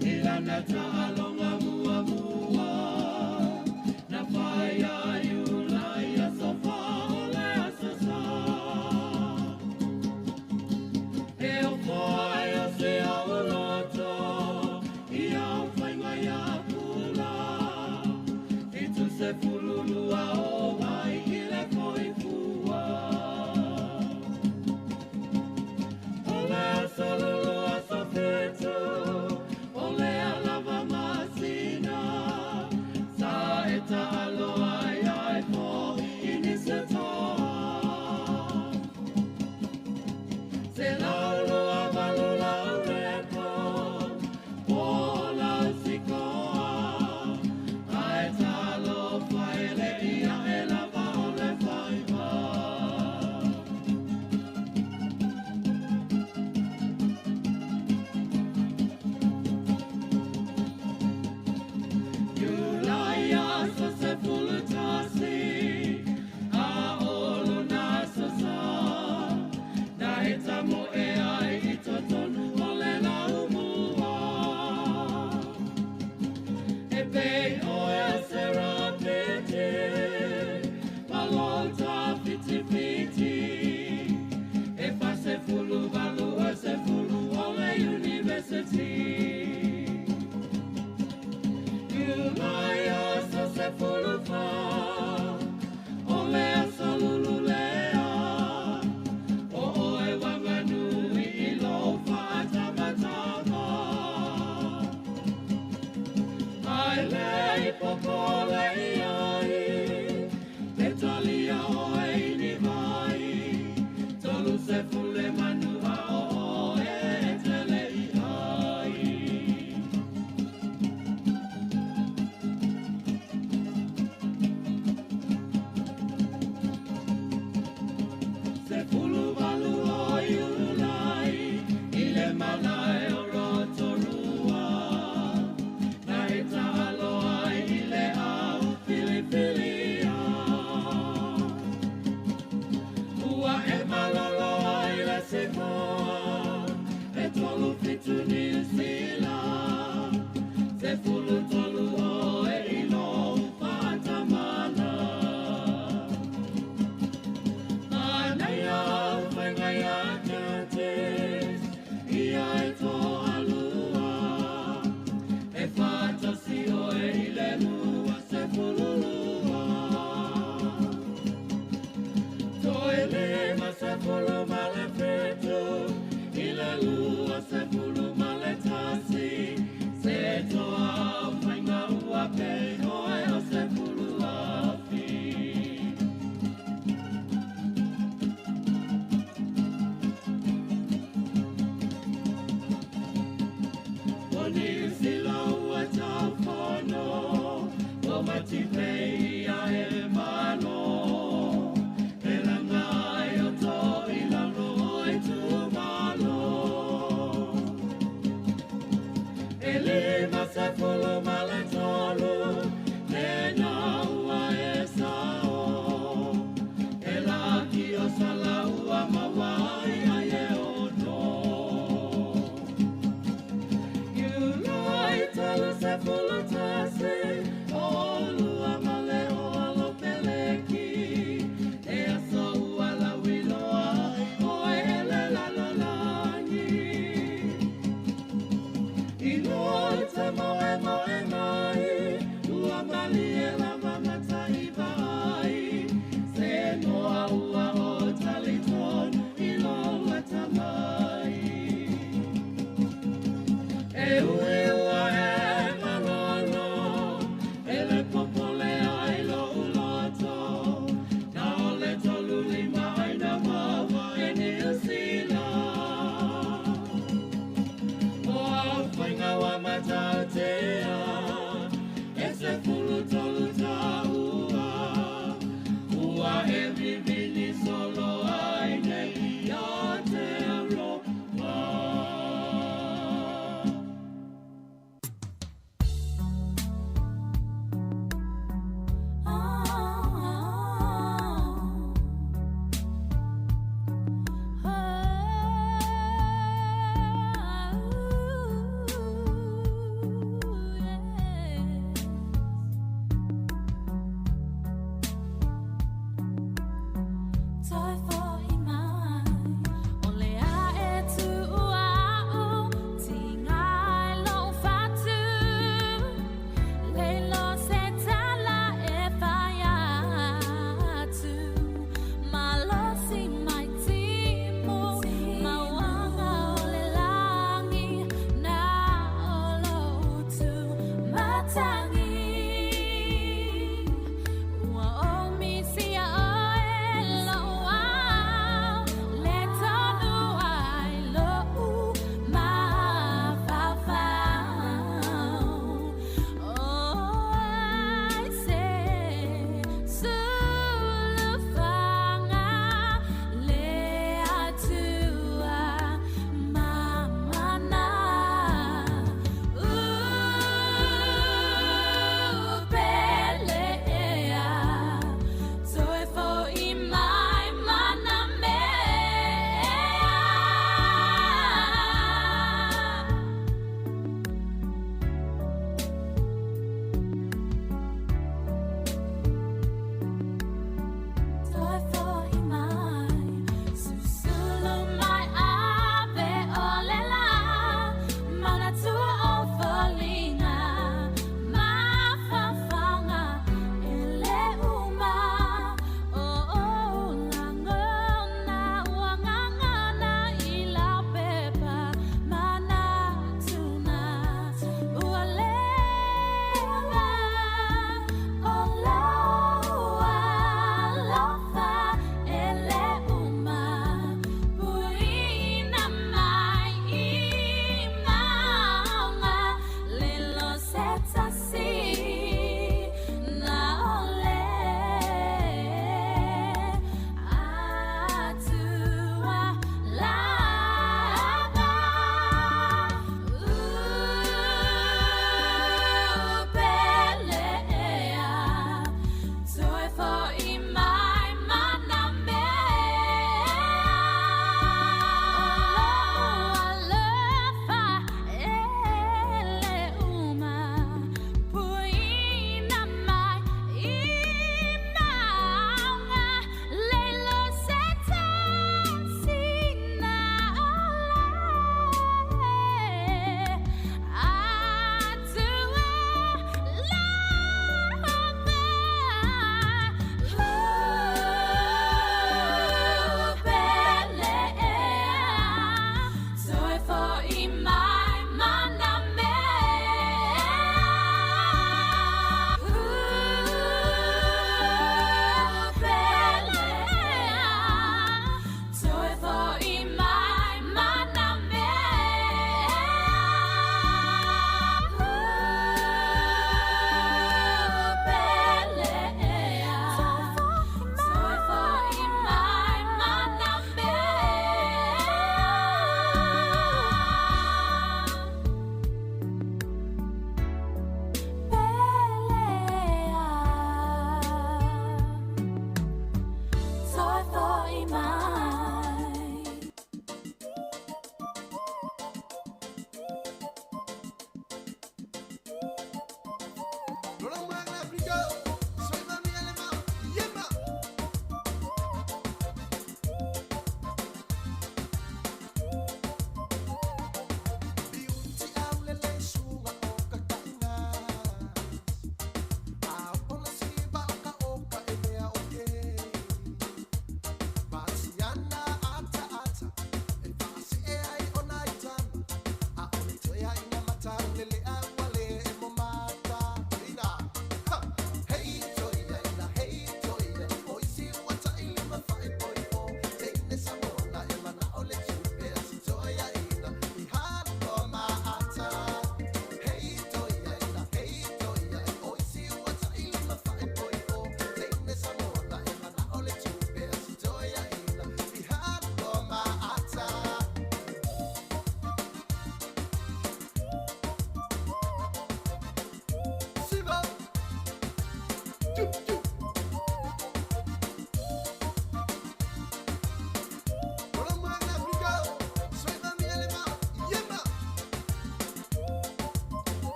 i lana taaloga muamua. Na fai ia Iulai aso 4 o le aso sa. E ofo ai o se au loto i au whainga ia pula. Fitu se fululua o mai i le foifua. O le aso lulu aso 7, o le alava masina. Sa e taaloa ai ai po i ni se toa. Se laulu a valu lau repo, po lau sikoa. Ai talo faele ia e lava o le faiva. Iulai aso 11, a olo na aso sa. Na e tamo e ai i totonu o le laumua. E pei o e se rapete, malota fiti fiti. E fa se fulu valu e se fulu o le university. Iulai aso 14, o le aso lulu lea. O oe wa manu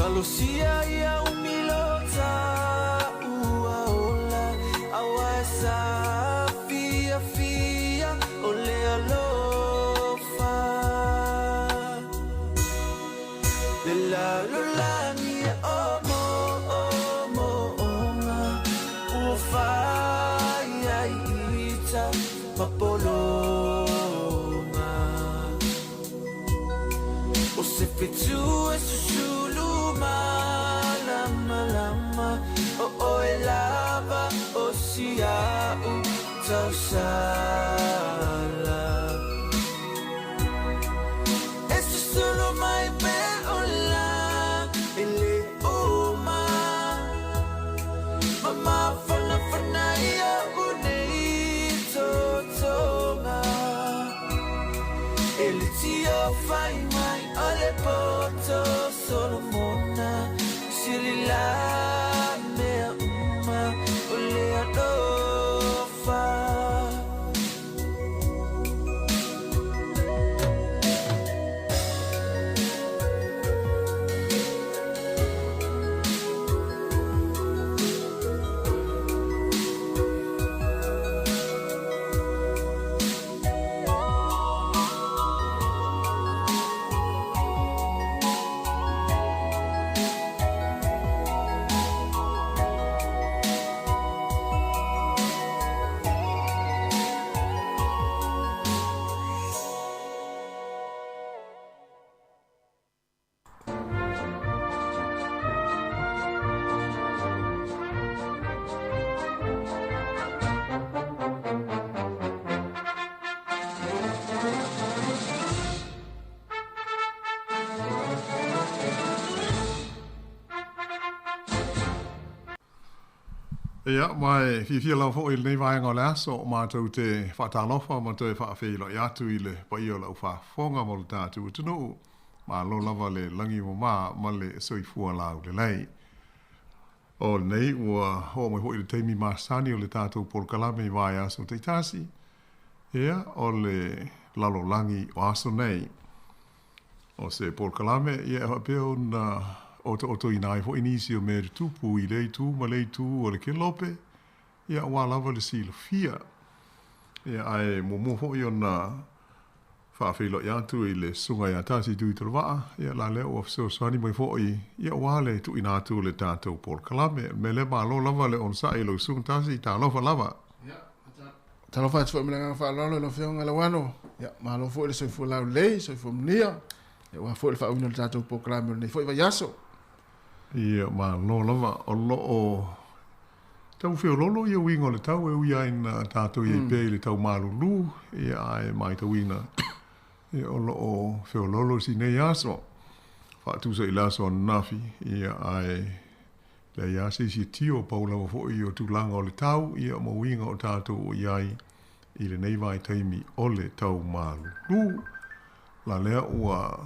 Malosia ia umilota ua ola aua e sa fia fia o le alofa. Le lalolagi e o mo o mo onga ua fai ai ita mapolonga. O se fetu e susulu malamalama o oe lava o sia'u tausala. E susulu mai pe ola e le uma. Mama fana fana ia unei totoga. E le tio fai mai o le poto Solomona. Sili la mea uma o le alofa.
Ia, ma e fiafia lava foi i lenei vaega o le aso o matou te faatalofa ma toe faafeiloai atu i le paia o lau faafofoga ma lo tatou atunuu. Malo lava le lagi mamā ma le soifua laulelei. O lenei ua oo mai foi i le taimi masani o le tatou polokalame i vaiaso taitasi, ia, o le lalolagi o aso nei. O se polokalame, ia, e faapea ona otootoina ai foi nisi o mea tutupu i lea itu ma lea itu o le kelope, ia, aua lava le silafia. Ia, ae muamua foi ona faafeiloai atu i le susuga ia Tasi Tuitolovaa, ia, la lea ua fesoasoani mai foi, ia, aua le tuuina atu o le tatou polokalame. O le mea lea, malo lava le onosai i lau susuga Tasi, talofa lava.
Talofa atu foi ma le agaga faaaloalo i lau Afioga Lauano. Ia, malo foi le soifua laulelei, soifua manuia. Ia, aua foi le faauiina o le tatou polokalame o lenei foi vaiaso.
Ia, malo lava. O lo o tau feoloolo ia uiga o le tau e ui ai ina tatou i ai pea i le tau malulu, ia, ae matauina, ia, o lo o feoloolo si nei aso. Faatusa i le aso ananafi, ia, ae leai lava se isi e tio, pau lava foi o tulaga o le tau, ia, ma uiga o tatou o i ai i lenei vaitaimi o le tau malulu. La lea ua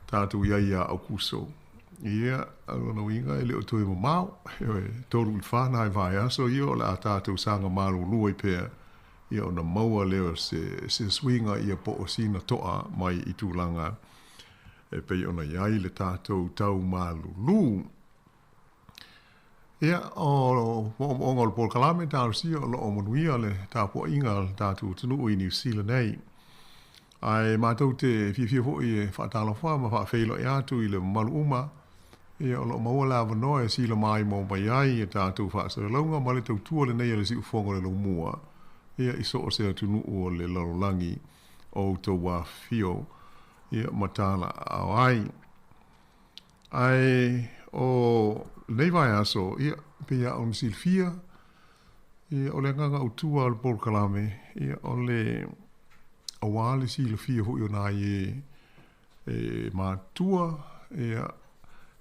tatou i ai ia Aukuso. Ia, o lona uiga e le o toe mamao, ioe, 3 i le 4 nai vaiaso ia o le a tatou saga malulu ai pea, ia ona maua lea o se, se suiga ia po o sina toa mai i tulaga e pei ona i ai le tatou tau malulu. Ia, o moomooga o le polokalame talosia o lo o manuia le tapuaiga a le tatou atunuu i Niu Sila nei. Ae matou te fiafia foi e faatalofa ma faafeiloai atu i le mamalu uma, ia o lo o maua le avanoa e silamaimoa mai ai i tatou faasalalauga ma le tautua lenei a le Siufofoga o le Laumua, ia i so o se atunuu o le lalolagi o outou afifio, ia ma talaaao ai. Ae o lenei vaiaso, ia, pei lava ona silafia, ia, o le agaga autu lava o le polokalame, ia, o le aua le silafia foi o nai e e matua, ia,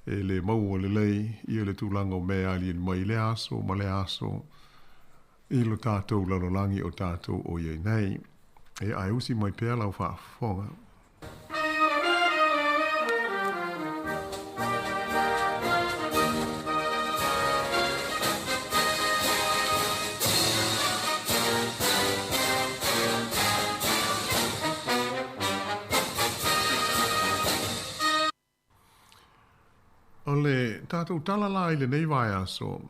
e le maua lelei ia le tulaga o mea e aliali mai i lea aso ma lea aso i lo tatou lalolagi o tatou o i ai nei. Ia, ae usi mai pea lau faafofoga. O le tatou tala la i lenei vaiaso,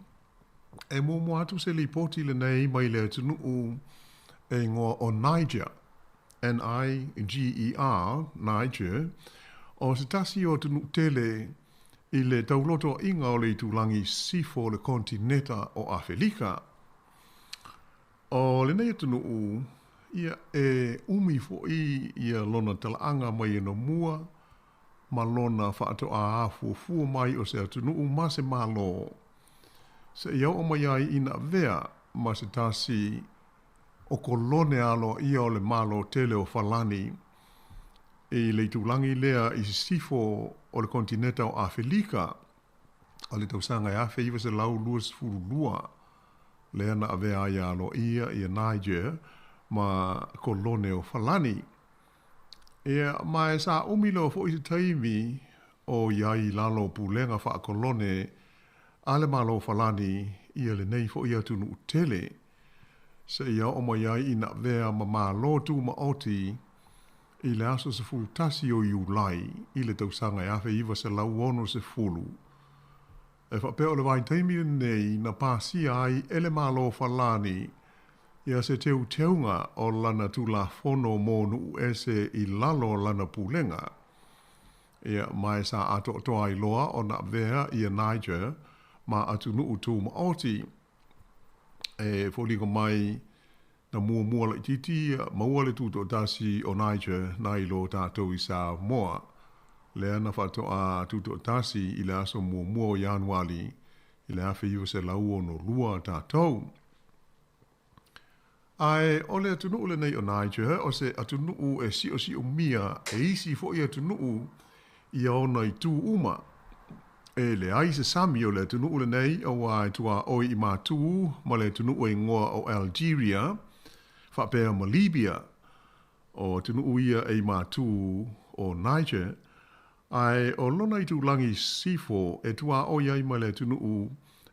e muamua atu se lipoti lenei mai le atunuu e igoa o Niger, N-I-G-E-R, Niger, o se tasi o atunuu tele i le taulotoaiga o le itulagi i sisifo o le konetineta o Afelika. O lenei atunuu, ia, e umi foi ia lona talaaga mai anamua ma lona faatoā afuafua mai o se atunuu ma se Malo, seia oo mai ai ina avea ma se tasi o kolone aloaia o le Malo tele o Falani i le itulagi lea i sisifo o le konetineta o Afelika o le tausaga e 1922, lea na avea ai aloaia ia Niger ma kolone o Falani. Ia, ma e sa umi loa foi se taimi o i ai i lalo o pulega faakolone a le Malo o Falani ia lenei foi atunuu tele, seia oo mai ai ina avea ma Malo Tumaoti i le aso 11 o Iulai i le tausaga e 1960. E faapea o le vaitaimi lenei na pasia ai e le Malo o Falani ia se teuteuga o lana Tulafono mo Nuu Ese i lalo o lana pulega. Ia, ma e sa atoatoa ai loa ona avea ia Niger ma atunuu tumaoti. E foliga mai na muamua laitiiti ia maua le tutoatasi o Niger nai lo tatou i Samoa, lea na faatoa tutoatasi i le aso muamua o Ianuali i le 1962 tatou. Ae o le atunuu lenei o Niger, o se atunuu e siosiomia e isi foi atunuu i ona itu uma. E leai se sami o le atunuu lenei auā e tuaoi i matū ma le atunuu e igoa o Algeria, faapea ma Libya. O atunuu ia e i matū o Niger, ae o lona itulagi i sisifo e tuaoi ai ma le atunuu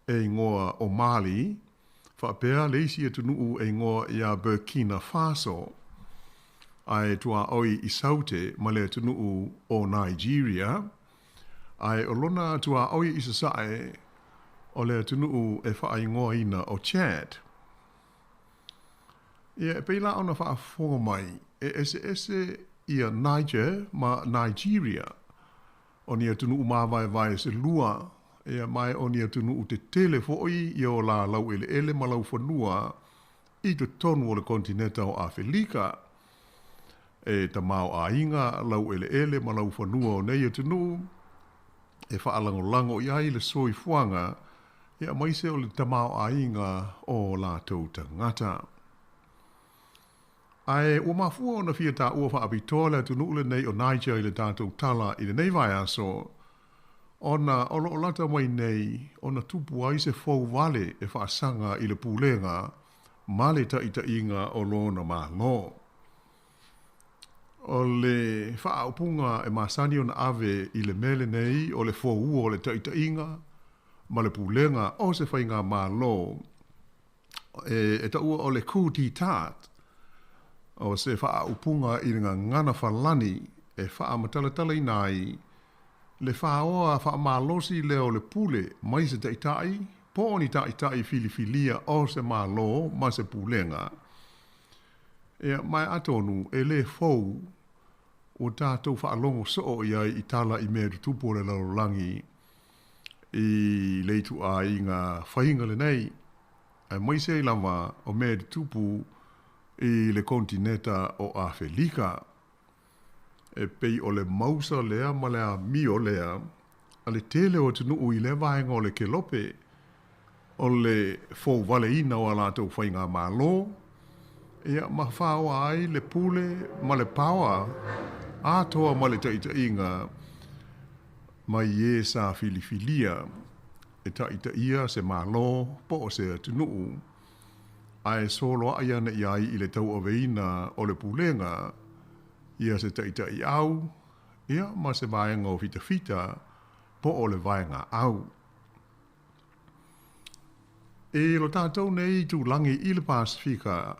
e igoa o Mali, faapea le isi atunuu e igoa ia Burkina Faso, ae tuaoi i Saute ma le atunuu o Nigeria, ae o lona tuaoi i sasae o le atunuu e faaigoaina o Chad. Ia, e pei la ona faafofoga mai, e eseese ia Niger ma Nigeria. O ni atunuu mavaevae se lua, ia, ma o ni atunuu tetele foi ia o la laueleele ma laufanua i totonu o le konetineta o Afelika. E tamaoaiga laueleele ma laufanua o nei atunuu e faalagolago i ai le soifuaga, ia, aemaise o le tamaoaiga o latou tagata. Ae ua mafua ona fia taua faapitoa le atunuu lenei o Niger i le tatou tala i lenei vaiaso, ona o lo o lata mai nei ona tupu ai se fou vale e faasaga i le pulega ma le taitaiga o lona Malo. O le faaupuga e masani ona ave i le mea lenei o le foua o le taitaiga ma le pulega o se faigamalo e taua o le coup d'etat, o se faaupuga i le gagana Falani e faamatalatalaina ai le faoa faamalosi lea o le pule mai se taitai po o ni taitai filifilia o se Malo ma se pulega. Ia, ma atonu e lē fou ua tatou faalogo soo i ai i tala i mea tutupu o le lalolagi i le ituaiga faiga lenei, aemaise ai lava o mea tutupu i le konetineta o Afelika. E pei o le mausa lea ma le amio lea a le tele o atunuu i lea vaega o le kelope, o le fouvaleina o a latou faigamalo, ia, ma faoa ai le pule ma le paoa atoa ma le taitaiga mai e sa filifilia e taitaia se Malo po o se atunuu, ae soloai ane i ai i le tauaveina o le pulega ia se taitaiau, ia, ma se vaega o fitafita po o le vaega au. I lo tatou nei itulagi i le Pasefika,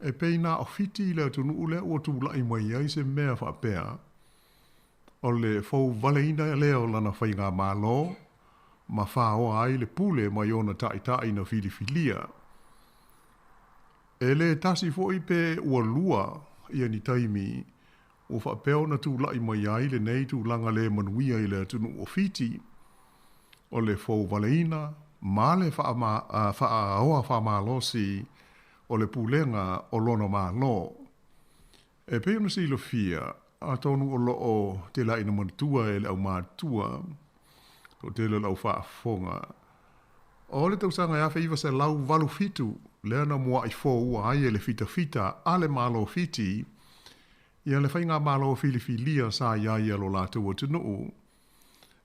e pei na o Fiti le atunuu lea ua tulai mai ai se mea faapea. O le fouvaleina lea o lana faigamalo ma faoa ai le pule mai ona ta'ita'i na filifilia. E lē tasi fo'i pe ua lua ia ni taimi ua faapea ona tula'i mai ai lenei tulaga lē manuia i le atunu'u o Fiti. O le fouvaleina ma le fa'aaoa fa'amalosi o le pulega o lona Malo. E pei ona silafia, atonu o lo o telaʻina manatua e le aumātua, toʻatele o le aufaafofoga, o le tausaga e 1987 lea na muaʻi foua ai e le fitafita a le Malo o Fiti ia le faigamalo filifilia sa i ai a lo latou atunuu.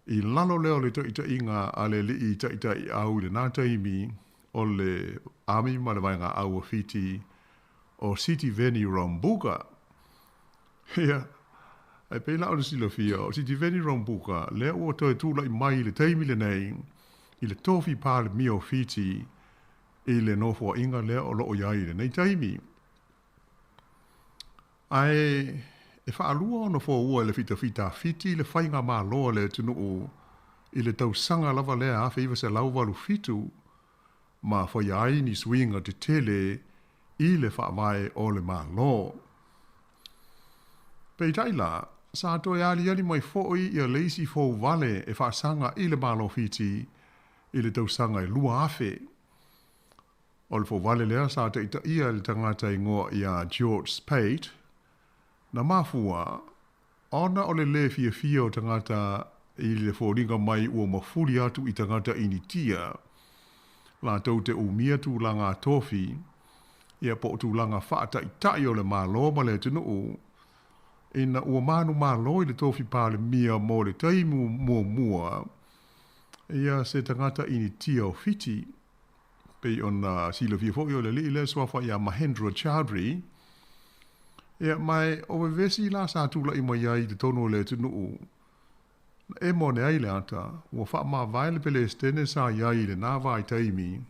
I lalo lea o le taʻitaʻiga a le alii taʻitaʻiʻau i lenā taimi o le Ami ma le Vaegaʻau a Fiti, o Sitiveni Rabuka. Ia, e pei la ona silafia, o Sitiveni Rabuka, lea ua toe tulaʻi mai i le taimi lenei i le tofi Palemia o Fiti i le nofoaʻiga lea o loo i ai i lenei taimi. Ae e faalua ona foua e le fitafita a Fiti le faigamalo a le atunuu i le tausaga lava lea 1987 ma faia ai ni suiga tetele i le faavae o le Malo. Peitai la, sa toe aliali mai foʻi ia le isi fouvale e faasaga i le Malo o Fiti i le tausaga e 2000. O le fouvale lea sa taʻitaʻia e le tagata igoa iā George Speight, na mafua ona o le lē fiafia o tagata i le foliga mai ua mafuli atu i tagata Initia latou te umia tulaga tofi, ia po o tulaga faataʻitaʻi o le Malo ma le atunuu, ina ua manumalo i le tofi Palemia mo le taimi muamua ia se tagata Initia o Fiti. Pei ona silafia foi o le alii lea suafa iā Mahendra Chaudhry. Ia, ma o vevesi la sa tulaʻi mai ai i totonu o le atunuu, na emo ane ai le ata, ua faamavae le Pelesitene sa i ai i lenā vaitaimi,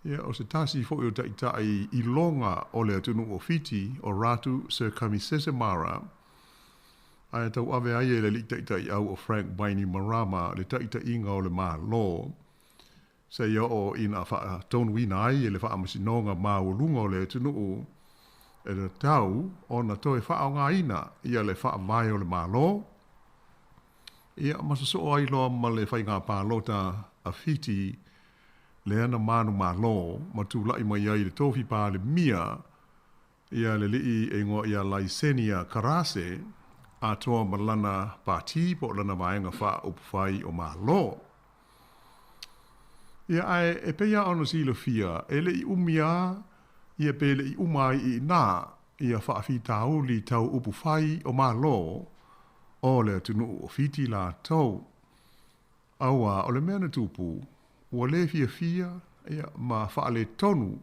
ia, o se tasi foi o taʻitaʻi iloga o le atunuu o Fiti, o Ratu Sir Kamisese Mara, ae tauave ai e le alii taʻitaʻiʻau o Frank Bainimarama le taʻitaʻiga o le Malo. Seia oo ina faatonuina ai e le Faamasinoga Maualuga o le atunuu e tatau ona toe faaaogaina ia le Faavae o le Malo, ia ma sosoo ai loa ma le faiga palota a Fiti lea na manumalo ma tulaʻi mai ai i le tofi Palemia ia le alii e igoa ia Laisenia Qarase atoa ma lana pati po o lana vaega faaupufai o Malo. Ia ae e pei lava ona silafia, e le i umi a ia pe le i uma ai i inā ia faafitauli tau upufai o Malo o le atunuu o Fiti latou. Auā, o le mea na tupu, ua lē fiafia, ia, ma faaletonu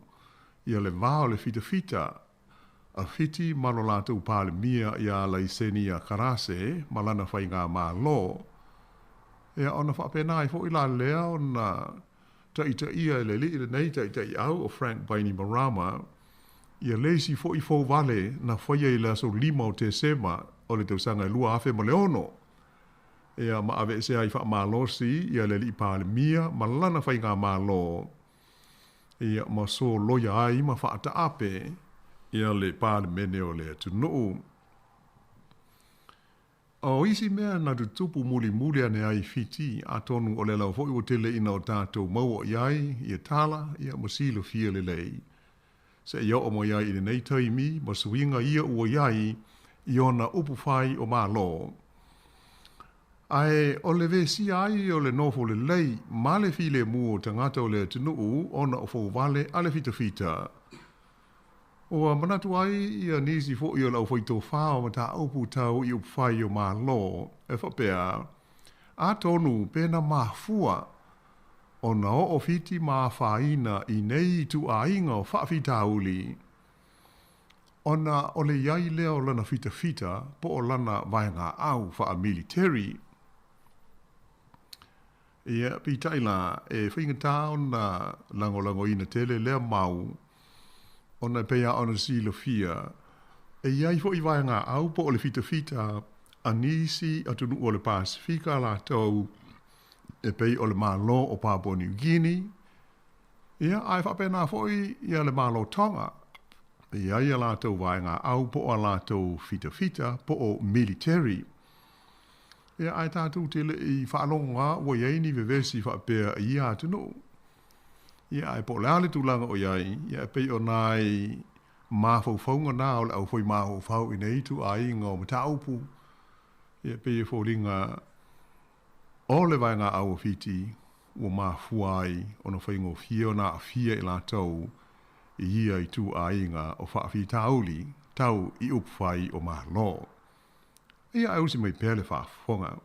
ia le va o le fitafita a Fiti ma lo latou Palemia iā Laisenia Qarase ma lana faigamalo. Ia, ona faapena ai foʻi la lea ona taʻitaʻia e le alii lenei taʻitaʻiʻau o Frank Bainimarama ia le isi foʻi fouvale na faia i le aso 5 o Tesema o le tausaga e 2006. Ia, ma aveesea ai faamalosi ia le alii Palemia ma lana faigamalo, ia, ma soloia ai ma faataape ia le Palemene o le atunuu. O isi mea na tutupu mulimuli ane ai i Fiti, atonu o le ala foi ua tele ina o tatou maua i ai ia tala, ia, ma silafia lelei. Seia oo mai ai i lenei taimi ma suiga ia ua i ai i ona upufai o Malo. Ae o le vesia ai o le nofo lelei ma le filemu o tagata o le atunuu ona o fouvale a le fitafita. Ua manatu ai ia nisi foʻi o le aufaitofā o mataupu tau i upufai o Malo e faapea, atonu pe na mafua ona oo Fiti ma afaina i nei ituaiga o faafitauli, ona o le i ai lea o lana fitafita po o lana vaegaʻau faamiliteri. Ia, peitai la, e faigata ona lagolagoina tele lea mau, ona e pei lava ona silafia, e i ai foʻi vaegaʻau po o le fitafita a nisi atunuu o le Pasefika latou e pei o le Malo o Papua New Guinea, ia, ae faapena foi ia le Malo Tonga, e i ai a latou vaegaau po o a latou fitafita po o military. Ia, ae tatou te le i faalogo lava ua i ai ni vevesi faapea i ia atunuu. Ia, ae po o le a le tulaga o i ai, ia e pei o nai mafaufauga na o le aufoi mafaufau i nei ituaiga o mataupu. Ia, e pei e foliga o le vaegaau a Fiti ua mafua ai ona faigofie ona aafia i latou i ia ituaiga o faafitauli tau i upufai o Malo. Ia ae usi mai pea le faafofoga.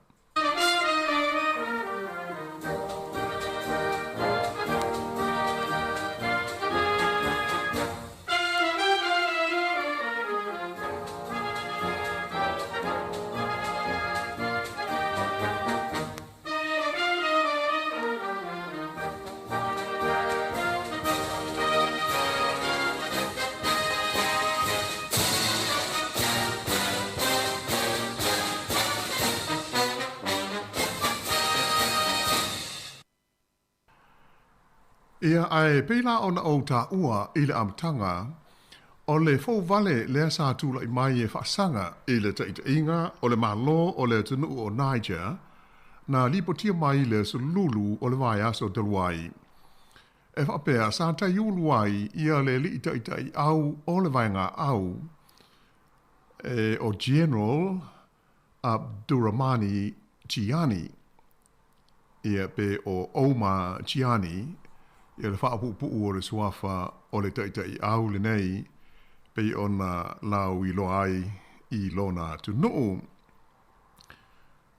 Ia, ae pei la ona ou taua i le amataga, o le fou vale lea sa tulai mai e faasaga i le taitaiga o le Malo o le atunuu o Niger, na lipotia mai le aso lulu o le vaiaso talu ai. E faapea, sa taiulu ai ia le alii taitai au o le vaegaau, e o General Abdourahamane Tchiani, ia pe o Oumar Tchiani, ia le faapuupuu o le suafa o le taitai au lenei, pei ona lauiloa ai i lona atunuu.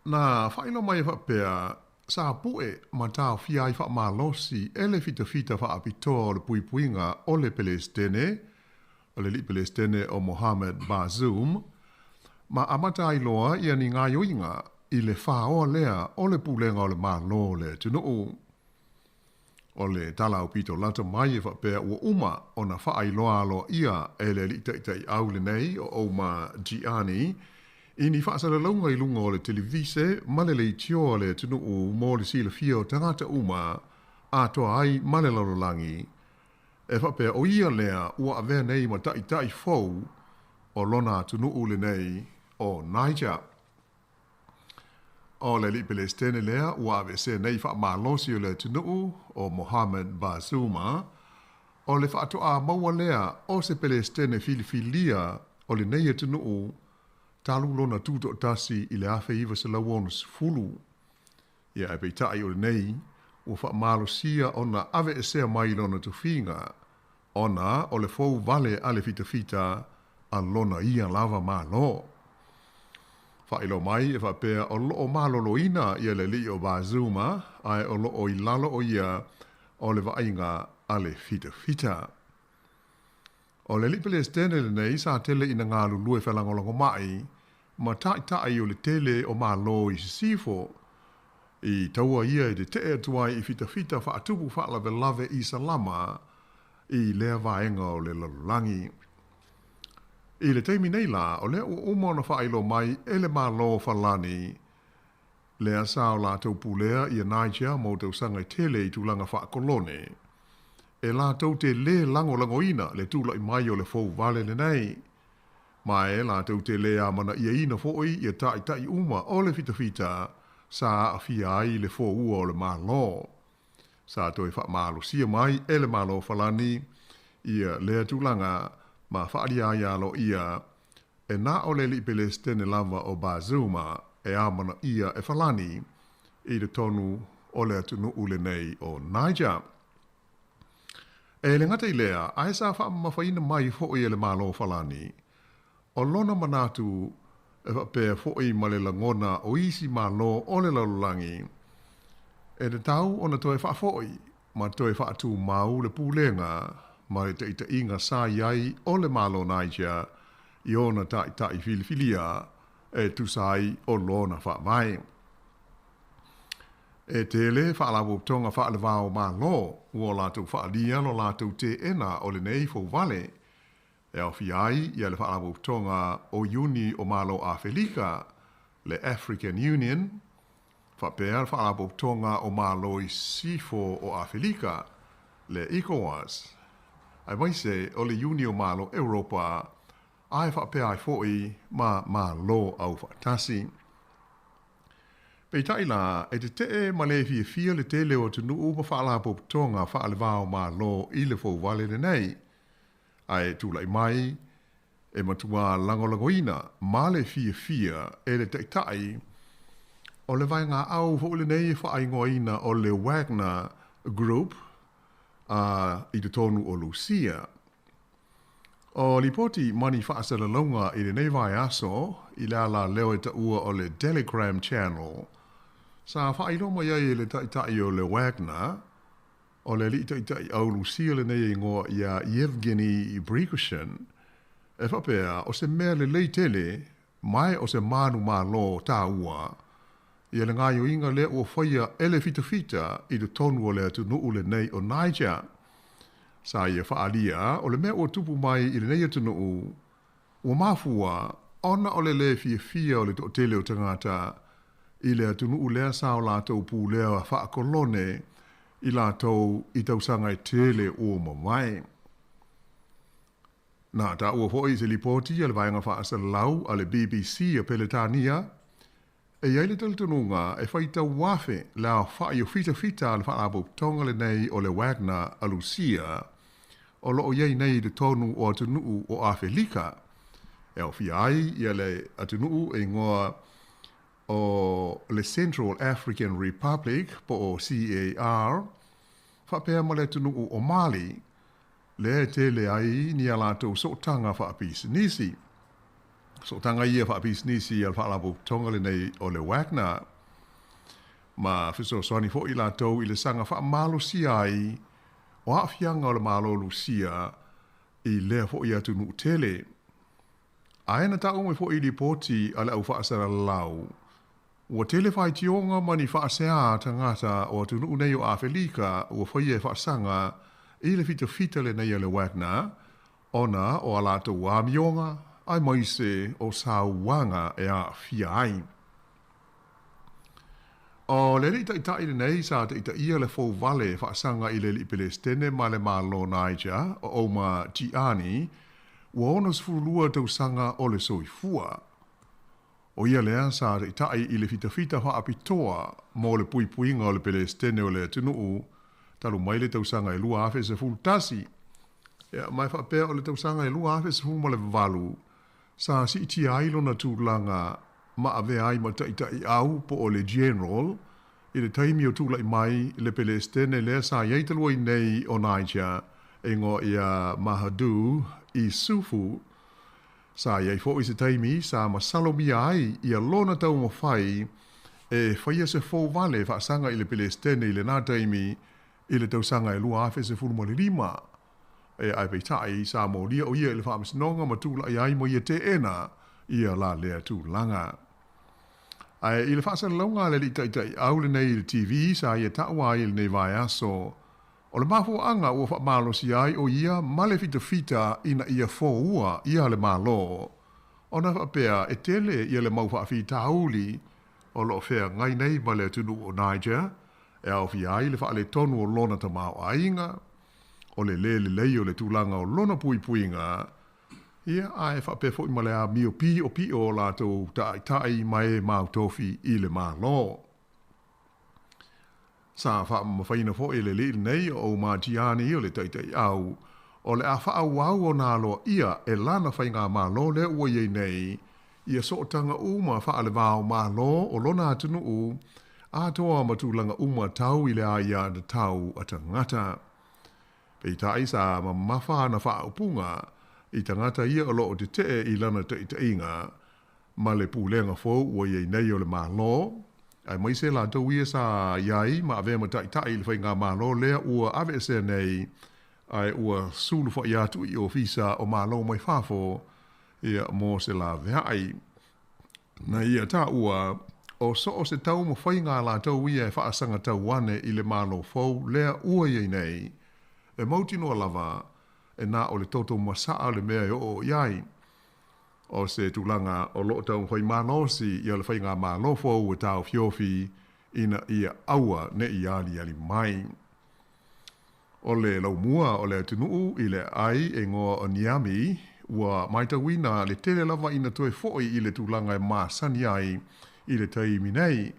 Na faailoa mai e faapea, sa pue ma taofia ai faamalosi e le fitafita faapitoa o le puipuiga o le Pelesitene, o le alii Pelesitene o Mohamed Bazoum, ma amata ai loa ia ni gaoioiga i le faoa lea o le pulega o le Malo o le atunuu. O le tala aupito lata mai e faapea ua uma ona faailoa aloaia e le alii taitai au lenei o Oumar Tchiani i ni faasalalauga i luga o le televise ma le leitio a le atunuu mo le silafia o tagata uma atoa ai ma le lalolagi e faapea o ia lea ua avea nei ma taitai fou o lona atunuu lenei o Niger. O le alii Pelesitene lea ua aveesea nei faamalosi o le atunuu o Mohamed Bazoum, o le faatoa maua lea o se Pelesitene filifilia o lenei atunuu talu lona tutoatasi i le 1960. Ia ae peitai o lenei ua faamalosia ona aveesea mai lona tofiga ona o le fou vale a le fitafita a lona ia lava Malo. Faailoa mai e faapea o loo maloloina ia le alii o Bazoum ae o loo i lalo o ia o le vaaiga a le fitafita. O le alii Pelesitene lenei sa tele ina galulue felagolagomai ma taitai o le tele o Malo i Sisifo. I taua ia e tetee atu ai i fitafita faatupu faalavelave i Salama i lea vaega o le lalolagi. I le taimi nei la, o lea ua uma ona faailoa mai e le Malo o Falani lea sa o latou pulea ia Niger mo tausaga e tele i tulaga faakolone, e latou te lē lagolagoina le tula'i mai o le fou vale lenei, ma e latou te lē amanaiaina fo'i ia ta'ita'i uma o le fitafita sa aafia ai le foua o le Malo. Sa toe faamalosia mai e le Malo o Falani ia lea tulaga ma faaalia ai aloaia e na o le alii Pelesitene lava o Bazoum e amanaia e Falani i totonu o le atunuu lenei o Niger. E le gata i lea, ae sa faamamafaina mai fo'i e le Malo o Falani, o lona manatu e faapea fo'i ma le lagona o isi Malo o le lalolagi, e tatau ona toe faafo'i ma toe faatumau le pulega ma le taitaiga sa i ai o le Malo Niger i ona taitai filifilia e tusa ai o lona faavae. E tele faalapotopotoga faale-va o Malo ua latou faaalia lo latou teena o lenei fouvale e aofia ai ia le Faalapotopotoga o Iuni o Malo o Afelika, le African Union, faapea le Faalapotopotoga o Malo i Sisifo o Afelika, le ECOWAS, aemaise o le Iuni o Malo Europa, ae faapea ai foi ma Malo Aufaatasi. Peitai la, e tetee ma le fiafia le tele o atunuu ma faalapotopotoga faale-va-o-Malo i le fouvale lenei, ae tulai mai e matua lagolagoina ma le fiafia e le taitai o le vaegaau foi lenei e faaigoaina o le Wagner Group a i totonu o Lusia. O lipoti ma ni faasalalauga i lenei vaiaso i le alaleo e taua o le Telegram Channel, sa faailoa mai ai e le taitai o le Wagner, o le alii taitai au Lusia lenei e igoa ia Yevgeny Prigozhin, e faapea o se mea lelei tele mae o se manumalo tāua ia le gaoioiga lea ua faia e le fitafita i totonu o le atunuu lenei o Niger. Sa ia faaalia o le mea ua tupu mai i lenei atunuu ua mafua ona o le lē fiafia o le toatele o tagata i le atunuu lea sa o latou pulea faakolone i latou i tausaga e tele ua mavae. Na taua foi i se lipoti a le vaega faasalalau a le BBC a Peletania, e i ai le talitonuga e faitau afe le aofa'i o fitafita a le faalapotopotoga lenei o le Wagner a Lusia o lo o i ai nei i totonu o atunuu o Afelika, e aofia ai ia le atunuu e igoa o le Central African Republic po o CAR, faapea ma le atunuu o Mali, lea e tele ai ni a latou sootaga faapisinisi. Sootaga ia faapisinisi a le faalapotopotoga lenei o le Wagner. Ma fesoasoani foi latou i le saga faamalosia ai o aafiaga o le Malo Lusia i lea foi atunuu tele. Ae na taua mai foi i lipoti a le au faasalalau, ua tele faitioga ma ni faasea a tagata o atunuu nei o Afelika ua faia e faasaga i le fitafita lenei a le Wagner ona o a latou amioga aemaise o sauaga e aafia ai. O le alii taitai lenei sa taitaia le fouvale faasaga i le alii Pelesitene ma le Malo Niger o Oumar Tchiani, ua 62 tausaga o le soifua. O ia lea sa taitai i le fitafita faapitoa mo le puipuiga o le Pelesitene o le atunuu talu mai le tausaga e 2011. Ia, ma e faapea o le tausaga e 2018 sa siitia ai lona tulaga ma avea ai ma taitaiau po o le General i le taimi o tulai mai le Pelesitene lea sa i ai talu ai nei o Niger e igoa ia Mahamadou Issoufou. Sa i ai foi se taimi sa masalomia ai ia lona taumafai e faia se fouvale faasaga i le Pelesitene i lena taimi i le tausaga e 2015. E ae peitai sa molia o ia i le faamasinoga ma tulai ai ma ia teena ia la lea tulaga. Ae i le faasalalauga a le alii taitaiau lenei i le TV sa ia taua ai i lenei vaiaso, o le mafuaaga ua faamalosia ai o ia ma le fitafita ina ia foua ia le Malo, ona faapea e tele ia le mau faafitauli o lo o feagai nei ma le atunuu o Niger, e aofia ai le faaletonu o lona tamaoaiga, o le lē lelei o le tulaga o lona puipuiga, ia, ae faapea foi ma le amio piʻopiʻo o latou taʻaitaʻi ma e mautofi i le Malo. Sa faamamafaina foi e le alii lenei o Oumar Tchiani o le taitaiau, o le a faaauau ona aloaia e lana faigamalo lea ua i ai nei ia sootaga uma faale-va-o-Malo o lona atunuu atoa ma tulaga uma tau i le aiatatau a tagata. Peitai sa mamafa ana faaupuga i tagata ia o lo o tetee i lana taitaiga ma le pulega fou ua i ai nei o le Malo, aemaise latou ia sa i ai ma avea ma taitai i le faigamalo lea ua aveesea nei ae ua sulufai atu i ofisa o Malo mai fafo ia mo se laveai. Na ia taua, o so o se taumafaiga a latou ia e faasagatau ane i le Malo fou lea ua i ai nei, e mautinoa lava e na o le toto masaa le mea e oo i ai. O se tulaga o lo o taumafai malosi ia le faigamalo fou e taofiofi ina ia aua ne i aliali mai. O le laumua o le atunuu i le aai e igoa o Niamey, ua matauina le tele lava ina toe foi i le tulaga e masani ai i le taimi nei.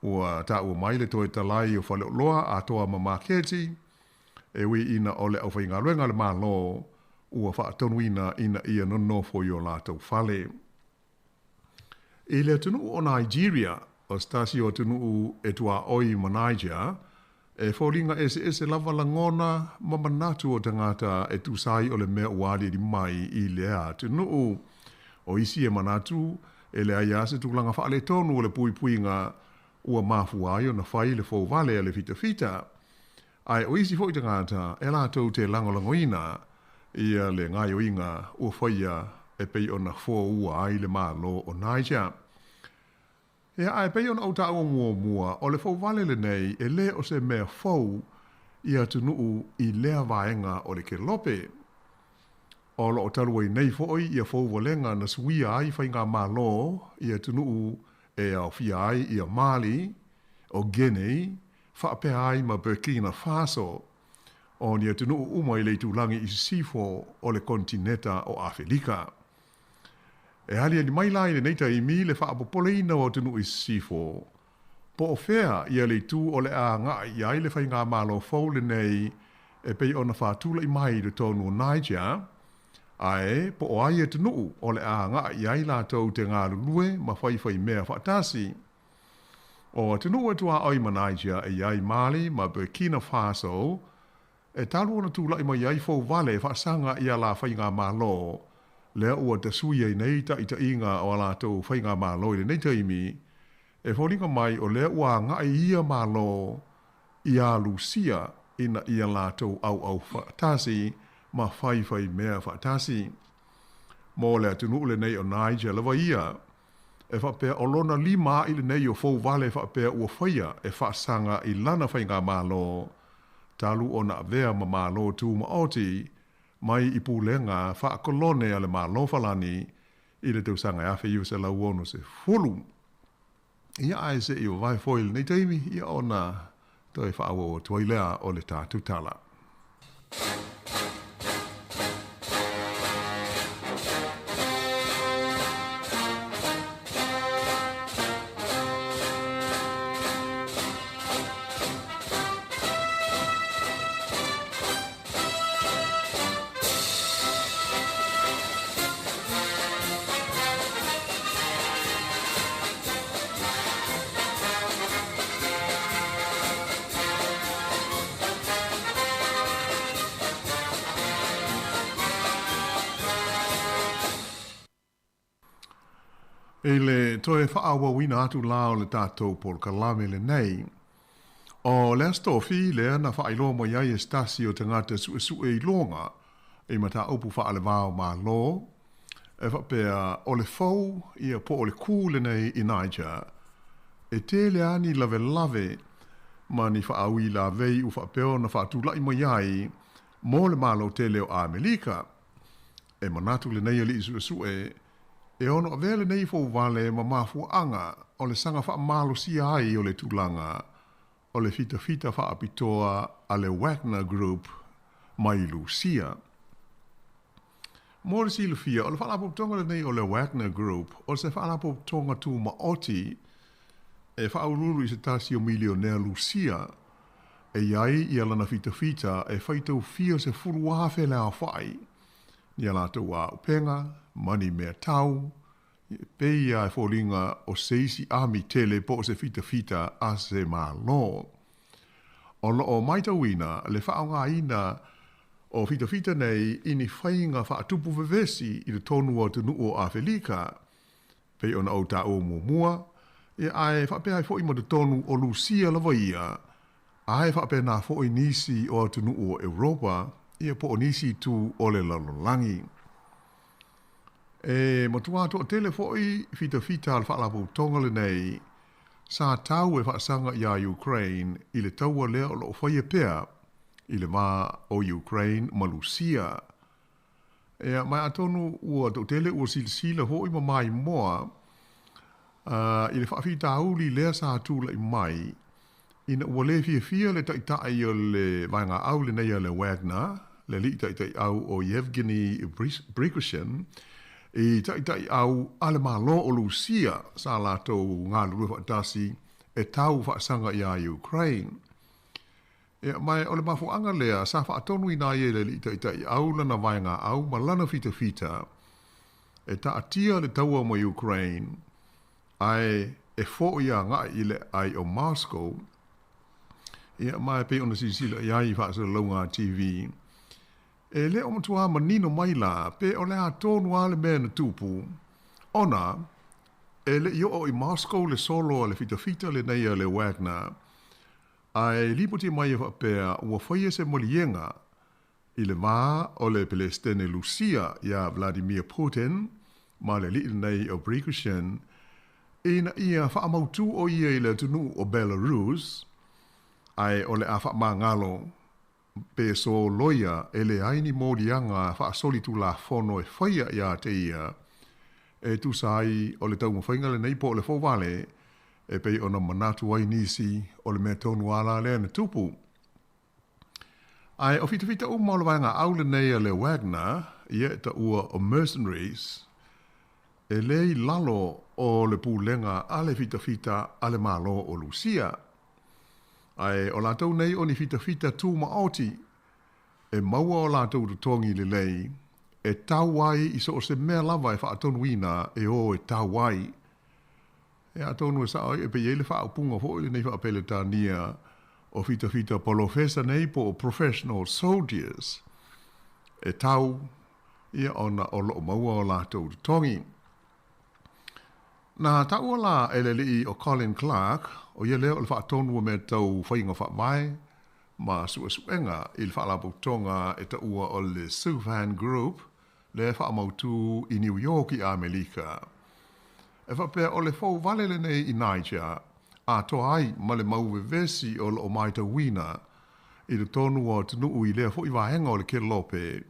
Ua taua mai le toe talai o faleoloa atoa ma maketi, e ui ina o le aufaigaluega a le Malo ua faatonuina ina ia nonofo i o latou fale. I le atunuu o Nigeria, o se tasi o atunuu e tuaoi ma Niger, e foliga eseese lava lagona ma manatu o tagata e tusa ai o le mea ua aliali mai i lea atunuu. O isi e manatu e leai lava se tulaga faaletonu o le puipuiga ua mafua ai ona fai le fouvale a le fitafita. Ae o isi foi tagata e latou te lagolagoina ia le gaoioiga ua faia e pei ona foua ai le Malo o Niger. Ia, ae pei ona ou taua muamua, o le fouvale lenei e le o se mea fou i atunuu i lea vaega o le kelope. O lo o talu ai nei foi ia fouvalega na suia ai faigamalo i atunuu e aofia ai ia Mali, o Guinea, faapea ai ma Burkina Faso, o ni atunuu uma i le itulagi i sisifo o le konetineta o Afelika. E aliali mai la i lenei taimi le faapopoleina o atunuu i sisifo, po o fea ia le itu o le a agai i ai le faigamalo fou lenei e pei ona faatulai mai i totonu o Niger, ae po o ai atunuu o le a agai i ai latou te galulue ma faifaimea faatasi. O atunuu e tuaoi ma Niger e i ai Mali ma Burkina Faso, e talu ona tulai mai ai fouvale e faasaga i a la faigamalo, lea ua tasui ai nei taitaiga o a latou faigamalo i lenei taimi, e foliga mai o lea ua agai ia Malo iā Lusia ina ia latou auau faatasi ma faifaimea faatasi. Mo le atunuu lenei o Niger lava ia, e faapea o lona 5 a'i lenei o fouvale faapea ua faia e faasaga i lana faigamalo talu ona avea ma Malo Tumaoti mai i pulega faakolone a le Malo Falani i le tausaga e 1960. Ia ae se'i vavae foi i lenei taimi, ia ona toe faaauau atu ai lea o le tatou tala. I le toe faaauauina atu la o le tatou polokalame lenei, o le Aso Tofi lea na faailoa mai ai e se tasi o tagata suesue iloga i mataupu faale-va o Malo, e faapea o le fou ia po o le kū lenei i Niger, e tele lava ni lavelave ma ni faauilavei ua faapea ona faatulai mai ai mo le Malo tele o Amelika. E manatu lenei alii suesue, e ono avea lenei fouvale ma mafuaaga o le saga faamalosia ai o le tulaga o le fitafita faapitoa a le Wagner Group mai Lusia. Mo le silafia, o le faalapotopotoga lenei o le Wagner Group, o se faalapotopotoga tumaoti e faauluulu i se tasi o milionea Lusia, e i ai ia lana fitafita e faitau fia 10,000 le aofai, ni a latou auupega ma ni mea tau, e pei lava e foliga o se isi ami tele po o se fitafita a se Malo. O lo o matauina le faaaogaina o fitafita nei i ni faiga faatupu vevesi i totonu o atunuu o Afelika, pei ona ou taua muamua, ia ae faapea ai foi ma totonu o Lusia lava ia, ae faapena foi nisi o atunuu o Europa, ia po o nisi itu o le lalolagi. E matua toatele foi fitafita a le faalapotopotoga lenei sa tau e faasaga iā Ukraine i le taua lea o lo o faia pea i le va o Ukraine ma Lusia. Ia, ma atonu ua toʻatele ua silasila foʻi ma maimoa i le faafitauli lea sa tulaʻi mai ina ua lē fiafia le taʻitaʻi o le vaegaʻau lenei a le Wagner, le aliʻi taʻitaʻiʻau ʻo Yevgeny Prigozhin, i taʻitaʻiʻau a le Malo o Lusia sa latou galulue faatasi e tau faasaga iā Ukraine. Ia, ma o le mafuaaga lea sa faatonuina ai e le aliʻi taʻitaʻiʻau lana vaegaʻau ma lana fitafita e taatia le taua ma Ukraine ae e foʻi agaʻi i le aʻai o Moscow. Ia, ma e pei ona silasila i ai i faasalalauga a TV, e le o matuā manino mai la pe o le a tonu a le mea na tupu, ona e le i oo i Moscow le solo a le fitafita lenei a le Wagner. Ae lipoti mai e faapea ua faia se maliega i le va o le Pelesitene Lusia iā Vladimir Putin ma le aliʻi lenei o Prigozhin ina ia faamautū ʻo ia i le atunuu o Belarus, ae o le a faamagalo pe soloia e leai ni moliaga faasolitulafono e faia iā te ia e tusa ai o le taumafaiga lenei po o le fouvale e pei ona manatu ai nisi o le mea tonu a la lea na tupu. Ae o fitafita uma o le vaegaʻau lenei a le Wagner, ia e taua o mercenaries, e lē i lalo o le pulega a le fitafita a le Malo o Lusia. Ae o latou nei o ni fitafita tūmaoti e maua o latou totogi lelei e tau ai i so o se mea lava e faatonuina e o e tau ai. E atonu e saʻo ai e pei ai le faaupuga foʻi lenei faapeletania o fitafita polofesa nei po o professional soldiers e tau ia ona o loo maua o latou totogi. Na taua la e le aliʻi o Colin Clark, ʻo ia lea o le faatonu o mea tau faiga faavae ma suesuega i le faalapotopotoga e taua o le Soufan Group lea e faamautū i New York i Amelika. E faapea o le fouvale lenei i Niger atoa ai ma le mau vevesi o loo maitauina i totonu o atunuu i lea foʻi vaega o le Kelope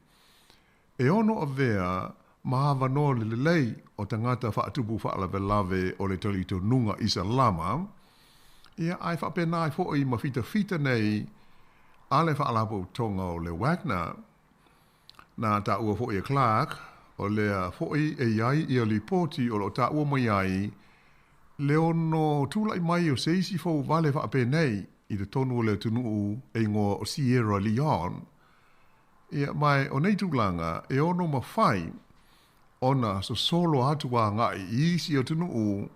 E ono avea ma avanoa le lelei o tagata faatupu faalavelave o le talitonuga Isalama, ia ae faapena ai foʻi ma fitafita nei a le Faalapotopotoga o le Wagner. Na taua foʻi e Clark, o lea foʻi e i ai ia lipoti o loo taua mai ai le ono tulaʻi mai o se isi fouvale faapenei i totonu o le atunuu e igoa o Sierra Leone. Ia, ma o nei tulaga e ono mafai ona sosolo atu agaʻi i isi atunuu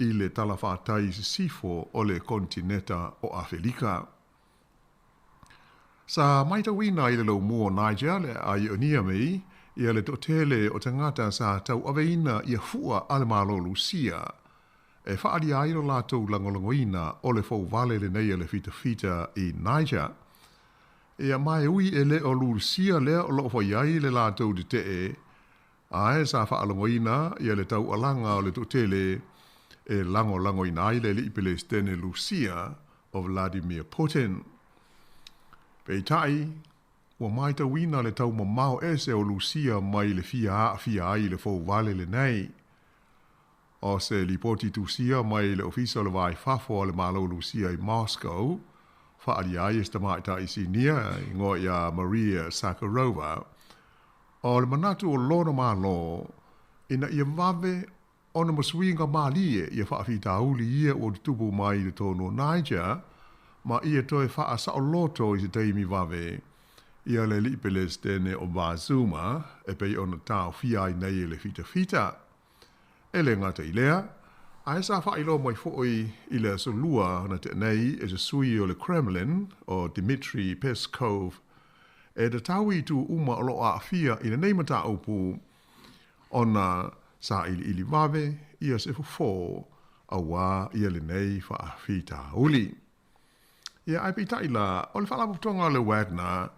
i le talafatai i sisifo o le konetineta o Afelika. Sa maitauina i le laumua o Niger le aai o Niamey ia le toatele o tagata sa tauaveina ia fua a le Malo Lusia e faaalia ai lo latou lagolagoina o le fouvale lenei a le fitafita i Niger. Ia, ma e ui e le o Lusia lea o loo fai ai le latou tetee, ae sa faalogoina ia le taualaga o le toatele e lagolagoina ai le aliʻi Pelesitene Lusia o Vladimir Putin. Peitai, ua maitauina le taumamao ese o Lusia mai le fia aafia ai i le fouvale lenei. O se lipoti tusia mai le Ofisa o le Va i Fafo a le Malo o Lusia i Moscow, faaalia ai e se tamaitai sinia e igoa iā Maria Zakharova, o le manatu o lona Malo ina ia vave ona ma suiga malie ia faafitauli ia ua tutupu mai i totonu o Niger ma ia toe faasaoloto i se taimi vave ia le aliʻi Pelesitene o Bazoum e pei ona taofia ai nei e le fitafita. E le gata i lea, ae sa faailoa mai foʻi i le aso Lua na tea nei e se sui o le Kremlin o Dmitry Peskov e tatau i itu uma o loo aafia i lenei mataupu ona sailiili vave ia se fofo auā ia lenei faafitauli. Ia, ae peitai la, o le Faalapotopotoga o le Wagner,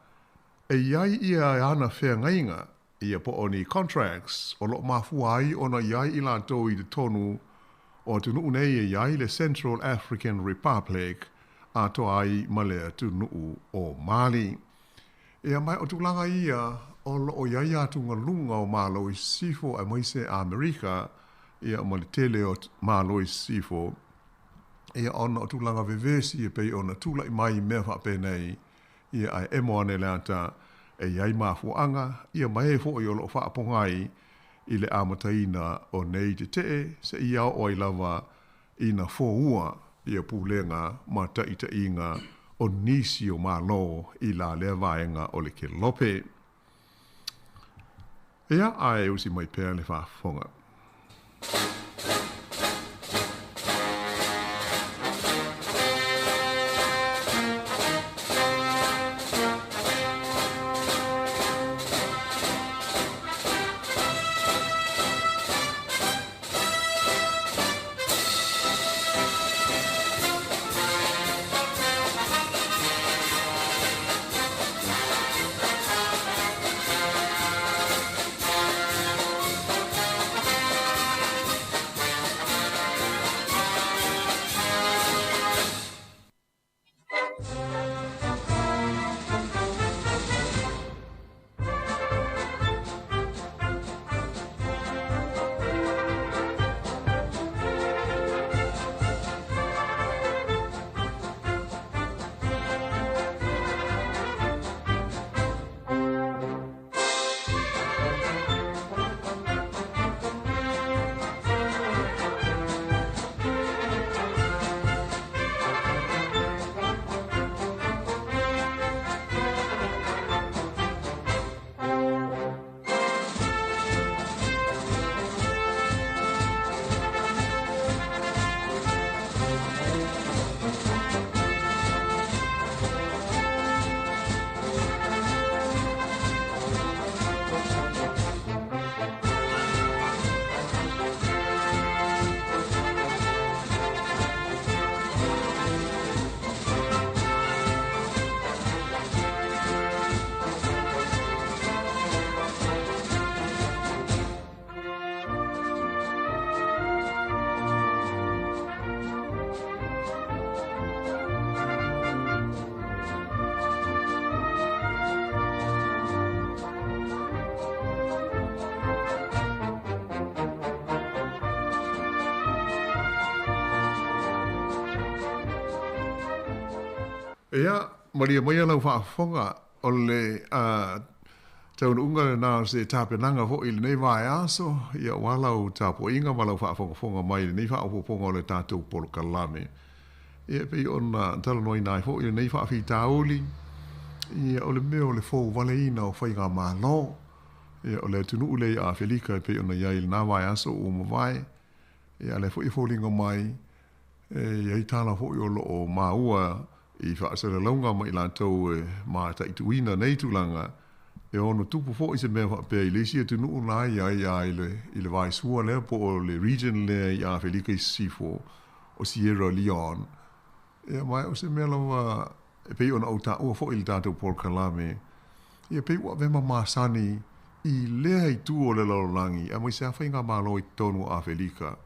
e i ai ia e ana feagaiga, ia po o ni contracts o loo mafua ai ona i ai i latou i totonu o atunuu nei e i ai le Central African Republic atoa ai ma le atunuu o Mali. Ia, ma o tulaga ia o loo i ai atugaluga o Malo i Sisifo aemaise Amerika, ia ma le tele o Malo i Sisifo, ia ona o tulaga vevesi e pei ona tulai mai i mea faapenei, ia ae emo ane le ata e i ai mafuaaga, ia ma e foi o loo faapogai i le amataina o nei tetee seia oo ai lava ina foua ia pulega ma taitaiga o nisi o Malo i la lea vaega o le kelope. Ia, ae usi mai pea le faafofoga. Ia, malie maia lau faafofoga, o le taunuuga lena o se tapenaga foi i lenei vaeaso, ia aua lau tapuaiga ma lau faafogafoga mai i lenei faaopoopoga o le tatou polokalame. Ia e pei ona talanoaina ai foi lenei faafitauli, ia o le mea o le fouvaleina o faigamalo, ia o le atunuu lea i Afelika e pei ona i ai i lena vaiaso ua mavae, ia a o lea foi e foliga mai e i ai tala foi o lo o maua i faasalalauga ma i latou e mataituina nei tulaga, e ono tupu foi se mea faapea i le isi atunuu la e i ai a i le, i le vaesua lea po o le region lea i Afelika i Sisifo o Sierra Leone. Ia ma o se mea lava e pei ona ou taua foi i le tatou polokalame, ia pei ua avea ma masani i lea itu o le lalolagi aemaise lava faigamalo i totonu o Afelika.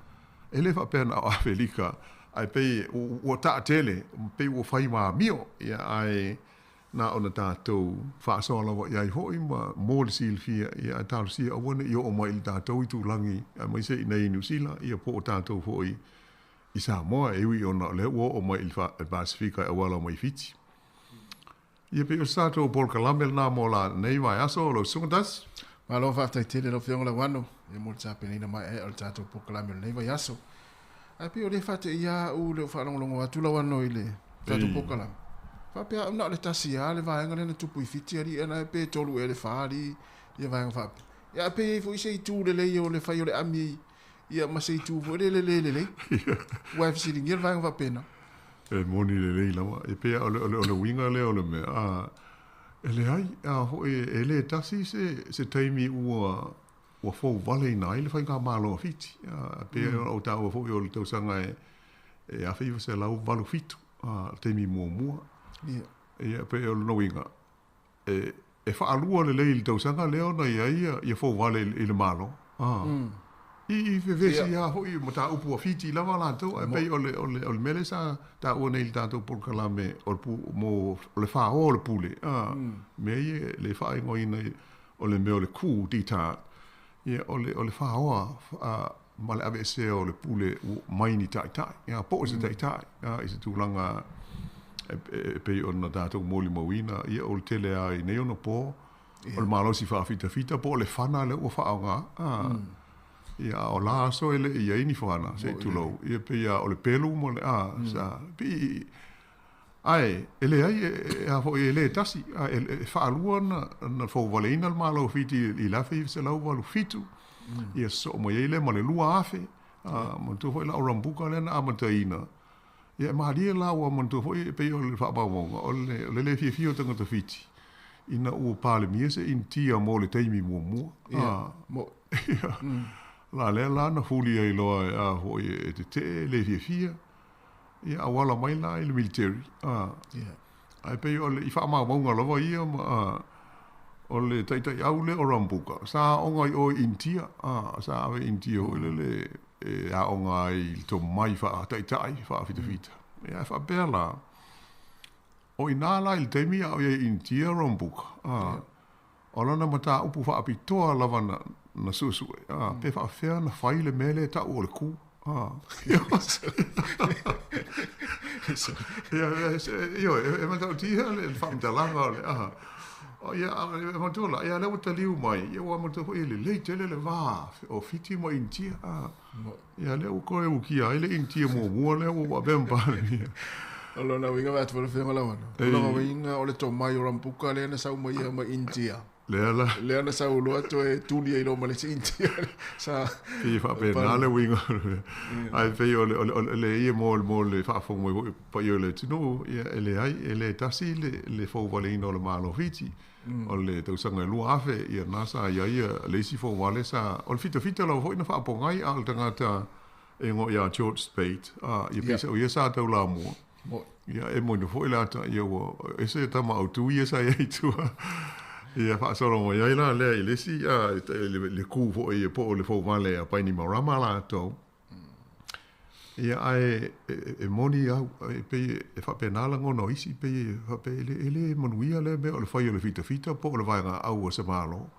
E le faapea na o Afelika, ae pei ua taatele, pei ua fai ma amio, ia ae na ona tatou faasoa lava i ai foi ma mo le silafia, ia ae talosia aua ne i oo mai i le tatou itulagi, aemaise i inei i Niu Sila, ia po o tatou foi i Samoa, e ui ona o lea ua oo mai i le Pasefika e auala mai Fiti. Ia pei o se tatou polokalame lena mo la nei vaiaso, lau Susuga Tasi.
Malo faafetai tele lau Afioga Lauano ia mo le tapenaina maeaea o le tatou polokalame o lenei vaiaso. Ae pei o lea e faateia au le faalogologo atu Lauano i le tatou polokalame. Faapea au na o le tasi lava le vaega lea na tupu i Fiti alii ana pe tolu ea le fa alii ia vaega faapea. Ia ae pe i ai foi se itu lelei o le fai o le ami ia ma se itu foi lele le lelei. Ua e fesiligia le vaega faapena.
E moni lelei lava. E pei o le, o le, o le uiga lea o le mea, a, e leai, a foi e le tasi se, se taimi ua, ua fouvaleina ai le faigamalo a Fiti. A, pei ona ou taua foi o le tausaga e, e 1987, a, le taimi muamua.
Ia.
Ia, pei o lona uiga, e, e faalua lelei i le tausaga lea ona i ai ia, ia fouvale i, i le Malo. A. I, i vevesi lava foi i mataupu a Fiti lava latou, ae pei o le, o le, o le mea lea sa taua nei i le tatou polokalame o le pu, mo, o le fāoa o le pule, a, mea ia le faaigoaina o le mea o le coup d'etat, ia, o le, o le faoa ma le aveesea o le pule mai ni ta'ita'i, ia, po o se ta'ita'i, a, i se tulaga e pei ona tatou molimauina, ia, o le tele lava i nei onapō, o le malosi faafitafita po o le fana lea ua faaaoga, a, ia, a o la aso e le i ai ni fana, se i tulou, ia, pei lava o le pelu ma le, a, sa, pei, Ae, e leai, e a foi, e le tasi, a e faalua ona fouvaleina le Malo o Fiti i le 1987, ia sosoo mai ai lea ma le 2000, a, manatua foi la o Rambuka lea na amataina, ia e malie la ua manatua foi e pei o le faamaumauga, o le le fiafia o tagata Fiti, ina ua Palemia se Initia mo le taimi muamua, a, ia, la lea la na fuli ai loa a foi e tetee le fiafia, Ia auala mai la i le military. A.
Yeah.
Ae pei o le, i faamaumauga lava ia ma, a, o le taitaiau lea o Rambuka, sa aoga i o i Initia, a, sa ave i Initia foi lele e aoga ai i le tomai faataitai, faafitafita. Ia, ae faapea la, o i ina la i le taimi a o i ai i Initia Rambuka, a, o lana mataupu faapitoa lava na, na suesue, a, pe faapefea ona fai le mea lea e tau o le ku, a. Ia, ioe, e matautia le faamatalaga o le, a, o, ia, e manatua la, ia, lea ua taliu mai, ia, ua manatua foi e lelei tele le va o Fiti ma Initia, a. Ia, lea ua toe ukia ai le Initia muamua lea ua avea ma Palemia.
O lona uiga vae atu foi le Afioga Lauano. O lona uiga o le tomai o Rambuka lea na sau mai ia mai Initia.
Lea la.
Lea na sau loa toe tuli ai loa ma le isi Initia. Sa.
Pei e faapena le uiga. Ae pei o le, o le, o le ia mo, mo le faafofoga mai foi paia o le atunuu, ia e leai, e le tasi le, le fouvaleina o le Malo o Fiti. O le tausaga e 2000, ia na sa i ai ia le isi fouvale sa, o le fitafita lava foi na faapogai a o le tagata e igoa ia George Speight, a, ia pei sa o ia sa taulamua. Ia e moni foi le ata, ia ua ese tama autu ia sa i ai i tua. Ia faasolo mai ai la lea i le isi, a, le ku foi ia po o le fouvale a Bainimarama latou. Ia, ae e moni au, e pei e faapena lagona o isi, pei e faapea e le, e le manuia lea mea o le fai o le fitafita po o le vaegaau a se Malo.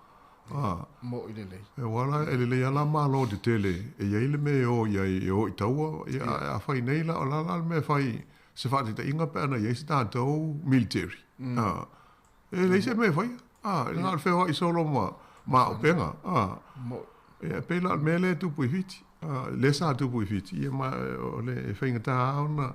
A, Mo'i lelei.
E aua la, e lelei lava la Malo tetele e i ai le mea e o i ai, e o i taua, ia, ae a fai nei la, o le a la le mea e fai, se faataitaiga pe ana i ai se tatou military. A, E leai se mea e faia. A, e na o le feoai solo ma, ma auupega. A, ia, e pei la o le mea lea e tupu i Fiti. A, lea sa tupu i Fiti, ia ma o le e faigata lava ona,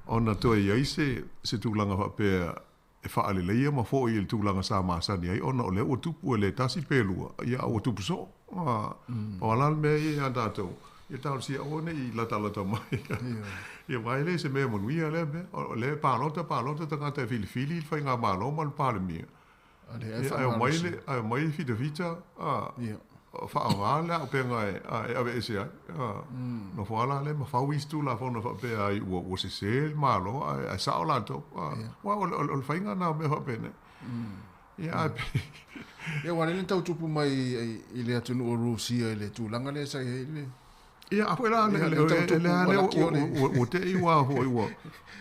ona toe i ai se, se tulaga faapea e faaleleia ma foi i le tulaga sa masani ai, ona o lea ua tupu e le tasi pe lua, ia a ua tupu soo. A, pau lava la le mea ia ia tatou, Ia talosia aua ne i latalata mai. Ia aua e le se mea manuia lea mea. O lea e palota palota tagata e filifili le faigamalo ma le Palemia. Ia ae omai le ae omai le fitafita a faaaoga le auupega e e aveese ai. Nofo lava la lea ma fau isi Tulafono faapea ai ua ua sese le Malo ae ae sao latou. Aua o le faiga lena o mea faapenei. Ia ae pei
Ia aua o lea na tau tupu mai i le atunuu o Rusia i le tulaga lea sa i ai le
Ia a foi la le le le ua te i ua foi ua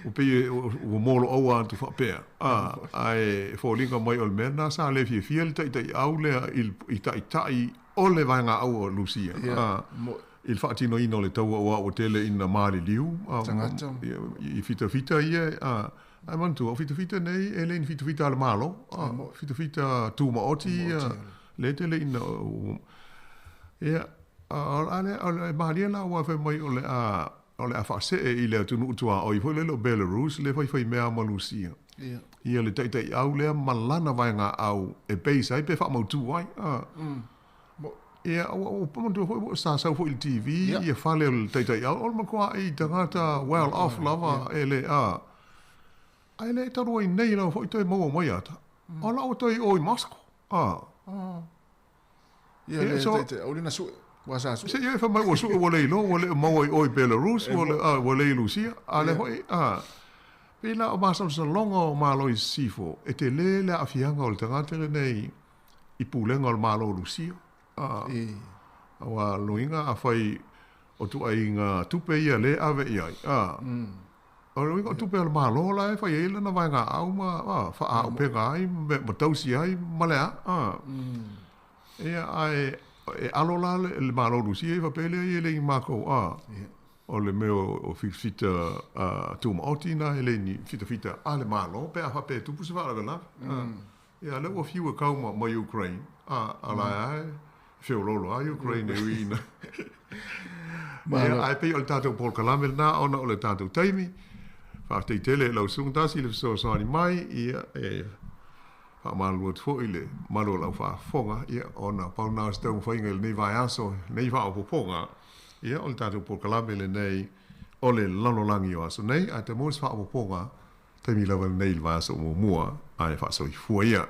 ua pei ua moloaua atu faapea a ae foliga mai o le mea lena sa le fiafia le taitaiau lea i taitai o le vaegaau o Rusia a i le faatinoina o le taua aua ua tele ina maliliu i fitafita ia a Ae manatua, o fitafita nei e le ni fitafita a le Malo, a fitafita tumaoti ia, lea e tele ina, ia, a lea, o le malie la aua fai mai o le a, o le a faasee i le atunuu tuaoi foi lele o Belarus lea e faifai mea ma Lusia. Ia le taitaiau lea ma lana vaegaau e base ai pe faamautu ai. A. Ia, ua, ua manatua foi ua sa sau foi i le TV ia fale o le taitaiau, o le matuai tagata well off lava e le, a. Ae le talu ai nei lava foi toe maua mai ata. O la ua toe i o i Moscow. A.
Ia, le taitaiau le na sue. Ua sa sue.
Se i fai mai ua sue ua le iloa, ua le maua i o i Belarus, ua le, a, ua le i Lusia. A lea foi, a. Pei la o masalosaloga o Malo i Sisifo, e tele le aafiaga o le tagata lenei i pulega o le Malo o Lusia. A, aua lona uiga afai o ituaiga tupe ia lea e ave i ai, a, O le uiga o tupe a le Malo la e fai ai lana vaegaau ma faaauupega ai ma tausi ai ma le a. Ia, ae e alo la le Malo Rusia i faapea lea e le i makou a. O le mea o fitafita tumaoti na e le ni fitafita a le Malo pe a faapea e tupu se faalavelave. Ia, lea ua fiu e kau ma Ukraine, a la e feoloolo lava Ukraine e ui ina. Ia, ae pei o le tatou polokalame lena ona o le tatou taimi. Faafetai tele i lau Susuga Tasi i le fesoasoani mai, ia, e faamalulu atu foi i le mamalu o lau faafofoga, ia, ona pau lena o se taumafaiga i lenei vaiaso, lenei faaopoopoga, ia, o le tatou polokalame lenei o le lalolagi o aso nei, ae taumua se faaopoopoga Taimi lava lenei i le vaiaso muamua, ae faasoifua ia.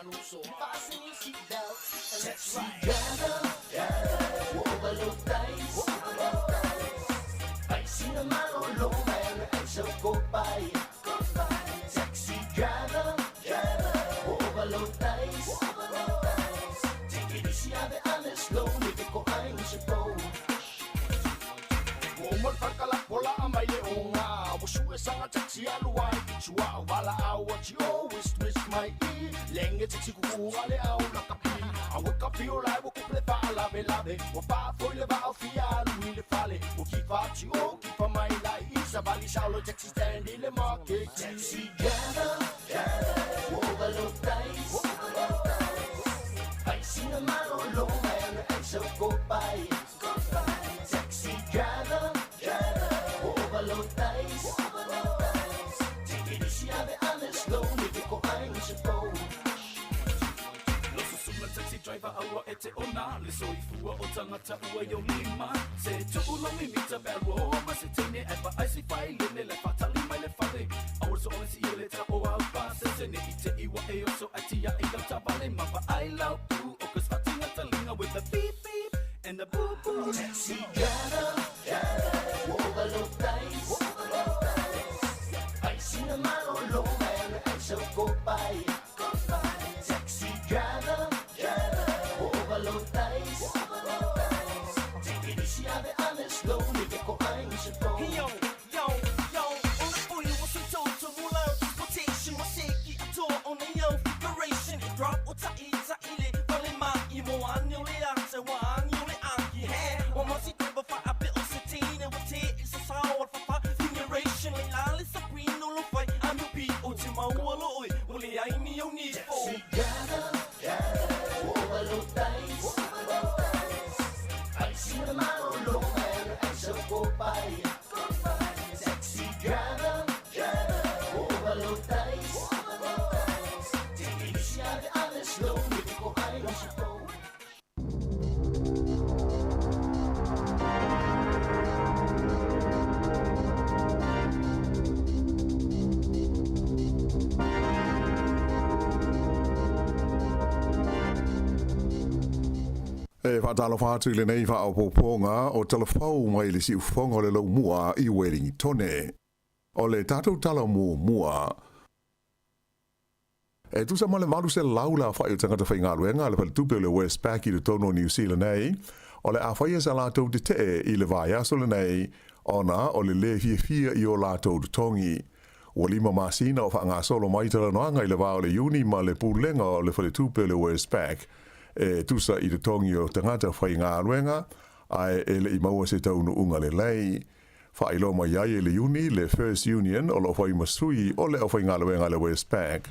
So fasten your seatbelts and let's ride. Driver, driver, ua ova lou tais. Fai sina malolo mai ale aisa o kopai. Taxi driver, driver, ua ova lou tais. Take it easy, ave ale slow, ne te ko ai se pou.
Ua uma le falakala pola a mai le oga Ua sue saga taxi alu ai i tua O vala au a ti o wist wist mai i Lenge taxi kukuga le au la kapi A ua kapi o lai ua kuple faa lave lave Ua paa foi le vao fia alu i le fale Ua kifa ti o kifa mai lai i Savali saulo taxi stand i le market.
Taxi driver, driver, ua ova lou tais. Fai sina malolo mai ale aisa o kopai. Taxi driver, driver, ua ova lou tais. Take it easy, ave ale slow, ne te ko ai se pou.
Loso suma taxi driver aua e te ona Le soifua o tangata ua i o lima Se tuu lo mimita pe alua o ma se teine E pa ai si fai lene le fatali mai le fale Aua so ole si ele ta o au pa Se se ne i te iwa e oso ai tia i lau tavale Ma pa ai lau pu o ka sfatinga talinga With the beep beep and the boop boop.
Taxi driver, driver, ua ova lou tais. Fai sina malolo mai ale aisa o kopai. Taxi driver, driver, ua ova lou tais. Take it easy, ave ale slow, ne te ko ai se pou.
Yo, yo, yo, o le pui o se toto mula o transportation Wa seki atoa o nei au figuration E drop o ta'i ta'i le fale mai Mo ane o le ate, wa ane o le aki He, wa masi driver fa ape o se tine Wa te i sa sao al fa fa figuration Le la le sa queen o lo fai anu pi o te maua lo oi O le ai ni au ni fo.
Taxi driver, driver, ua ova lou tais. Fai sina malolo mai ale aisa o kopai. Taxi driver, driver, ua ova lou tais. Take it easy, ave ale slow, ne te ko ai se pou.
E faatalofa atu i lenei faaopoopoga o Talafou mai le siufofoga o le Laumua i Uelingitone. O le tatou tala muamua, e tusa ma le 800 le aofai o tagata faigaluega a le faletupe o le Westpac i totonu o Niu Sila nei, o le a faia sa latou tetee i le vaiaso lenei ona o le lē fiafia i o latou totogi. Ua lima masina o faagasolo mai talanoaga i le va o le Iuni ma le Pulega o le Faletupe o le Westpac e tusa i totogi o tagata faigaluega, ae e le i maua se taunuuga lelei. Faailoa mai ai e le Iuni le First Union o lo o fai ma sui o le aufaigaluega a le Westpac.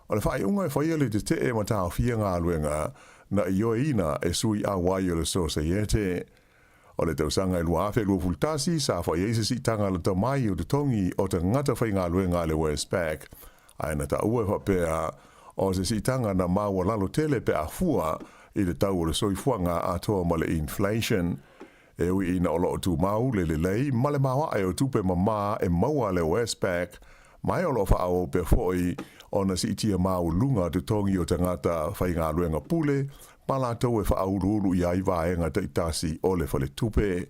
O le faaiuga e faia le tetee ma taofia galuega na ioeina e sui auai o le Sosaiete. O le tausaga e 2021 sa fai ai se siitaga lata mai o totogi o tagata faigaluega a le Westpac, ae na taua e faapea o se siitaga na maualalo tele pe a fua i le tau o le soifuaga atoa ma le inflation. E ui ina o lo o tumau le lelei ma le maoae o tupe mamā e maua a le Westpac, ma e o lo o faaauau pea foi ona siitia maualuga totogi o tagata faigaluega pule ma latou e faauluulu i ai vaega taitasi o le faletupe.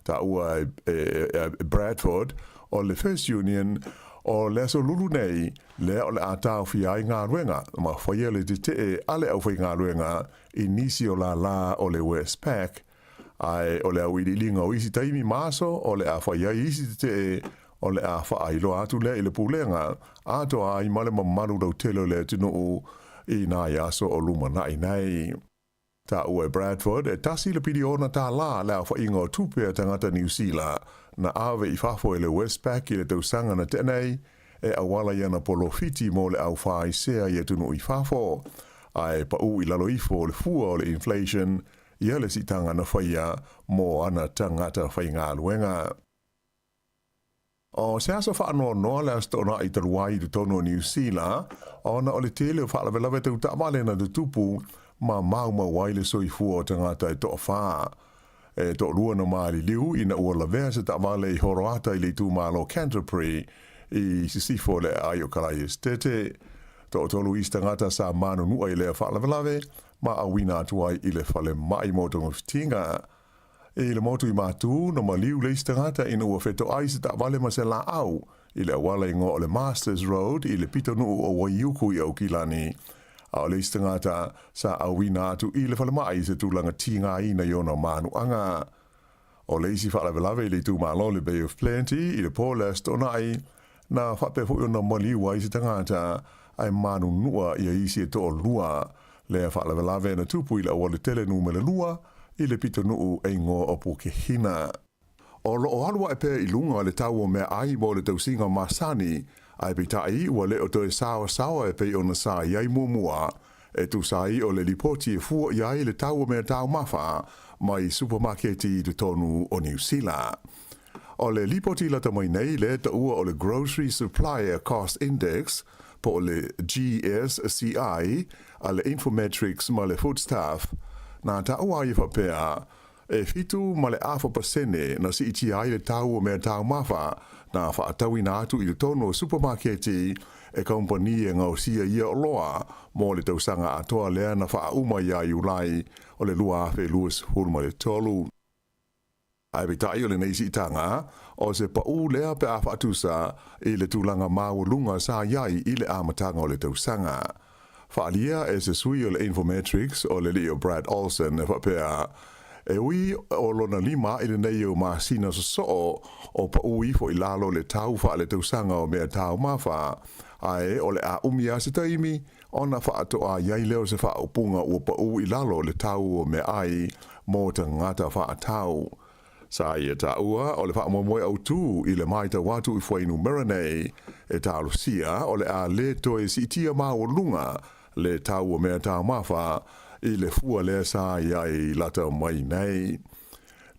Taua e Bradford o le First Union o le aso lulu nei lea o le a taofia ai galuega ma faia le tetee a le aufaigaluega i nisi o lālā o le Westpac, ae o le auiliiliga o isi taimi ma aso o le a fai ai isi tetee o le a faailoa atu lea i le pulega atoa ai ma le mamalu lautele o le atunuu i nai aso o lumanai nei. Taua e Bradford e tasi le piliona tālā le aofaiga o tupe a tagata Niu Sila na ave i fafo e le Westpac i le tausaga na tea nei e auala i ana polofiti mo le auwhaaisea i atunuu i fafo, ae paʻu i lalo ifo o le fua o le inflation ia le siitaga na faia mo ana tagata faigaluega. O se aso faanoanoa le Aso Toonai talu ai i totonu o Niu Sila, ona o le tele o faalavelave tau taavale na tutupu ma maumau ai le soifua o tagata e toafā. E toalua na maliliu ina ua lavea se taavale i Horoata i le itumalo Canterbury i sisifo o le aai o Kalaesetete. Toatolu isi tagata sa manunu'a i lea faalavelave ma auina atu ai i le falemai mo togafitiga. I le motu i Matu, na maliu le isi tagata ina ua fetoai se taavale ma se laau i le auala igoa o le Masters Road i le pitonuu o Waiuku i Aukilani. A o le isi tagata sa auina atu i le falemai i se tulaga tigaina i ona manuaga. O le isi faalavelave i le itumalo le Bay of Plenty i le po le Aso Toonai, na faapea foi ona maliu ai se tagata ae manunua ia isi e toalua. Lea faalavelave na tupu i le aualatele numera lua i le pitonuu e igoa o Pukehina. O lo o alu ae pea i luga le tau o meaai mo le tausiga masani, ae peitai ua le o toe saoasaoa e pei ona sa i ai muamua. E tusa ai o le lipoti e fua i ai le tau o mea taumafa mai supamaketi i totonu o Niu Sila. O le lipoti lata mai nei lea taua o le Grocery Supplier Cost Index, po o le GSCI, a le Infometrics ma le Foodstaff, na taua ai e faapea, e 7.5% na siitia ai le tau o mea taumafa na faatauina atu i totonu o supamaketi e kamupani e gaosia ia oloa mo le tausaga atoa lea na faauma ia Iulai o le 2023. Ae peitai o lenei siitaga, o se paū lea pe a faatusa i le tulaga maualuga sa i ai i le amataga o le tausaga. Faaalia e se sui o le Infometrics o le alii o Brad Olsen e faapea, E ui o lona lima i lenei o masina sosoo o paū ifo i lalo le tau faaletausaga o mea taumafa, ae o le a umi lava se taimi ona faatoa i ai lea o se faaupuga ua paū i lalo le tau o meaai mo tagata faatau. Sa ia taua o le faamoemoe autū i le matau atu i fuainumera nei, e talosia o le a le toe siitia maualuga le tau o mea taumafa i le fua lea sa i ai lata mai nei.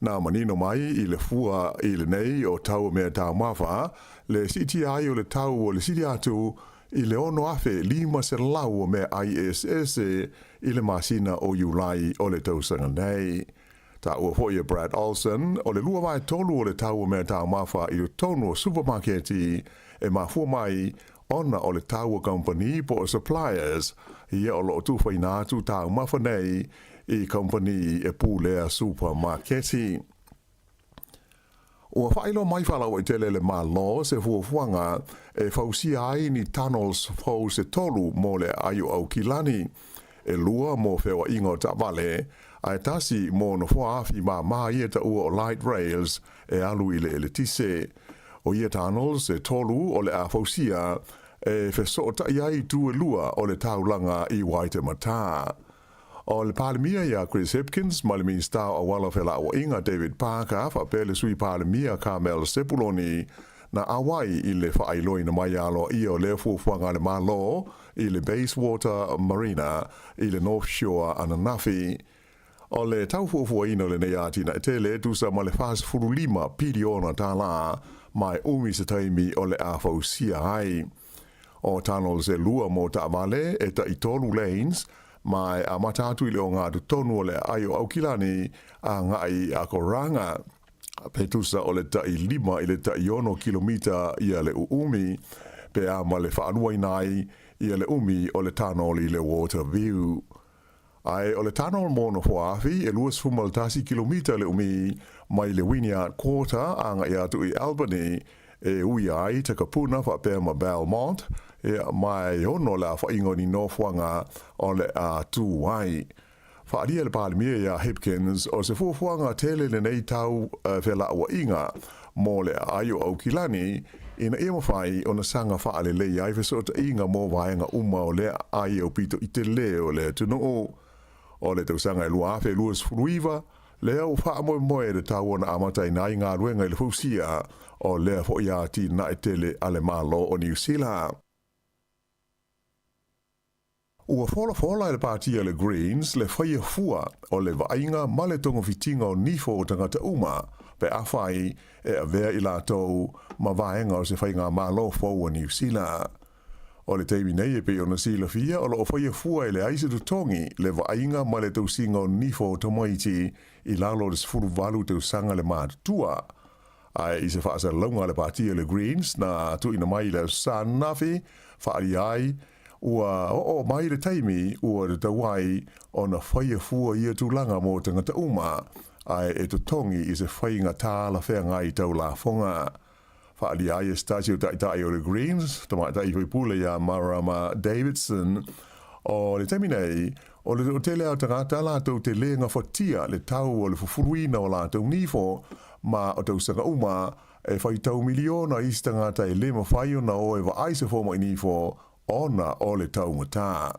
Na manino mai i le fua i lenei o tau o mea taumafa le siitia ai o le tau o le sili atu i le 6,500 o mea ai eseese i le masina o Iulai o le tausaga nei. Taua foi e Brad Olsen, o le 2/3 o le tau o mea taumafa i totonu o supamaketi e mafua mai ona o le tau o kamupani po o suppliers ia o lo o tufaina atu taumafa nei i kamupani e pulea supamaketi. Ua faailoa mai faalauaitele e le Malo se fuafuaga e fausia ai ni tunnels fou se tolu mo le aai o Aukilani, e lua mo feoaiga o taavale, ae tasi mo nofoa afi māmā ia taua o light rails e alu i le eletise. O ia tunnels e tolu o le a fausia e fesootai ai itu e lua o le taulaga i Waitematā. O le Palemia ia Chris Hipkins ma le Minisita o Auala o Felauaiga David Parker faapea le Sui Palemia Carmel Sepuloni na auai i le faailoaina mai aloaia o lea fuafuaga a le Malo i le Bayswater Marina i le North Shore ananafi. O le tau fuafuaina o lenei atinae tele e tusa ma le $45 piliona tālā ma e umi se taimi o le a fausia ai. O tunnels e lua mo taavale e tai tolu lanes ma e amata atu i le ogatū tonu o le aai o Aukilani agai i Akoranga. Pe tusa o le tai lima i le tai ono kilomita ia le uumi, pe a ma le faaluaina ai ia le umi o le tunnel i le Waterview. Ae o le tunnel mo Nofoaafi e 21 kilomita le umi mai le Wynyard Quarter agai atu i Albany e uia ai Takapuna faapea ma Belmont, ia, ma e ono le aofaiga o ni nofoaga o le a tū ai. Faaalia le Palemia iā Hipkins o se fuafuaga tele lenei tau felauaiga mo le aai o Aukilani ina ia mafai ona saga faalelei ai fesootaiga mo vaega uma o lea aai aupito i tele o le atunuu. O le tausaga e 2029, lea ua faamoemoe le tau ona amataina ai galuega i le fausia o lea foi atinae tele a le Malo o Niu Sila. Ua folafola e le Pāti a le Greens le faia fua o le vaaiga ma le togafitiga o nifo o tagata uma pe afai e avea i latou ma vaega o se faigamalo fou a Niu Sila. O le taimi nei e pei ona silafia o lo o faia fua e leai se totogi le vaaiga ma le tausiga o nifo o tamaiti i lalo o le 18 tausaga le matutua. Ae i se faasalalauga a le Pāti a le Greens na tuuina mai i le Aso Sa ananafi, faaalia ai Ua oo mai le taimi ua tatau ai ona faia fua ia tulaga mo tagata uma, ae e totogi i se faiga talafeagai tau lafoga. Faaalia ai e se tasi o taitai o le Greens, tamaitai faipule ia Marama Davidson, o le taimi nei, o le toatele lava o tagata latou te le gafatia le tau o le fufuluina o latou nifo, ma o tausaga uma, e faitau miliona isi tagata e le mafai ona o e vaai se fomai nifo ona o le taugata.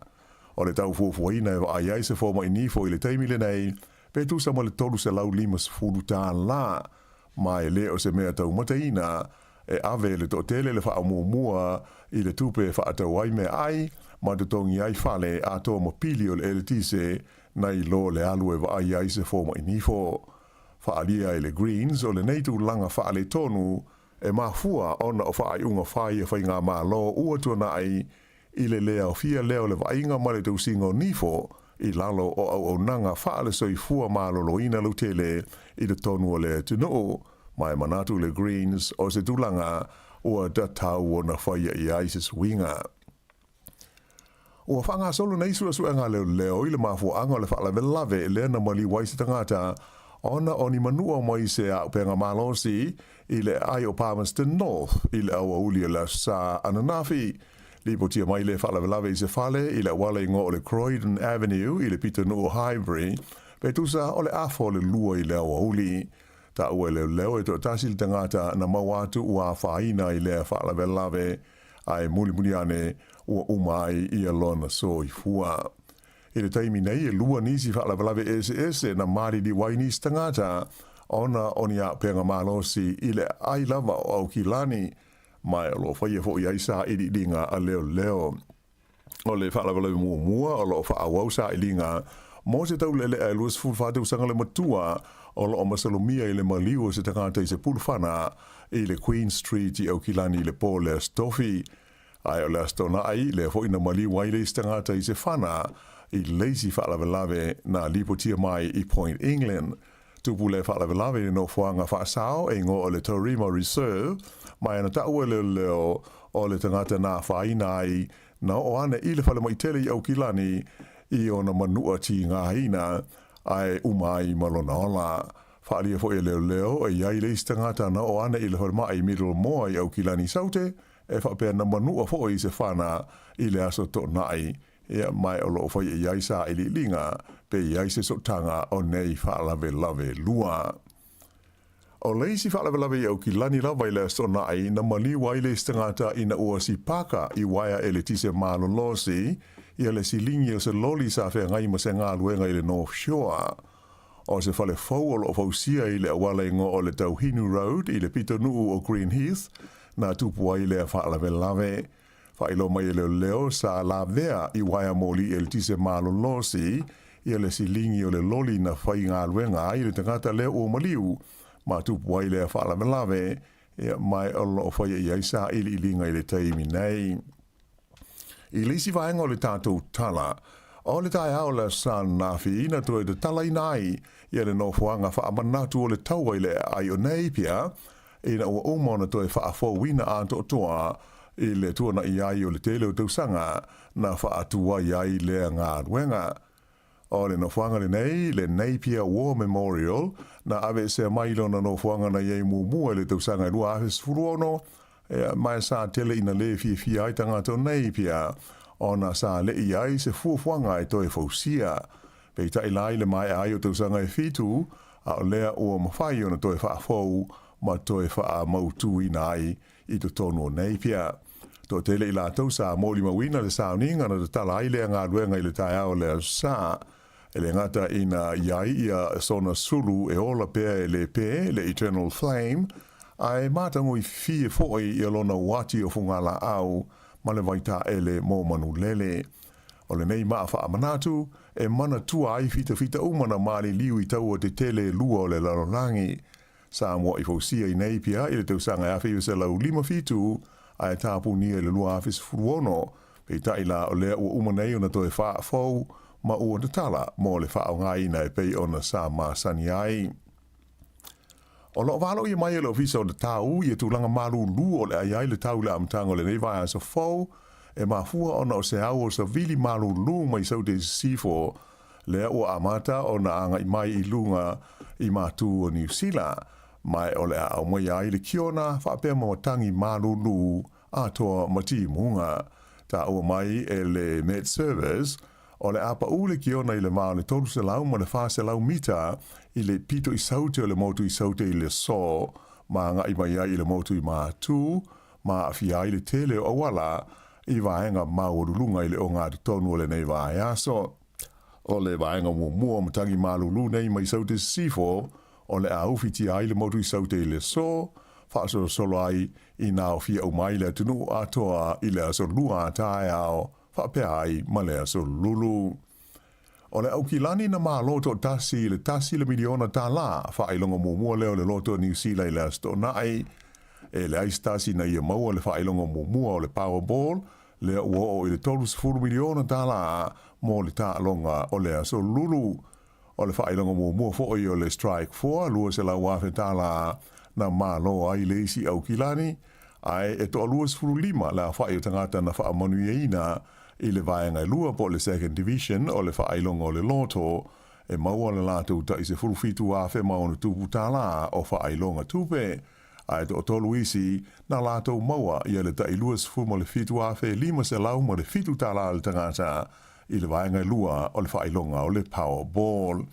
O le tau fuafuaina e vaai ai se fomai nifo i le taimi lenei, pe tusa ma le $350, ma e le o se mea taumataina e ave e le toatele le faamuamua i le tupe e faatau ai meaai ma totogi ai fale atoa ma pili o le eletise nai lo le alu e vaai ai se fomai nifo. Faaalia e le Greens o lenei tulaga faaletonu e mafua ona o faaiuga fai a faigamalo ua tuanai i le le aofia lea o le vaaiga ma le tausiga o nifo i lalo o auaunaga faale-soifua maloloina lautele i totonu o le atunuu, ma e manatu le Greens o se tulaga ua tatau ona faia i ai se suiga. Ua faagasolo nei suesuega a leoleo i le mafuaaga o le faalavelave lea na maliu ai se tagata ona o ni manua mai se auupega malosi i le aai o Palmerston North i le aoauli o le Aso Sa ananafi. Lipotia mai le faalavelave i se fale i le auala igoa o le Croydon Avenue i le pitonuu o Highbury, pe tusa o le afa o le lua i le aoauli. Taua e leoleo e toatasi le tagata na maua atu ua afaina i lea faalavelave, ae mulimuli ane ua uma ai ia lona soifua. I le taimi nei e lua nisi faalavelave eseese na maliliu ai nisi tagata ona o ni auupega malosi i le aai lava o Aukilani, ma o lo o faia foi ai sailiiliga a leoleo. O le faalavelave muamua o lo o faaauau sailiga mo se taulealea e 24 tausaga le matua o lo o masalomia i le maliu o se tagata i se pulufana i le Queen Street i Aukilani i le po o le Aso Tofi. Ae o le Aso Toonai, lea foi na maliu ai le isi tagata i se fana i le isi faalavelave na lipotia mai i Point England. Tupu le faalavelave i le nofoaga faasao e igoa o le Taurima Reserve, ma e na taua e leoleo o le tagata na afaina ai na oo ane i le falemai tele i Aukilani i ona manua tigaina, ae uma ai ma lona ola. Faaalia foi e leoleo e i ai le isi tagata na oo ane i le falemai Middlemore i Aukilani Saute, e faapea na manua foi i se fana i le Aso Toonai. Ia, ma o lo o faia i ai sailiiliga pe i ai se sootaga o nei faalavelave lua. O le isi faalavelave i Aukilani lava i le Aso Toonai na maliu ai le isi tagata ina ua sipaka i uaea eletise malolosi ia le siligi o se loli sa feagai ma se galuega i le North Shore. O se fale fou o lo o fausia i le auala igoa o le Tauhinu Road i le pitonuu o Green Heath na tupu ai lea faalavelave. Faailoa mai e leoleo sa lavea i uaea moli eletise malolosi ia le siligi o le loli na faigaluega ai le tagata lea ua maliu ma tupu ai lea faalavelave, ia, ma o lo o faia i ai sailiiliga i le taimi nei. I le isi vaega o le tatou tala, o le taeao o le Aso Sa ananafi na toe tatalaina ai ia le nofoaga faamanatu o le taua i le aai o Napier, ina ua uma ona toe faafouina atoatoa i le tuanai ai o le tele o tausaga na faatuai ai lea galuega. O le nofoaga lenei, le Napier War Memorial, na aveesea mai lona nofoaga na i ai muamua i le tausaga e 2016, ma e sa tele ina lē fiafia ai tagata o Napier ona sa leʻi ai se fuafuaga e toe fausia. Peitai la i le maea ai o tausaga e fitu, a o lea ua mafai ona toe faafou ma toe faamautuina ai i totonu o Napier. Toatele i latou sa molimauina le sauniga na tatala ai lea galuega i le taeao o le Aso Sa. E le gata ina i ai ia sona sulu e ola pea e le pē, le Eternal Flame, ae matagofie foi ia lona uati o fugalaau ma le vaitaele mo manulele. O lenei maa faamanatu e manatua ai fitafita uma na maliliu i taua tetele e lua o le lalolagi. Sa mua'i fausia i Napier i le tausaga e 1957 ae tapunia i le 2016, peitai la o lea ua uma nei ona toe faafou ma ua tatala mo le faaaogaina e pei ona sa masani ai. O lo o valoia mai e le Ofisa o le Tau ia tulaga malūlū o le a i ai le tau i le amataga o lenei vaiaso fou. E mafua ona o se au o savili malūlū mai Saute i Sisifo, lea ua amata ona agaʻi mai i luga i matū o Niu Sila, ma o le a aumaia ai le kiona faapea ma matagi malūlū atoa ma timuga. Taua mai e le Met Service, o le a paʻū le kiona i le va o le 300 ma le 400 mita i le pito i Saute o le motu i Saute i le aso, ma agaʻi mai ai i le motu i Matū, ma aafia ai le tele o auala i vaega maualuluga i le ogatotonu o lenei vaiaso. O le vaega muamua o matagi malūlū nei mai Saute Sisifo, o le a ufitia ai le motu i Saute i le aso, faasolosolo ai i nā ofia uma ai le atunuu atoa i le aso Lua a taeao, faapea ai ma le aso Lulu. O le Aukilani na malo toatasi i le tasi le miliona tālā, faailoga muamua lea o le loto o Niu Sila i le Aso Toonai. E leai se tasi na ia maua le faailoga muamua o le Powerball, lea ua oo i le $30 miliona tālā mo le taaloga o le Aso Lulu. O le faailoga muamua foi o le Strike Four, $200,000 na malo ai le isi Aukilani, ae e toa-25 le aofai o tagata na faamanuiaina i le vaega e lua po o le Second Division o le faailoga o le loto, e maua le latou tai $17,000 ma ona tupu o faailoga tupe, ae toatolu isi na latou maua ia le tai $27,507 le tagata i le vaega e lua o le faailoga o le Powerball.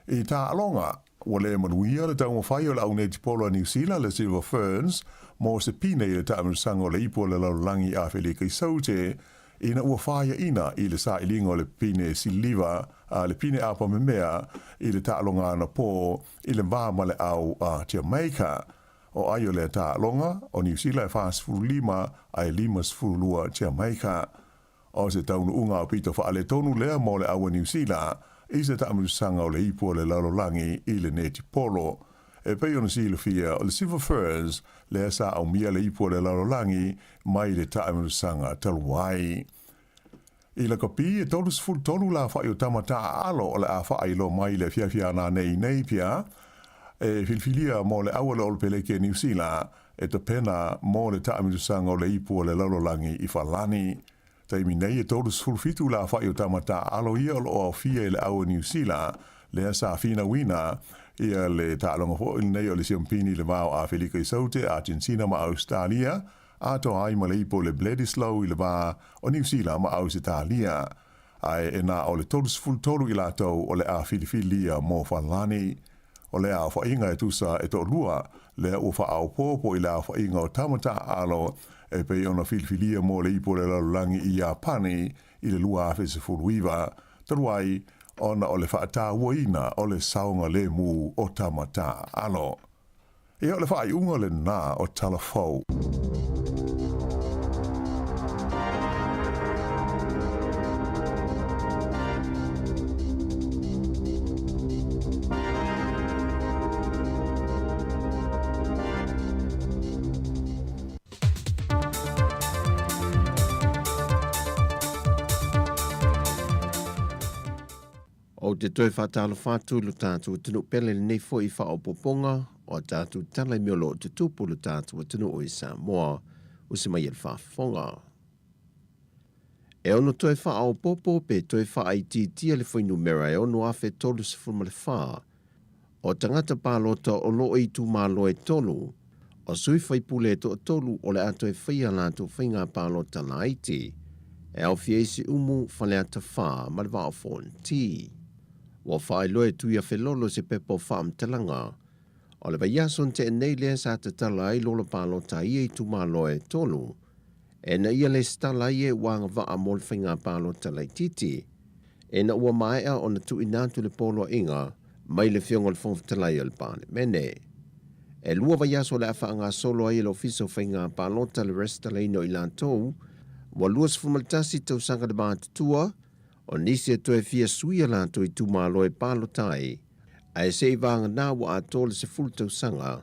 I taaloga, ua le manuia le taumafai o le au netipolo a Niu Sila le Silver Ferns mo se pine i le taamilosaga o le Ipu o le Lalolagi i Afelika i Saute ina ua faiaʻina i le sailiga o le pine siliva a le pine apamemea i le taaloga anapō i le va ma le au a Jamaica. O ai o lea taaloga, o Niu Sila e 45 ae 52 Jamaica. O se taunuuga aupito faaletonu lea mo le au a Niu Sila i se taamilosaga o le Ipu o le Lalolagi i le netipolo. E pei ona silafia, o le Silver Ferns lea sa aumia le Ipu o le Lalolagi mai le taamilosaga talu ai. I lakapi, e 33 le aofai o tama taaalo o le a faailoa mai i le afiafi a nanei i Napier, e filifilia mo le au a le Olopeleki a Niu Sila e tapena mo le taamilosaga o le Ipu o le Lalolagi i Falani. Taimi nei e 37 le aofai o tama taaalo ia o loo aofia i le au a Niu Sila, lea sa finauina ia le taaloga foi lenei o le Siamupini i le va o Afelika i Saute, Agenetina ma Ausetalia, atoa ai ma le ipu o le Bledisloe i le va o Niu Sila ma Ausetalia. Ae e na o le 33 i latou o le a filifilia mo Falani. O lea aofaiga e tusa e toalua lea ua faaopoopo i le aofaiga o tama taaalo e pei ona filifilia mo le ipu o le lalolagi i Iapani i le 2019, talu ai ona o le faatauaina o le saogalemu o tama taaalo. Ia, o le faaiuga lenā o Tala Fou.
Ou te toe faatalofa atu i lo tatou atunuu pele i lenei foi faaopoopoga o a tatou tala i mea o lo o tutupu i lo tatou atunuu i Samoa. Usi mai e le faafofoga. E ono toe faaopoopo pe toe faaitiitia le fuainumera e 6,034 o tagata palota o lo o i itumalo e tolu, o sui faipule e toatolu o le a toe faia a latou faiga palota laiti, e aofia ai Siumu, Faleata 4 ma le Vaa o Fonoti. Ua faailoa e Tuiafelolo se pepa o faamatalaga o le vaiaso na tea nei lea sa tatala ai lola palota i ia itumalo e tolu, ina ia lesitala ai e ua agavaa mo le faiga palota laitiiti. Ina ua maea ona tuuina atu le poloaiga mai le Afioga i le Fofoga Fetalai o le Palemene. E lua vaiaso o le a faagasolo ai e le Ofisa o Faiga Palota le resitalaina o i latou ua 21 tausaga le matutua, o nisi e toe fia suia latou itumalo e palota ai, ae se i vagana ua atoa le 10 tausaga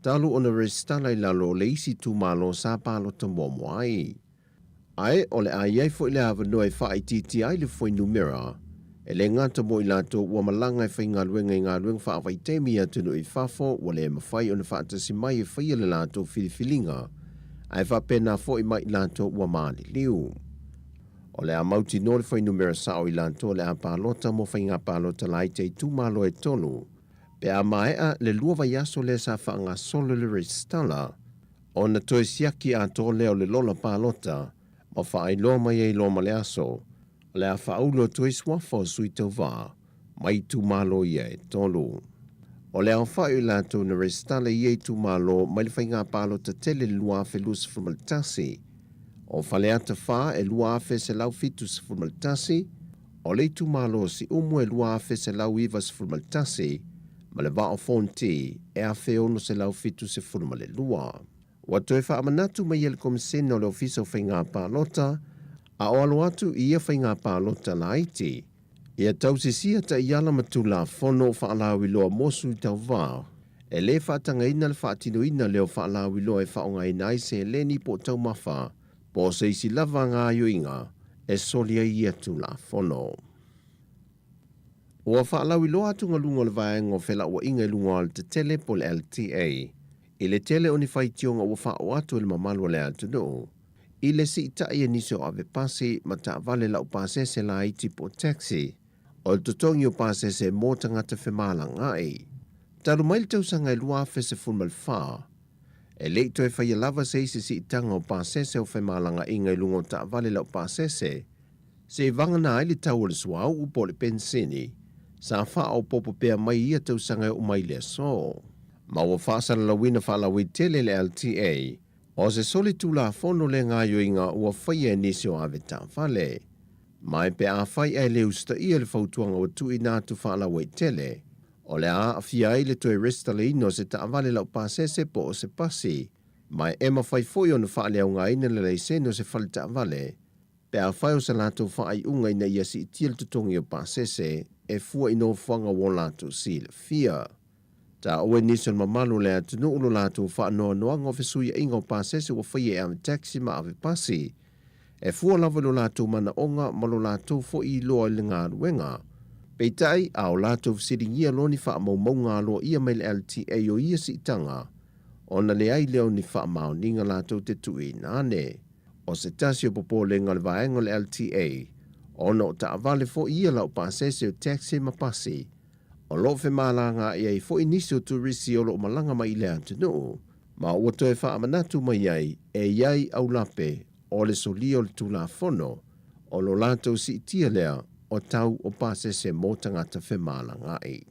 talu ona resitala i lalo o le isi itumalo sa palota muamua ai. Ae o le a i ai foi le avanoa e faaitiitia ai le fuainumera, e le gata mo i latou ua malaga e faigaluega i galuega faavaitaimi i atunuu i fafo ua le mafai ona faatasi mai e faia le latou filifiliga, ae faapena foi ma i latou ua maliliu. O le a mautinoa le fuainumera sao o i latou o le a palota mo faiga palota laiti a itumalo e tolu pe a maea le lua vaiaso lea sa faagasolo le resitala, ona toe siaki atoa lea o le lola palota ma faailoa mai ai loa ma le aso o le a faaulu atu ai suafa o sui tauva mai itumalo ia e tolu. O le aofai o i latou na resitala i ia itumalo mai le faiga palota tele i le 2021, o Faleata 4 e 2,171, o le itumalo o Siumu e 2,191, ma le Vaa o Fonoti e 1,672. Ua toe faamanatu mai e le Komesina o le Ofisa o Faiga Palota a o alo atu i ia faiga palota laiti, ia tausisia taiala ma Tulafono faalauiloa mo sui tauva, e le faatagaina le faatinoina lea o faalauiloa e faaaogaina ai seleni po o taumafa po o se isi lava gaoioiga e soli ai ia Tulafono. Ua faalauiloa atugaluga o le Vaega o Felauaiga i luga o Alatetele po o le LTA i le tele o ni faitioga ua faaoo atu e le mamalu o le atunuu i le siitai e nisi o ave pasi ma taavale laupasese laiti po o taxi o le totogi o pasese mo tagata femalagaai. Talu mai le tausaga e 2014, e le i toe faia lava se isi siitaga o pasese o femalagaiga i luga o taavale laupasese, Se i vagana ai le tau o le suauu po o le penisini, sa faaopoopo pea mai i ia tausaga e oo mai i le aso. Ma ua faasalalauina faalauaitele le LTA, o se soli tulafono le gaoioiga ua faia e nisi o ave taavale. Ma e pe afai ae le usitaia le fautuaga ua tuuina atu faalauaitele, o le a aafia ai le toe resitalaina o se taavale laupasese po o se pasi, ma e mafai foi ona faaleaogaina le laisene o se fale taavale Pe afai o se latou faaiuga ina ia siitia le totogi o pasese e fua i nofoaga ua latou silafia. Taua e nisi o le mamalu o le atunuu lo latou faanoanoaga o fesuiaiga o pasese ua faia e ave taxi ma ave pasi, e fua lava i lo latou manaoga ma lo latou foi iloa i le galuega. Peitai, a o latou fesiligia loa ni faamaumauga aloaia mai le LTA o ia siitaga, ona leai lea o ni faamaoniga latou te tuuina ane. O se tasi o popolega o le vaega o le LTA, ona o taavale foi ia laupasese o taxi ma pasi, o lo o femalagaai ai foi nisi o turisi o lo o malaga mai i le atunuu, ma ua toe faamanatu mai ai e i ai aulape o le solia o le Tulafono o lo latou siitia lea o tau o pasese mo tagata femalagaai.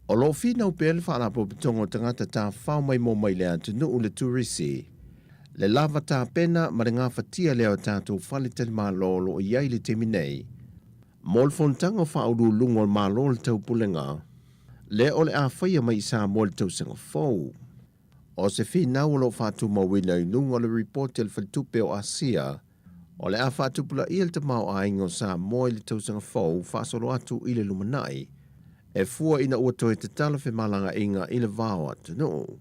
O lo o finau pea le Faalapotopotoga o Tagata Tafafao Maimoa mai le atunuu le turisi, le lava tapena ma le gafatia lea o tatou faletalimalo o lo o i ai i le taimi nei mo le fonotaga o Faauluuluga o le Malo o le Taupulega lea o le a faia mai i Samoa i le tausaga fou. O se finau o lo o faatumauina i luga o le ripoti a le Faletupe o Asia, o le a faatupulaia le tamaoaiga o Samoa i le tausaga fou faasolo atu i le lumanai, e fua ina ua toe tatala femalagaaiga i le va o atunuu.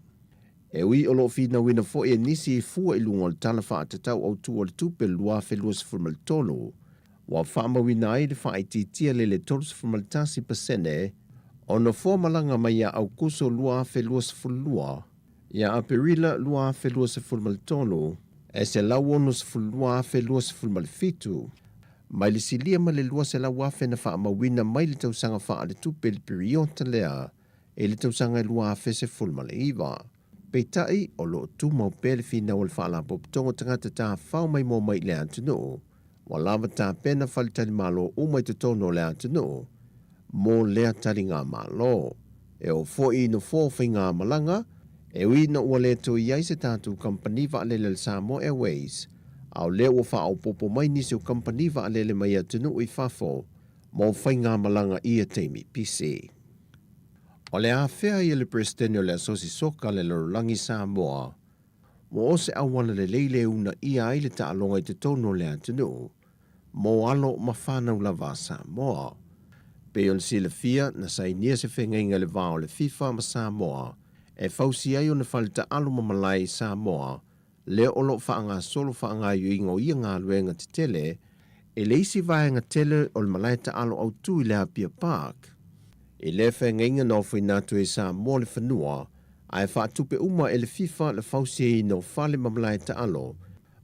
E ui o lo o finauina foi e nisi i fua i luga o le Tala Faatatau Autu o le Tupe 2023, ua faamauina ai le faaitiitia lele 31% o nofoa malaga mai ia Aokuso 2022 ia Aperila 2023, e 162,027, mai le silia ma le 200,000 na faamauina mai le tausaga faaletupe i le piriota lea i le tausaga e 2019. Peitai, o lo o tumau pea le finau a le Faalapotopotoga o Tagata Tafafao Maimoa mai i le atunuu, ua lava tapena faletalimalo uma i totonu o le atunuu mo lea taligamalo. E oo foi i nofoa o faigamalaga, e ui ina ua le toe i ai se tatou kamupani vaalele a le Samoa Airways, a o lea ua faaopoopo mai nisi o kamupani vaalele mai atunuu i fafo mo faigamalaga i ia taimi pisi. O le afea ia le Peresetene o le Asosi Soka a le Lalolagi Samoa, ua o se auala lelei le uunaia ai le taaloga i totonu o le atunuu mo alo ma fanau lava a Samoa. Pei ona silafia, na sainia se feagaiga i le va o le FIFA ma Samoa e fausia ai ona fale taalo ma malae i Samoa, lea o lo o faagasolo faagaoioiga o ia galuega tetele i le isi vaega tele o le malae taalo autu i le Apia Park. I lea feagaiga na ofoina atu ai e Samoa le fanua Ae faatupe uma e le FIFA le fausiaina o fale ma malae taalo,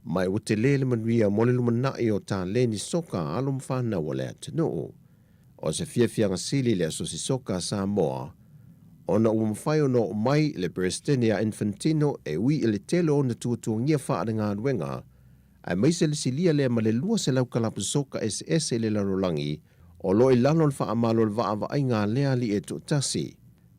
ma ua tele le manuia mo le lumanai o taleni soka a alo ma fanau a le atunuu. O se fiafiaga sili i le Asosi Soka a Samoa, ona ua mafai ona oo mai le Peresetene ia Infantino e ui i le tele o ona tuatuagia faalegaluega, aemaise le silia lea ma le 200 kalapu soka eseese i le lalolagi o lo o i lalo o le faamalo o le vaavaaiga a lea alii e toatasi.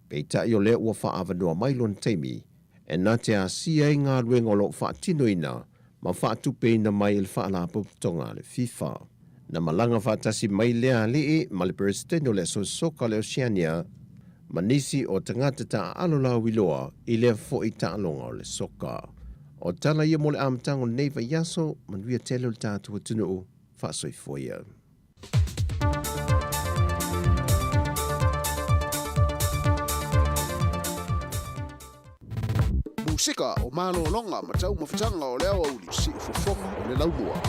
Peitai o lea ua faaavanoa mai lona taimi e na te asia ai galuega o lo o faatinoina ma faatupeina mai e le Faalapotopotoga a le FIFA. Na malaga faatasi mai lea alii ma le Peresetene o le Asosi Soka o le Oceania ma nisi o tagata taaalo lauiloa i lea foi taaloga o le soka. O tala ia mo le amataga o lenei vaiaso, manuia tele o le tatou atunuu, faasoifua ia.
Musika o malologa ma taumafataga o le aoauli, siufofoga o le laumua.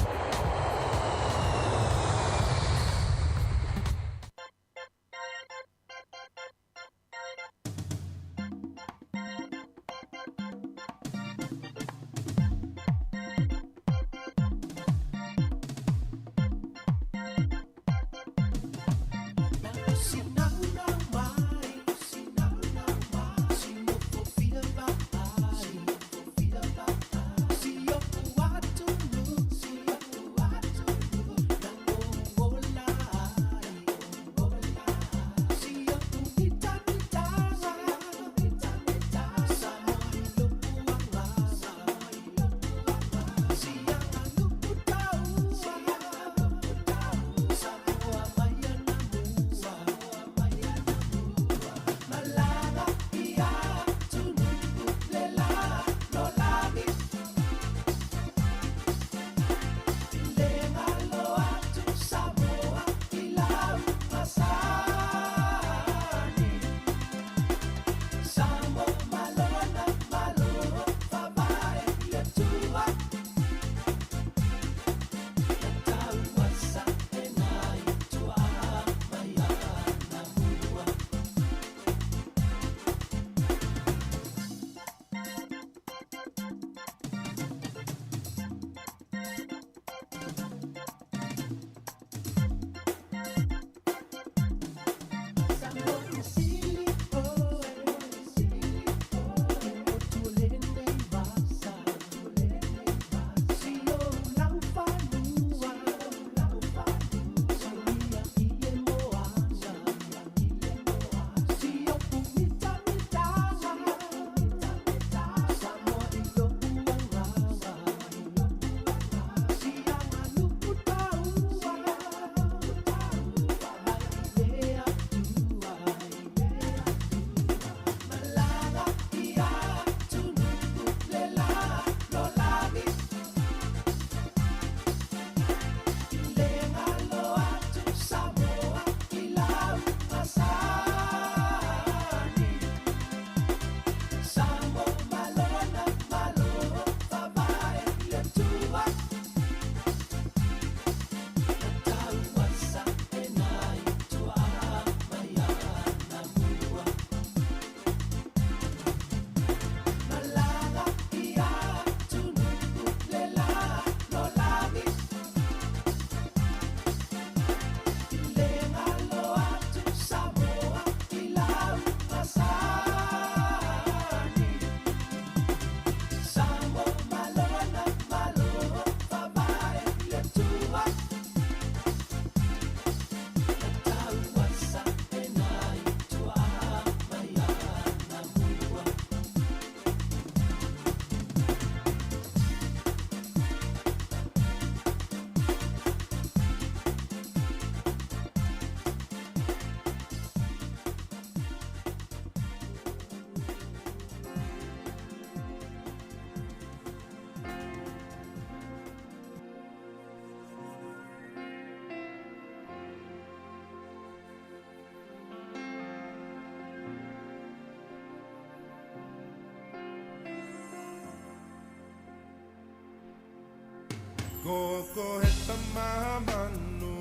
Koko he tama manu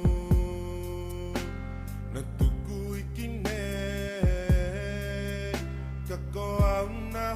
Na tuku i kine Ka ko au na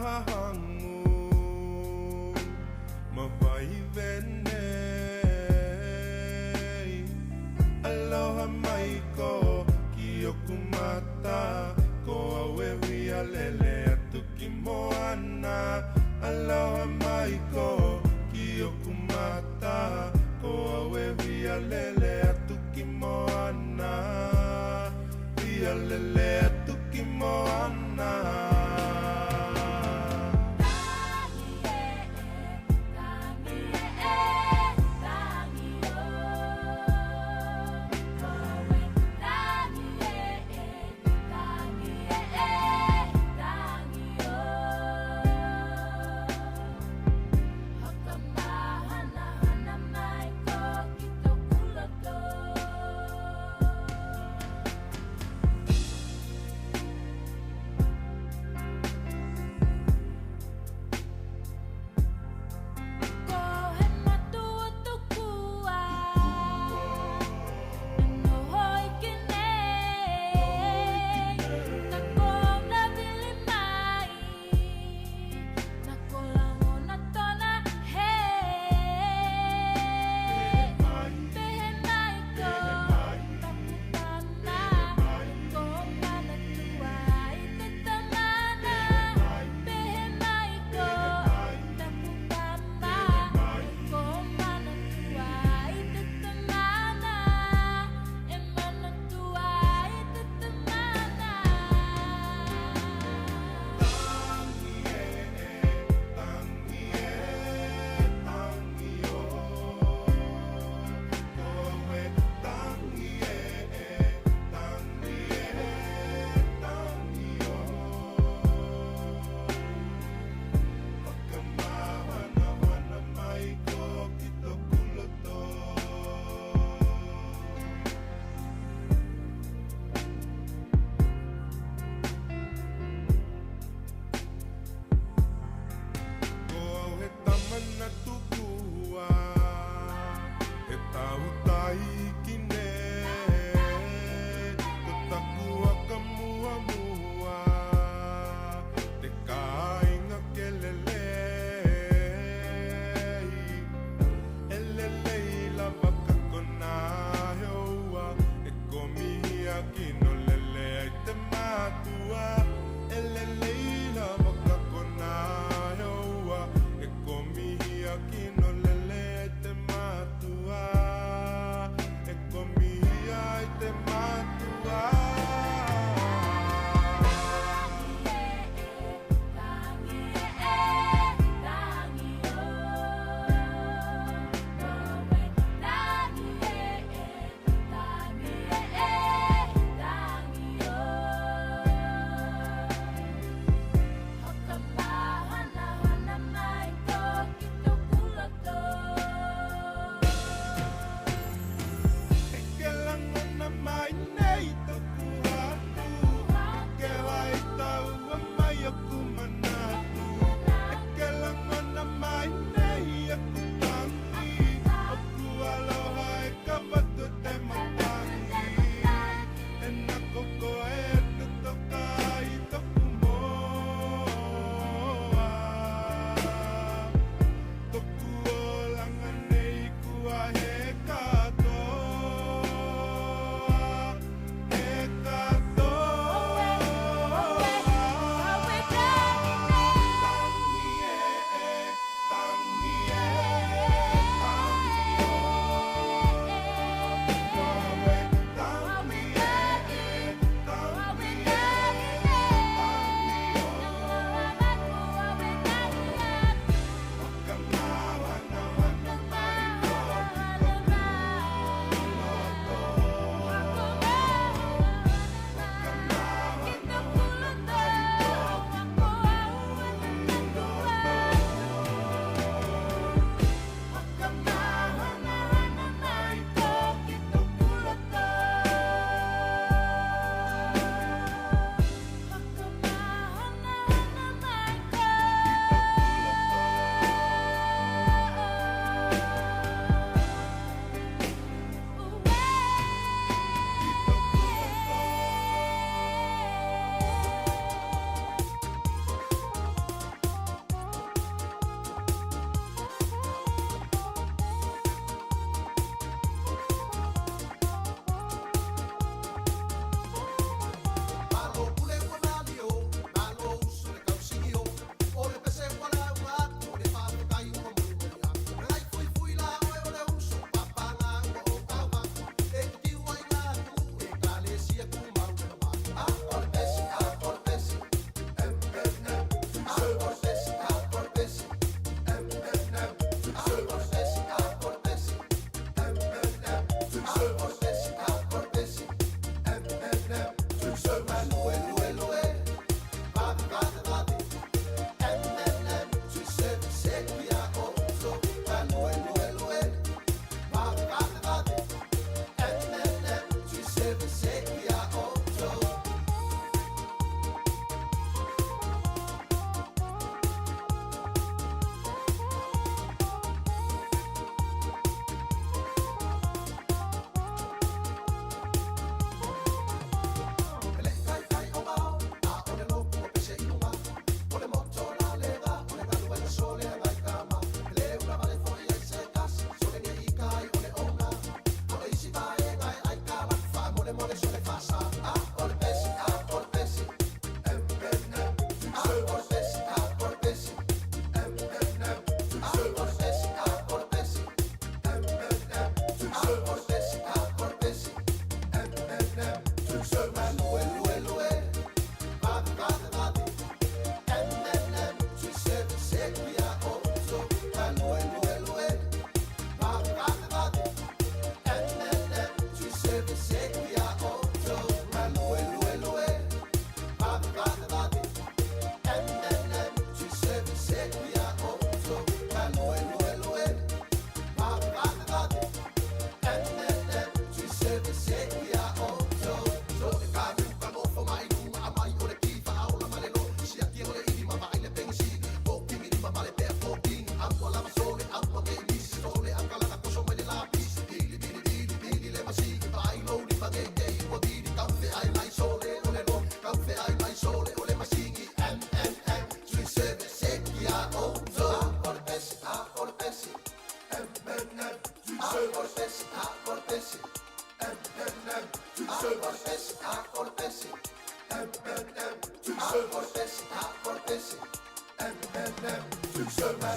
Thank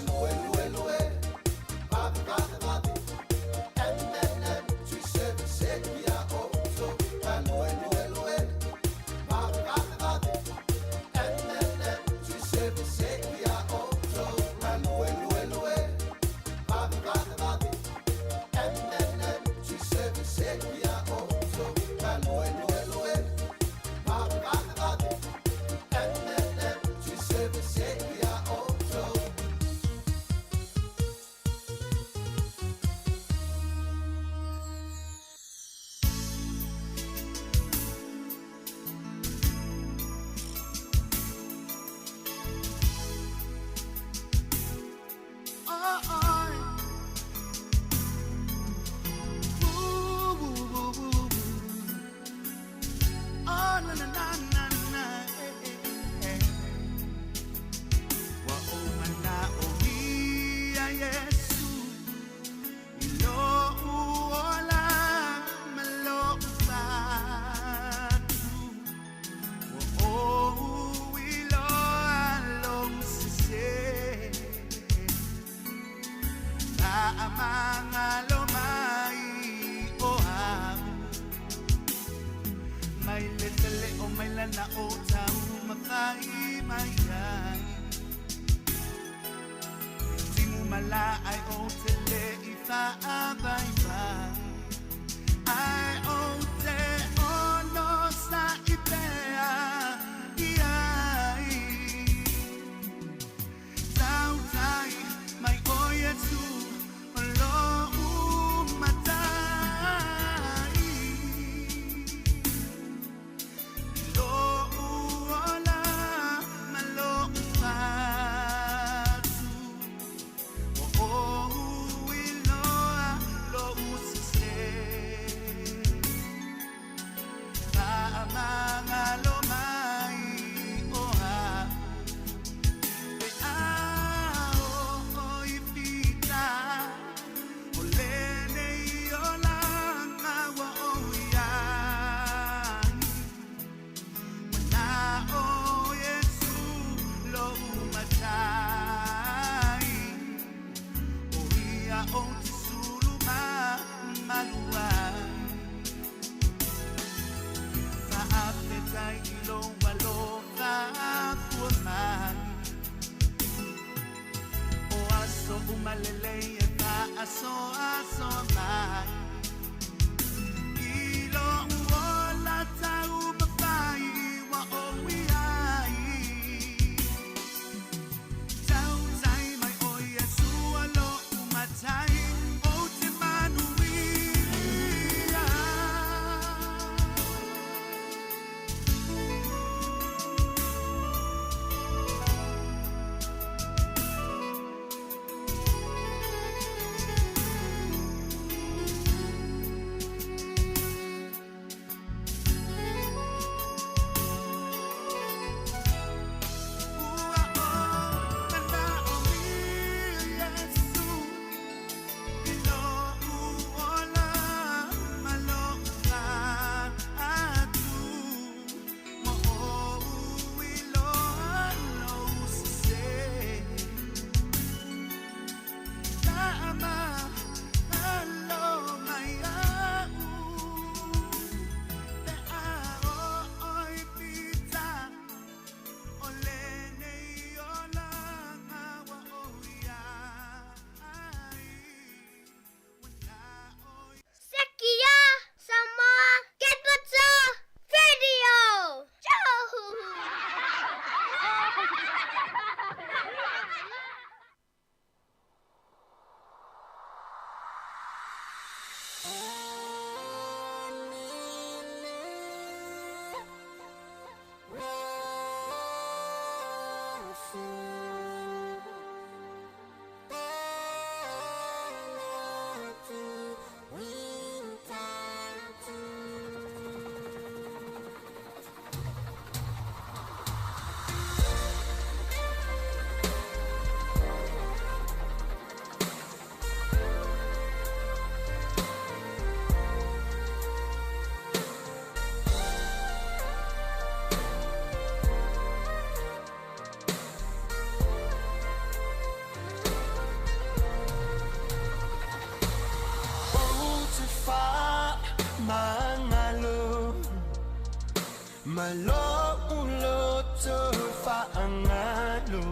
Malo uloto faangalo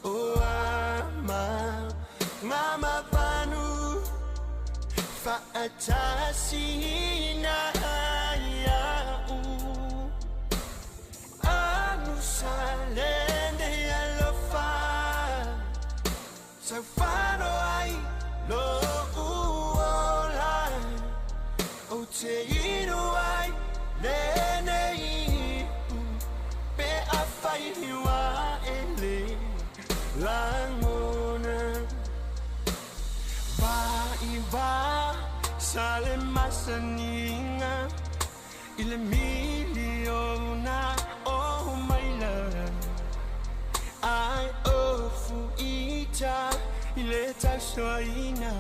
O ama ngama panu Faatasina iau Anu salende alofa Saufano ai lo uola O te inu ai lenei Pe afai hiwa ele langona Vai va sale masaninga Ile miliona o maila Ai o fuita ile tausoaina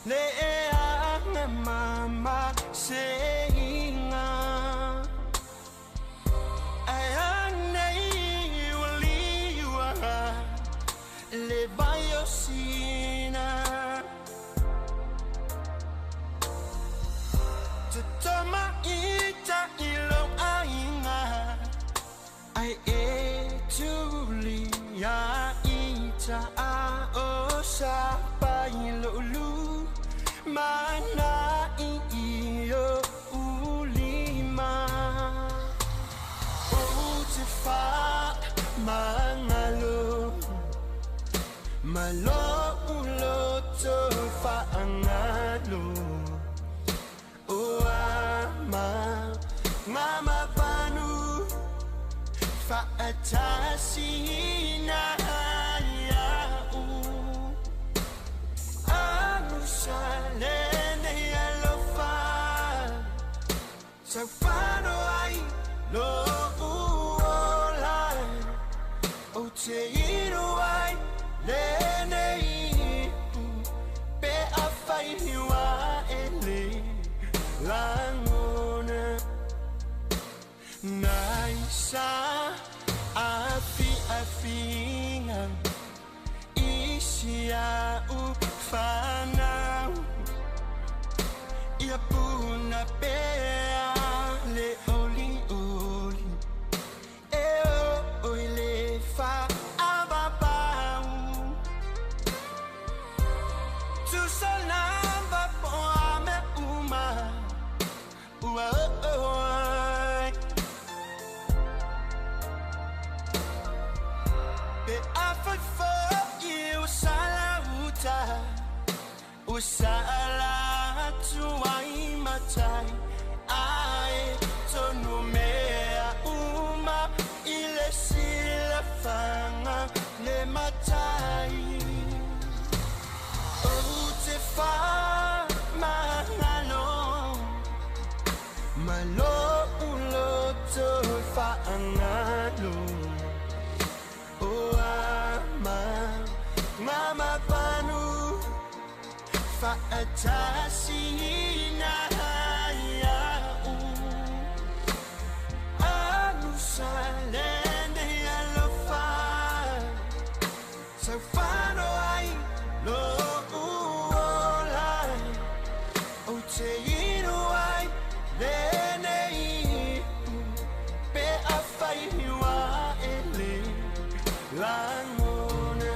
Le anga mama seinga Ai anei uliua Le vai o sina Tutoma ita ilo ainga Ai e tuli a ita a o sa pa ilo ulu Mana i o ulima O te fa mangalo Malo uloto fa angalo O ama ngama panu Faatasina iau Anu salene alofa Saufano ai lo uola O te inu ai lenei Pe afai hiwa ele langona Naisa afi afinga Isia u whanau Ia puna pea le oli oli E o oi le wha avapau Tusalamba po a me uma Ua o ai Pe a fai fo i o sala uta O sala atu ai matai Ai tonu mea uma I le sila fanga le matai O te wha mangalo Malo uloto whaangalo O ama ngama panu Faatasina iau Anu salende alofa Saufano ai lo uola O te inu ai lenei Pe afai hiwa ele langona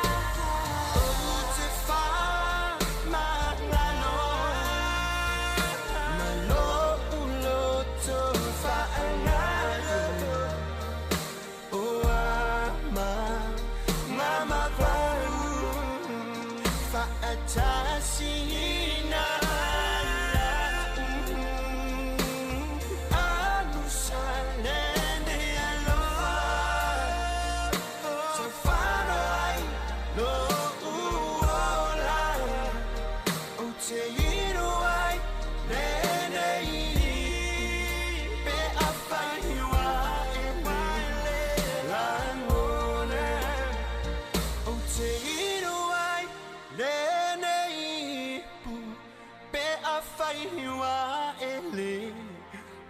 O te wha mangalo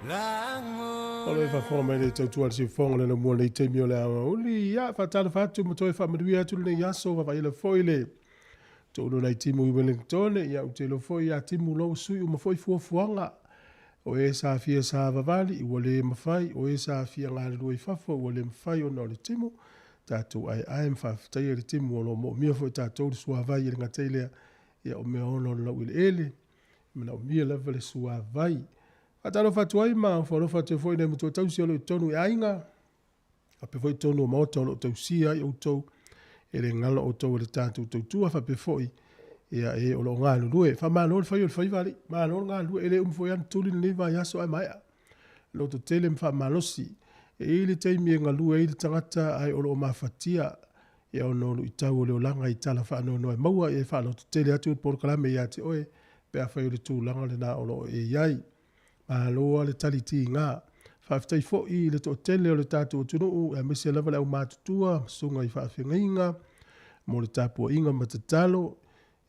O lo e faafofoga mai le tautua le siufofoga le laumua nei taimi o le aoauli. Ia, faatalofa atu ma toe faamanuia atu lenei aso, vaavaai foi le toulu nai timu i Wellington. Ia, ou te iloa foi ia timu lou sui uma foi fuafuaga. O e sa fia sa vavali, ua le mafai, o e sa fia galulue i fafo, ua le mafai ona o le timu. Tatou aeae ma faafetaia le timu o lo o moomia foi tatou le suavai e le gata i lea. Ia, o mea ona o le laueleele, e manaomia lava le suavai. Faatalofa atu ai ma ofo alofa atu ai foi nai matua tausi o lo o i totonu i aiga, faapea foi totonu o maota o lo o tausia ai outou, e le galo outou e le tatou tautua, faapea foi ia e o lo o galulue. Faamalo le fai o le faiva alii, malo le galulue, e le umi foi lava ona tuli lenei vaiaso ae maea. Lototele ma faamalosi. E i ai le taimi e galue ai le tagata ae o lo o mafatia ia ona o luitau o le olaga i tala faanoanoa e maua, ia e faalototele atu le polokalame ia te oe pe afai o le tulaga lena o lo o e i ai. Malo lava le tali tiga. Faafetai foi i le toatele o le tatou atunuu aemaise lava le aumatutua ma susuga i faafeagaiga mo le tapuaiga ma tatalo.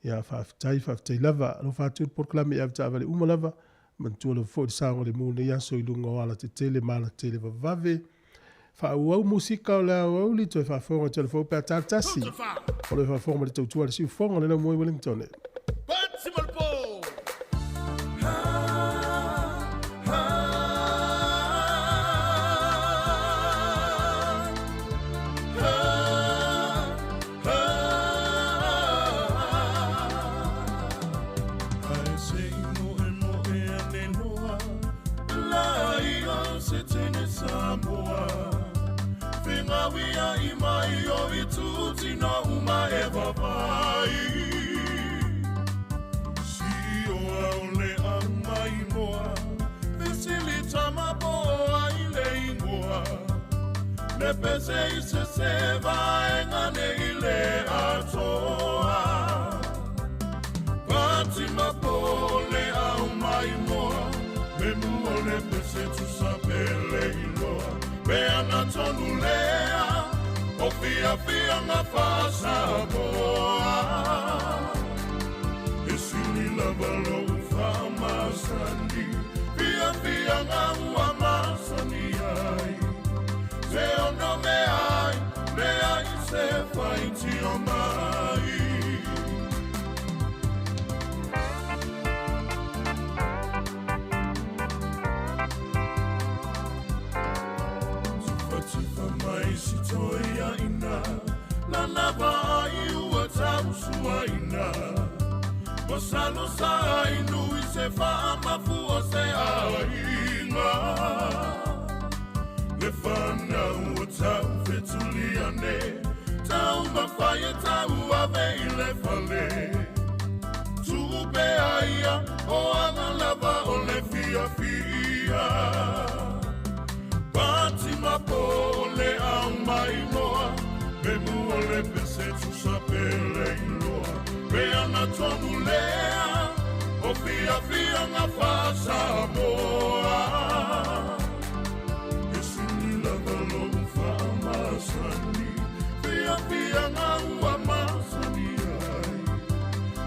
Ia faafetai, faafetai lava. Alofa atu le polokalame i avetaavale uma lava. Manatua lava foi le saogalemu i lenei aso i luga o alatetele ma alatele vavave. Faaauau musika o le aoauli, toe faafofoga i telefou pe a ta le tasi. O lo o faafofoga mai le tautua a le siufofoga o le laumua i Wellington.
Ae se i moemoe ane loa la ia se tene Samoa. Fegauia i mai o i tūtino uma e vavai. Si o au le au mai moa, fesili tama po o ai le ingoa. Le pese i se se vaenga ne i le atoa. Pati ma po le au mai moa, me mua le pese tusa pele iloa. Pe ana tonu lea, o fia fia ngā whasamoa. E sili lava lou whamasani, fia fia ngā ua masani ai. Te ono me ai, me ai se whaiti o mai. Tufatufa mai si toi a ina, lana vai ua tausua ina. Masalo sa inu i se whaamafu o se ainga. Le whanau o tau fetuliane, tau mawhai e tau ave i le fale. Tupe aia o anga lava o le fia fia. Pati ma po le au mai moa, me mua le pese tusa pele iloa. Pe ana tonu lea, o fia fia ngā whasamoa. E sili lava lou whaamasani, fia fia ngā ua masani ai.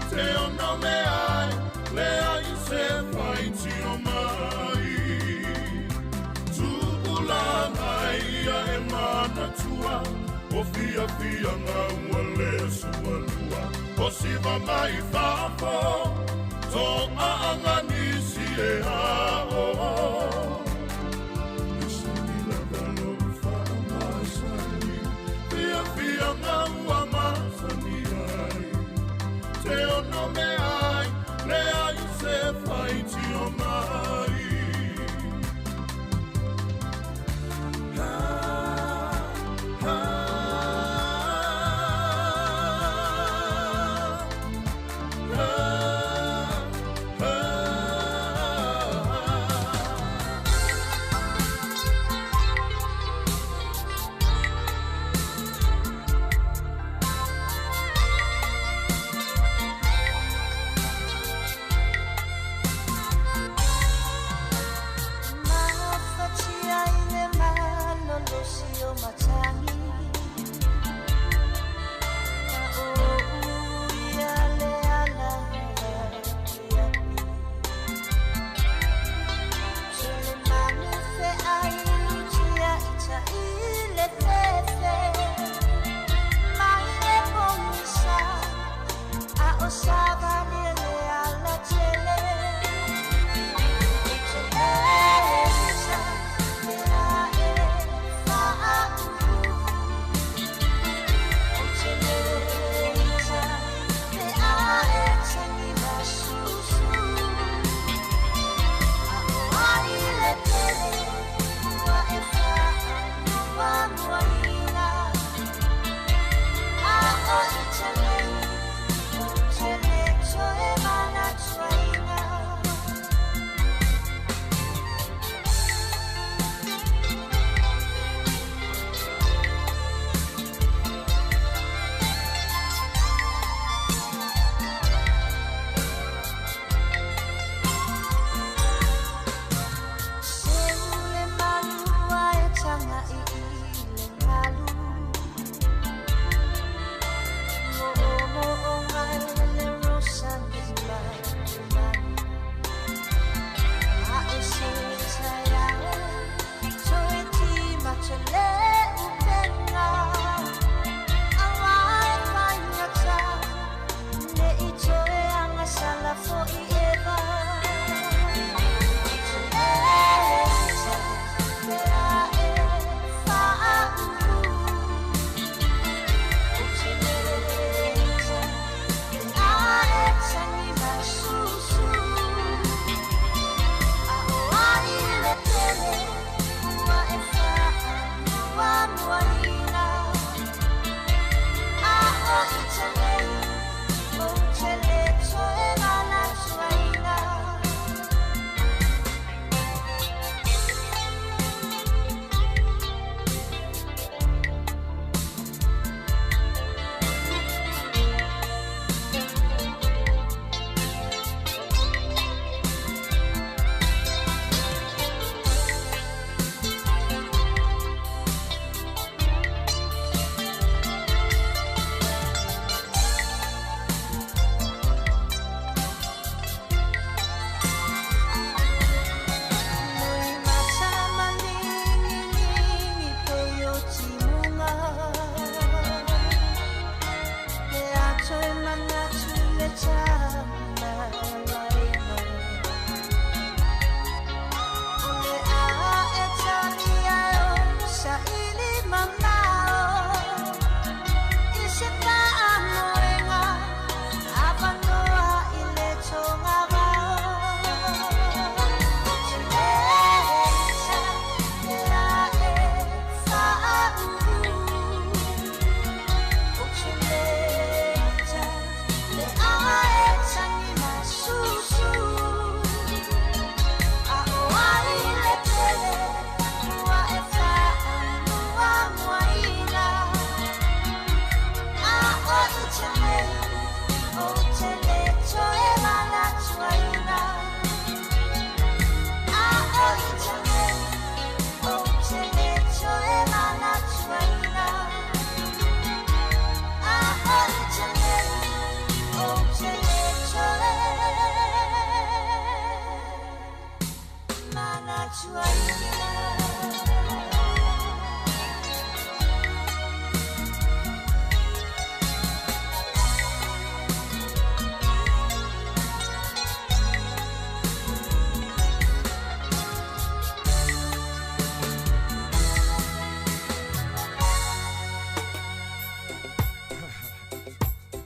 Te ono me ai, le ai se whaiti o mai. Tupula ngai ia e manatua, o fia fia ngā ua le sualua. O siva mai fafo, tō aanga nisi e ao. E sili lava lou whaamasani, fia fia ngā ua masani ai. Te ono me ai, le ai se whaiti o mai. Ha, ha, ha, ha.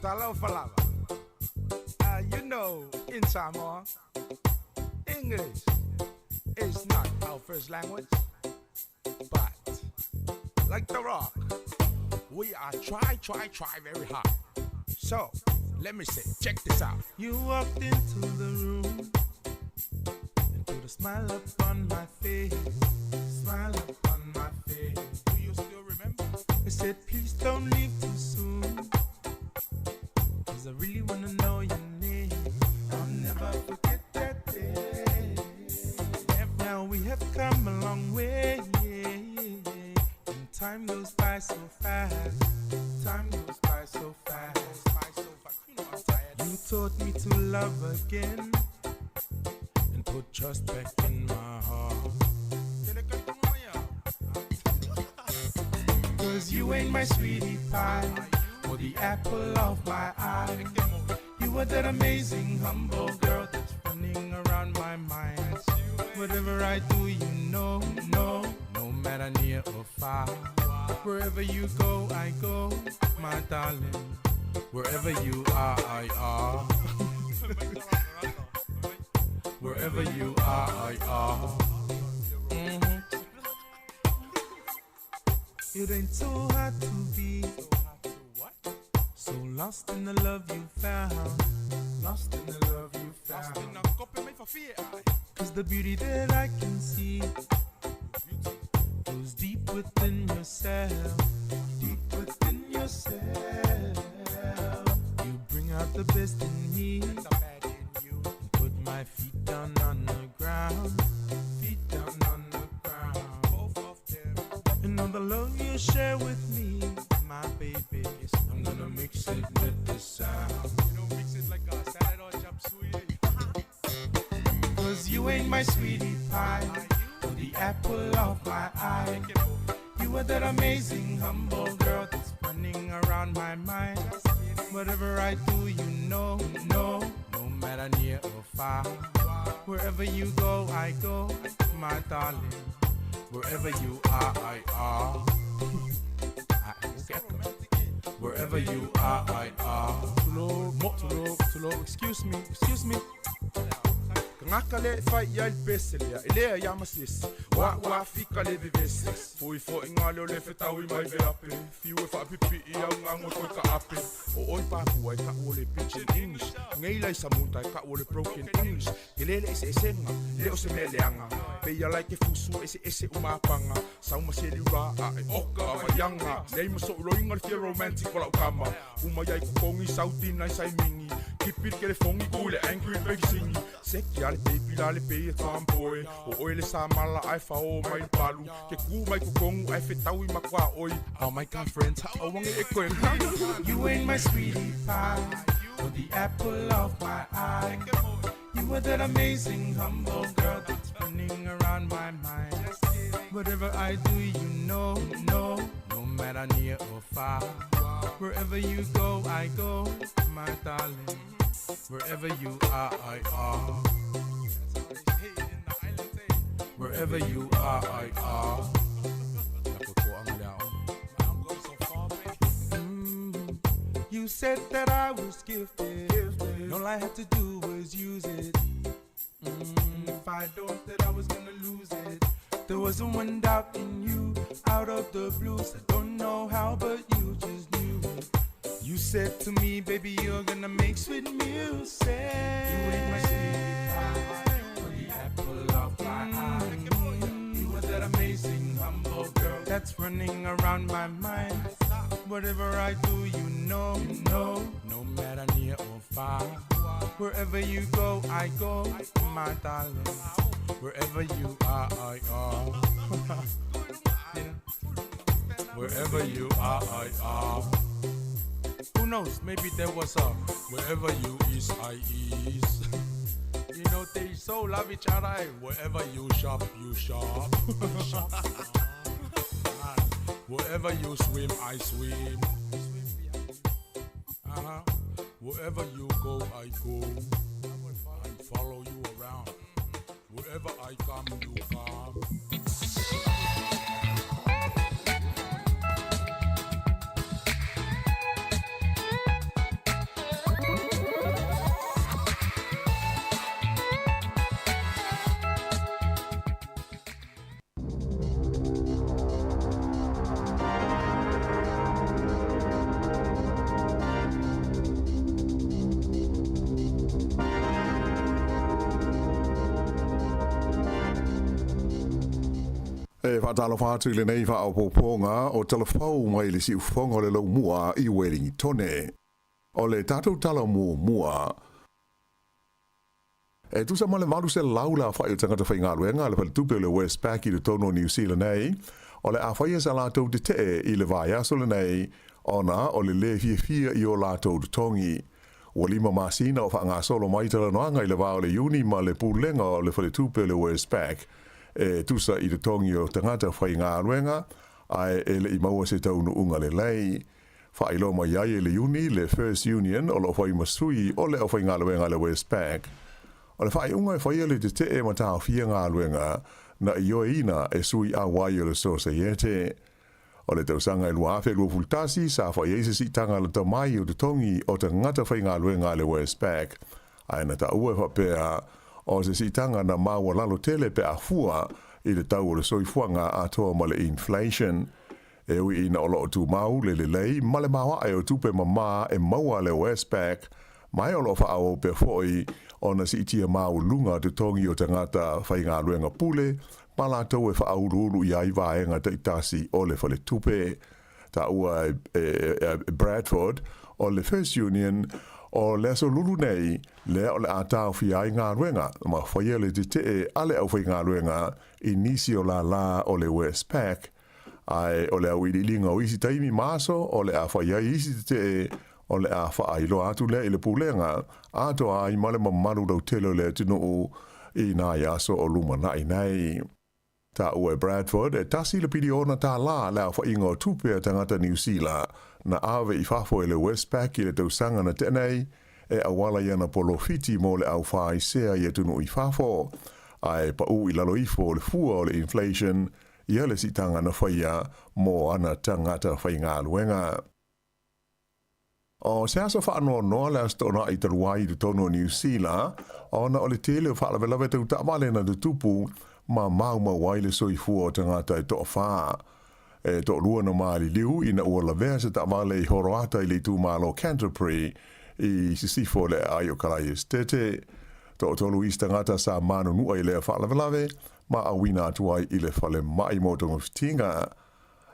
Talofa lava. You know, in Samoa, English is not our first language, but like The Rock, we are try, try, try very hard. So, let me say, check this out.
You walked into the room and put a smile upon my face, smile upon my face.
Do you still remember?
I said, please don't leave too soon, 'cause I really wanna know your name. I'll never forget that day. Now we have come a long way, and time goes by so fast. Time goes by so fast. You taught me to love again and put trust back in my heart. 'Cause you ain't my sweetie pie or the apple of my eye. You are that amazing, humble girl that's running around my mind. Whatever I do, you know, no, no matter near or far. Wherever you go, I go, my darling. Wherever you are, I are. Wherever you are, I are. It ain't so hard to be so lost in the love you found. Lost in the love you found. 'Cause the beauty that I can see goes deep within yourself. Deep within yourself. You bring out the best in me. And put my feet down on the ground. Feet down on the ground. Both of them. And all the love you share with me, my baby, I'm gonna mix it with the sound.
You know, mix it like a salad or chop suey.
'Cause you ain't my sweetie pie, or the apple of my eye. You are that amazing, humble girl that's running around my mind. Whatever I do, you know, no, no matter near or far. Wherever you go, I go, my darling. Wherever you are, I are. Wherever you are, I are.
Tulo, tulo, tulo, excuse me, excuse me. Ngaka le fai ia il pese lea, e lea ia masisi. Wa wa fika le vevesi. Foi fo inga leo le fetau i mai veape. Fiu e whaapipi i au ngango koe ka ape. O oi pāpua i ka o le pidgin English. Ngei lai samunta i ka o le broken English. Ke lele ese esenga, le o se mea leanga. Peia lai ke fusu ese ese umapanga. Sauma se liura a e oka a vaianga. Nei maso uloinga le fia romantic o lau kama. Uma iai kukongi sautina i sai mingi. Kipir ke le fongi ku le angry big singi. Seki ale baby la le pe e tomboy. O oi le sa mala ai fa o mai palu. Ke ku mai kukongu ai fetau i makwa oi. Oh my God friends, ha o wangi e koe.
You ain't my sweetie pie, or the apple of my eye. You are that amazing, humble girl that's running around my mind. Whatever I do, you know, no, no matter near or far. Wherever you go, I go, my darling. Wherever you are, I are. Wherever you are, I are. You said that I was gifted. And all I had to do was use it. And if I don't, that I was gonna lose it. There wasn't one doubt in you, out of the blue. I don't know how, but you just knew it. You said to me, baby, you're gonna make sweet music. You ain't my sweetie pie, or the apple of my eye. You are that amazing, humble girl that's running around my mind. Whatever I do, you know, no, no matter near or far. Wherever you go, I go, my darling. Wherever you are, I are. Yeah.
Wherever you are, I are. Who knows, maybe there was a wherever you is, I is.
You know, they so love each other. Eh? Wherever you shop, you shop. Man, wherever you swim, I swim. Wherever you go, I go. I follow you around. Wherever I come, you come.
E faatalofa atu i lenei faaopoopoga o Talafou mai le siufofoga o le Laumua i Uelingitone. O le tatou tala muamua, e tusa ma le 800 le aofai o tagata faigaluega a le faletupe o le Westpac i totonu o Niu Sila nei, o le a faia sa latou tetee i le vaiaso lenei ona o le lē fiafia i o latou totogi. Ua 5 masina o faagasolo mai talanoaga i le va o le Iuni ma le Pulega o le Faletupe o le Westpac e tusa i totogi o tagata faigaluega, ae e le i maua se taunuuga lelei. Faailoa mai ai e le Iuni le First Union o lo o fai ma sui o le aufaigaluega a le Westpac. O le faaiuga e faia le tetee ma taofia galuega na ioeina e sui auai o le Sosaiete. O le tausaga e 2021 sa fai ai se siitaga lata mai o totogi o tagata faigaluega a le Westpac, ae na taua e faapea o se siitaga na maualalo tele pe a fua i le tau o le soifuaga atoa ma le inflation. E ui ina o lo o tumau le lelei ma le maoae o tupe mamā e maua a le Westpac, ma e o lo o faaauau pea foi ona siitia maualuga totogi o tagata faigaluega pule ma latou e faauluulu i ai vaega taitasi o le faletupe. Taua e Bradford o le First Union o le aso Lulu nei lea o le a taofia ai galuega ma faia le tetee a le aufaigaluega i nisi o lālā o le Westpac, ae o le auiliiliga o isi taimi ma aso o le a fai ai isi tetee o le a faailoa atu lea i le pulega atoa ai ma le mamalu lautele o le atunuu i nai aso o lumanai nei. Taua e Bradford e 1 le piliona tālā le aofaiga o tupe a tagata Niu Sila na ave i fafo e le Westpac i le tausaga na tea nei e auala i ana polofiti mo le aufāisea i atunuu i fafo, ae paū i lalo ifo o le fua o le inflation ia le siitaga na faia mo ana tagata faigaluega. O se aso faanoanoa le Aso Toonai talu ai i totonu o Niu Sila, ona o le tele o faalavelave tau taavale na tutupu ma maumau ai le soifua o tagata e toafa. E toalua na maliliu ina ua lavea se taavale i Horoata i le itumalo Canterbury i sisifo o le aai o Kalaesetete. Toatolu isi tagata sa manunua i lea faalavelave ma auina atu ai i le falemai mo togafitiga.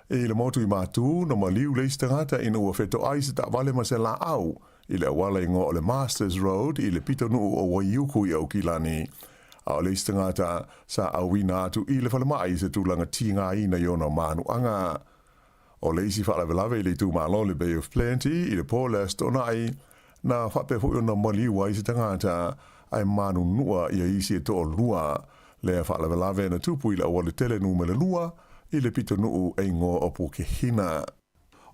I le motu i Matū, na maliu le isi tagata ina ua fetoai se taavale ma se laau i le auala igoa o le Masters Road i le pitonuu o Waiuku i Aukilani. A o le isi tagata sa auina atu i le falemai i se tulaga tigaina i ona manuaga. O le isi faalavelave i le itumalo le Bay of Plenty i le po le Aso Toonai, na faapea foi ona maliu ai se tagata ae manunua ia isi e toalua. Lea faalavelave na tupu i le auala tele numera 2 i le pitonuu e igoa o Pukehina.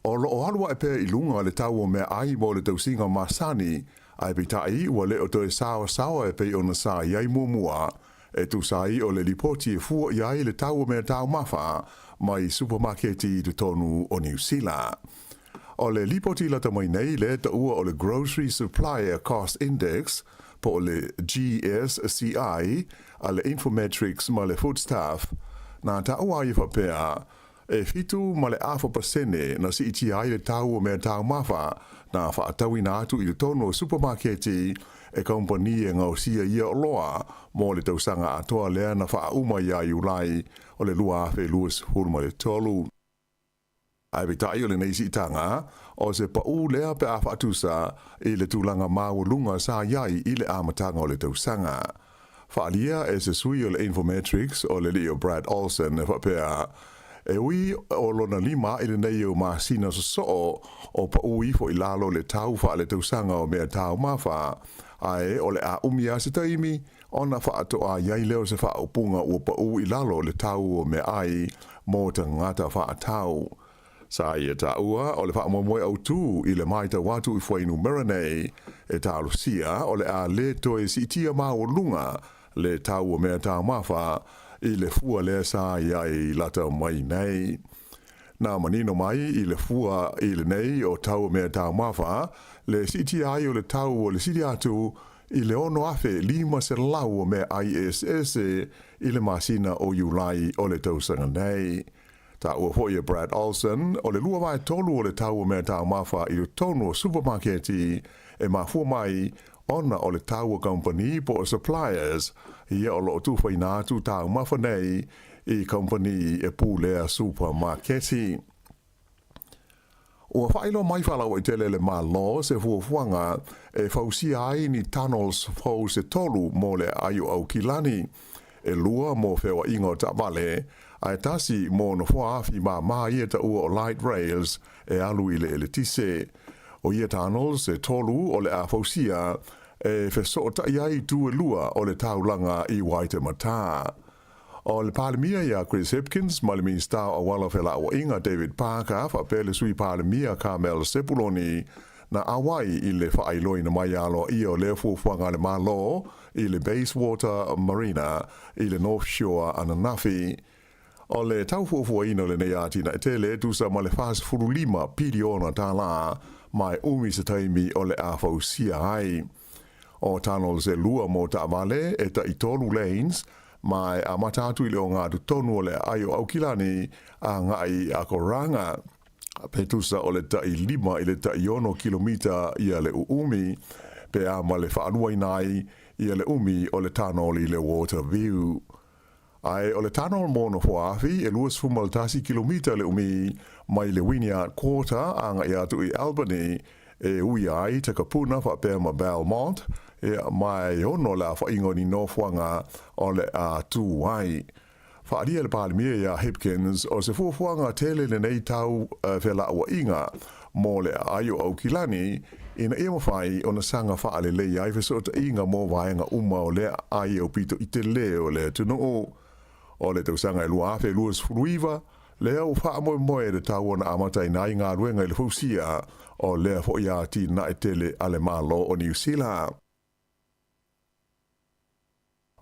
O lo o alu ae pea i luga le tau o meaai mo le tausiga masani, ae peitai ua le o toe saoasaoa e pei ona sa i ai muamua, e tusa ai o le lipoti e fua i ai le tau o mea taumafa mai supamaketi i totonu o Niu Sila. O le lipoti lata mai nei lea taua o le Grocery Supplier Cost Index, po o le GSCI, a le Infometrics ma le Foodstuff, na taua ai e faapea, e 7.5% na siitia ai le tau o mea taumafa na faatauina atu i totonu o supamaketi e kamupani e gaosia ia oloa mo le tausaga atoa lea na faauma ia Iulai o le 2023. Ae peitai o lenei siitaga, o se paū lea pe a faatusa i le tulaga maualuga sa i ai i le amataga o le tausaga. Faaalia e se sui o le Infometrics o le alii o Brad Olsen e faapea, e ui o lona 5 i lenei o masina sosoo o paū ifo i lalo le tau faaletausaga o mea taumafa, ae o le a umi lava se taimi. ona faatoa i ai lea o se faaupuga ua paʻu i lalo i le tau o meaai mo tagata faatau. Sa ia taua o le faamoemoe autū i le matau atu i fuainumera nei e talosia o le a lē toe siitia maualuga le tau o mea taumafa i le fua lea sa i ai lata mai nei. Na manino mai i le fua i lenei o tau o mea taumafa le siitia ai o le tau o le sili atu i le 6,500 o meaai eseese i le masina o Iulai o le tausaga nei. Taua foi e Brad Olsen, o le lua vaetolu o le tau o mea taumafa i totonu o supamaketi e mafua mai ona o le tau o kamupani po o suppliers ia o lo o tufaina atu taumafa nei i kamupani e pulea supamaketi. Ua faailoa mai faalauaitele e le Malo se fuafuaga e fausia ai ni tunnels fou se tolu mo le aai o Aukilani, e lua mo feoaiga o taavale, ae tasi mo nofoa afi māmā ia taua o light rails e alu i le eletise. O ia tunnels e tolu o le a fausia e fesootai ai itu e lua o le taulaga i Waitematā. O le Palemia ia Chris Hipkins ma le Minisita o Auala o Felauaiga David Parker faapea le Sui Palemia Carmel Sepuloni na auai i le faailoaina mai aloaia o lea fuafuaga a le Malo i le Bayswater Marina i le North Shore ananafi. O le tau fuafuaina o lenei atinae tele e tusa ma le $45 piliona tālā ma e umi se taimi o le a fausia ai. O tunnels e lua mo taavale e tai tolu lanes ma e amata atu i le ogatotonu o le aai o Aukilani agai i Akoranga. Pe tusa o le tai 5 i le tai 6 kilomita ia le uumi, pe a ma le faaluaina ai ia le umi o le tunnel i le Waterview. Ae o le tunnel mo Nofoaafi e 21 kilomita le umi mai le Wynyard Quarter agai atu i Albany e uia ai Takapuna faapea ma Belmont, ia, ma e ono le aofaiga o ni nofoaga o le a tū ai. Faaalia le Palemia iā Hipkins o se fuafuaga tele lenei tau felauaiga mo le aai o Aukilani ina ia mafai ona saga faalelei ai fesootaiga mo vaega uma o lea aai aupito i telē o le atunuu. O le tausaga e 2029, lea ua faamoemoe le tau ona amataina ai galuega i le fausia o lea foi atinae tele a le Malo o Niu Sila.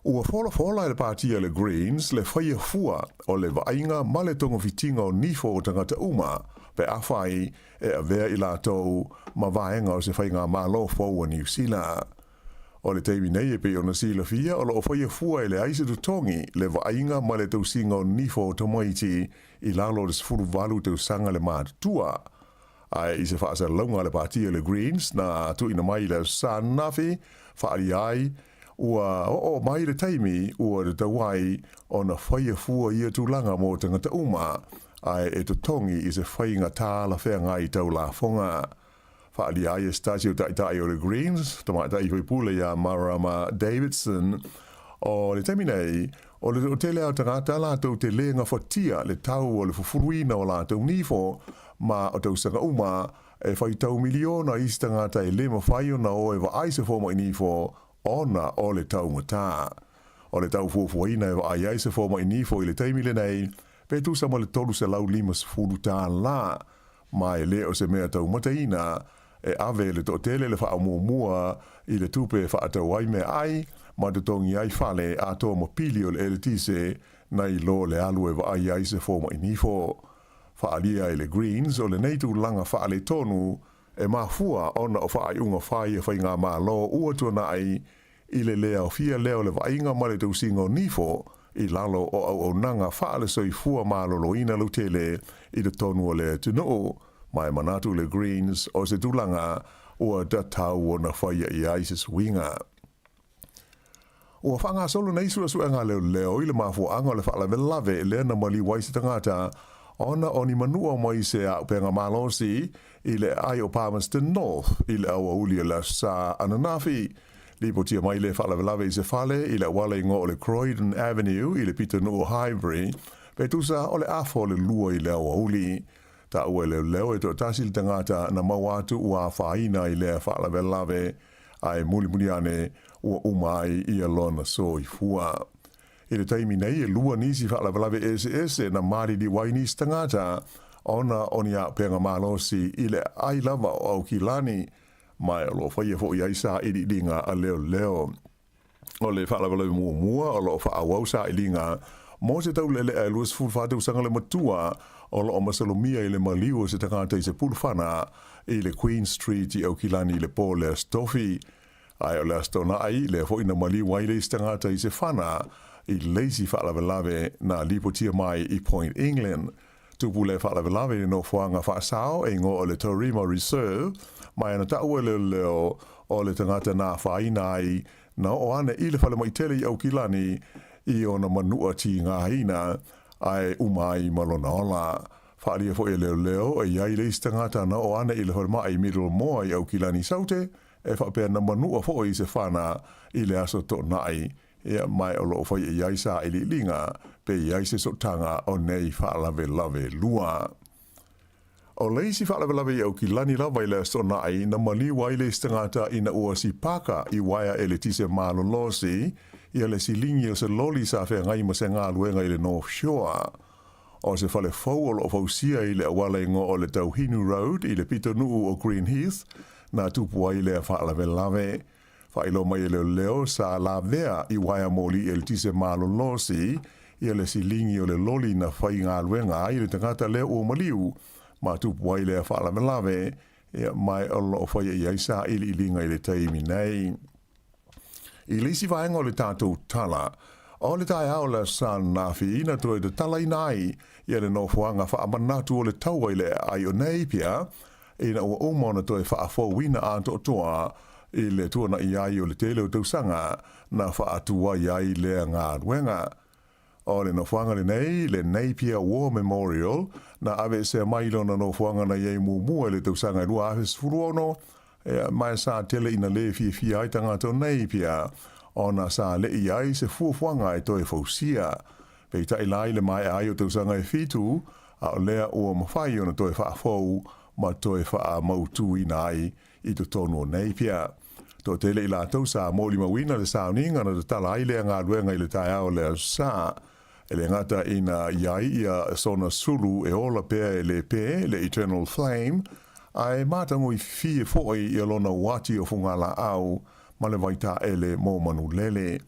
Ua folafola e le Pāti a le Greens le faia fua o le vaaiga ma le togafitiga o nifo o tagata uma pe afai e avea i latou ma vaega o se faigamalo fou a Niu Sila. O le taimi nei e pei ona silafia o lo o faia fua e leai se totogi le vaaiga ma le tausiga o nifo o tamaiti i lalo o le 18 tausaga le matutua. Ae i se faasalalauga a le Pāti a le Greens na tuuina mai i le Aso Sa ananafi, faaalia ai, ua oo mai le taimi ua tatau ai ona faia fua ia tulaga mo tagata uma, ae e totogi i se faiga talafeagai tau lafoga. Faaalia ai e se tasi o taitai o le Greens, tamaitai faipule ia Marama Davidson, o le taimi nei, o le toatele o tagata latou te lē gafatia le tau o le fufuluina o latou nifo, ma o tausaga uma, e faitau miliona isi tagata e lē mafai ona o e vaai se fomai nifo ona o le taumatā. O le tau fuafuaina e vaai ai se fomai nifo i le taimi lenei, pe tusa ma le $350 tālā, ma e lē o se mea taumataina e ave e le toatele le faamuamua i le tupe e faatau ai meaai ma totogi ai fale atoa ma pili o le eletise nai lo le alu e vaai ai se fomai nifo. Faaalia e le Greens o lenei tulaga faaletonu e mafua ona o faaiuga fai a faigamalo ua tuanai i le lē aofia lea o le vaaiga ma le tausiga o nifo i lalo o auaunaga faale-soifua maloloina lautele i totonu o le atunuu, ma e manatu le Greens o se tulaga ua tatau ona faia i ai se suiga. Ua faagasolo nei suesuega a leoleo i le mafuaaga o le faalavelave lea na maliu ai se tagata ona o ni manua mai se auupega malosi i le aai o Palmerston North i le aoauli o le Aso Sa ananafi. Lipotia mai le faalavelave i se fale i le auala igoa o le Croydon Avenue i le pitonuu o Highbury, pe tusa o le afa o le 2 i le aoauli. Taua e leoleo e toatasi le tagata na maua atu ua afaina i lea faalavelave, ae mulimuli ane ua uma ai ia lona soifua. I le taimi nei, e lua nisi faalavelave eseese na maliliu ai nisi tagata ona o ni auupega malosi i le aai lava o Aukilani, ma o lo o faia foi ai sailiiliga a leoleo. O le faalavelave muamua o lo o faaauau sailiga mo se taulealea e 24 tausaga le matua o lo o masalomia i le maliu o se tagata i se pulufana i le Queen Street i Aukilani i le po o le Aso Tofi. Ae o le Aso Toonai, lea foi na maliu ai le isi tagata i se fana i le isi faalavelave na lipotia mai i Point England. Tupu lea faalavelave i le nofoaga faasao e igoa o le Taurima Reserve, ma e na taua e leoleo o le tagata na afaina ai na oo ane i le falemai tele i Aukilani i ona manua tigaina ae uma ai ma lona ola. Faaalia foi e leoleo e i ai le isi tagata na oo ane i le falemai Middlemore i Aukilani Saute e faapea na manua foi i se fana i le aso Toonai, ia, ma o lo o faia i ai sailiiliga pe i ai se sootaga o nei faalavelave e lua. O le isi faalavelave i Aukilani lava i le Aso Toonai na maliu ai le isi tagata ina ua sipaka i uaea eletise malolosi ia le silingi o se loli sa feagai ma se galuega i le North Shore. O se fale fou o lo o fausia i le auala igoa o le Tauhinu Road i le pitonuu o Green Heath na tupu ai lea faalavelave. Faailoa mai e leoleo sa lavea i uaea moli eletise malolosi ia le silingi o le loli na faigaluega ai le tagata lea ua maliu ma tupu ai lea faalavelave, ia, ma o lo o faia i ai sailiiliga i le taimi nei. I le isi vaega o le tatou tala, o le taeao o le Aso Ananafi na toe tatalaina ai ia le nofoaga faamanatu o le taua i le aai o Napier, ina ua uma ona toe faafouina atoatoa i le tuanai ai o le tele o tausaga na faatuai ai lea galuega. O le nofoaga lenei, le Napier War Memorial, na aveesea mai lona nofoaga na i ai muamua i le tausaga e 2016, ea, ma e sa tele ina lē fiafia ai tagata o Napier ona sa leʻi ai se fuafuaga e toe fausia. Peitai la i le maea ai o tausaga e fitu, a o lea ua mafai ona toe faafou ma toe faamautuina ai i totonu o Napier. Toatele i latou sa molimauina le sauniga na tatala ai lea galuega i le taeao o le Aso Sa. E le gata ina i ai ia sona sulu e ola pea e le pē, le Eternal Flame, ae matagofie foi ia lona uati o fugalaau ma le vaitaele mo manulele.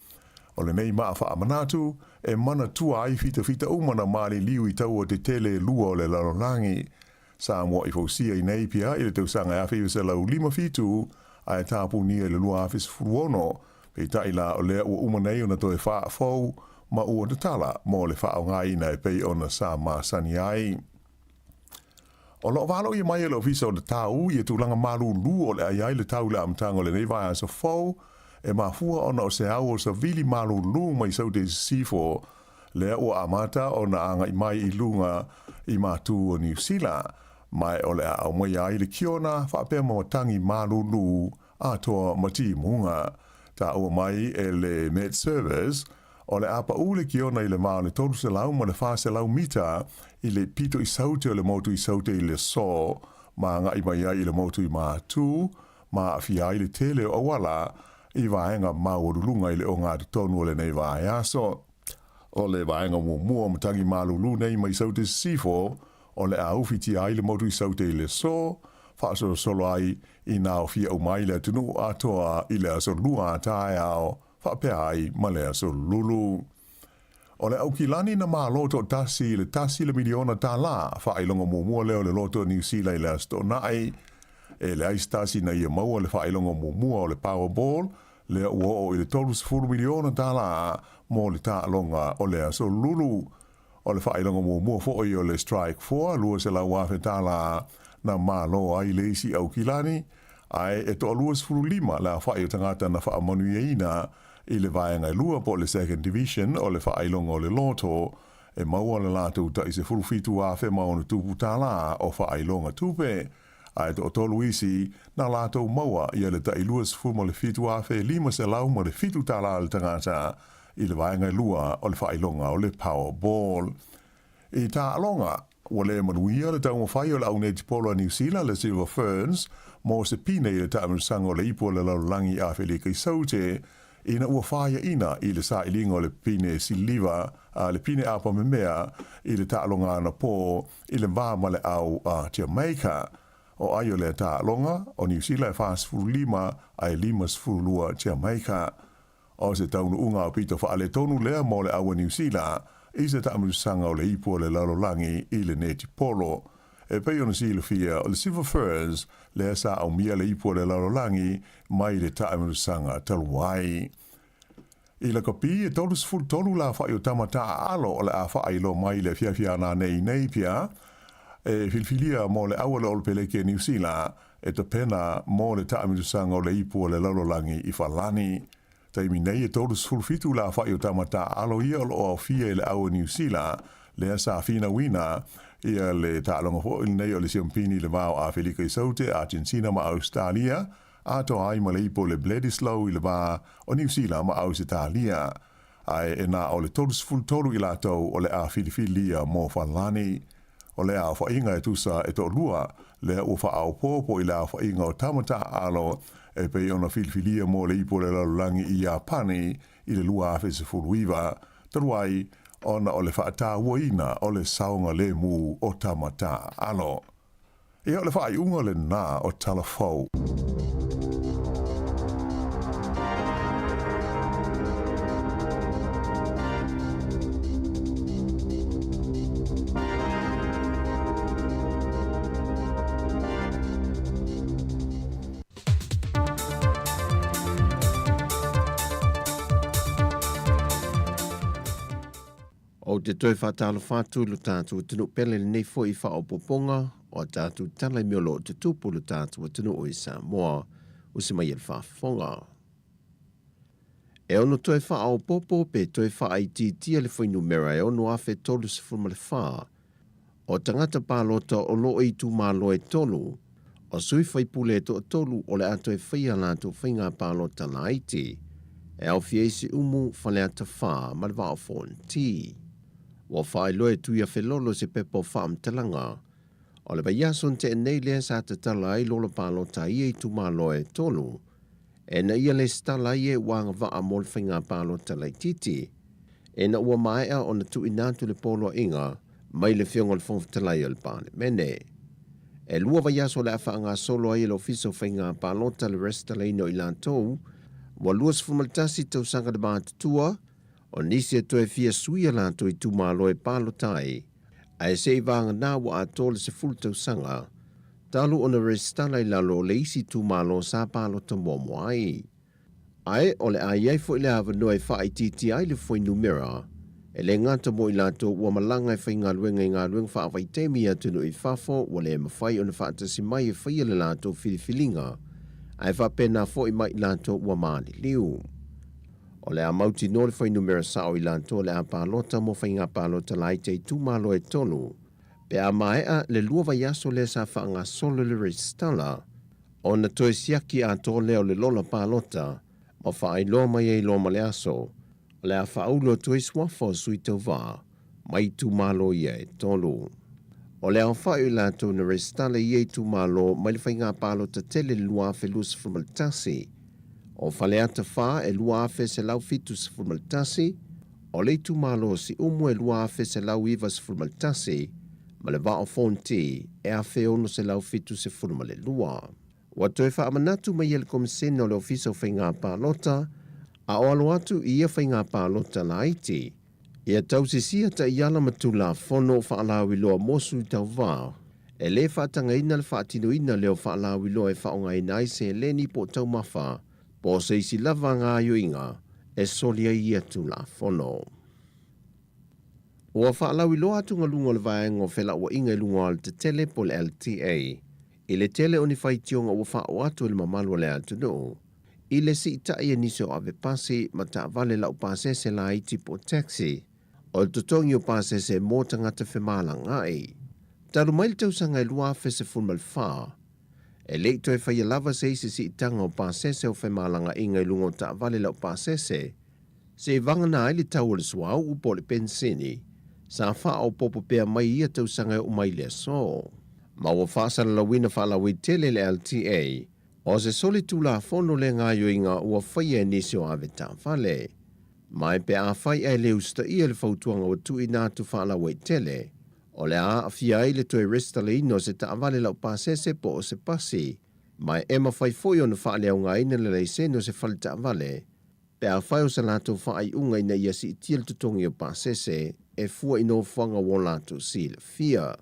O lenei maa faamanatu e manatua ai fitafita uma na maliliu i taua tetele e lua o le lalolagi. Sa mua'i fausia i Napier i le tausaga e 1957 ae tapunia i le 2016, peitai la o lea ua uma nei ona toe faafou ma ua tatala mo le faaaogaina e pei ona sa masani ai. O lo o valoia mai e le Ofisa o le Tau ia tulaga malūlū o le ai ai le tau i le amataga o lenei vaiaso fou, e mafua ona o se au o savili malūlū mai Saute i Sisifo, lea ua amata ona agai mai i luga i matū o Niu Sila, ma o le a aumaia ai le kiona faapea ma matagi malūlū atoa ma timuga. Taua mai e le Met Service, o le a paʻū le kiona i le va o le 300 ma le 400 mita i le pito i Saute o le motu i Saute i le aso ma agai mai ai i le motu i Matū, ma aafia ai le tele o auala i vaega maualuluga i le ogatotonu o lenei vaiaso. O le vaega muamua o matagi malūlū nei mai Saute Sisifo, o le a ufitia ai le motu i Saute i le aso, faasolosolo ai i nā ofia uma ai le atunuu atoa i le aso Lua a taeao, faapea ai ma le aso Lulu. O le Aukilani na malo toatasi i le tasi le miliona tālā faailoga muamua lea o le loto o Niu Sila i le Aso Toonai. E leai se tasi na ia maua le faailoga muamua o le Powerball, lea ua oo i le $30 miliona tālā mo le taaloga o le Aso Lulu. O le faailoga muamua foi o le Strike Four, $200,000 na malo ai le isi Aukilani, ae e toa-25 le aofai o tagata na faamanuiaina i le vaega e lua po o le Second Division o le faailoga o le loto, e maua le latou tai $17,000 ma ono tupu o faailoga tupe, ae toatolu isi na latou maua ia le tai $27,507 le tagata i le vaega e lua o le faailoga o le Powerball. I taaloga, ua le manuia le taumafai o le au netipolo a Niu Sila le Silver Ferns mo se pine i le taamilosaga o le Ipu o le Lalolagi i Afelika i Saute. ina ua faiaʻina i le sailiga o le pine siliva a le pine apamemea i le taaloga anapō i le va ma le au a Jamaica. O ai o lea taaloga, o Niu Sila e 45 ae 52 Jamaica. O se taunuuga aupito faaletonu lea mo le au a Niu Sila i se taamilosaga o le Ipu o le Lalolagi i le netipolo. E pei ona silafia, o le Silver Ferns lea sa aumia le Ipu o le Lalolagi mai le taamilosaga talu ai. I lakapi, e 33 lafa'i o tama taaalo o le a faailoa mai i le afiafi a nanei i Napier, e filifilia mo le au a le Olopeleki a Niu Sila e tapena mo le taamilosaga o le Ipu o le Lalolagi i Falani. Taimi nei e 37 lafa'i o tama taaalo ia o loo aofia i le au a Niu Sila, lea sa finauina ia le taaloga foi lenei o le Siampini i le va o Afelika i Saute, Agenetina ma Ausetalia, atoa ai ma le ipu o le Bledisloe i le va o Niu Sila ma Ausetalia. Ae e na o le 33 i latou o le a filifilia mo Falani. O le aofaiga e tusa e toalua, lea ua faaopoopo i le aofaiga o tama taaalo e pei ona filifilia mo le ipu o le lalolagi i Iapani i le 2019, talu ai ona o le faatauaina o le saogalemu o tama taaalo. Ia, o le faaiuga lenā o Tala Fou.
Ou te toe faatalofa atu i lo tatou atunuu pele i lenei foi faaopoopoga o a tatou tala i mea o lo o tutupu i lo tatou atunuu i Samoa. Usi mai e le faafofoga. E ono toe faaopoopo pe toe faaitiitia le fuainumera e 6,034 o tagata palota o lo o i itumalo e tolu, o sui faipule e toatolu o le a toe faia latou faiga palota laiti, e aofia ai Siumu, Faleata 4 ma le Vaa o Fonoti. Ua faailoa e Tuiafelolo se pepa o faamatalaga o le vaiaso na tea nei lea sa tatala ai lola palota i ia itumalo e tolu, ina ia lesitala ai e ua agavaa mo le faiga palota laitiiti, ina ua maea ona tuuina atu le poloaiga mai le Afioga i le Fofoga Fetalai o le Palemene. E lua vaiaso o le a faagasolo ai e le Ofisa o Faiga Palota le resitalaina o i latou ua 21 tausaga le matutua, o nisi e toe fia suia latou itumalo e palota ai, ae se i vagana ua atoa le 10 tausaga talu ona resitala i lalo o le isi itumalo sa palota muamua ai. Ae o le a i ai foi le avanoa e faaitiitia ai le fuainumera, e le gata mo i latou ua malaga e faigaluega i galuega faavaitaimi i atunuu i fafo ua le mafai ona faatasi mai e faia le latou filifiliga, ae faapena foi ma i latou ua maliliu. O le a mautinoa le fuainumera sao i latou o le a palota mo faiga palota laiti a itumalo e tolu, pe a maea le lua vaiaso lea sa faagasolo le resitala. Ona toe siaki atoa lea o le lola palota ma faailoa mai ai loa ma le aso o le a faaulu atu ai suafa o sui tauva mai itumalo ia e tolu. O le aofai o i latou na resitala i ia itumalo mai le faiga palota tele i le 2021, o Faleata 4 e 2,171, o le itumalo o Siumu e 2,191, ma le Vaa o Fonti e 1,672. Ua toe faamanatu mai e le Komisena o le Ofisa o Faiga Palota a o alo atu i ia faiga palota laiti, ia tausisia taiala ma Tulafono faalauiloa mo sui tauva, e le faatagaina le faatinoina lea o faalauiloa e faaaogaina ai seleni po o taumafa po o se isi lava gaoioiga e soli ai ia Tulafono. Ua faalauiloa atugaluga o le Vaega o Felauaiga i luga o Alatetele po o le LTA i le tele o ni faitioga ua faaoo atu e le mamalu o le atunuu i le siitai e nisi o avepasi ma taavale laupasese laiti po o taxi o le totogi o pasese mo tagata femalagaai. Talu mai le tausaga e 2014, e le i toe faia lava se isi siitaga o pasese o femalagaiga i luga o taavale laupasese, Se i vagana ai le tau o le suauu po o le penisini, sa faaopoopo pea mai i ia tausaga e oo mai i le aso. Ma ua faasalalauina faalauaitele le LTA, O se solitulafono le gaioiga ua faia e nisi o avetaavale. Ma e pe afai ae le usitaia le fautuaga ua tuuina atu faalauaitele, o le a aafia ai le toe resitalaina o se taavale laupasese po o se pasi, ma e mafai foi ona faaleaogaina le laisene o se faletaavale pe afai o se latou faaiuga ina ia siitia le totogi o pasese e fua i nofoaga ua latou silafia.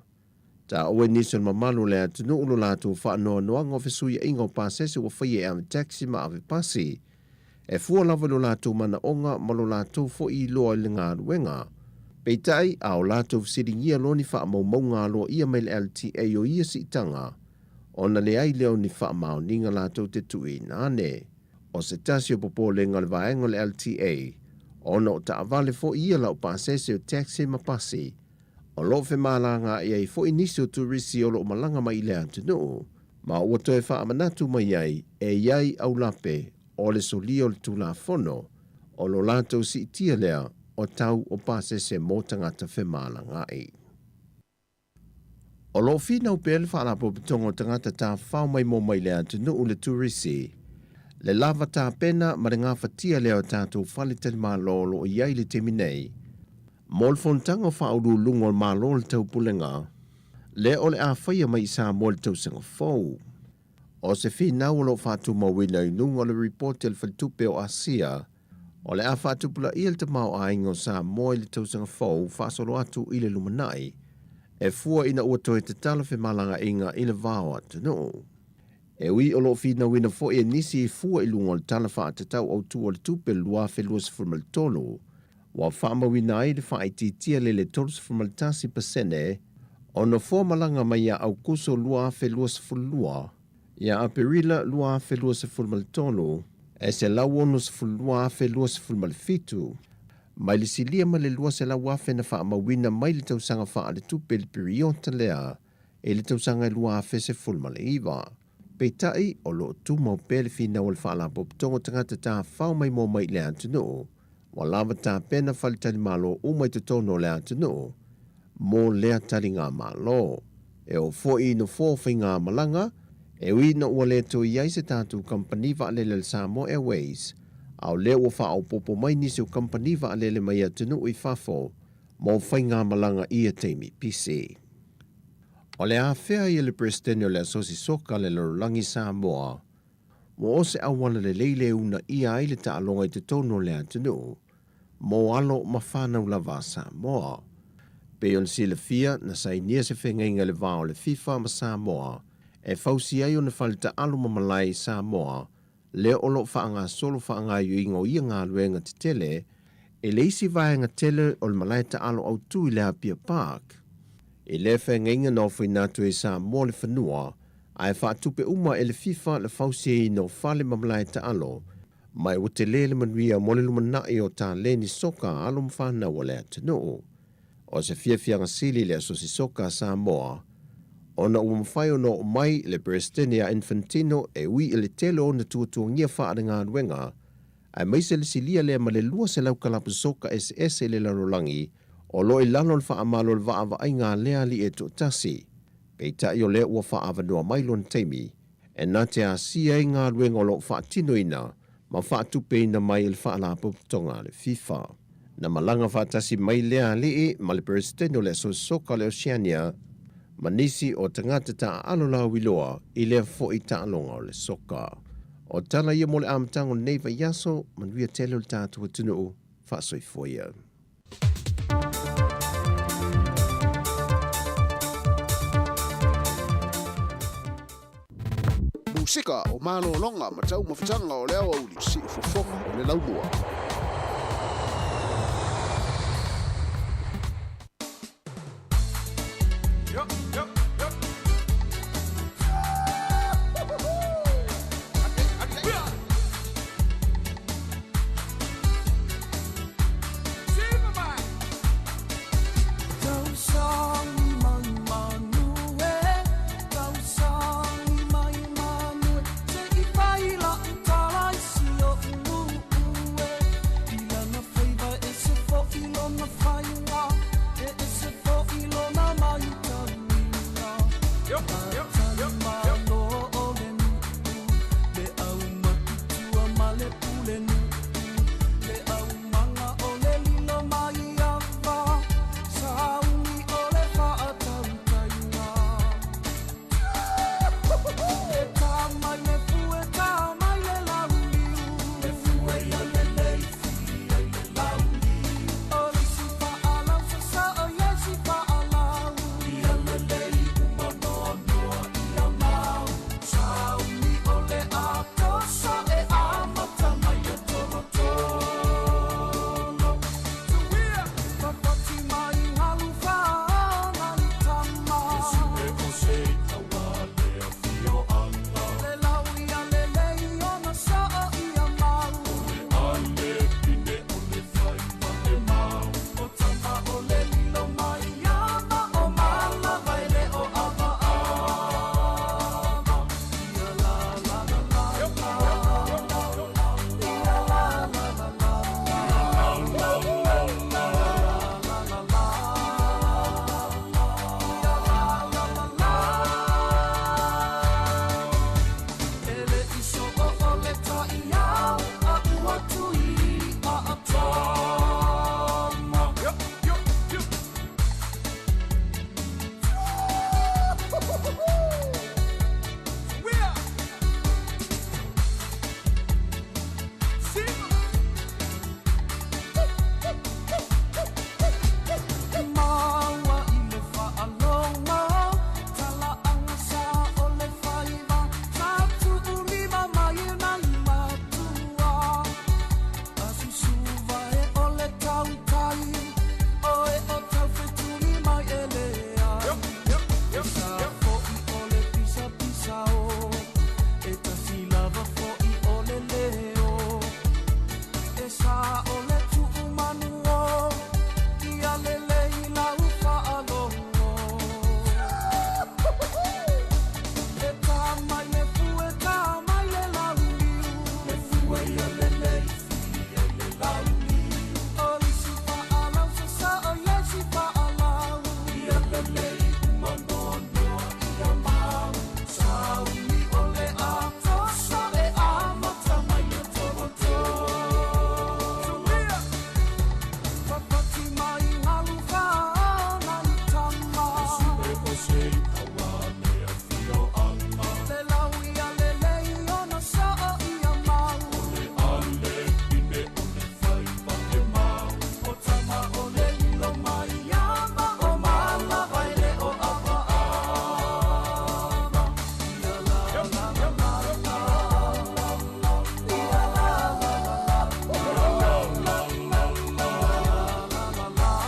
Taua e nisi o le mamalu o le atunuu lo latou faanoanoaga o fesuiaiga o pasese ua faia e ave taxi ma ave pasi, e fua lava i lo latou manaoga ma lo latou foi iloa i le galuega. Peitai, a o latou fesiligia loa ni faamaumauga aloaia mai le LTA o ia siitaga, ona leai lea o ni faamaoniga latou te tuuina ane. O se tasi o popolega o le vaega o le LTA, ona o taavale foi ia laupasese o taxi ma pasi, o lo o femalagaai ai foi nisi o turisi o lo o malaga mai i le atunuu, ma ua toe faamanatu mai ai e i ai aulape o le solia o le Tulafono o lo latou siitia lea o tau o pasese mo tagata femalagaai. O lo o finau pea le Faalapotopotoga o Tagata Tafafao Maimoa Mai le Atunuu le Turisi, le lava tapena ma le gafatia lea o tatou faletalimalo o lo o i ai i le taimi nei mo le fonotaga o faauluuluga o le Malo o le Taupulega, lea o le a faia mai i Samoa i le tausaga fou. O se finau o lo o faatumauina i luga o le ripoti a le Faletupe o Asia, o le a faatupulaia le tamaoaiga o Samoa i le tausaga fou faasolo atu i le lumanai, e fua ina ua toe tatala femalagaaiga i le va o atunuu. E ui o lo o finauina foi e nisi i fua i luga o le Tala Faatatau Autu o le Tupe 2023, ua faamauina ai le faaitiitia lele 31% o nofoa malaga mai ia Aukuso 2022 ia Aperila 2023 e 162,027, mai le silia ma le 200,000 na faamauina mai le tausaga faaletupe i le piriota lea i le tausaga e 2019. Peitai, o lo o tumau pea le finau a le Faalapotopotoga o Tagata Tafafao Maimoa Mai i le Atunuu, ua lava tapena faletalimalo uma i totonu o le atunuu mo lea taligamalo. E oo foi i nofoa o faigamalaga, e ui ina ua le toe i ai se tatou kamupani vaalele a le Samoa Airways, a o lea ua faaopoopo mai nisi o kamupani vaalele mai atunuu i fafo mo faigamalaga i ia taimi pisi. O le afea ia le Peresetene o le Asosi Soka a le Lalolagi Samoa, ua o se auala lelei le uunaia ai le taaloga i totonu o le atunuu mo alo ma fanau lava a Samoa. Pei ona silafia, na sainia se fegaiga i le va o le FIFA ma Samoa e fausia ai ona fale taalo ma malae i Samoa, lea o lo o faagasolo faagaoioiga o ia galuega tetele i le isi vaega tele o le malae taalo autu i le Apia Park. I lea fegaiga na ofoina atu ai Samoa le fanua ae faatupe uma e le FIFA le fausiaina o fale ma malae taalo, ma ua tele le manuia mo le lumanai o taleni soka a alo ma fanau a le atunuu. O se fiafiaga sili le Asosi Soka a Samoa, ona ua mafai ona oo mai le Peresetene ia Infantino e ui i le tele o ona tuatuagia faalegaluega, aemaise le silia lea ma le 200 kalapu soka eseese i le lalolagi o lo o i lalo o le faamalo o le vaavaaiga a lea alii e toatasi. Peitai o lea ua faaavanoa mai lona taimi e na te asia ai galuega o lo o faatinoina ma faatupeina mai e le Faalapotopotoga a le FIFA. Na malaga faatasi mai lea alii ma le Peresetene o le Asosi Soka o le Oceania ma nisi o tagata taaalo lauiloa i lea foi taaloga o le soka. O tala ia mo le amataga o lenei vaiaso, manuia tele o le tatou atunuu, faasoifua ia.
Musika o malologa ma taumafataga o le aoauli, siufofoga o le laumua.
La la la.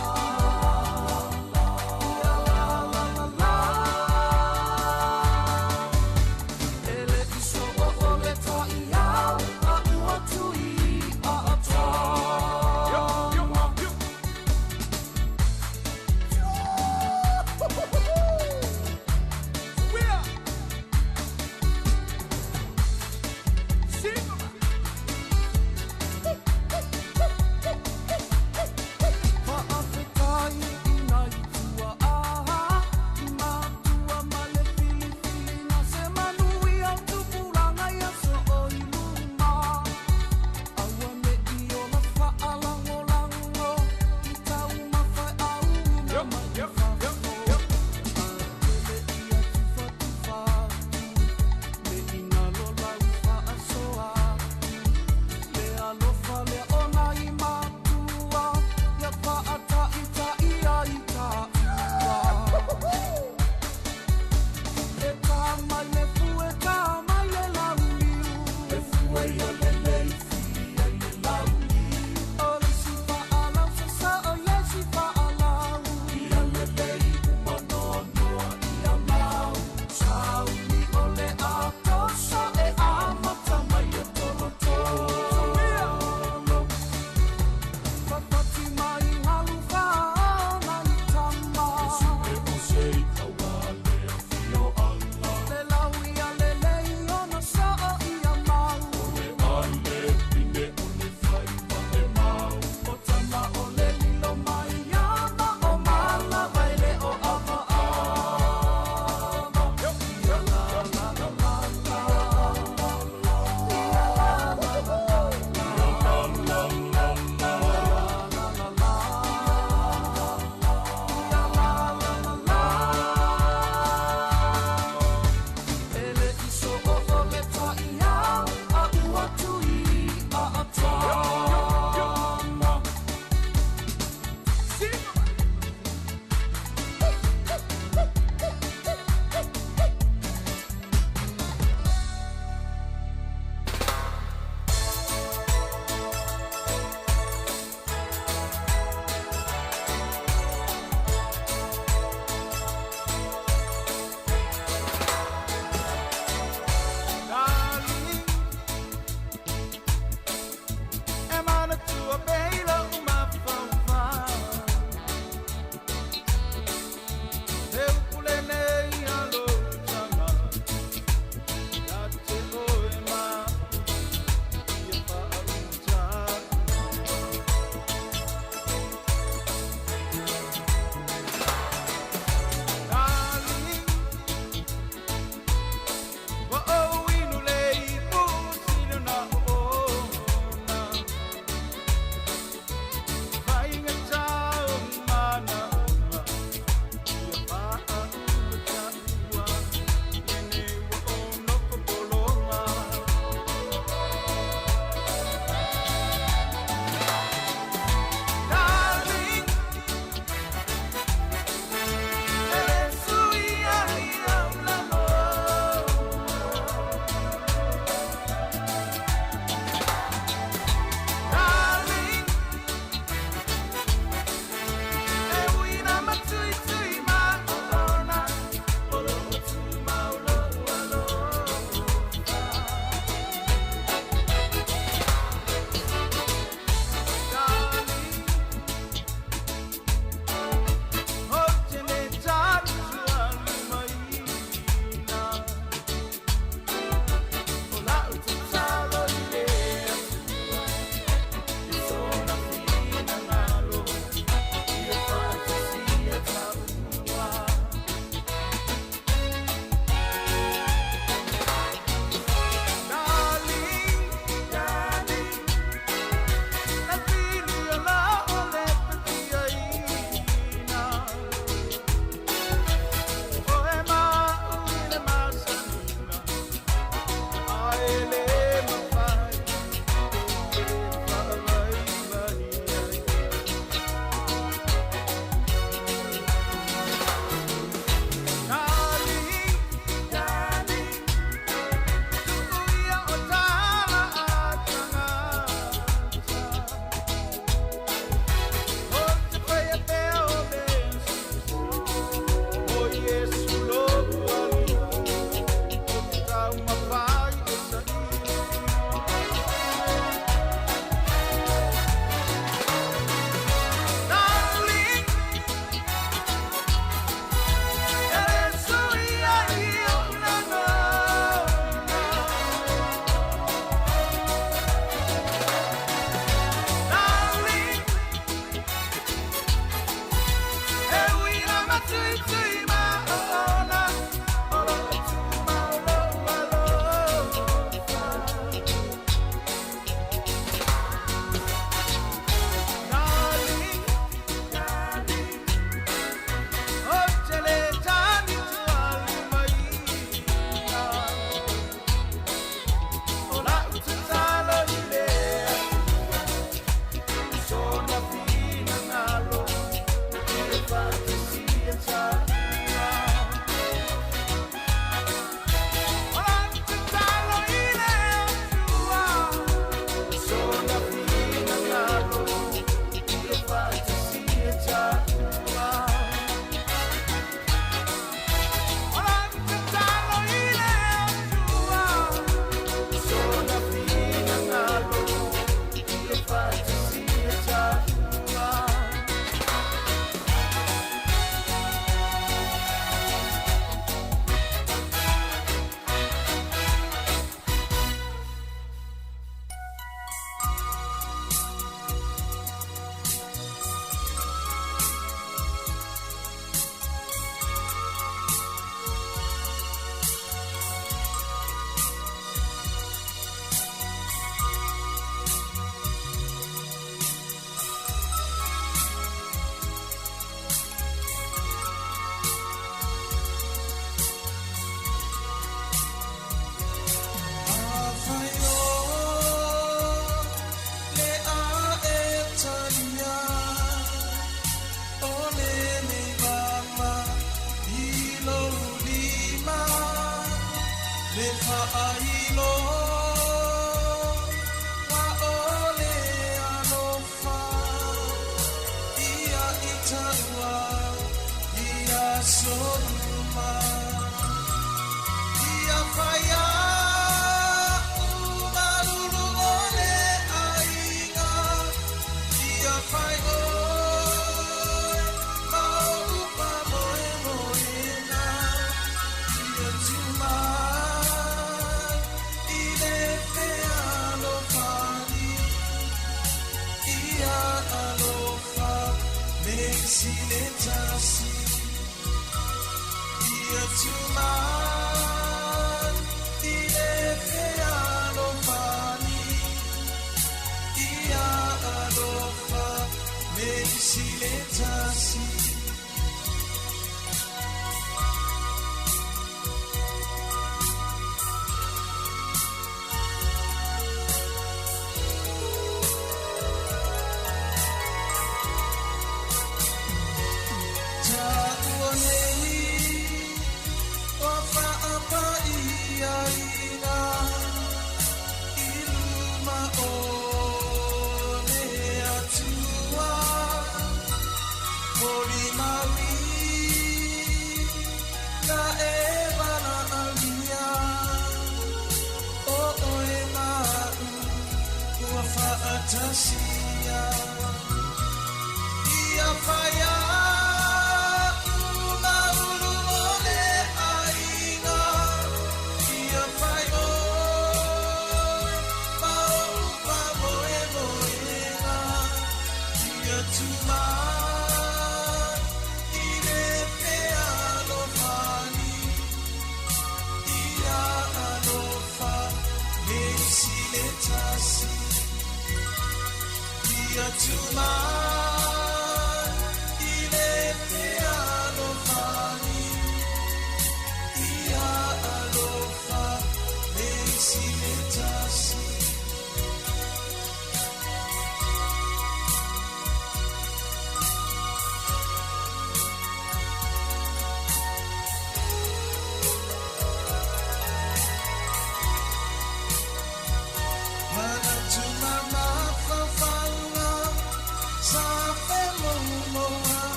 Ia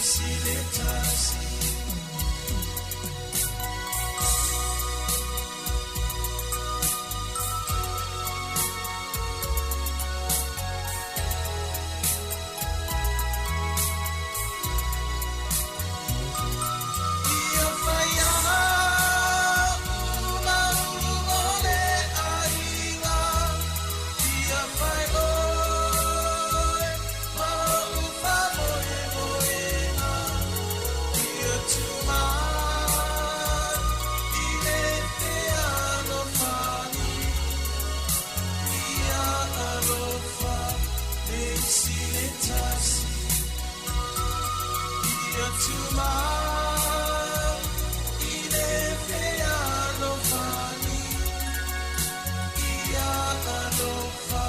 isi le tasi. Ia whai au maulu o le aiga. Ia whai oe ma ou faamoemoega. Ia tumau i le fealofani. Ia alofa le isi le tasi. Ia tumau i le fealofani. Ia alofa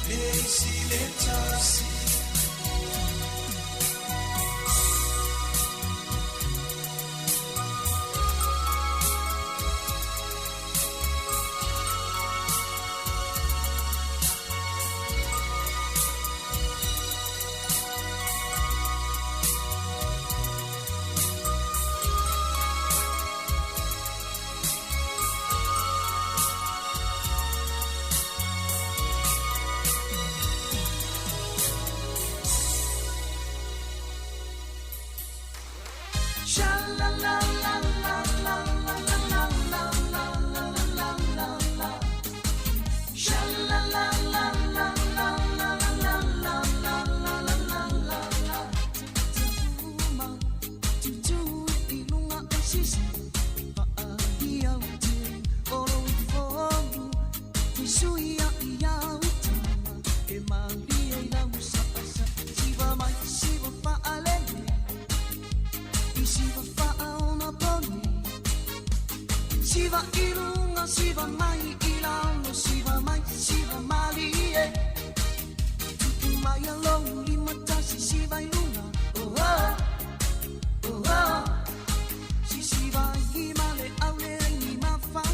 le isi le tasi. Sha la la la la la la la la la la la la la. Sha la la la la la la la la la la la la la. Uma tutu i lunga o sisi faahia ute o lou fogu fisuia ia utama e malie i lau sa'asa siva mai siva fa'alele i siva fa'aona poni siva i luga siva mai i lalo siva mai siva malie tutu mai alou limatasi siva i luga oh oh oh oh sisiva i ma le aule ai ni mafaufau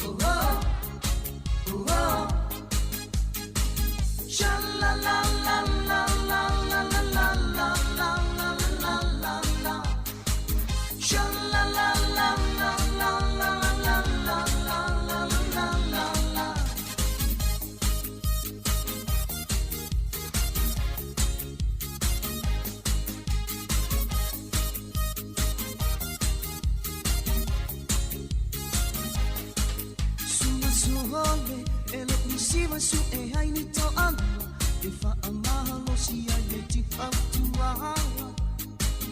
oh oh oh oh Sha la la la la la la la la la la la la la la. Sha la la la la la la la la la la la la la. Sua suhole e le misiva su e hai ni to alua e faamahalosi ai le tifautuaga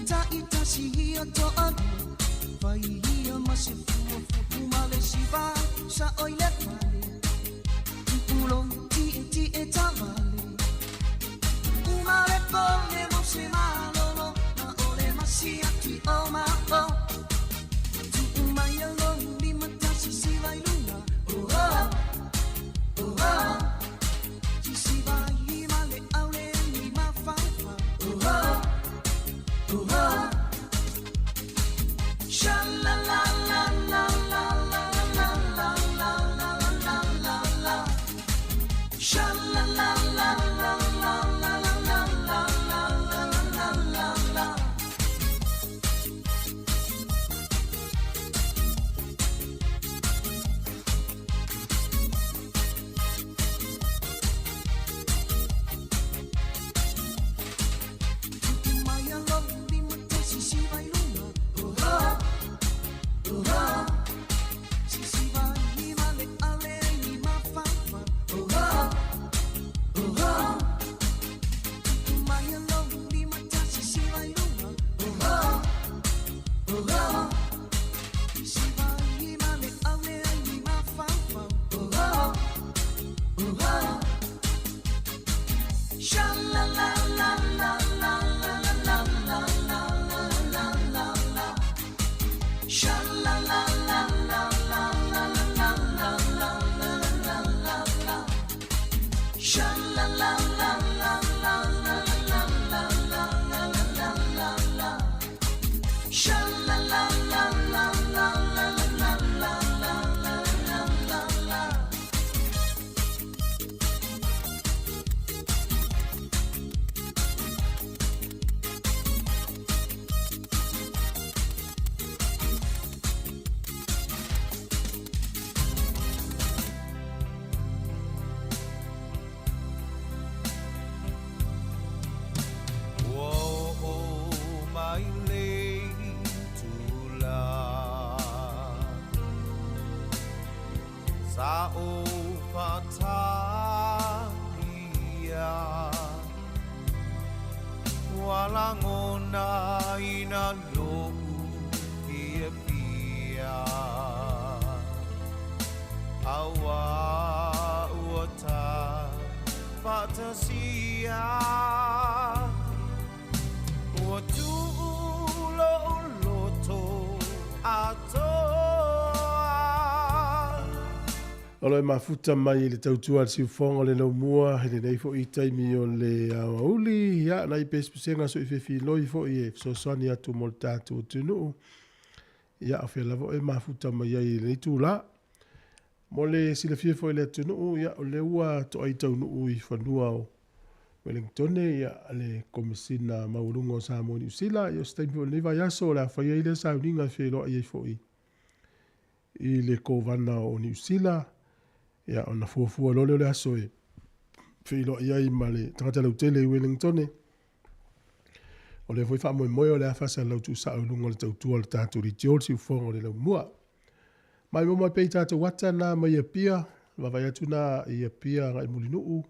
ta'itasi ia to alua faia ma se fuafu'u ma le siva sa'oi le fale tu'ulo ti'eti'e tavale uma le pole mo se malolo ma ole masiati o ma'o tu'u mai alou limatasi siva i luga oh oh oh oh sisiva i ma le aule ni mafaufau oh oh oh oh Sha la la la la la la la la la la la la la. Sha la la la la la la la la la la la la
Amatalia Ua lagona ina lo'u fiafia Auā ua ta faatasia Ua tuu lo'u loto atoa.
O lo e mafuta mai i le tautua a le siufofoga o le laumua i lenei foi taimi o le aoauli, ia, nai pesepesega soifefiloi foi e fesoasoani atu mo le tatou atunuu. Ia, o fea lava oe e mafuta mai ai i lenei itula. Mo le silafia foi e le atunuu, ia, o lea ua toai taunuu i fanua o Welingtone, ia, le Komesina Maualuga o Samoa i Niu Sila, ia, o se taimi foi o lenei vaiaso o le a fai ai lea sauniga e feiloai ai foi i le Kovana o Niu Sila, ia, ona fuafua loa lea o le aso e feiloai ai ma le tagata lautele i Welingtone. O lea foi faamoemoe o le a faasalalau tuusao i luga o le tautua o le tatou leitio le siufofoga o le laumua. Maimoa mai pea i tatou ata na mai Apia, vaavaai atu na i Apia agai Mulinuu,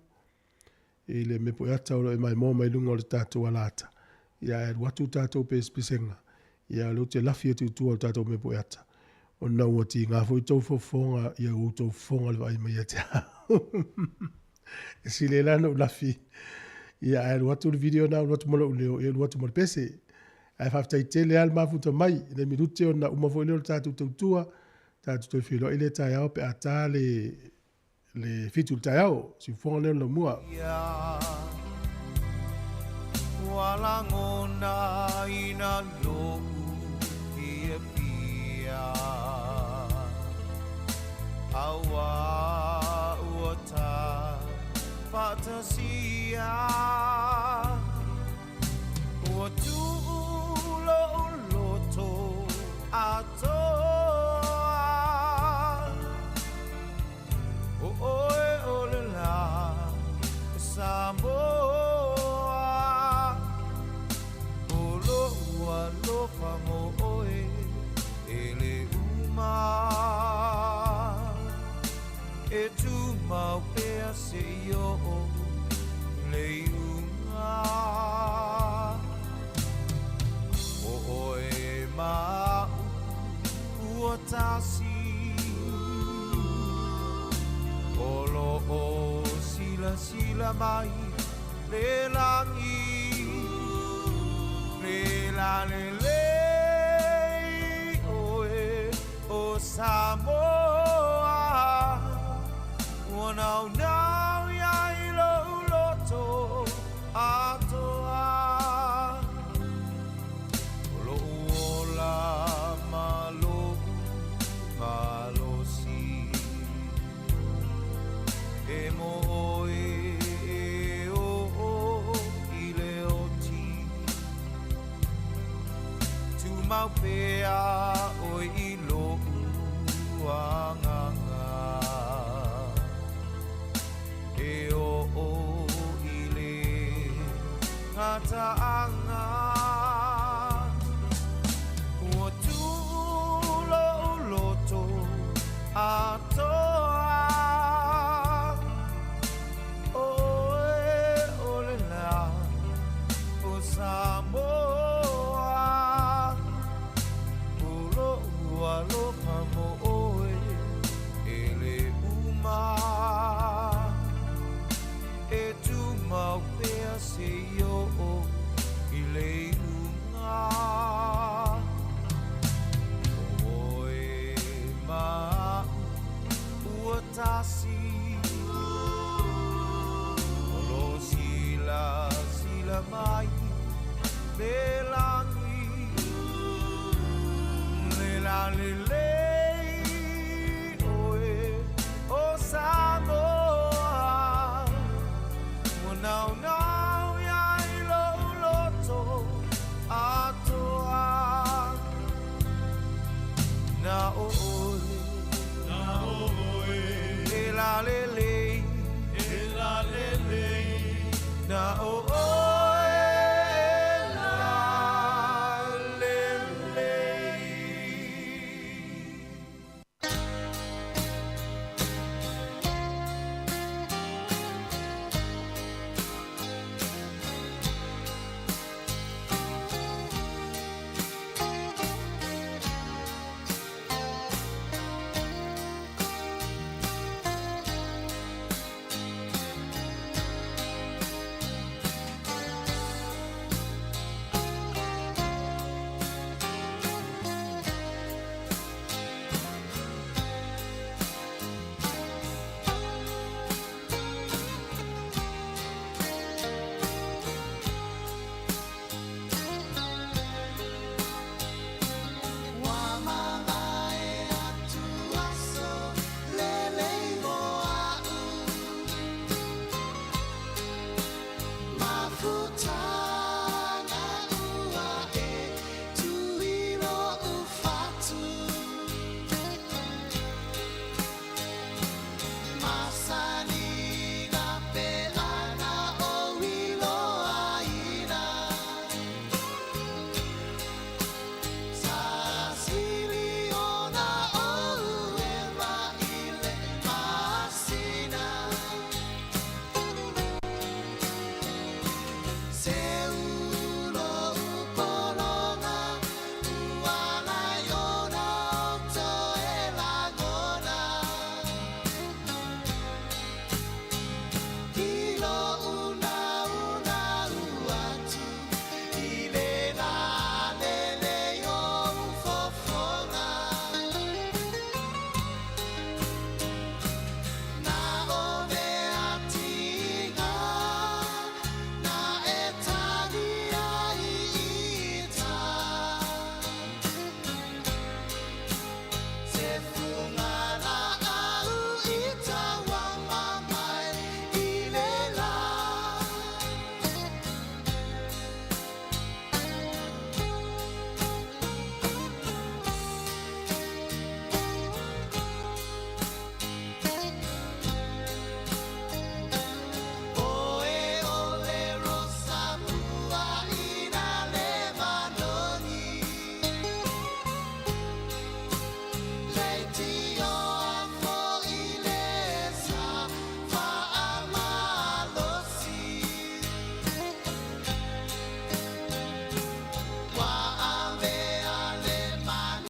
i le mepoeata o lo o e maimoa mai luga o le tatou alaata, ia ae alu atu tatou pesepesega, ia o lea ou te lafi atu i tua o le tatou mepoeata, ona ua tiga foi tou fofoga, ia ua outou fofoga le vaai mai ia te au. E sili ai la ona ou lafi, ia ae alu atu le video na, alu atu ma lou leo, ia alu atu ma le pese. Ae faafetai tele lava le mafuta mai, i nai minute ona uma foi lea o le tatou tautua, tatou toe feiloai lea taeao pe a ta le le fitu i le taeao, siufofoga lea o le laumua.
Ua lagonaina lo'u fiafia Auā ua ta faatasia Ua tuu lo'u loto atoa O oe o le la Samoa O lo'u alofa mo oe e le uma E tumau pea seia oo le iuga O oe ma a'u ua tasi O lo'o silasila mai le lagi Le lalelei oe o Samoa Ua naunau i ai lo'u loto atoa O lo'u ola ma lo'u malosi E mo oe e oo i le oti Tumau pea oe i lo'u agaga E oo i le gata'a.